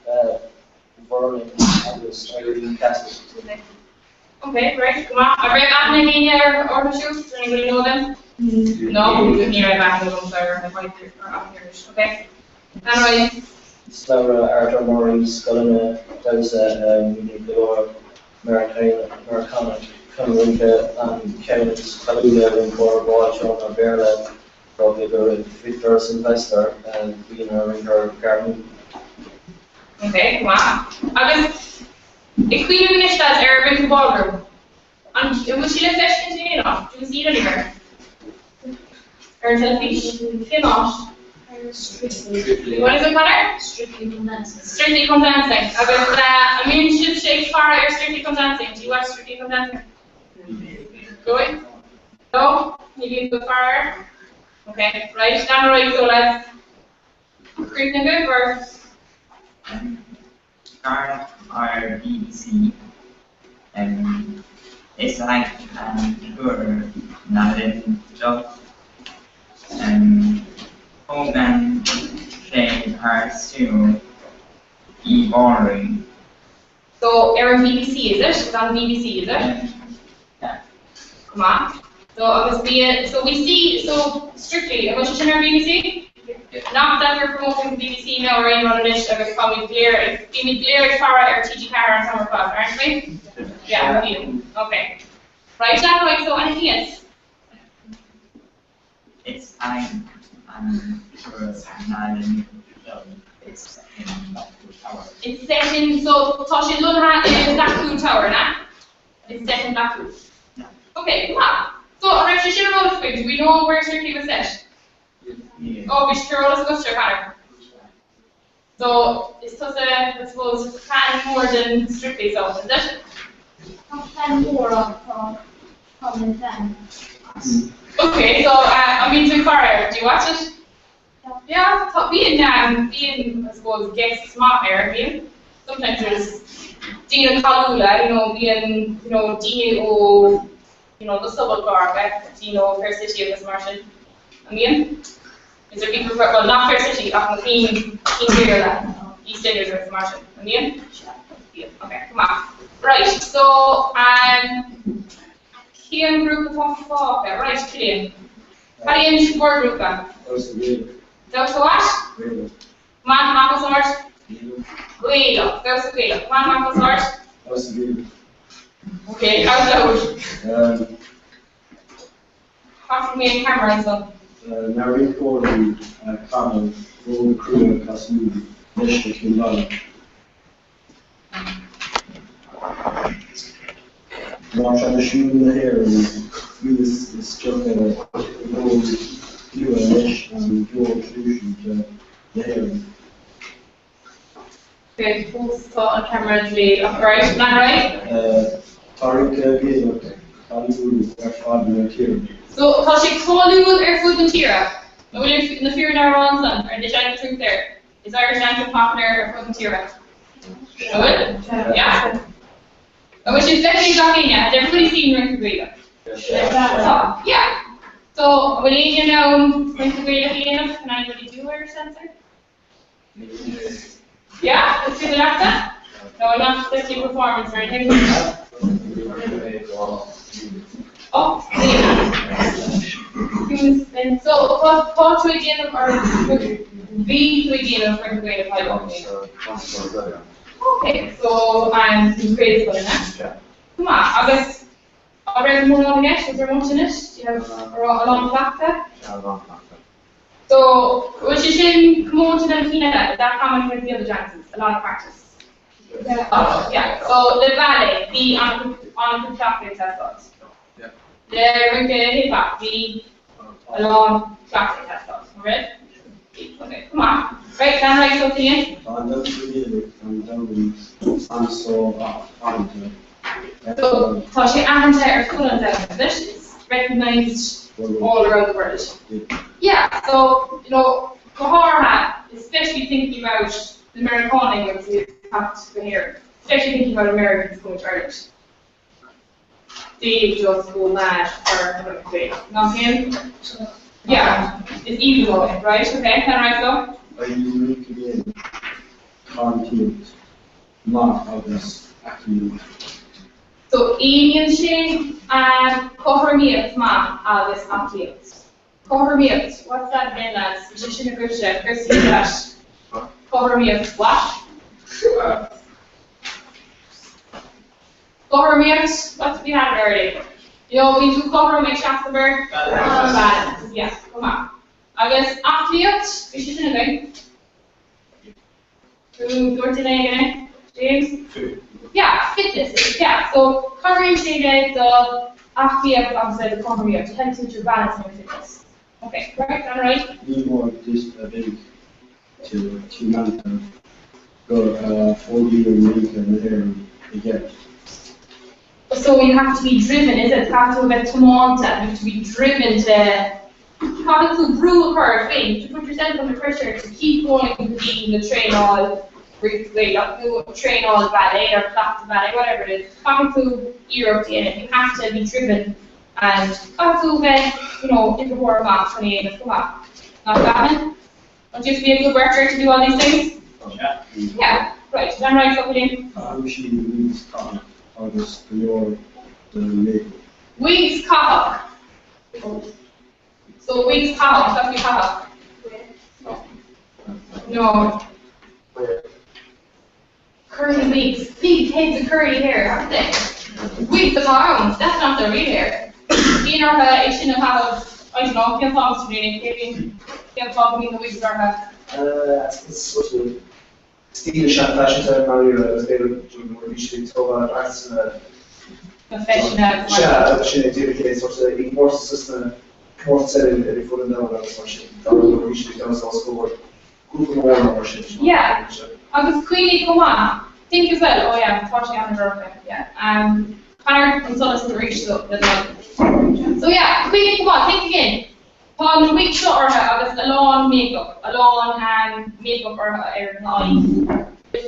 Q: Vernon agus Irene Castle.
K: Okay, right, go maith. An raibh aithne ag éinne ar orthu siúd? Does anybody know them? No? Ní raibh aithne agam ar na ar Okay. Lean ar aghaidh.
Q: Slabhra Arthur Murray, scoileanna damhsa a mhúineann go leor Meiriceánach chun rince an ceann is cáiliúla rinceoir bálseomra Béarla rugadh go raibh Victor Silvester bhí ina rinceoir gairmiúil.
K: Ok, go maith. Agus ag cuimhneamh anois lads ar rince ballroom, an bhfuil sí le feiscint in aon áit? Do we see it anywhere? Ar an teilifís? Cén áit? What is it, Conor?
E: Strictly Come Dancing.
K: Strictly Come Dancing. Agus an mbíonn sibhse ag faire ar Strictly Come Dancing? Do you watch Strictly Come Dancing? Going? No? Ní bhíonn tú ag faire air? Okay, right, lean ar aghaidh so lads. Críochnaithe agaibh or?
N: Ar ar BBC. Is ag an Túr na Lindop tógann sé thar siúl i bPáras.
K: So, ar an bbc is it? It's on BBC, is it?
N: Yeah.
K: Go maith. So, agus bíonn, so we see, so Strictly, an bhfuil sé sin ar bbc? Not that we're promoting the bbc now or aon rud anois agus táimid go léir ag, bímid go léir ag faire ar TG4 an t-am ar fad, aren't we? Yeah, bíonn. Okay. Right, yeah, right, so anything else?
N: Is ag an Túr na Lindop It's in Blackpool Tower.
K: It's set in, so tá sé lonnaithe i Blackpool Tower, an ea? It's set in Blackpool. Okay, go maith. So, an raibh sé sin ar eolas agaibh? Do we know where Strictly was set? Oh, bhí sé ar eolas agat, Conor. So, is tusa, I suppose, fan mór den Strictly, so, is it?
H: Tá fan mór ann, tá tá mé fan.
K: Okay, so, uh, an mbíonn tú ag faire air? Do you watch it? Yeah, tá, bíonn, um, bíonn, I suppose, guests maith air, bíonn. Sometimes there's daoine cáiliúla, you know, bíonn, you know, daoine ó, you know, na sobalchláracha, daoine ó Fair City agus mar sin. An mbíonn? Is there people from, well, not Fair City, ach na cinn, cinn Bhéarla, EastEnders agus mar sin. An mbíonn? Bíonn. Okay, go maith. Right, so, um, cén grúpa atá fágtha? Right, Cillian. Cad é ainm bhur ngrúpa?
S: Damhsa Gaelach.
K: Damhsa what?
S: Gaelach.
K: Come on, amach os ard. Gaelach. Damhsa Gaelach. Come on, amach os ard.
S: Damhsa Gaelach.
K: Okay, out loud. Pass me an camera ansan.
S: Na rinceoirí ag canadh Ról Crua Cosúil leis na Cinn Mhara. Tá traidisiún na hÉireann dlús is deoch go dlúth leis an gceol traidisiúnta na hÉireann.
K: Okay, fós tá an ceamara delayed ach right, lean ar aghaidh.
S: Tá rince Gaelach cáiliúil ar fud na tíre.
K: So, tá sé cáiliúil ar fud na tíre. An bhfuil na fírinne á rá ansan? Are they telling the truth there? Is Irish dancing popular ar fud na tíre? An bhfuil? Yeah? An bhfuil sé feicthe ag gach éinne? Has everybody seen Rince Gaelach? Tá, yeah. So, an bhfuil éinne in ann Rince Gaelach a dhéanamh? Can anybody do Irish dancing? Yeah? Is féidir leatsa? No, I'm not expecting performance or anything. Oh, So, tá tú ag déanamh or bhí tú ag déanamh Rince Gaelach Okay, so um, Gaelscoil ina? Go maith, agus an raibh mórán i gceist, was there much in it? Do you have a lán cleachtadh? So, bhfuil sé sin comónta na cinn eile? Is that common with the other dances? A lot of practice? Yeah. Yeah. So, le ballet, bhí an-chuid cleachtaidh ag teastáil. Le rince hip hop, bhí a lán cleachtaidh ag teastáil. An raibh? Bhí. Okay, go maith. Right, lean ar aghaidh, so Cillian.
S: Tá an damhsa Gaelach an domhan an-so-aitheanta.
K: So, tá sé aitheanta ar fud an domhain, is it? It's recognised all around the world. Yeah, so, you know, go háirithe, especially thinking about na Meiriceánaigh agus iad ag teacht go hÉirinn, especially thinking about Americans coming to Ireland. They just go mad for an Gaelach. Nach shin? Yeah, it's even going, right? Okay, can I so?
S: Éilíonn rince Gaelach cothromaíocht mhaith agus aclaíocht.
K: So, éilíonn sé cothromaíocht mhaith agus aclaíocht. Cothromaíocht, what's that again lads? Bhí sé sin agaibhse, Christy, that. Cothromaíocht mhaith. Cothromaíocht, what did we have already? You know, bíonn tú cothrom ag seasamh ar? Balance. Yeah, go maith. Agus aclaíocht, bhí sé sin againn. Dúirt duine éigin é? James? Yeah, fitness, yeah. So, cabhraíonn sé le do aclaíocht agus le do chothromaíocht. It helps with your balance and your fitness. Okay, right, all right.
S: Ní mór duit a bheith tiomanta go fógraíonn rince na hÉireann i gceart.
K: So you have to be driven, is it? Caithfidh tú a bheith tiomanta, you have to be driven to, caithfidh tú brú a chur ort féin, to put yourself under pressure to keep going go dtí na traenáil. Rince Gaelach nó traenáil ballet or cleachtadh ballet, whatever it is, caithfidh tú iarracht a dhéanamh, you have to be driven and caithfidh tú bheith, you know, i do léitheoir maith chun é a dhéanamh go maith. Nach gcaitheann? Don't you have to be a good worker to do all these things?
S: Yeah.
K: Yeah, right. Is that right, William?
S: Caitheann sí wigs cathach agus go leor de make-up.
K: Wigs cathach. So wigs cathach, that's me cathach. No. Curly wigs. Big heads of curly hair, haven't they? Wigs atá ann, that's not their real hair. Bíonn orthu é sin a chaitheamh, I don't know, cén fáth Mr. Green, cé bhíonn, cén fáth go mbíonn na wigs orthu?
T: Is sort of stíl seanfhaiseanta mar agus b'fhéidir nuair a bhí siad ag tógáil beartanna
K: Na feiseanna agus mar
T: Sea, agus sin é díreach é, sort of i gcomórtas sna comórtais eile ar fud an domhain agus mar sin, dar ndóigh nuair a bhí siad ag damhsa os comhair grúpa mór nó mar sin.
K: Yeah, agus cuimhnigh chomh maith, think as well, oh yeah, tá sé an-dorcha, yeah, um, fan an solas arís so, le do So yeah, cuimhnigh chomh maith, think again, tá na wigs seo orthu agus a lán make-up, a lán um, make-up orthu ar na aghaidh.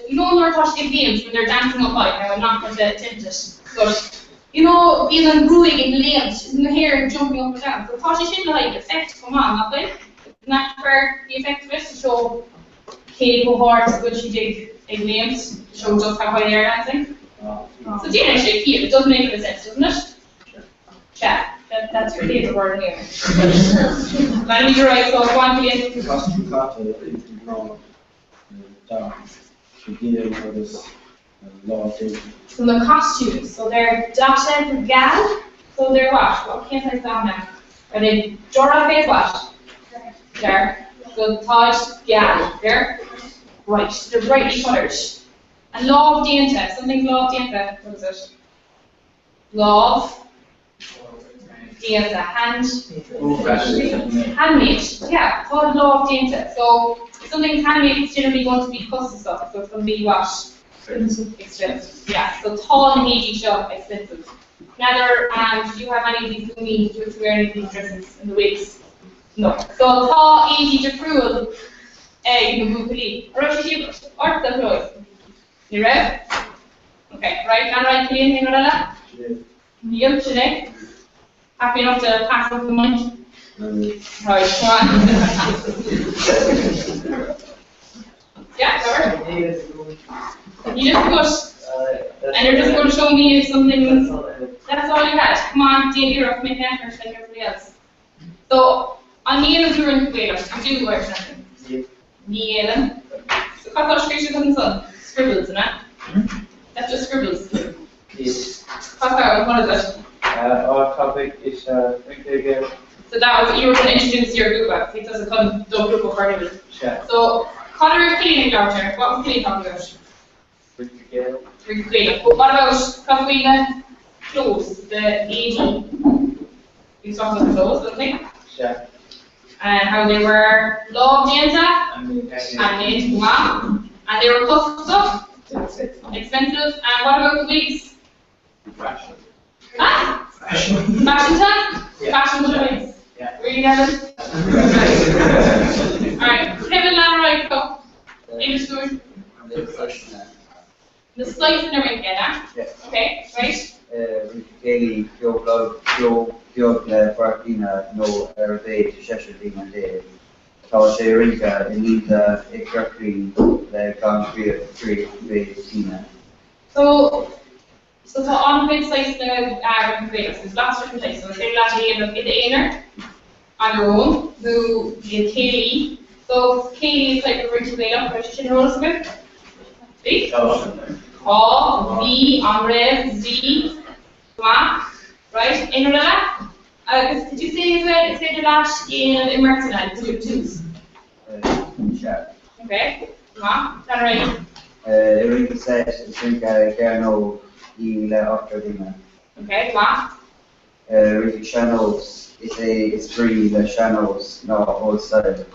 K: You know nuair atá siad ag léimt, when they're dancing up high, now I'm not going to attempt it, but you know, bíonn an gruaig ag léimt, the hair jumping up and down, so tá sé sin le haghaidh effect chomh maith, nach bhfuil? Not for the effect of it to show cé chomh hard is a bhfuil siad ag ag léimt, to show just how high they are dancing. So déanann sé ciall, it does make a bit of sense, doesn't it? Sea, that, that's your favourite word anyway. Leanfaimid ar aghaidh, so go on Cillian.
S: Costume caite idir mná dath, geal agus lámh-déanta.
K: So na costumes, so they're daite go geal, so they're what? What cén saghas dathanna? Are they dorcha is what? Dearg. So táid geal, they're bright, they're brightly coloured. And lámh-déanta, something's lámh-déanta, what is it? Lámh déanta, hand handmade, yeah, tá lámh-déanta. So if something's handmade, it's generally going to be costasach, so it's going to be what? Expensive. Yeah, so tá na héadaí seo expensive. N'fheadar, um, did you have any of these gúnaí, did you have to wear any of these dresses and the wigs? No. So tá éadaí difriúil ag na buachaillí. An raibh siad ort a Chloe? Ní raibh? Okay, right, lean ar aghaidh Cillian, aon rud eile? Níl, sin é. Happy enough to pass up the mic? Right, come on. Yeah, sorry. You just put, and you're just going to show me if something. That's all you had. Come on, déan iarracht, make an effort like everybody else. So, an ndéanann tú rince Gaelach? You do Irish dancing? Ní dhéanann. So cad tá scríte agat ansan? Scribbles, an ea? That's just scribbles. Cad tá, what is it?
N: Our topic is rince Gaelach.
K: So that was, you were going to introduce your grúpa. Bhí tusa chun do ghrúpa a chur in iúl.
N: Sea.
K: So, cad a raibh Cillian ag labhairt air? What was Cillian talking about?
N: Rince Gaelach.
K: Rince Gaelach. But what about cad faoi na clothes, the éadaí? He was talking about the clothes, wasn't he?
N: Sea.
K: And how they were lámh-déanta handmade, go maith. And they were costasach, expensive. And what about the wigs?
N: Fashion.
K: Ah?
N: Fashion.
K: Faiseanta?
N: Yeah.
K: Fashion wigs.
N: Yeah.
K: Really, Gavin? Alright, Kevin lean ar aghaidh, go. Inis dúinn. Na saghsanna rince, an ea?
Q: Yeah.
K: Okay, right.
Q: Rince céilí, ceol beag, beag le beirt daoine nó ar a mhéad seisear daoine déag. Tá sé rince i línte i gciorclaí le gan críoch tine.
K: So, so tá an-chuid saghsanna rince Gaelach, so there's lots of different types. So is féidir leat é a dhéanamh i d'aonar, on your own, nó i céilí. So céilí is type of rince Gaelach, raibh sé sin ar eolas agat? Bhí? Tá, bhí, an raibh, bhí, go maith, right, aon rud eile? Agus did you say as well, is féidir leat é a dhéanamh i mbeirteanna, you can do it in twos?
Q: Sea.
K: Okay, go maith, lean ar aghaidh.
Q: I rince seit, is rince cearnóg í le ochtar daoine.
K: Okay, go maith.
Q: Rince sean-nós, is é is brí le sean-nós ná old style.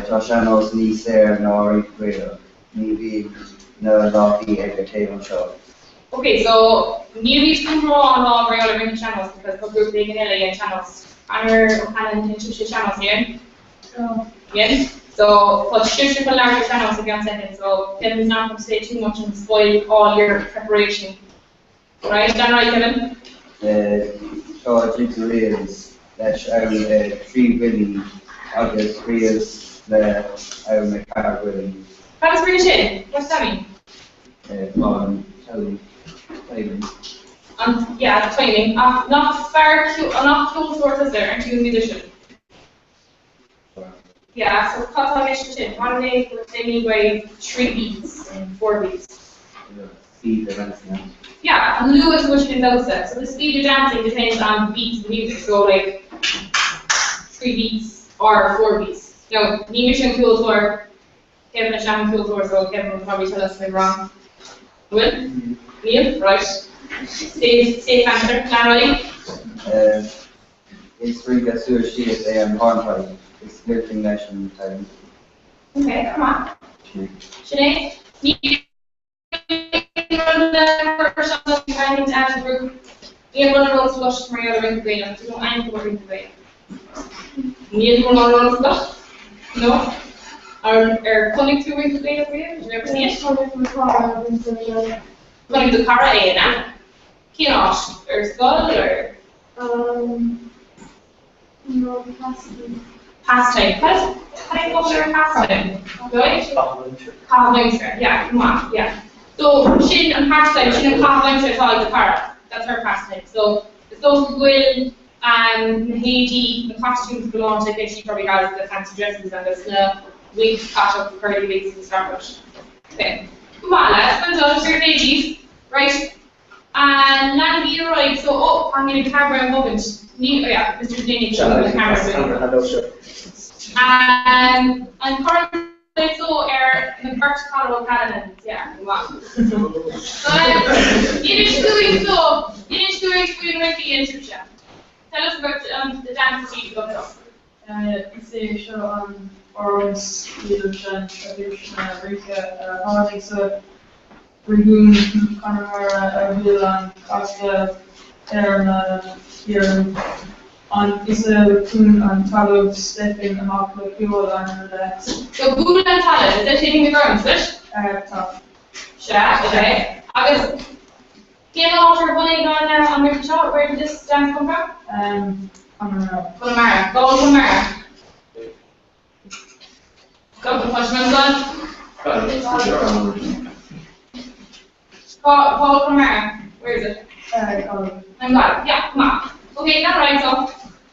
Q: Tá sean-nós níos saoire ná rince Gaelach. Ní bhíonn na lámha ag an taobh anseo.
K: Ok, so nílimid chun rá an lá mar gheall ar rince sean-nós because tá grúpa éigin eile ag sean-nós. Conor O'Hanlon, dhéan sibhse sean-nós, an dhein? Dhein? So tá sibhse chun labhairt ar sean-nós i gceann soicind, so Kevin's not going to say too much and spoil all your preparation. Right, lean ar aghaidh Kevin.
P: Tá jigger reels leis ann 3 bhuillí agus reels le ann 4 bhuillí.
K: Cad is brí leis sin? What does that mean?
P: Tá an timing.
K: An, yeah, the timing. Ach nach fear, nach ceoltóir tusa, aren't you a musician? Yeah, so cad tá i gceist ansin? What do they, what do they mean by 3 beats and 4 beats?
P: Speed of dancing.
K: Yeah, an luas a bhfuil siad ag damhsa. So the speed you're dancing depends on the beats of the music. So like 3 beats or 4 beats. Now, ní mise an ceoltóir, Kevin is ea an ceoltóir, so Kevin will probably tell us if I'm wrong. Bhfuil? Níl? Right. Safe, safe answer. Lean ar aghaidh.
P: Is rince suas síos é an hornpipe, is lilting leis an timing.
K: Ok, go maith. Sin é. Ní rud le cur isteach do you have anything to add to the group? Níl mórán eolas agat mar gheall ar Rince Gaelach. Do you know anything about Rince Gaelach? Níl mórán eolas agat? No? Ar ar chonaic tú Rince Gaelach riamh? Did you ever see it?
F: Chonaic mo chara Rince Gaelach.
K: Chonaic do chara é, an ea? Cén áit? Ar scoil or?
F: Um, no, pastime.
K: Pastime. Cad cad é fhocal ar pastime? Right? Caitheamh aimsire. Yeah, come on, yeah. So sin an pastime, sin an caitheamh aimsire atá ag do chara. That's her pastime. So is dócha go bhfuil um, na héadaí, na costumes galánta aici, she probably has the fancy dresses agus na wigs caite acu, curly wigs agus gach rud. Okay. Go maith, lads. Well done, fair play daoibh. Right. Leanaigí ar aghaidh so oh caithfidh an camera a bhogaint ní oh yeah Mr Delaney ag an camera An current so ar na beirt Conor O'Callaghan yeah go maith. Inis dúinn so inis dúinn faoin rince a dhéanann sibhse. Tell us about um, the dance that you looked up.
U: Is é seo an fhoirm is dílse traidisiúnta rince a tháinig sa réigiún Conamara a bhfuil an casta ar na hÉireann. An fhiseal chun an talamh stepping amach le ceol an rudais.
K: So bualadh an talamh, is that hitting the ground, is it?
U: Tá.
K: Sea, okay. Agus Cén áit ar bhunaigh an rince seo? Where did this dance come from?
U: Conamara.
K: Conamara. Cá bhfuil Conamara? Go tá sé an Cá bhfuil Conamara? Where is it? I'm glad. Yeah, come on. Okay, that's right, so.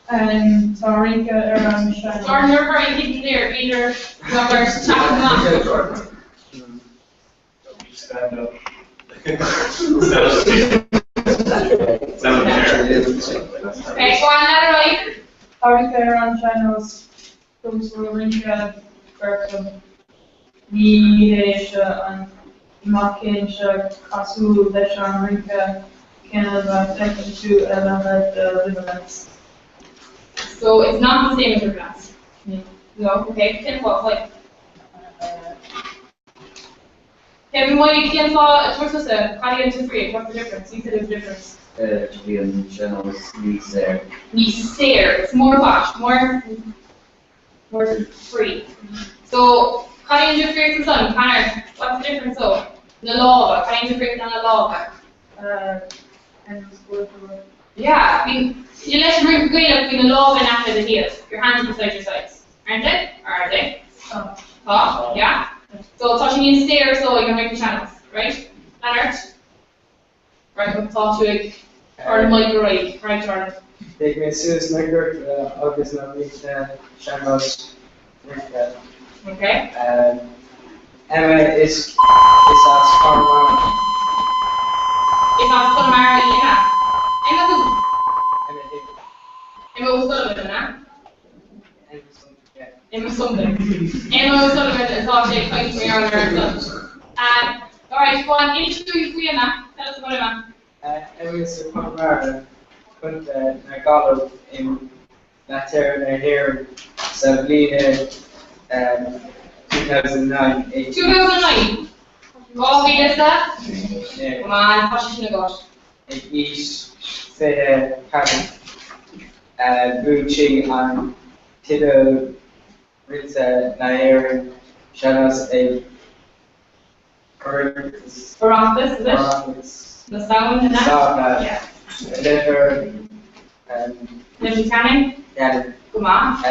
U: Tá rince ar an sean.
K: Jordan, you're very hidden there. B'fhéidir go teacht amach.
L: Stand up.
K: Okay, go on, lean ar aghaidh.
U: Tá rince ar an sean-nós cosúil le rince beirte. Ní hé seo an imeacht céanna cosúil leis an rince céanna a fheiceann tú i leithéid de Riverdance.
K: So it's not the same as Riverdance? No, okay, cén fáth? Kevin Mhaidhc, cén fáth a dúirt tusa, cad é an difríocht, what's the difference, you said there's a difference.
P: Bhí an sean-nós níos saor.
K: Níos saor, it's more what, more, more free. So, cad é an difríocht ansan, Conor, what's the difference so? Na lámha, cad é an difríocht na lámha? Yeah, bhí, leis an rince Gaelach bhí na lámha in aice do thaobh, your hands beside your sides. Aren't they? Are they?
U: Tá.
K: Tá, yeah. So tá sé níos saor so ag an rince sean-nós, right? Leonard? Right, well, tá tú ag cur na mic ar aghaidh, right Jordan?
N: Thuig mé suas na gortuithe agus na rince sean-nós rince.
K: Okay.
N: Emma is is as Conamara.
K: Is as Conamara í Emma. Emma who?
N: Emma Higgins.
K: Emma O'Sullivan, an ea? Emma something. Emma O'Sullivan atá sé ag caint mar gheall air ansan. Alright, go on, inis dúinn faoi Emma. Tell us about Emma.
N: Emma is as Conamara, Contae na Gaillimhe in Natur na hÉireann sa bhliain 2009.
K: 2009? 2000 sa? Come on, tá sé sin agat.
N: Ag aois 24, bhuaigh sí an teideal Rince na hÉireann sean-nós ag Oireachtas
K: Oireachtas, is it?
N: Oireachtas
K: Na Samhna, na?
N: Samhna
K: Yeah.
N: Leitir
K: Leitir Ceanainn?
N: Ceanainn.
K: Go maith.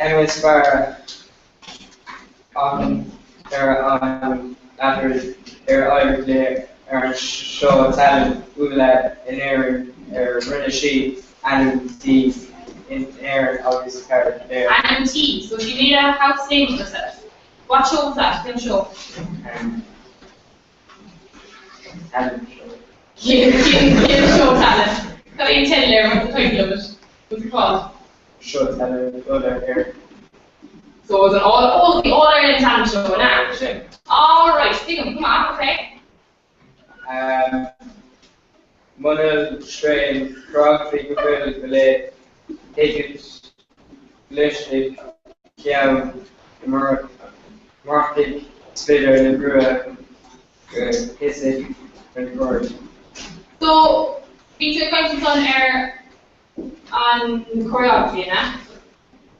N: MS fear an ar an athair ar éirigh léi ar an seó tallann Uladh in Éirinn ar rinne sí ainm di in Éirinn agus thar lear.
K: Ainm tí, so she made a house name for herself. What show was that? Cén seó?
N: Talent show.
K: Cén seó talent? Cad é an teideal air? What's the title of it? What's it called?
N: Seó talent Uladh Éireann.
K: So it was an all, oh, the All Ireland talent show, an ea?
N: Sin.
K: All right, tuigim, go maith, okay.
N: Muna tréan choreography go bhfuil go léir thuigid leis ag ceann imearthaigh is féidir le brú go hiosaigh ar na gcuid.
K: So, bhí tú ag caint ansan ar an choreography, an ea?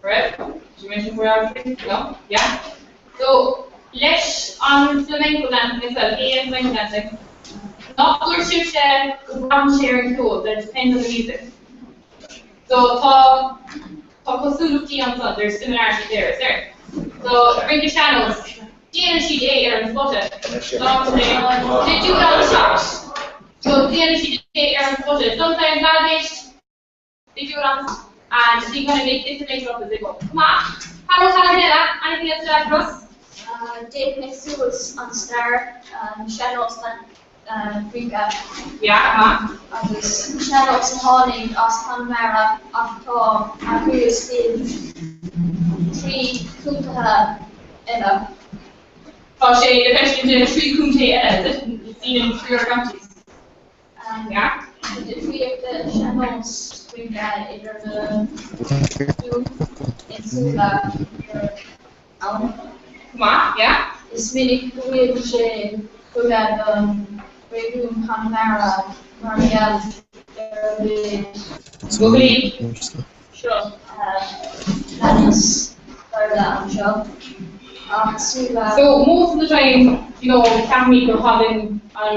K: Raibh? Did you mention choreography? No? Yeah? So, leis an flamenco dancing itself, cén flamenco dancing? Nach dúirt sibhse go mbraitheann sé ar an gceol, that it depends on the music. So, tá tá cosúlachtaí ansan, there's similarities there, is there? So, rince sean-nós, déanann siad é ar an spota. They do it on the spot. So, déanann siad é ar an spota. Sometimes nowadays, they do it on the spot. And they kind of make information up as they go. Go maith. Cad tá eile? Anything else to add for us?
H: D'fhéach mé suas an stair sean-nós rince.
K: Yeah, maith.
H: Agus sean-nós a tháinig as Conamara ach tá a thuas i dtrí chontaetha eile.
K: Tá sé le feiscint i dtrí chontae eile, is it? It's seen in three other counties. Yeah.
H: Tá difríocht sean-nós rince idir na dúin éagsúla ar ann.
K: Go maith, yeah.
H: Is minic go bhfuil sé tugtha don réigiún Conamara mar gheall ar a mhéid seo a leanas tarla anseo ach sula
K: So most of the time, you know, ceapaimid gur thagann an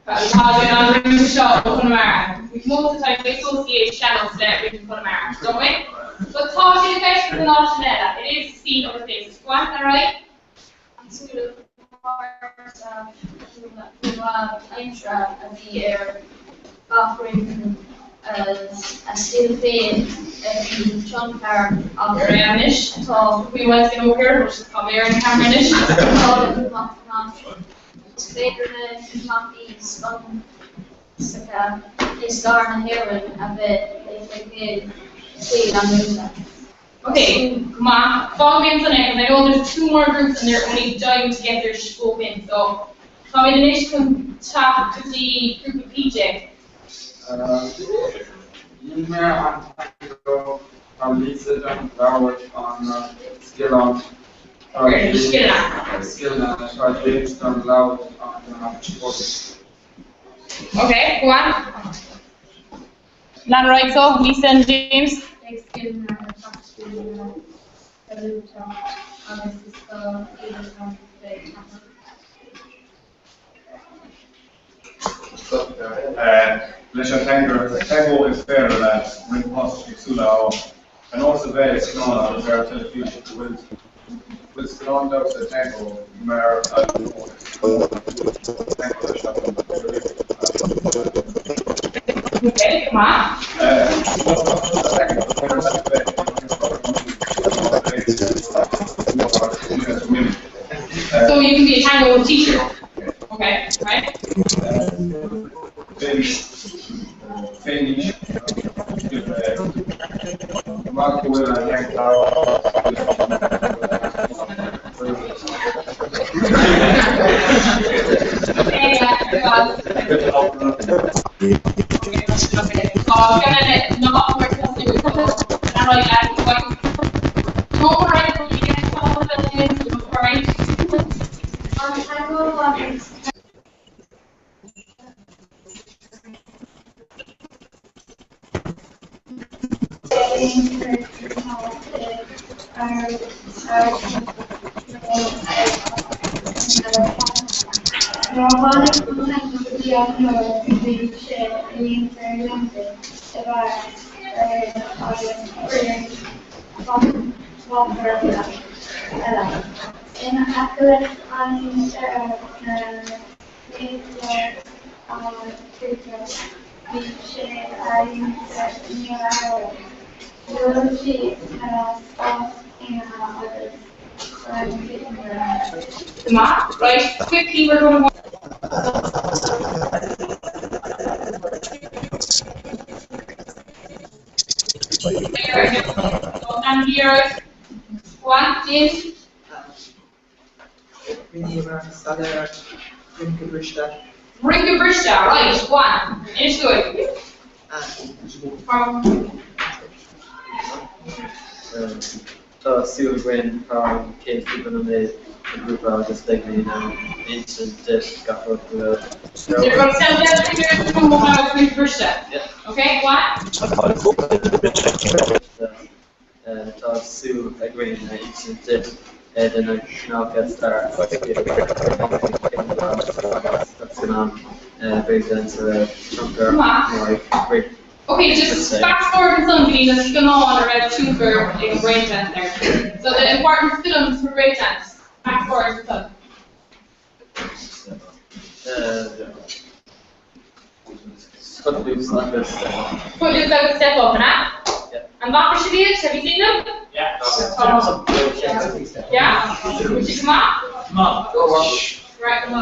K: Tagann an rince seo ó Chonamara. Most of the time we associate sean-nós le rince Chonamara, don't we? But tá sé le feiscint in áiteanna eile. It is seen other places. Go on, ar aghaidh.
H: An tsúil ársa nua-aimseartha a bhí ar gach réigiún a stíl féin a bhí tionchar ach
K: Ar aon anois.
H: tá
K: We went in over, but tá mé ar an camera anois.
H: Tá le amach. Is féidir na himeachtaí suntasacha i stair na hÉireann a bheith le feiceáil tríd an rince.
K: Ok, go maith. Fágfaidh mé ansan é, because I know there's two more groups and they're only dying to get their scope in, so táimid anois chun teacht go dtí grúpa PJ.
B: D'imir an tango tá Lisa don labhairt an scileanna tá scileanna tá James don labhairt an spórt.
K: Ok, go on. Lean ar aghaidh so, Lisa and James.
F: Beidh scileanna ar phaistí le solúbthacht agus is gá iad a bheith tapa.
V: Leis an tango is féidir leat roinnt pas éagsúla a fháil, ar nós a bheith i scannán agus ar an teilifís go bhfuil scannán damhsa tango mar fhoghlaimeoir is mó tango leis an
K: So you can be a tango teacher. Okay, right?
H: An tango agus Nuair a tháinig an tango go dtí an Eoraip bhí sé i líonta ar Londain i bhfear ar agus foireann bhanchóireachta eile. Ina aice leis aimsir na 1930 bhí sé ar lionsa Nua Eabhrac. Bhuail sí na Stáit Aontaithe agus
K: Maith, right, quickly we're going to And here, one, James.
J: Rinneamar staidéar ar Rince Briste.
K: Rince Briste, right, go on. Inis dúinn.
N: Tá súil againn thar an chéad cúpla nóiméad an grúpa agus beidh mé in ann insint duit gach rud go bhfuil
K: So you're going to tell them that you're going to have Rince Briste. Okay, go on.
N: Tá súil againn a insint duit de na cineálacha stair scannán breakdance a raibh tionchar mór ag break
K: Ok, just fast forward ansan go dtí na scannáin a raibh tionchar ag an breakdance air. So the important films for breakdance. Fast forward ansan.
N: Footloose agus Step Up.
K: Footloose agus Step Up, an ea? An bhfaca sibh iad? Have you seen them?
N: Yeah.
K: Yeah? Bhfuil siad go maith? Right, go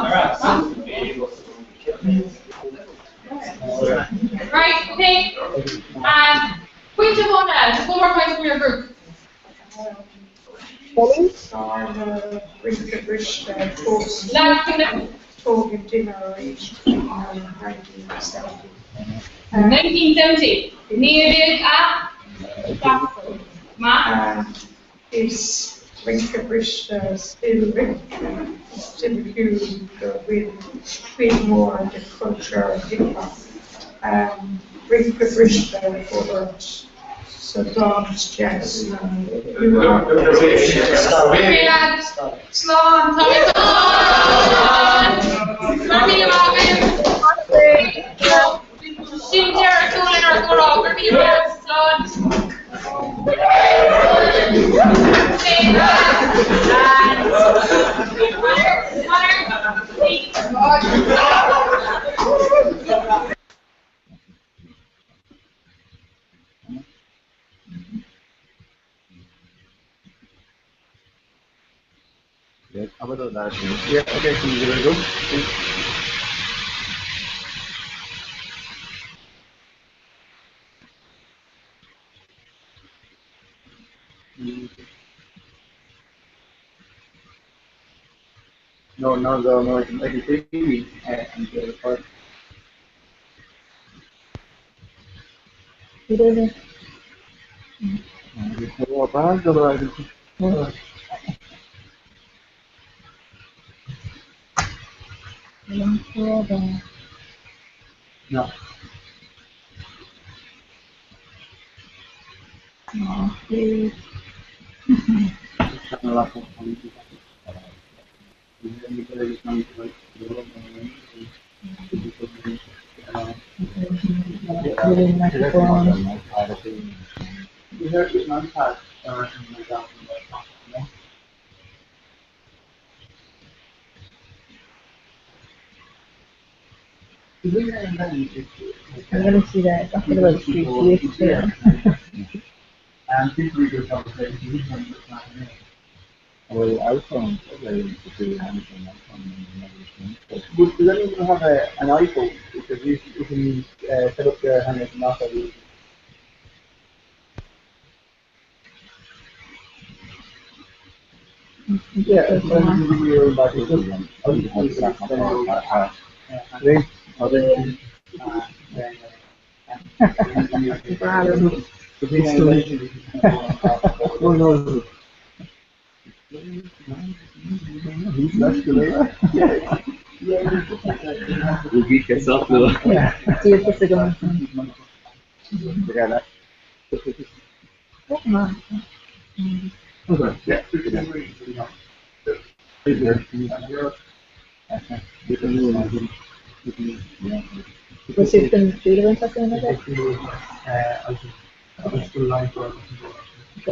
K: maith. Right, okay. Pointe amháin eile, just one more point from your group.
F: Tharla rince briste fós tógadh duine arís in 1970.
K: 1970, 1970. Maith.
F: Is rince briste stíl rince is tipiciúil go bhfuil cuid mhór de chultúr hip-hop. Rince briste forbairt. Sa dán jazz
K: Okay lads, slán, tá mé slán! Go raibh míle maith agaibh. Sin deireadh chualann ár gcomhrá, go raibh míle maith agat, slán. Okay lads, and Conor, Conor,
A: Yeah, I'm gonna do that. Yeah, okay, can you give it a go? No, not at all. No, I can see you and the part. No.
C: I'm gonna see that. I forgot about street too.
A: Well, iPhone, okay, to Amazon iPhone and everything. But does anyone have a, an iPhone? Because you, you can set up your hand and not have Yeah, it's when you back Okay, yeah.
G: Bhfuil siad chun triail a bhaint as an aige?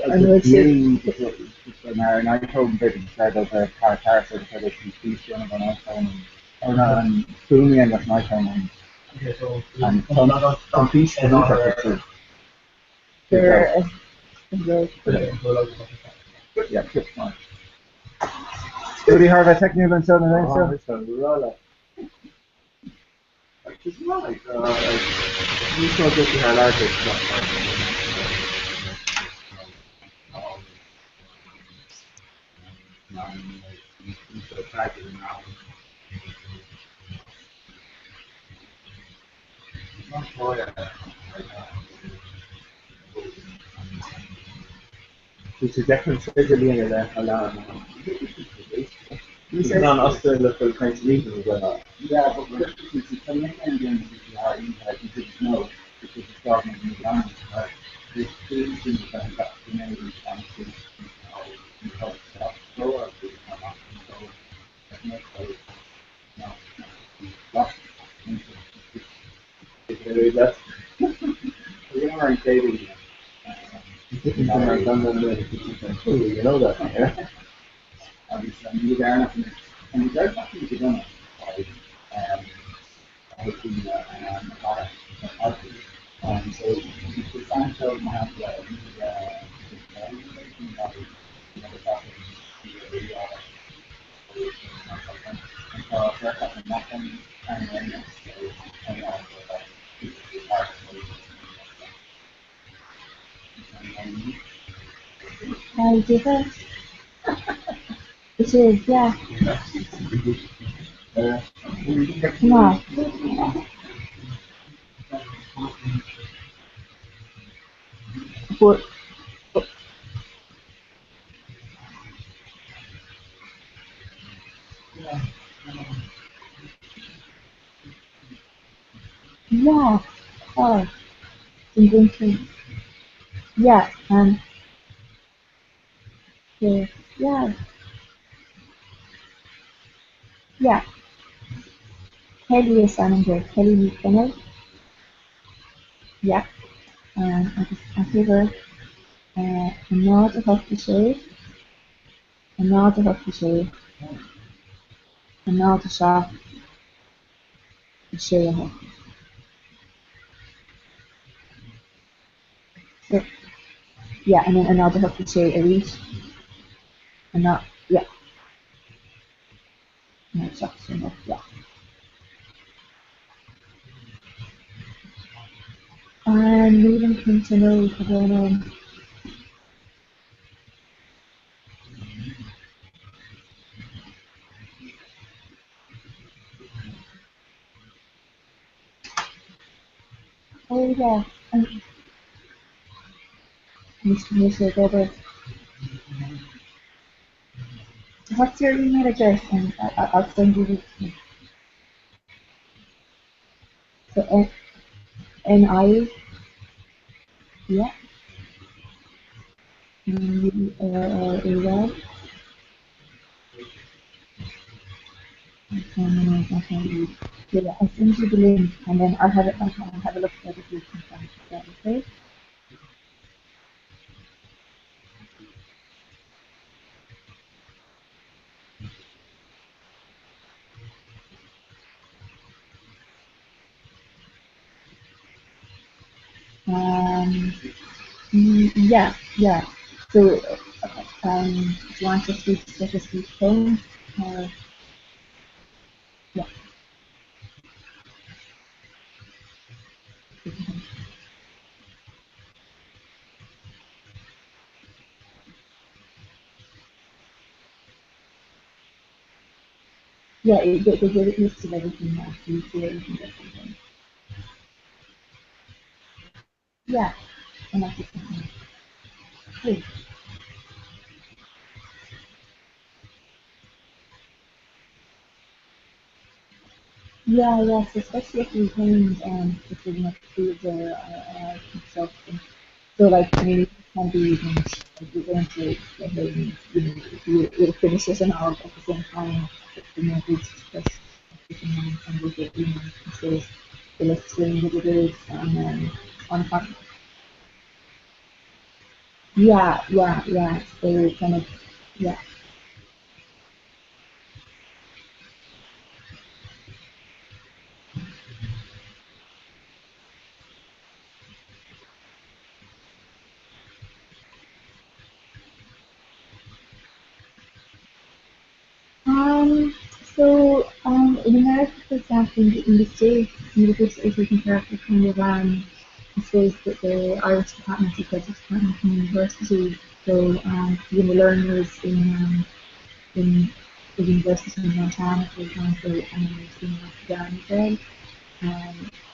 G: An bhfuil siad
A: Mar an iPhone b'fhéidir gur féidir an iPhone or an fuaimrian leis an iPhone an fís Yeah, Rudaí thar a bheith teicniúil anseo na laethanta. Níos mó daoine thar lear
N: Bhí sé deacair an tríocha bliain ar leith a lean. Ní an Astráileach ag caint
G: Hi, David. It is, yeah. No. But, yeah, oh, I'm going to, yeah, yeah, yeah, yeah. Kelly is ainm di, Kelly Ní Chonaill. Yeah. Agus an uimhir 0 8 6 0 8 6 0 7 6 8. So, yeah, and then 0 8 6 arís. And yeah. No, 7 6 yeah. Nílim cinnte no tá brón orm. Oh yeah. Anois go bhfuil sé ag obair. What's your email address and I'll send you the So N N I yeah U R R A Y Yeah, I'll send you the link and then I'll have, I'll have a look at it if you can find it. Okay? Yeah, yeah. So, do you want us to get a speech phone? Or, yeah. Yeah, it, they, they give it list of everything now, so you see everything that's everything. Yeah, and that's it. Please. Yeah, yes, especially at weekends, if there's enough food there, and stuff. And so, like, I mean, it can be even, like, you're going to, and you know, we'll finish it and all at the same time, just and we'll get you know, I suppose the listing that it is and on yeah, yeah, yeah. So kind of yeah. So in America, for example, in the States, you know, this is taken care of kind of I suppose that the Irish department, the Celtic department in university. So you know, learners in the University of Montana, for example, and in Notre Dame as well.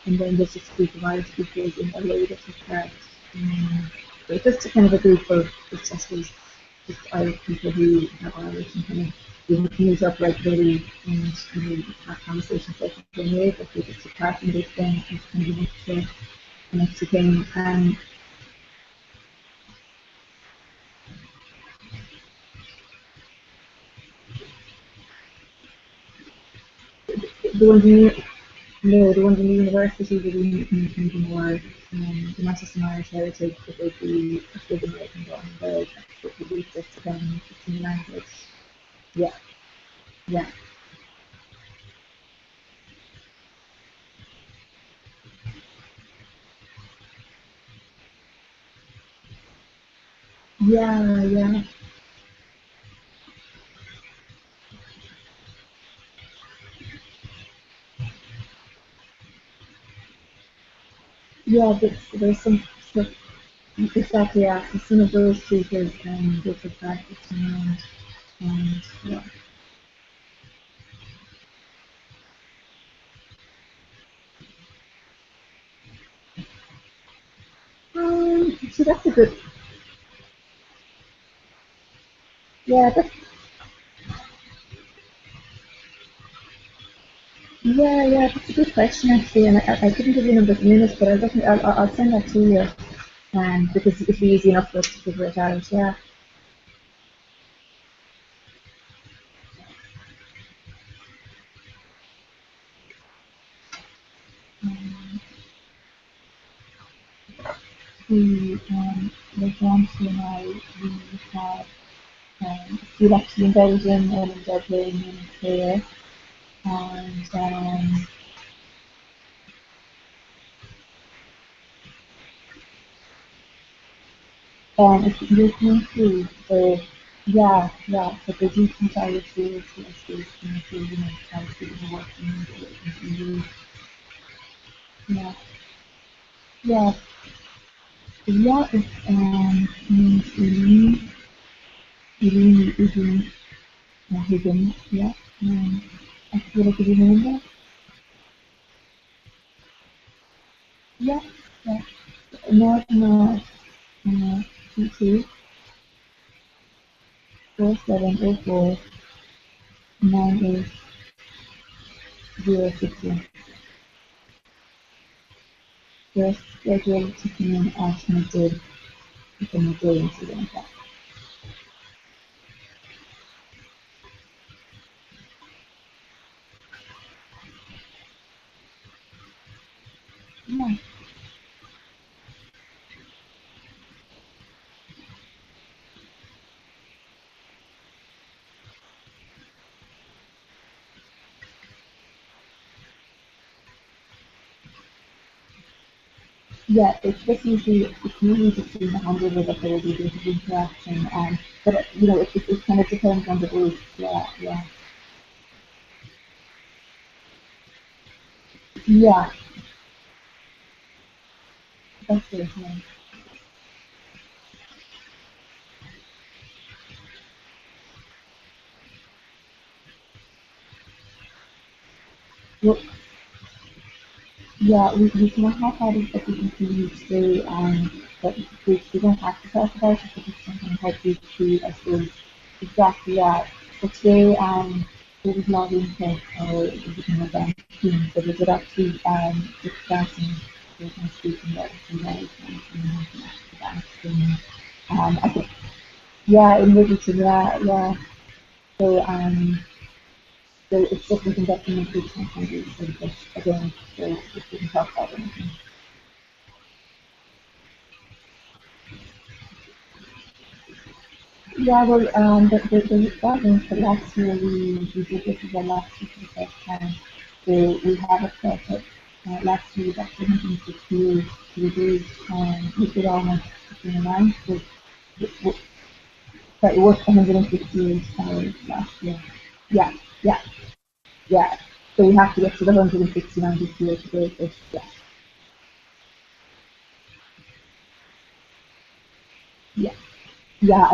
G: And then there's just a group of Irish speakers in LA that took part. So it's just a kind of a group of just, I suppose, just Irish people who have Irish and kind of we meet up regularly and you know, have conversations like that anyway, but we just took part in this thing as kind of an extra thing. The ones in no, the ones in the university would be kind of more the Manchester Irish heritage, but they'd be I suppose American born and bred, but would be just it's in the language. Yeah, yeah. Yeah, yeah. Yeah, but there's some stuff exactly, yeah. So some of those speakers they took part this time around and yeah. So that's a good yeah, that's yeah, yeah, that's a good question actually, and I couldn't give you a number at the minute, but I'll definitely I'll send that to you, because it'll be easy enough for us to figure it out. Yeah. We like Nancy and I, we have school actually in Belgium and in Dublin and in Clare, and it's European schools, so yeah, yeah, but they do teach Irish schools, so I suppose you know, you know, Irish people who work in the EU. Yeah, yeah, yeah. It's name's Irene, Irene Irene Higgins. Yeah. I feel like you remember. Yeah, yeah. 0 0 2 2 4 7 0 4 9 8 0 6 1. They're scheduled to come in at midday, the midday incident. Yeah. Yeah, it's just usually it's usually just in the handover that there will be a bit of interaction, but you know, it kind of depends on the group. Yeah, yeah. Yeah. That's it, yeah. Well, yeah, we can have had it at the ECU today, but we don't have to talk about it, but it's something help you to, I suppose, exactly, yeah. But today, there was a lot of interest, or it was an event team, but we did actually discussing, they were kind of speaking about the guys and I think, Yeah, in Riverton, yeah. So so it's just we can get them into the but again, so we can talk about anything. Yeah, well, the that means that last year we did this as well last year for the first time. So we have it set up. Last year we got 268, so we did almost the same amount. So sorry, it worked 168 hours last year. Yeah, yeah, yeah. So we have to get to the 169 this year to break it. Yeah. Yeah. Yeah,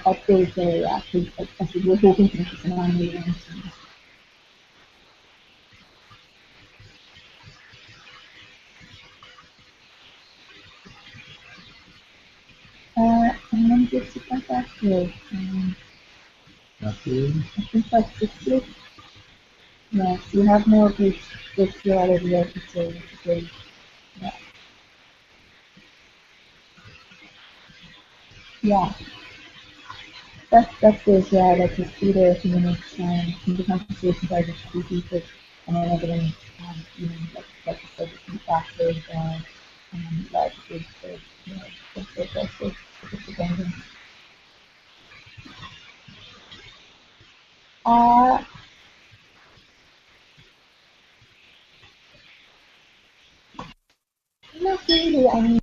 G: I'd say so, yeah, because I said we're hoping to make it to 9 million. And then just to come back here, I think like 60. Yeah, so you have more groups this year all over the so which is great. Yeah. Yeah. That's it, yeah, like just be there a few minutes, and the conversations are just two people, and then everyone, you know, like you said, the classes, like the, you know, the the. Not really, I mean,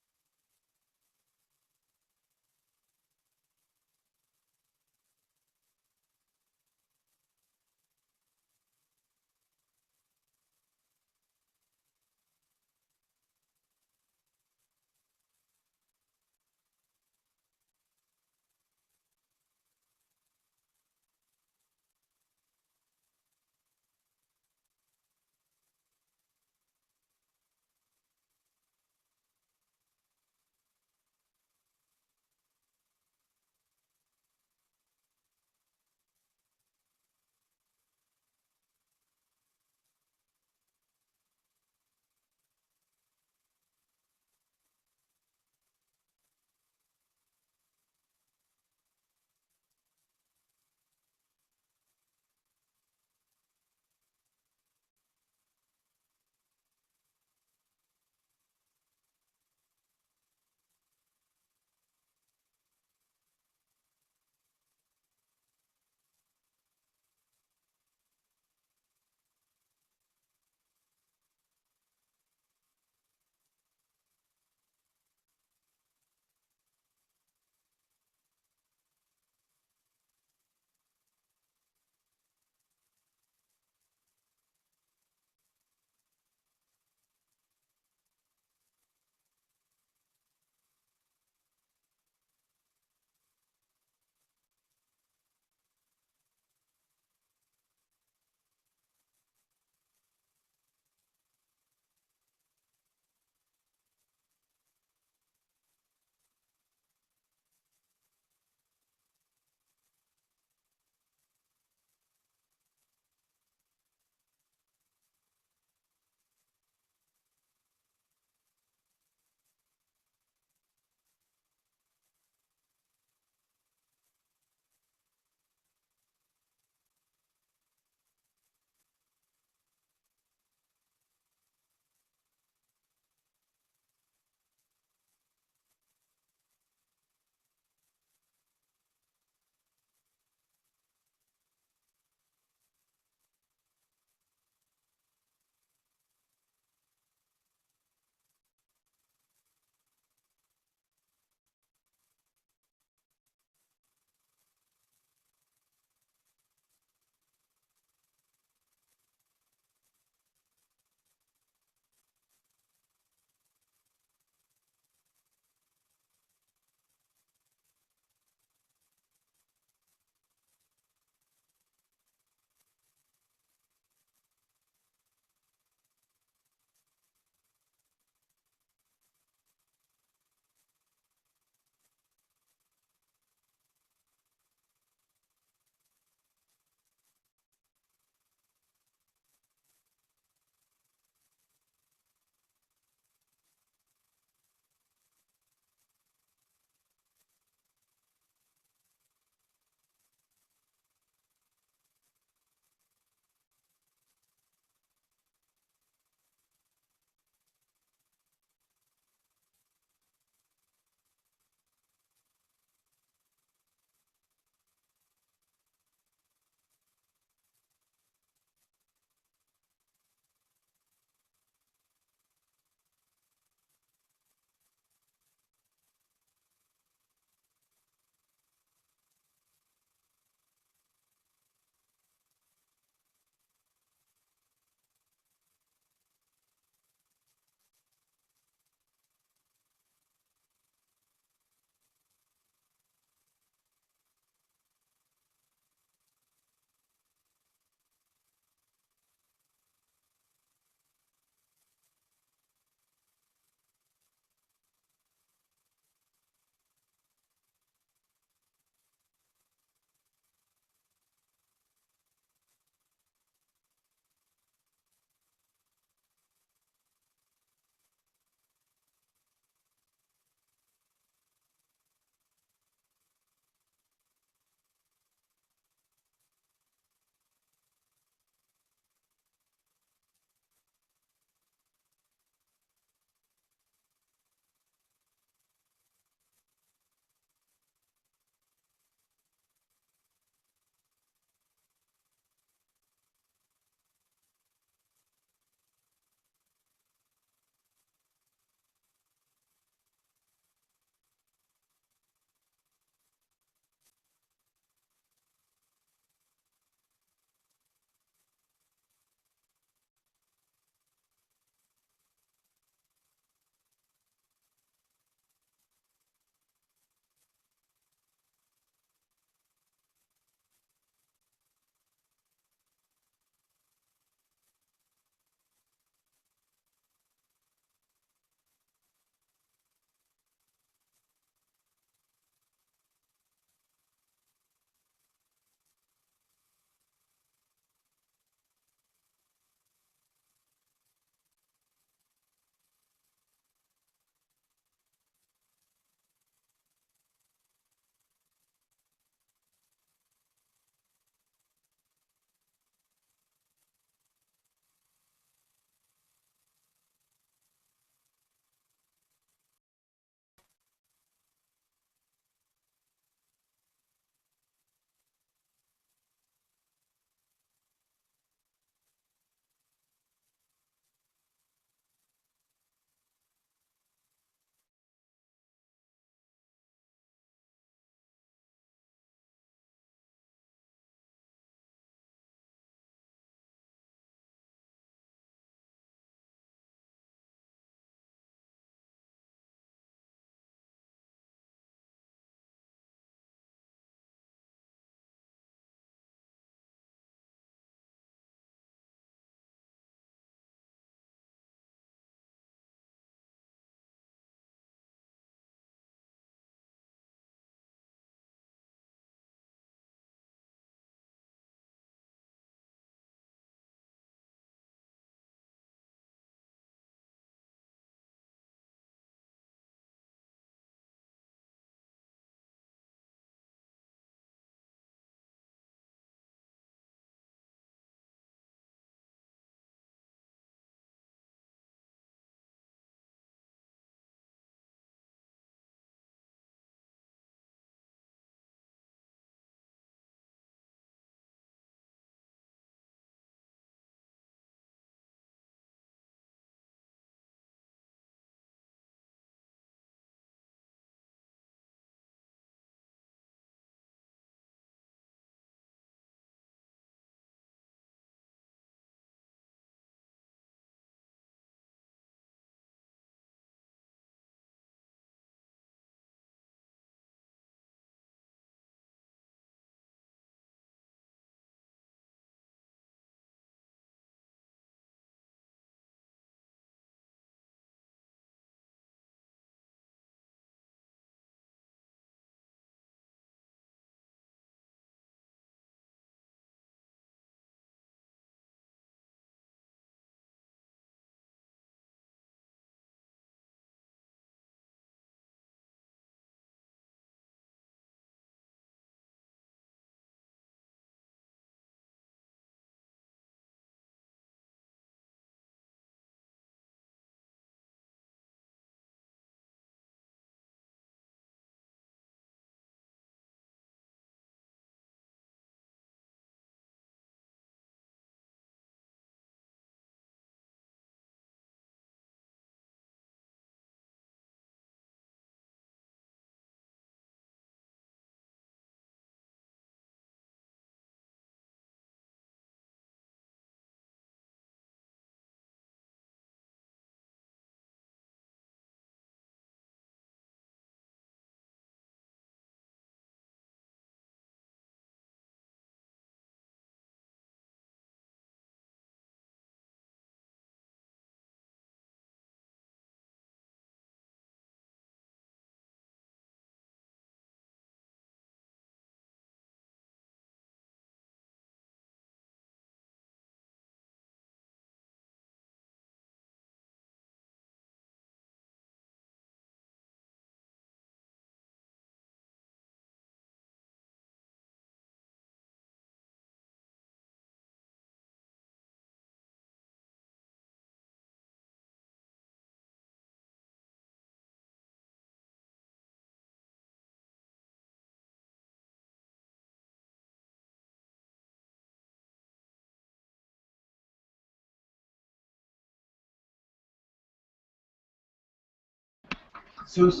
T: Suas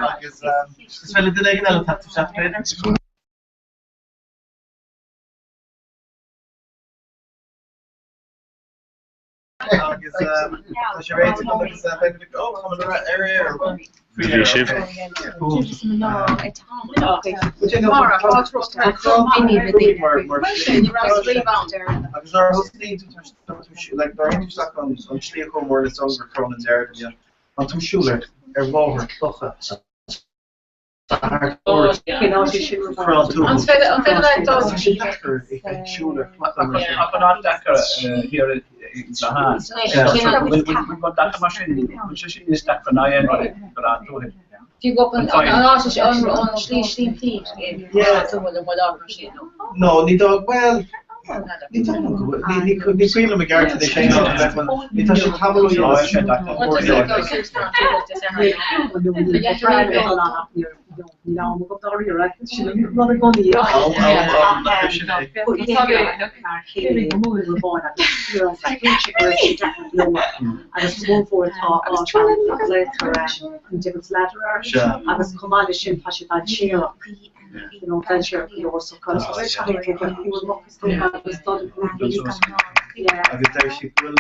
T: Agus is féidir le duine éigin eile teacht isteach, b'fhéidir? Agus tá sé réitithe agam agus beidh muid ag ó tá muid ar ar aer
D: Do bhí sibh.
T: Agus nuair a thosnaíonn tú tá tú like nuair a théann tú isteach an tslí a chomh mór le Songar Crann an Dearg an tú siúl ar ar bhóthar clocha No, ní dóigh, bhuel, ní dóigh liom go bhfuil, ní cuimhin liom i gceart anois aon áit a bheith, ní tá sé tamall ó Agus deir sí go bhfuil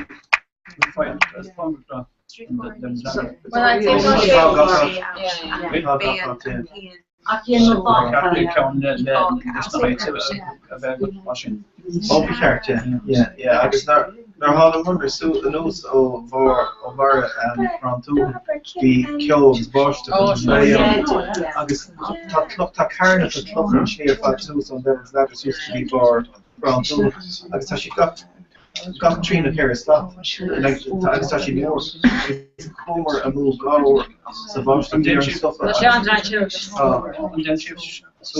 T: Ó ba cheart, yeah, yeah, agus nuair a tháinig muid anuas ó bharr ó bharr Chrann Tuathail bhí ceo agus báisteach agus gaoth ann agus tá cloch tá carnacha clocha an tslí ar fad suas ón Devil's Ladder suas go dtí barr Chrann Tuathail agus tá siad gach gach trí nó ceithre slat like tá agus tá siad mór agus chuamar amú dhá uair sa bháisteach bhí orainn stopadh agus tá Bhí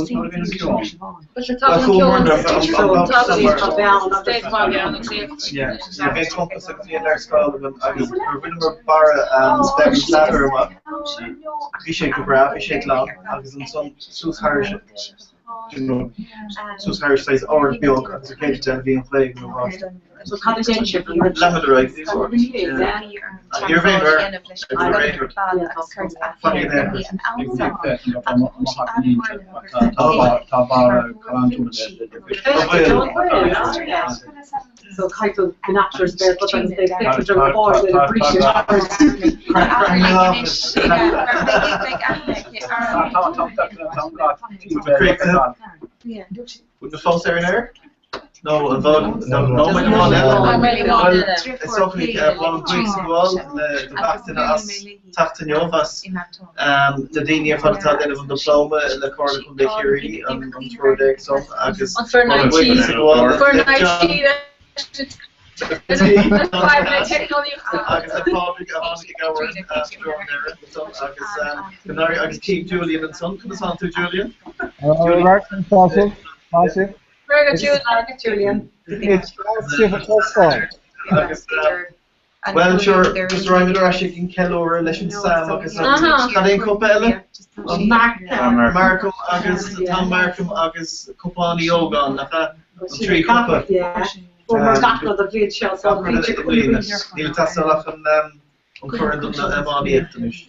T: compás agus bhí an léarscáil agam agus nuair a bhaineamar barra Devil's Ladder amach, bhí sé go breá, bhí sé glan agus ansan suas thairis, you know, suas thairis saghas ard beag agus ar chéad deich bhí an ghaoth ag an bháisteach.
I: So cad a dhein sibh?
T: Leathmad ar aghaidh, ní raibh aon radharc ag an aon rud. Fucking
V: Tá barr Chrann Tuathail
I: So caithfidh tú binoculars a bheith agat agus beidh féachaint ar an bpáiste le bríste.
T: Bhfuil na fós ar an aer? Nó an bhfág nó nóiméad amháin eile? Bhuel, is dócha go bhfuil buíochas ag gabháil le do gach duine as teacht inniu, as na daoine ar fad atá ag déanamh an Dioplóma le Comhairle Contae Chiarraí, an triúr déag san, agus buíochas ag gabháil le John agus le Pádraig a tháinig i gcabhair as Drón Éireann ansan agus go n-éirí agus Keith Julian ansan. Conas tánn tú, Julian?
W: Tá sibh.
I: Very good, Julian.
W: It's sibh a chloisteáil.
T: Agus bhuel, sure, just raghaimid ar ais ag an ceiliúradh leis an Sam agus an cad é an cupa eile? An Markham agus Tom Markham agus cupán Uí Ógáin, nach ea? An trí chupa.
I: Fuair gach rud a bhíonn seo sa
T: Níl teastáil ach an corn don iománaíocht anois.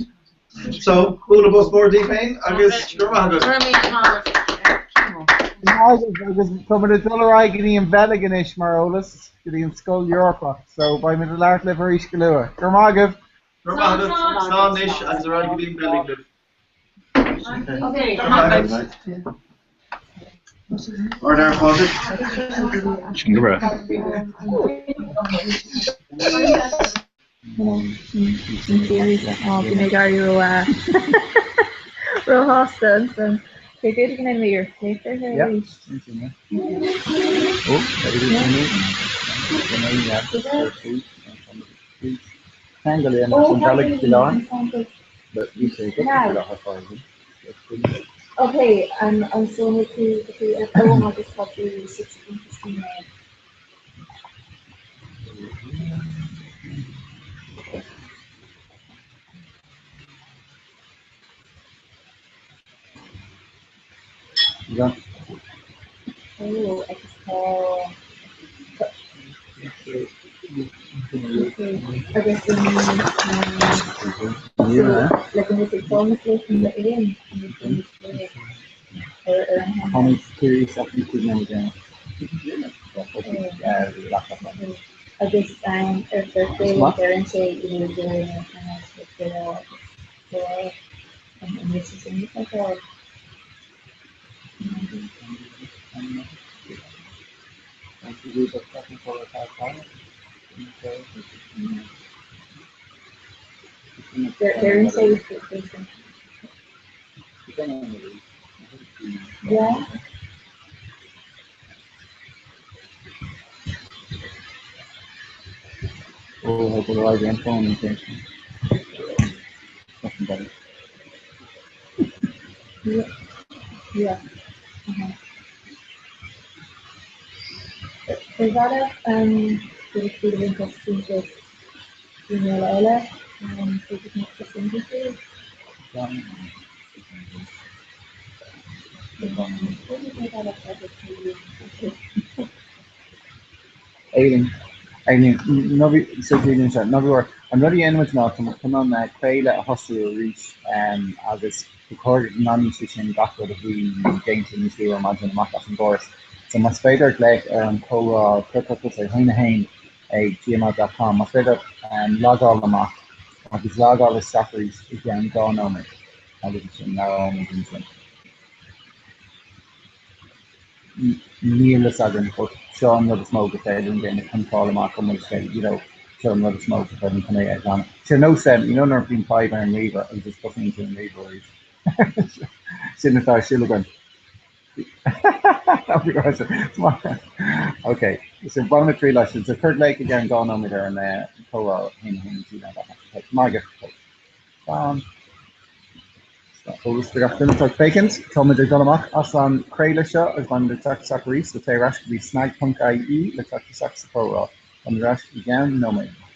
T: So, bualadh bos mór daoibh féin agus go raibh maith
K: agat.
W: Agus tá muid ag dul ar aghaidh go dtí an Bheilg anois mar eolas, go dtí an Scoil Eorpach, so beidh muid ag labhairt libh arís go luath. Go raibh maith agaibh!
T: Go raibh maith agat, slán anois agus ar aghaidh go dtí an Bheilg libh.
I: Okay, go raibh maith agat.
T: Ard ar Phádraig.
D: Sin go breá.
G: Bhí mé ag éirí róshásta ansan. Cé b'fhéidir go ndéanfaidh mé iarracht click ar arís. Ok, an so tú ar fón agus tá tú 16
A: Yeah.
G: Ó, agus tá agus an
A: Yeah.
G: le go mbeidh ag fáil na léi aon ar ar an
A: Tháinig curious ach ní cuimhin liom again. Laptop.
G: Agus ar birthday deireann sé you know go kind of like go go an bhfuil sé sin le feiceáil? Deireann sé Yeah.
A: Oh, go raibh an fón an Nothing better.
G: Yeah. Yeah. Uh-huh. Ar bhealach go bhfuil an daoine eile
A: Aileen, Aileen, ná bí sa Aileen seo, ná bí buartha. An rud a dhéanfaimid ná tá muid chun an craoladh a thosú arís agus ba chóir go nglanfaidh sé sin gach rud a bhí déanta níos luaithe ar maidin amach as an gcóras. So más féidir glaoch ar an comhrá 4 1 1 ag gmail.com. Más féidir logáil amach agus logáil isteach arís i gceann 2 nóiméad agus ansin labhróimid ansin. Níl fhios againn but seo an rud is mó gur féidir linn déanamh chun fáil amach an bhfuil sé you know seo an rud is mó gur féidir linn chun é a ghlanadh. Sé ar nós you know nuair a bhíonn fadhb ar an ríomhaire agus is tosaíonn tú an ríomhaire arís. Sin atá ar siúl againn. Ok, so bainfimid triail as sin. So cuir glaoch i gceann 2 nóiméad ar an comhrá 1 1 gmail.com. Ok, maith agat. Slán. Eolas do gach duine atá ag féachaint, táimid ag dul amach as an craoladh seo agus beimid ag teacht isteach arís, so téigh ar ais go dtí snag.ie le teacht isteach sa chomhrá. Táimid ar ais i gceann nóiméad.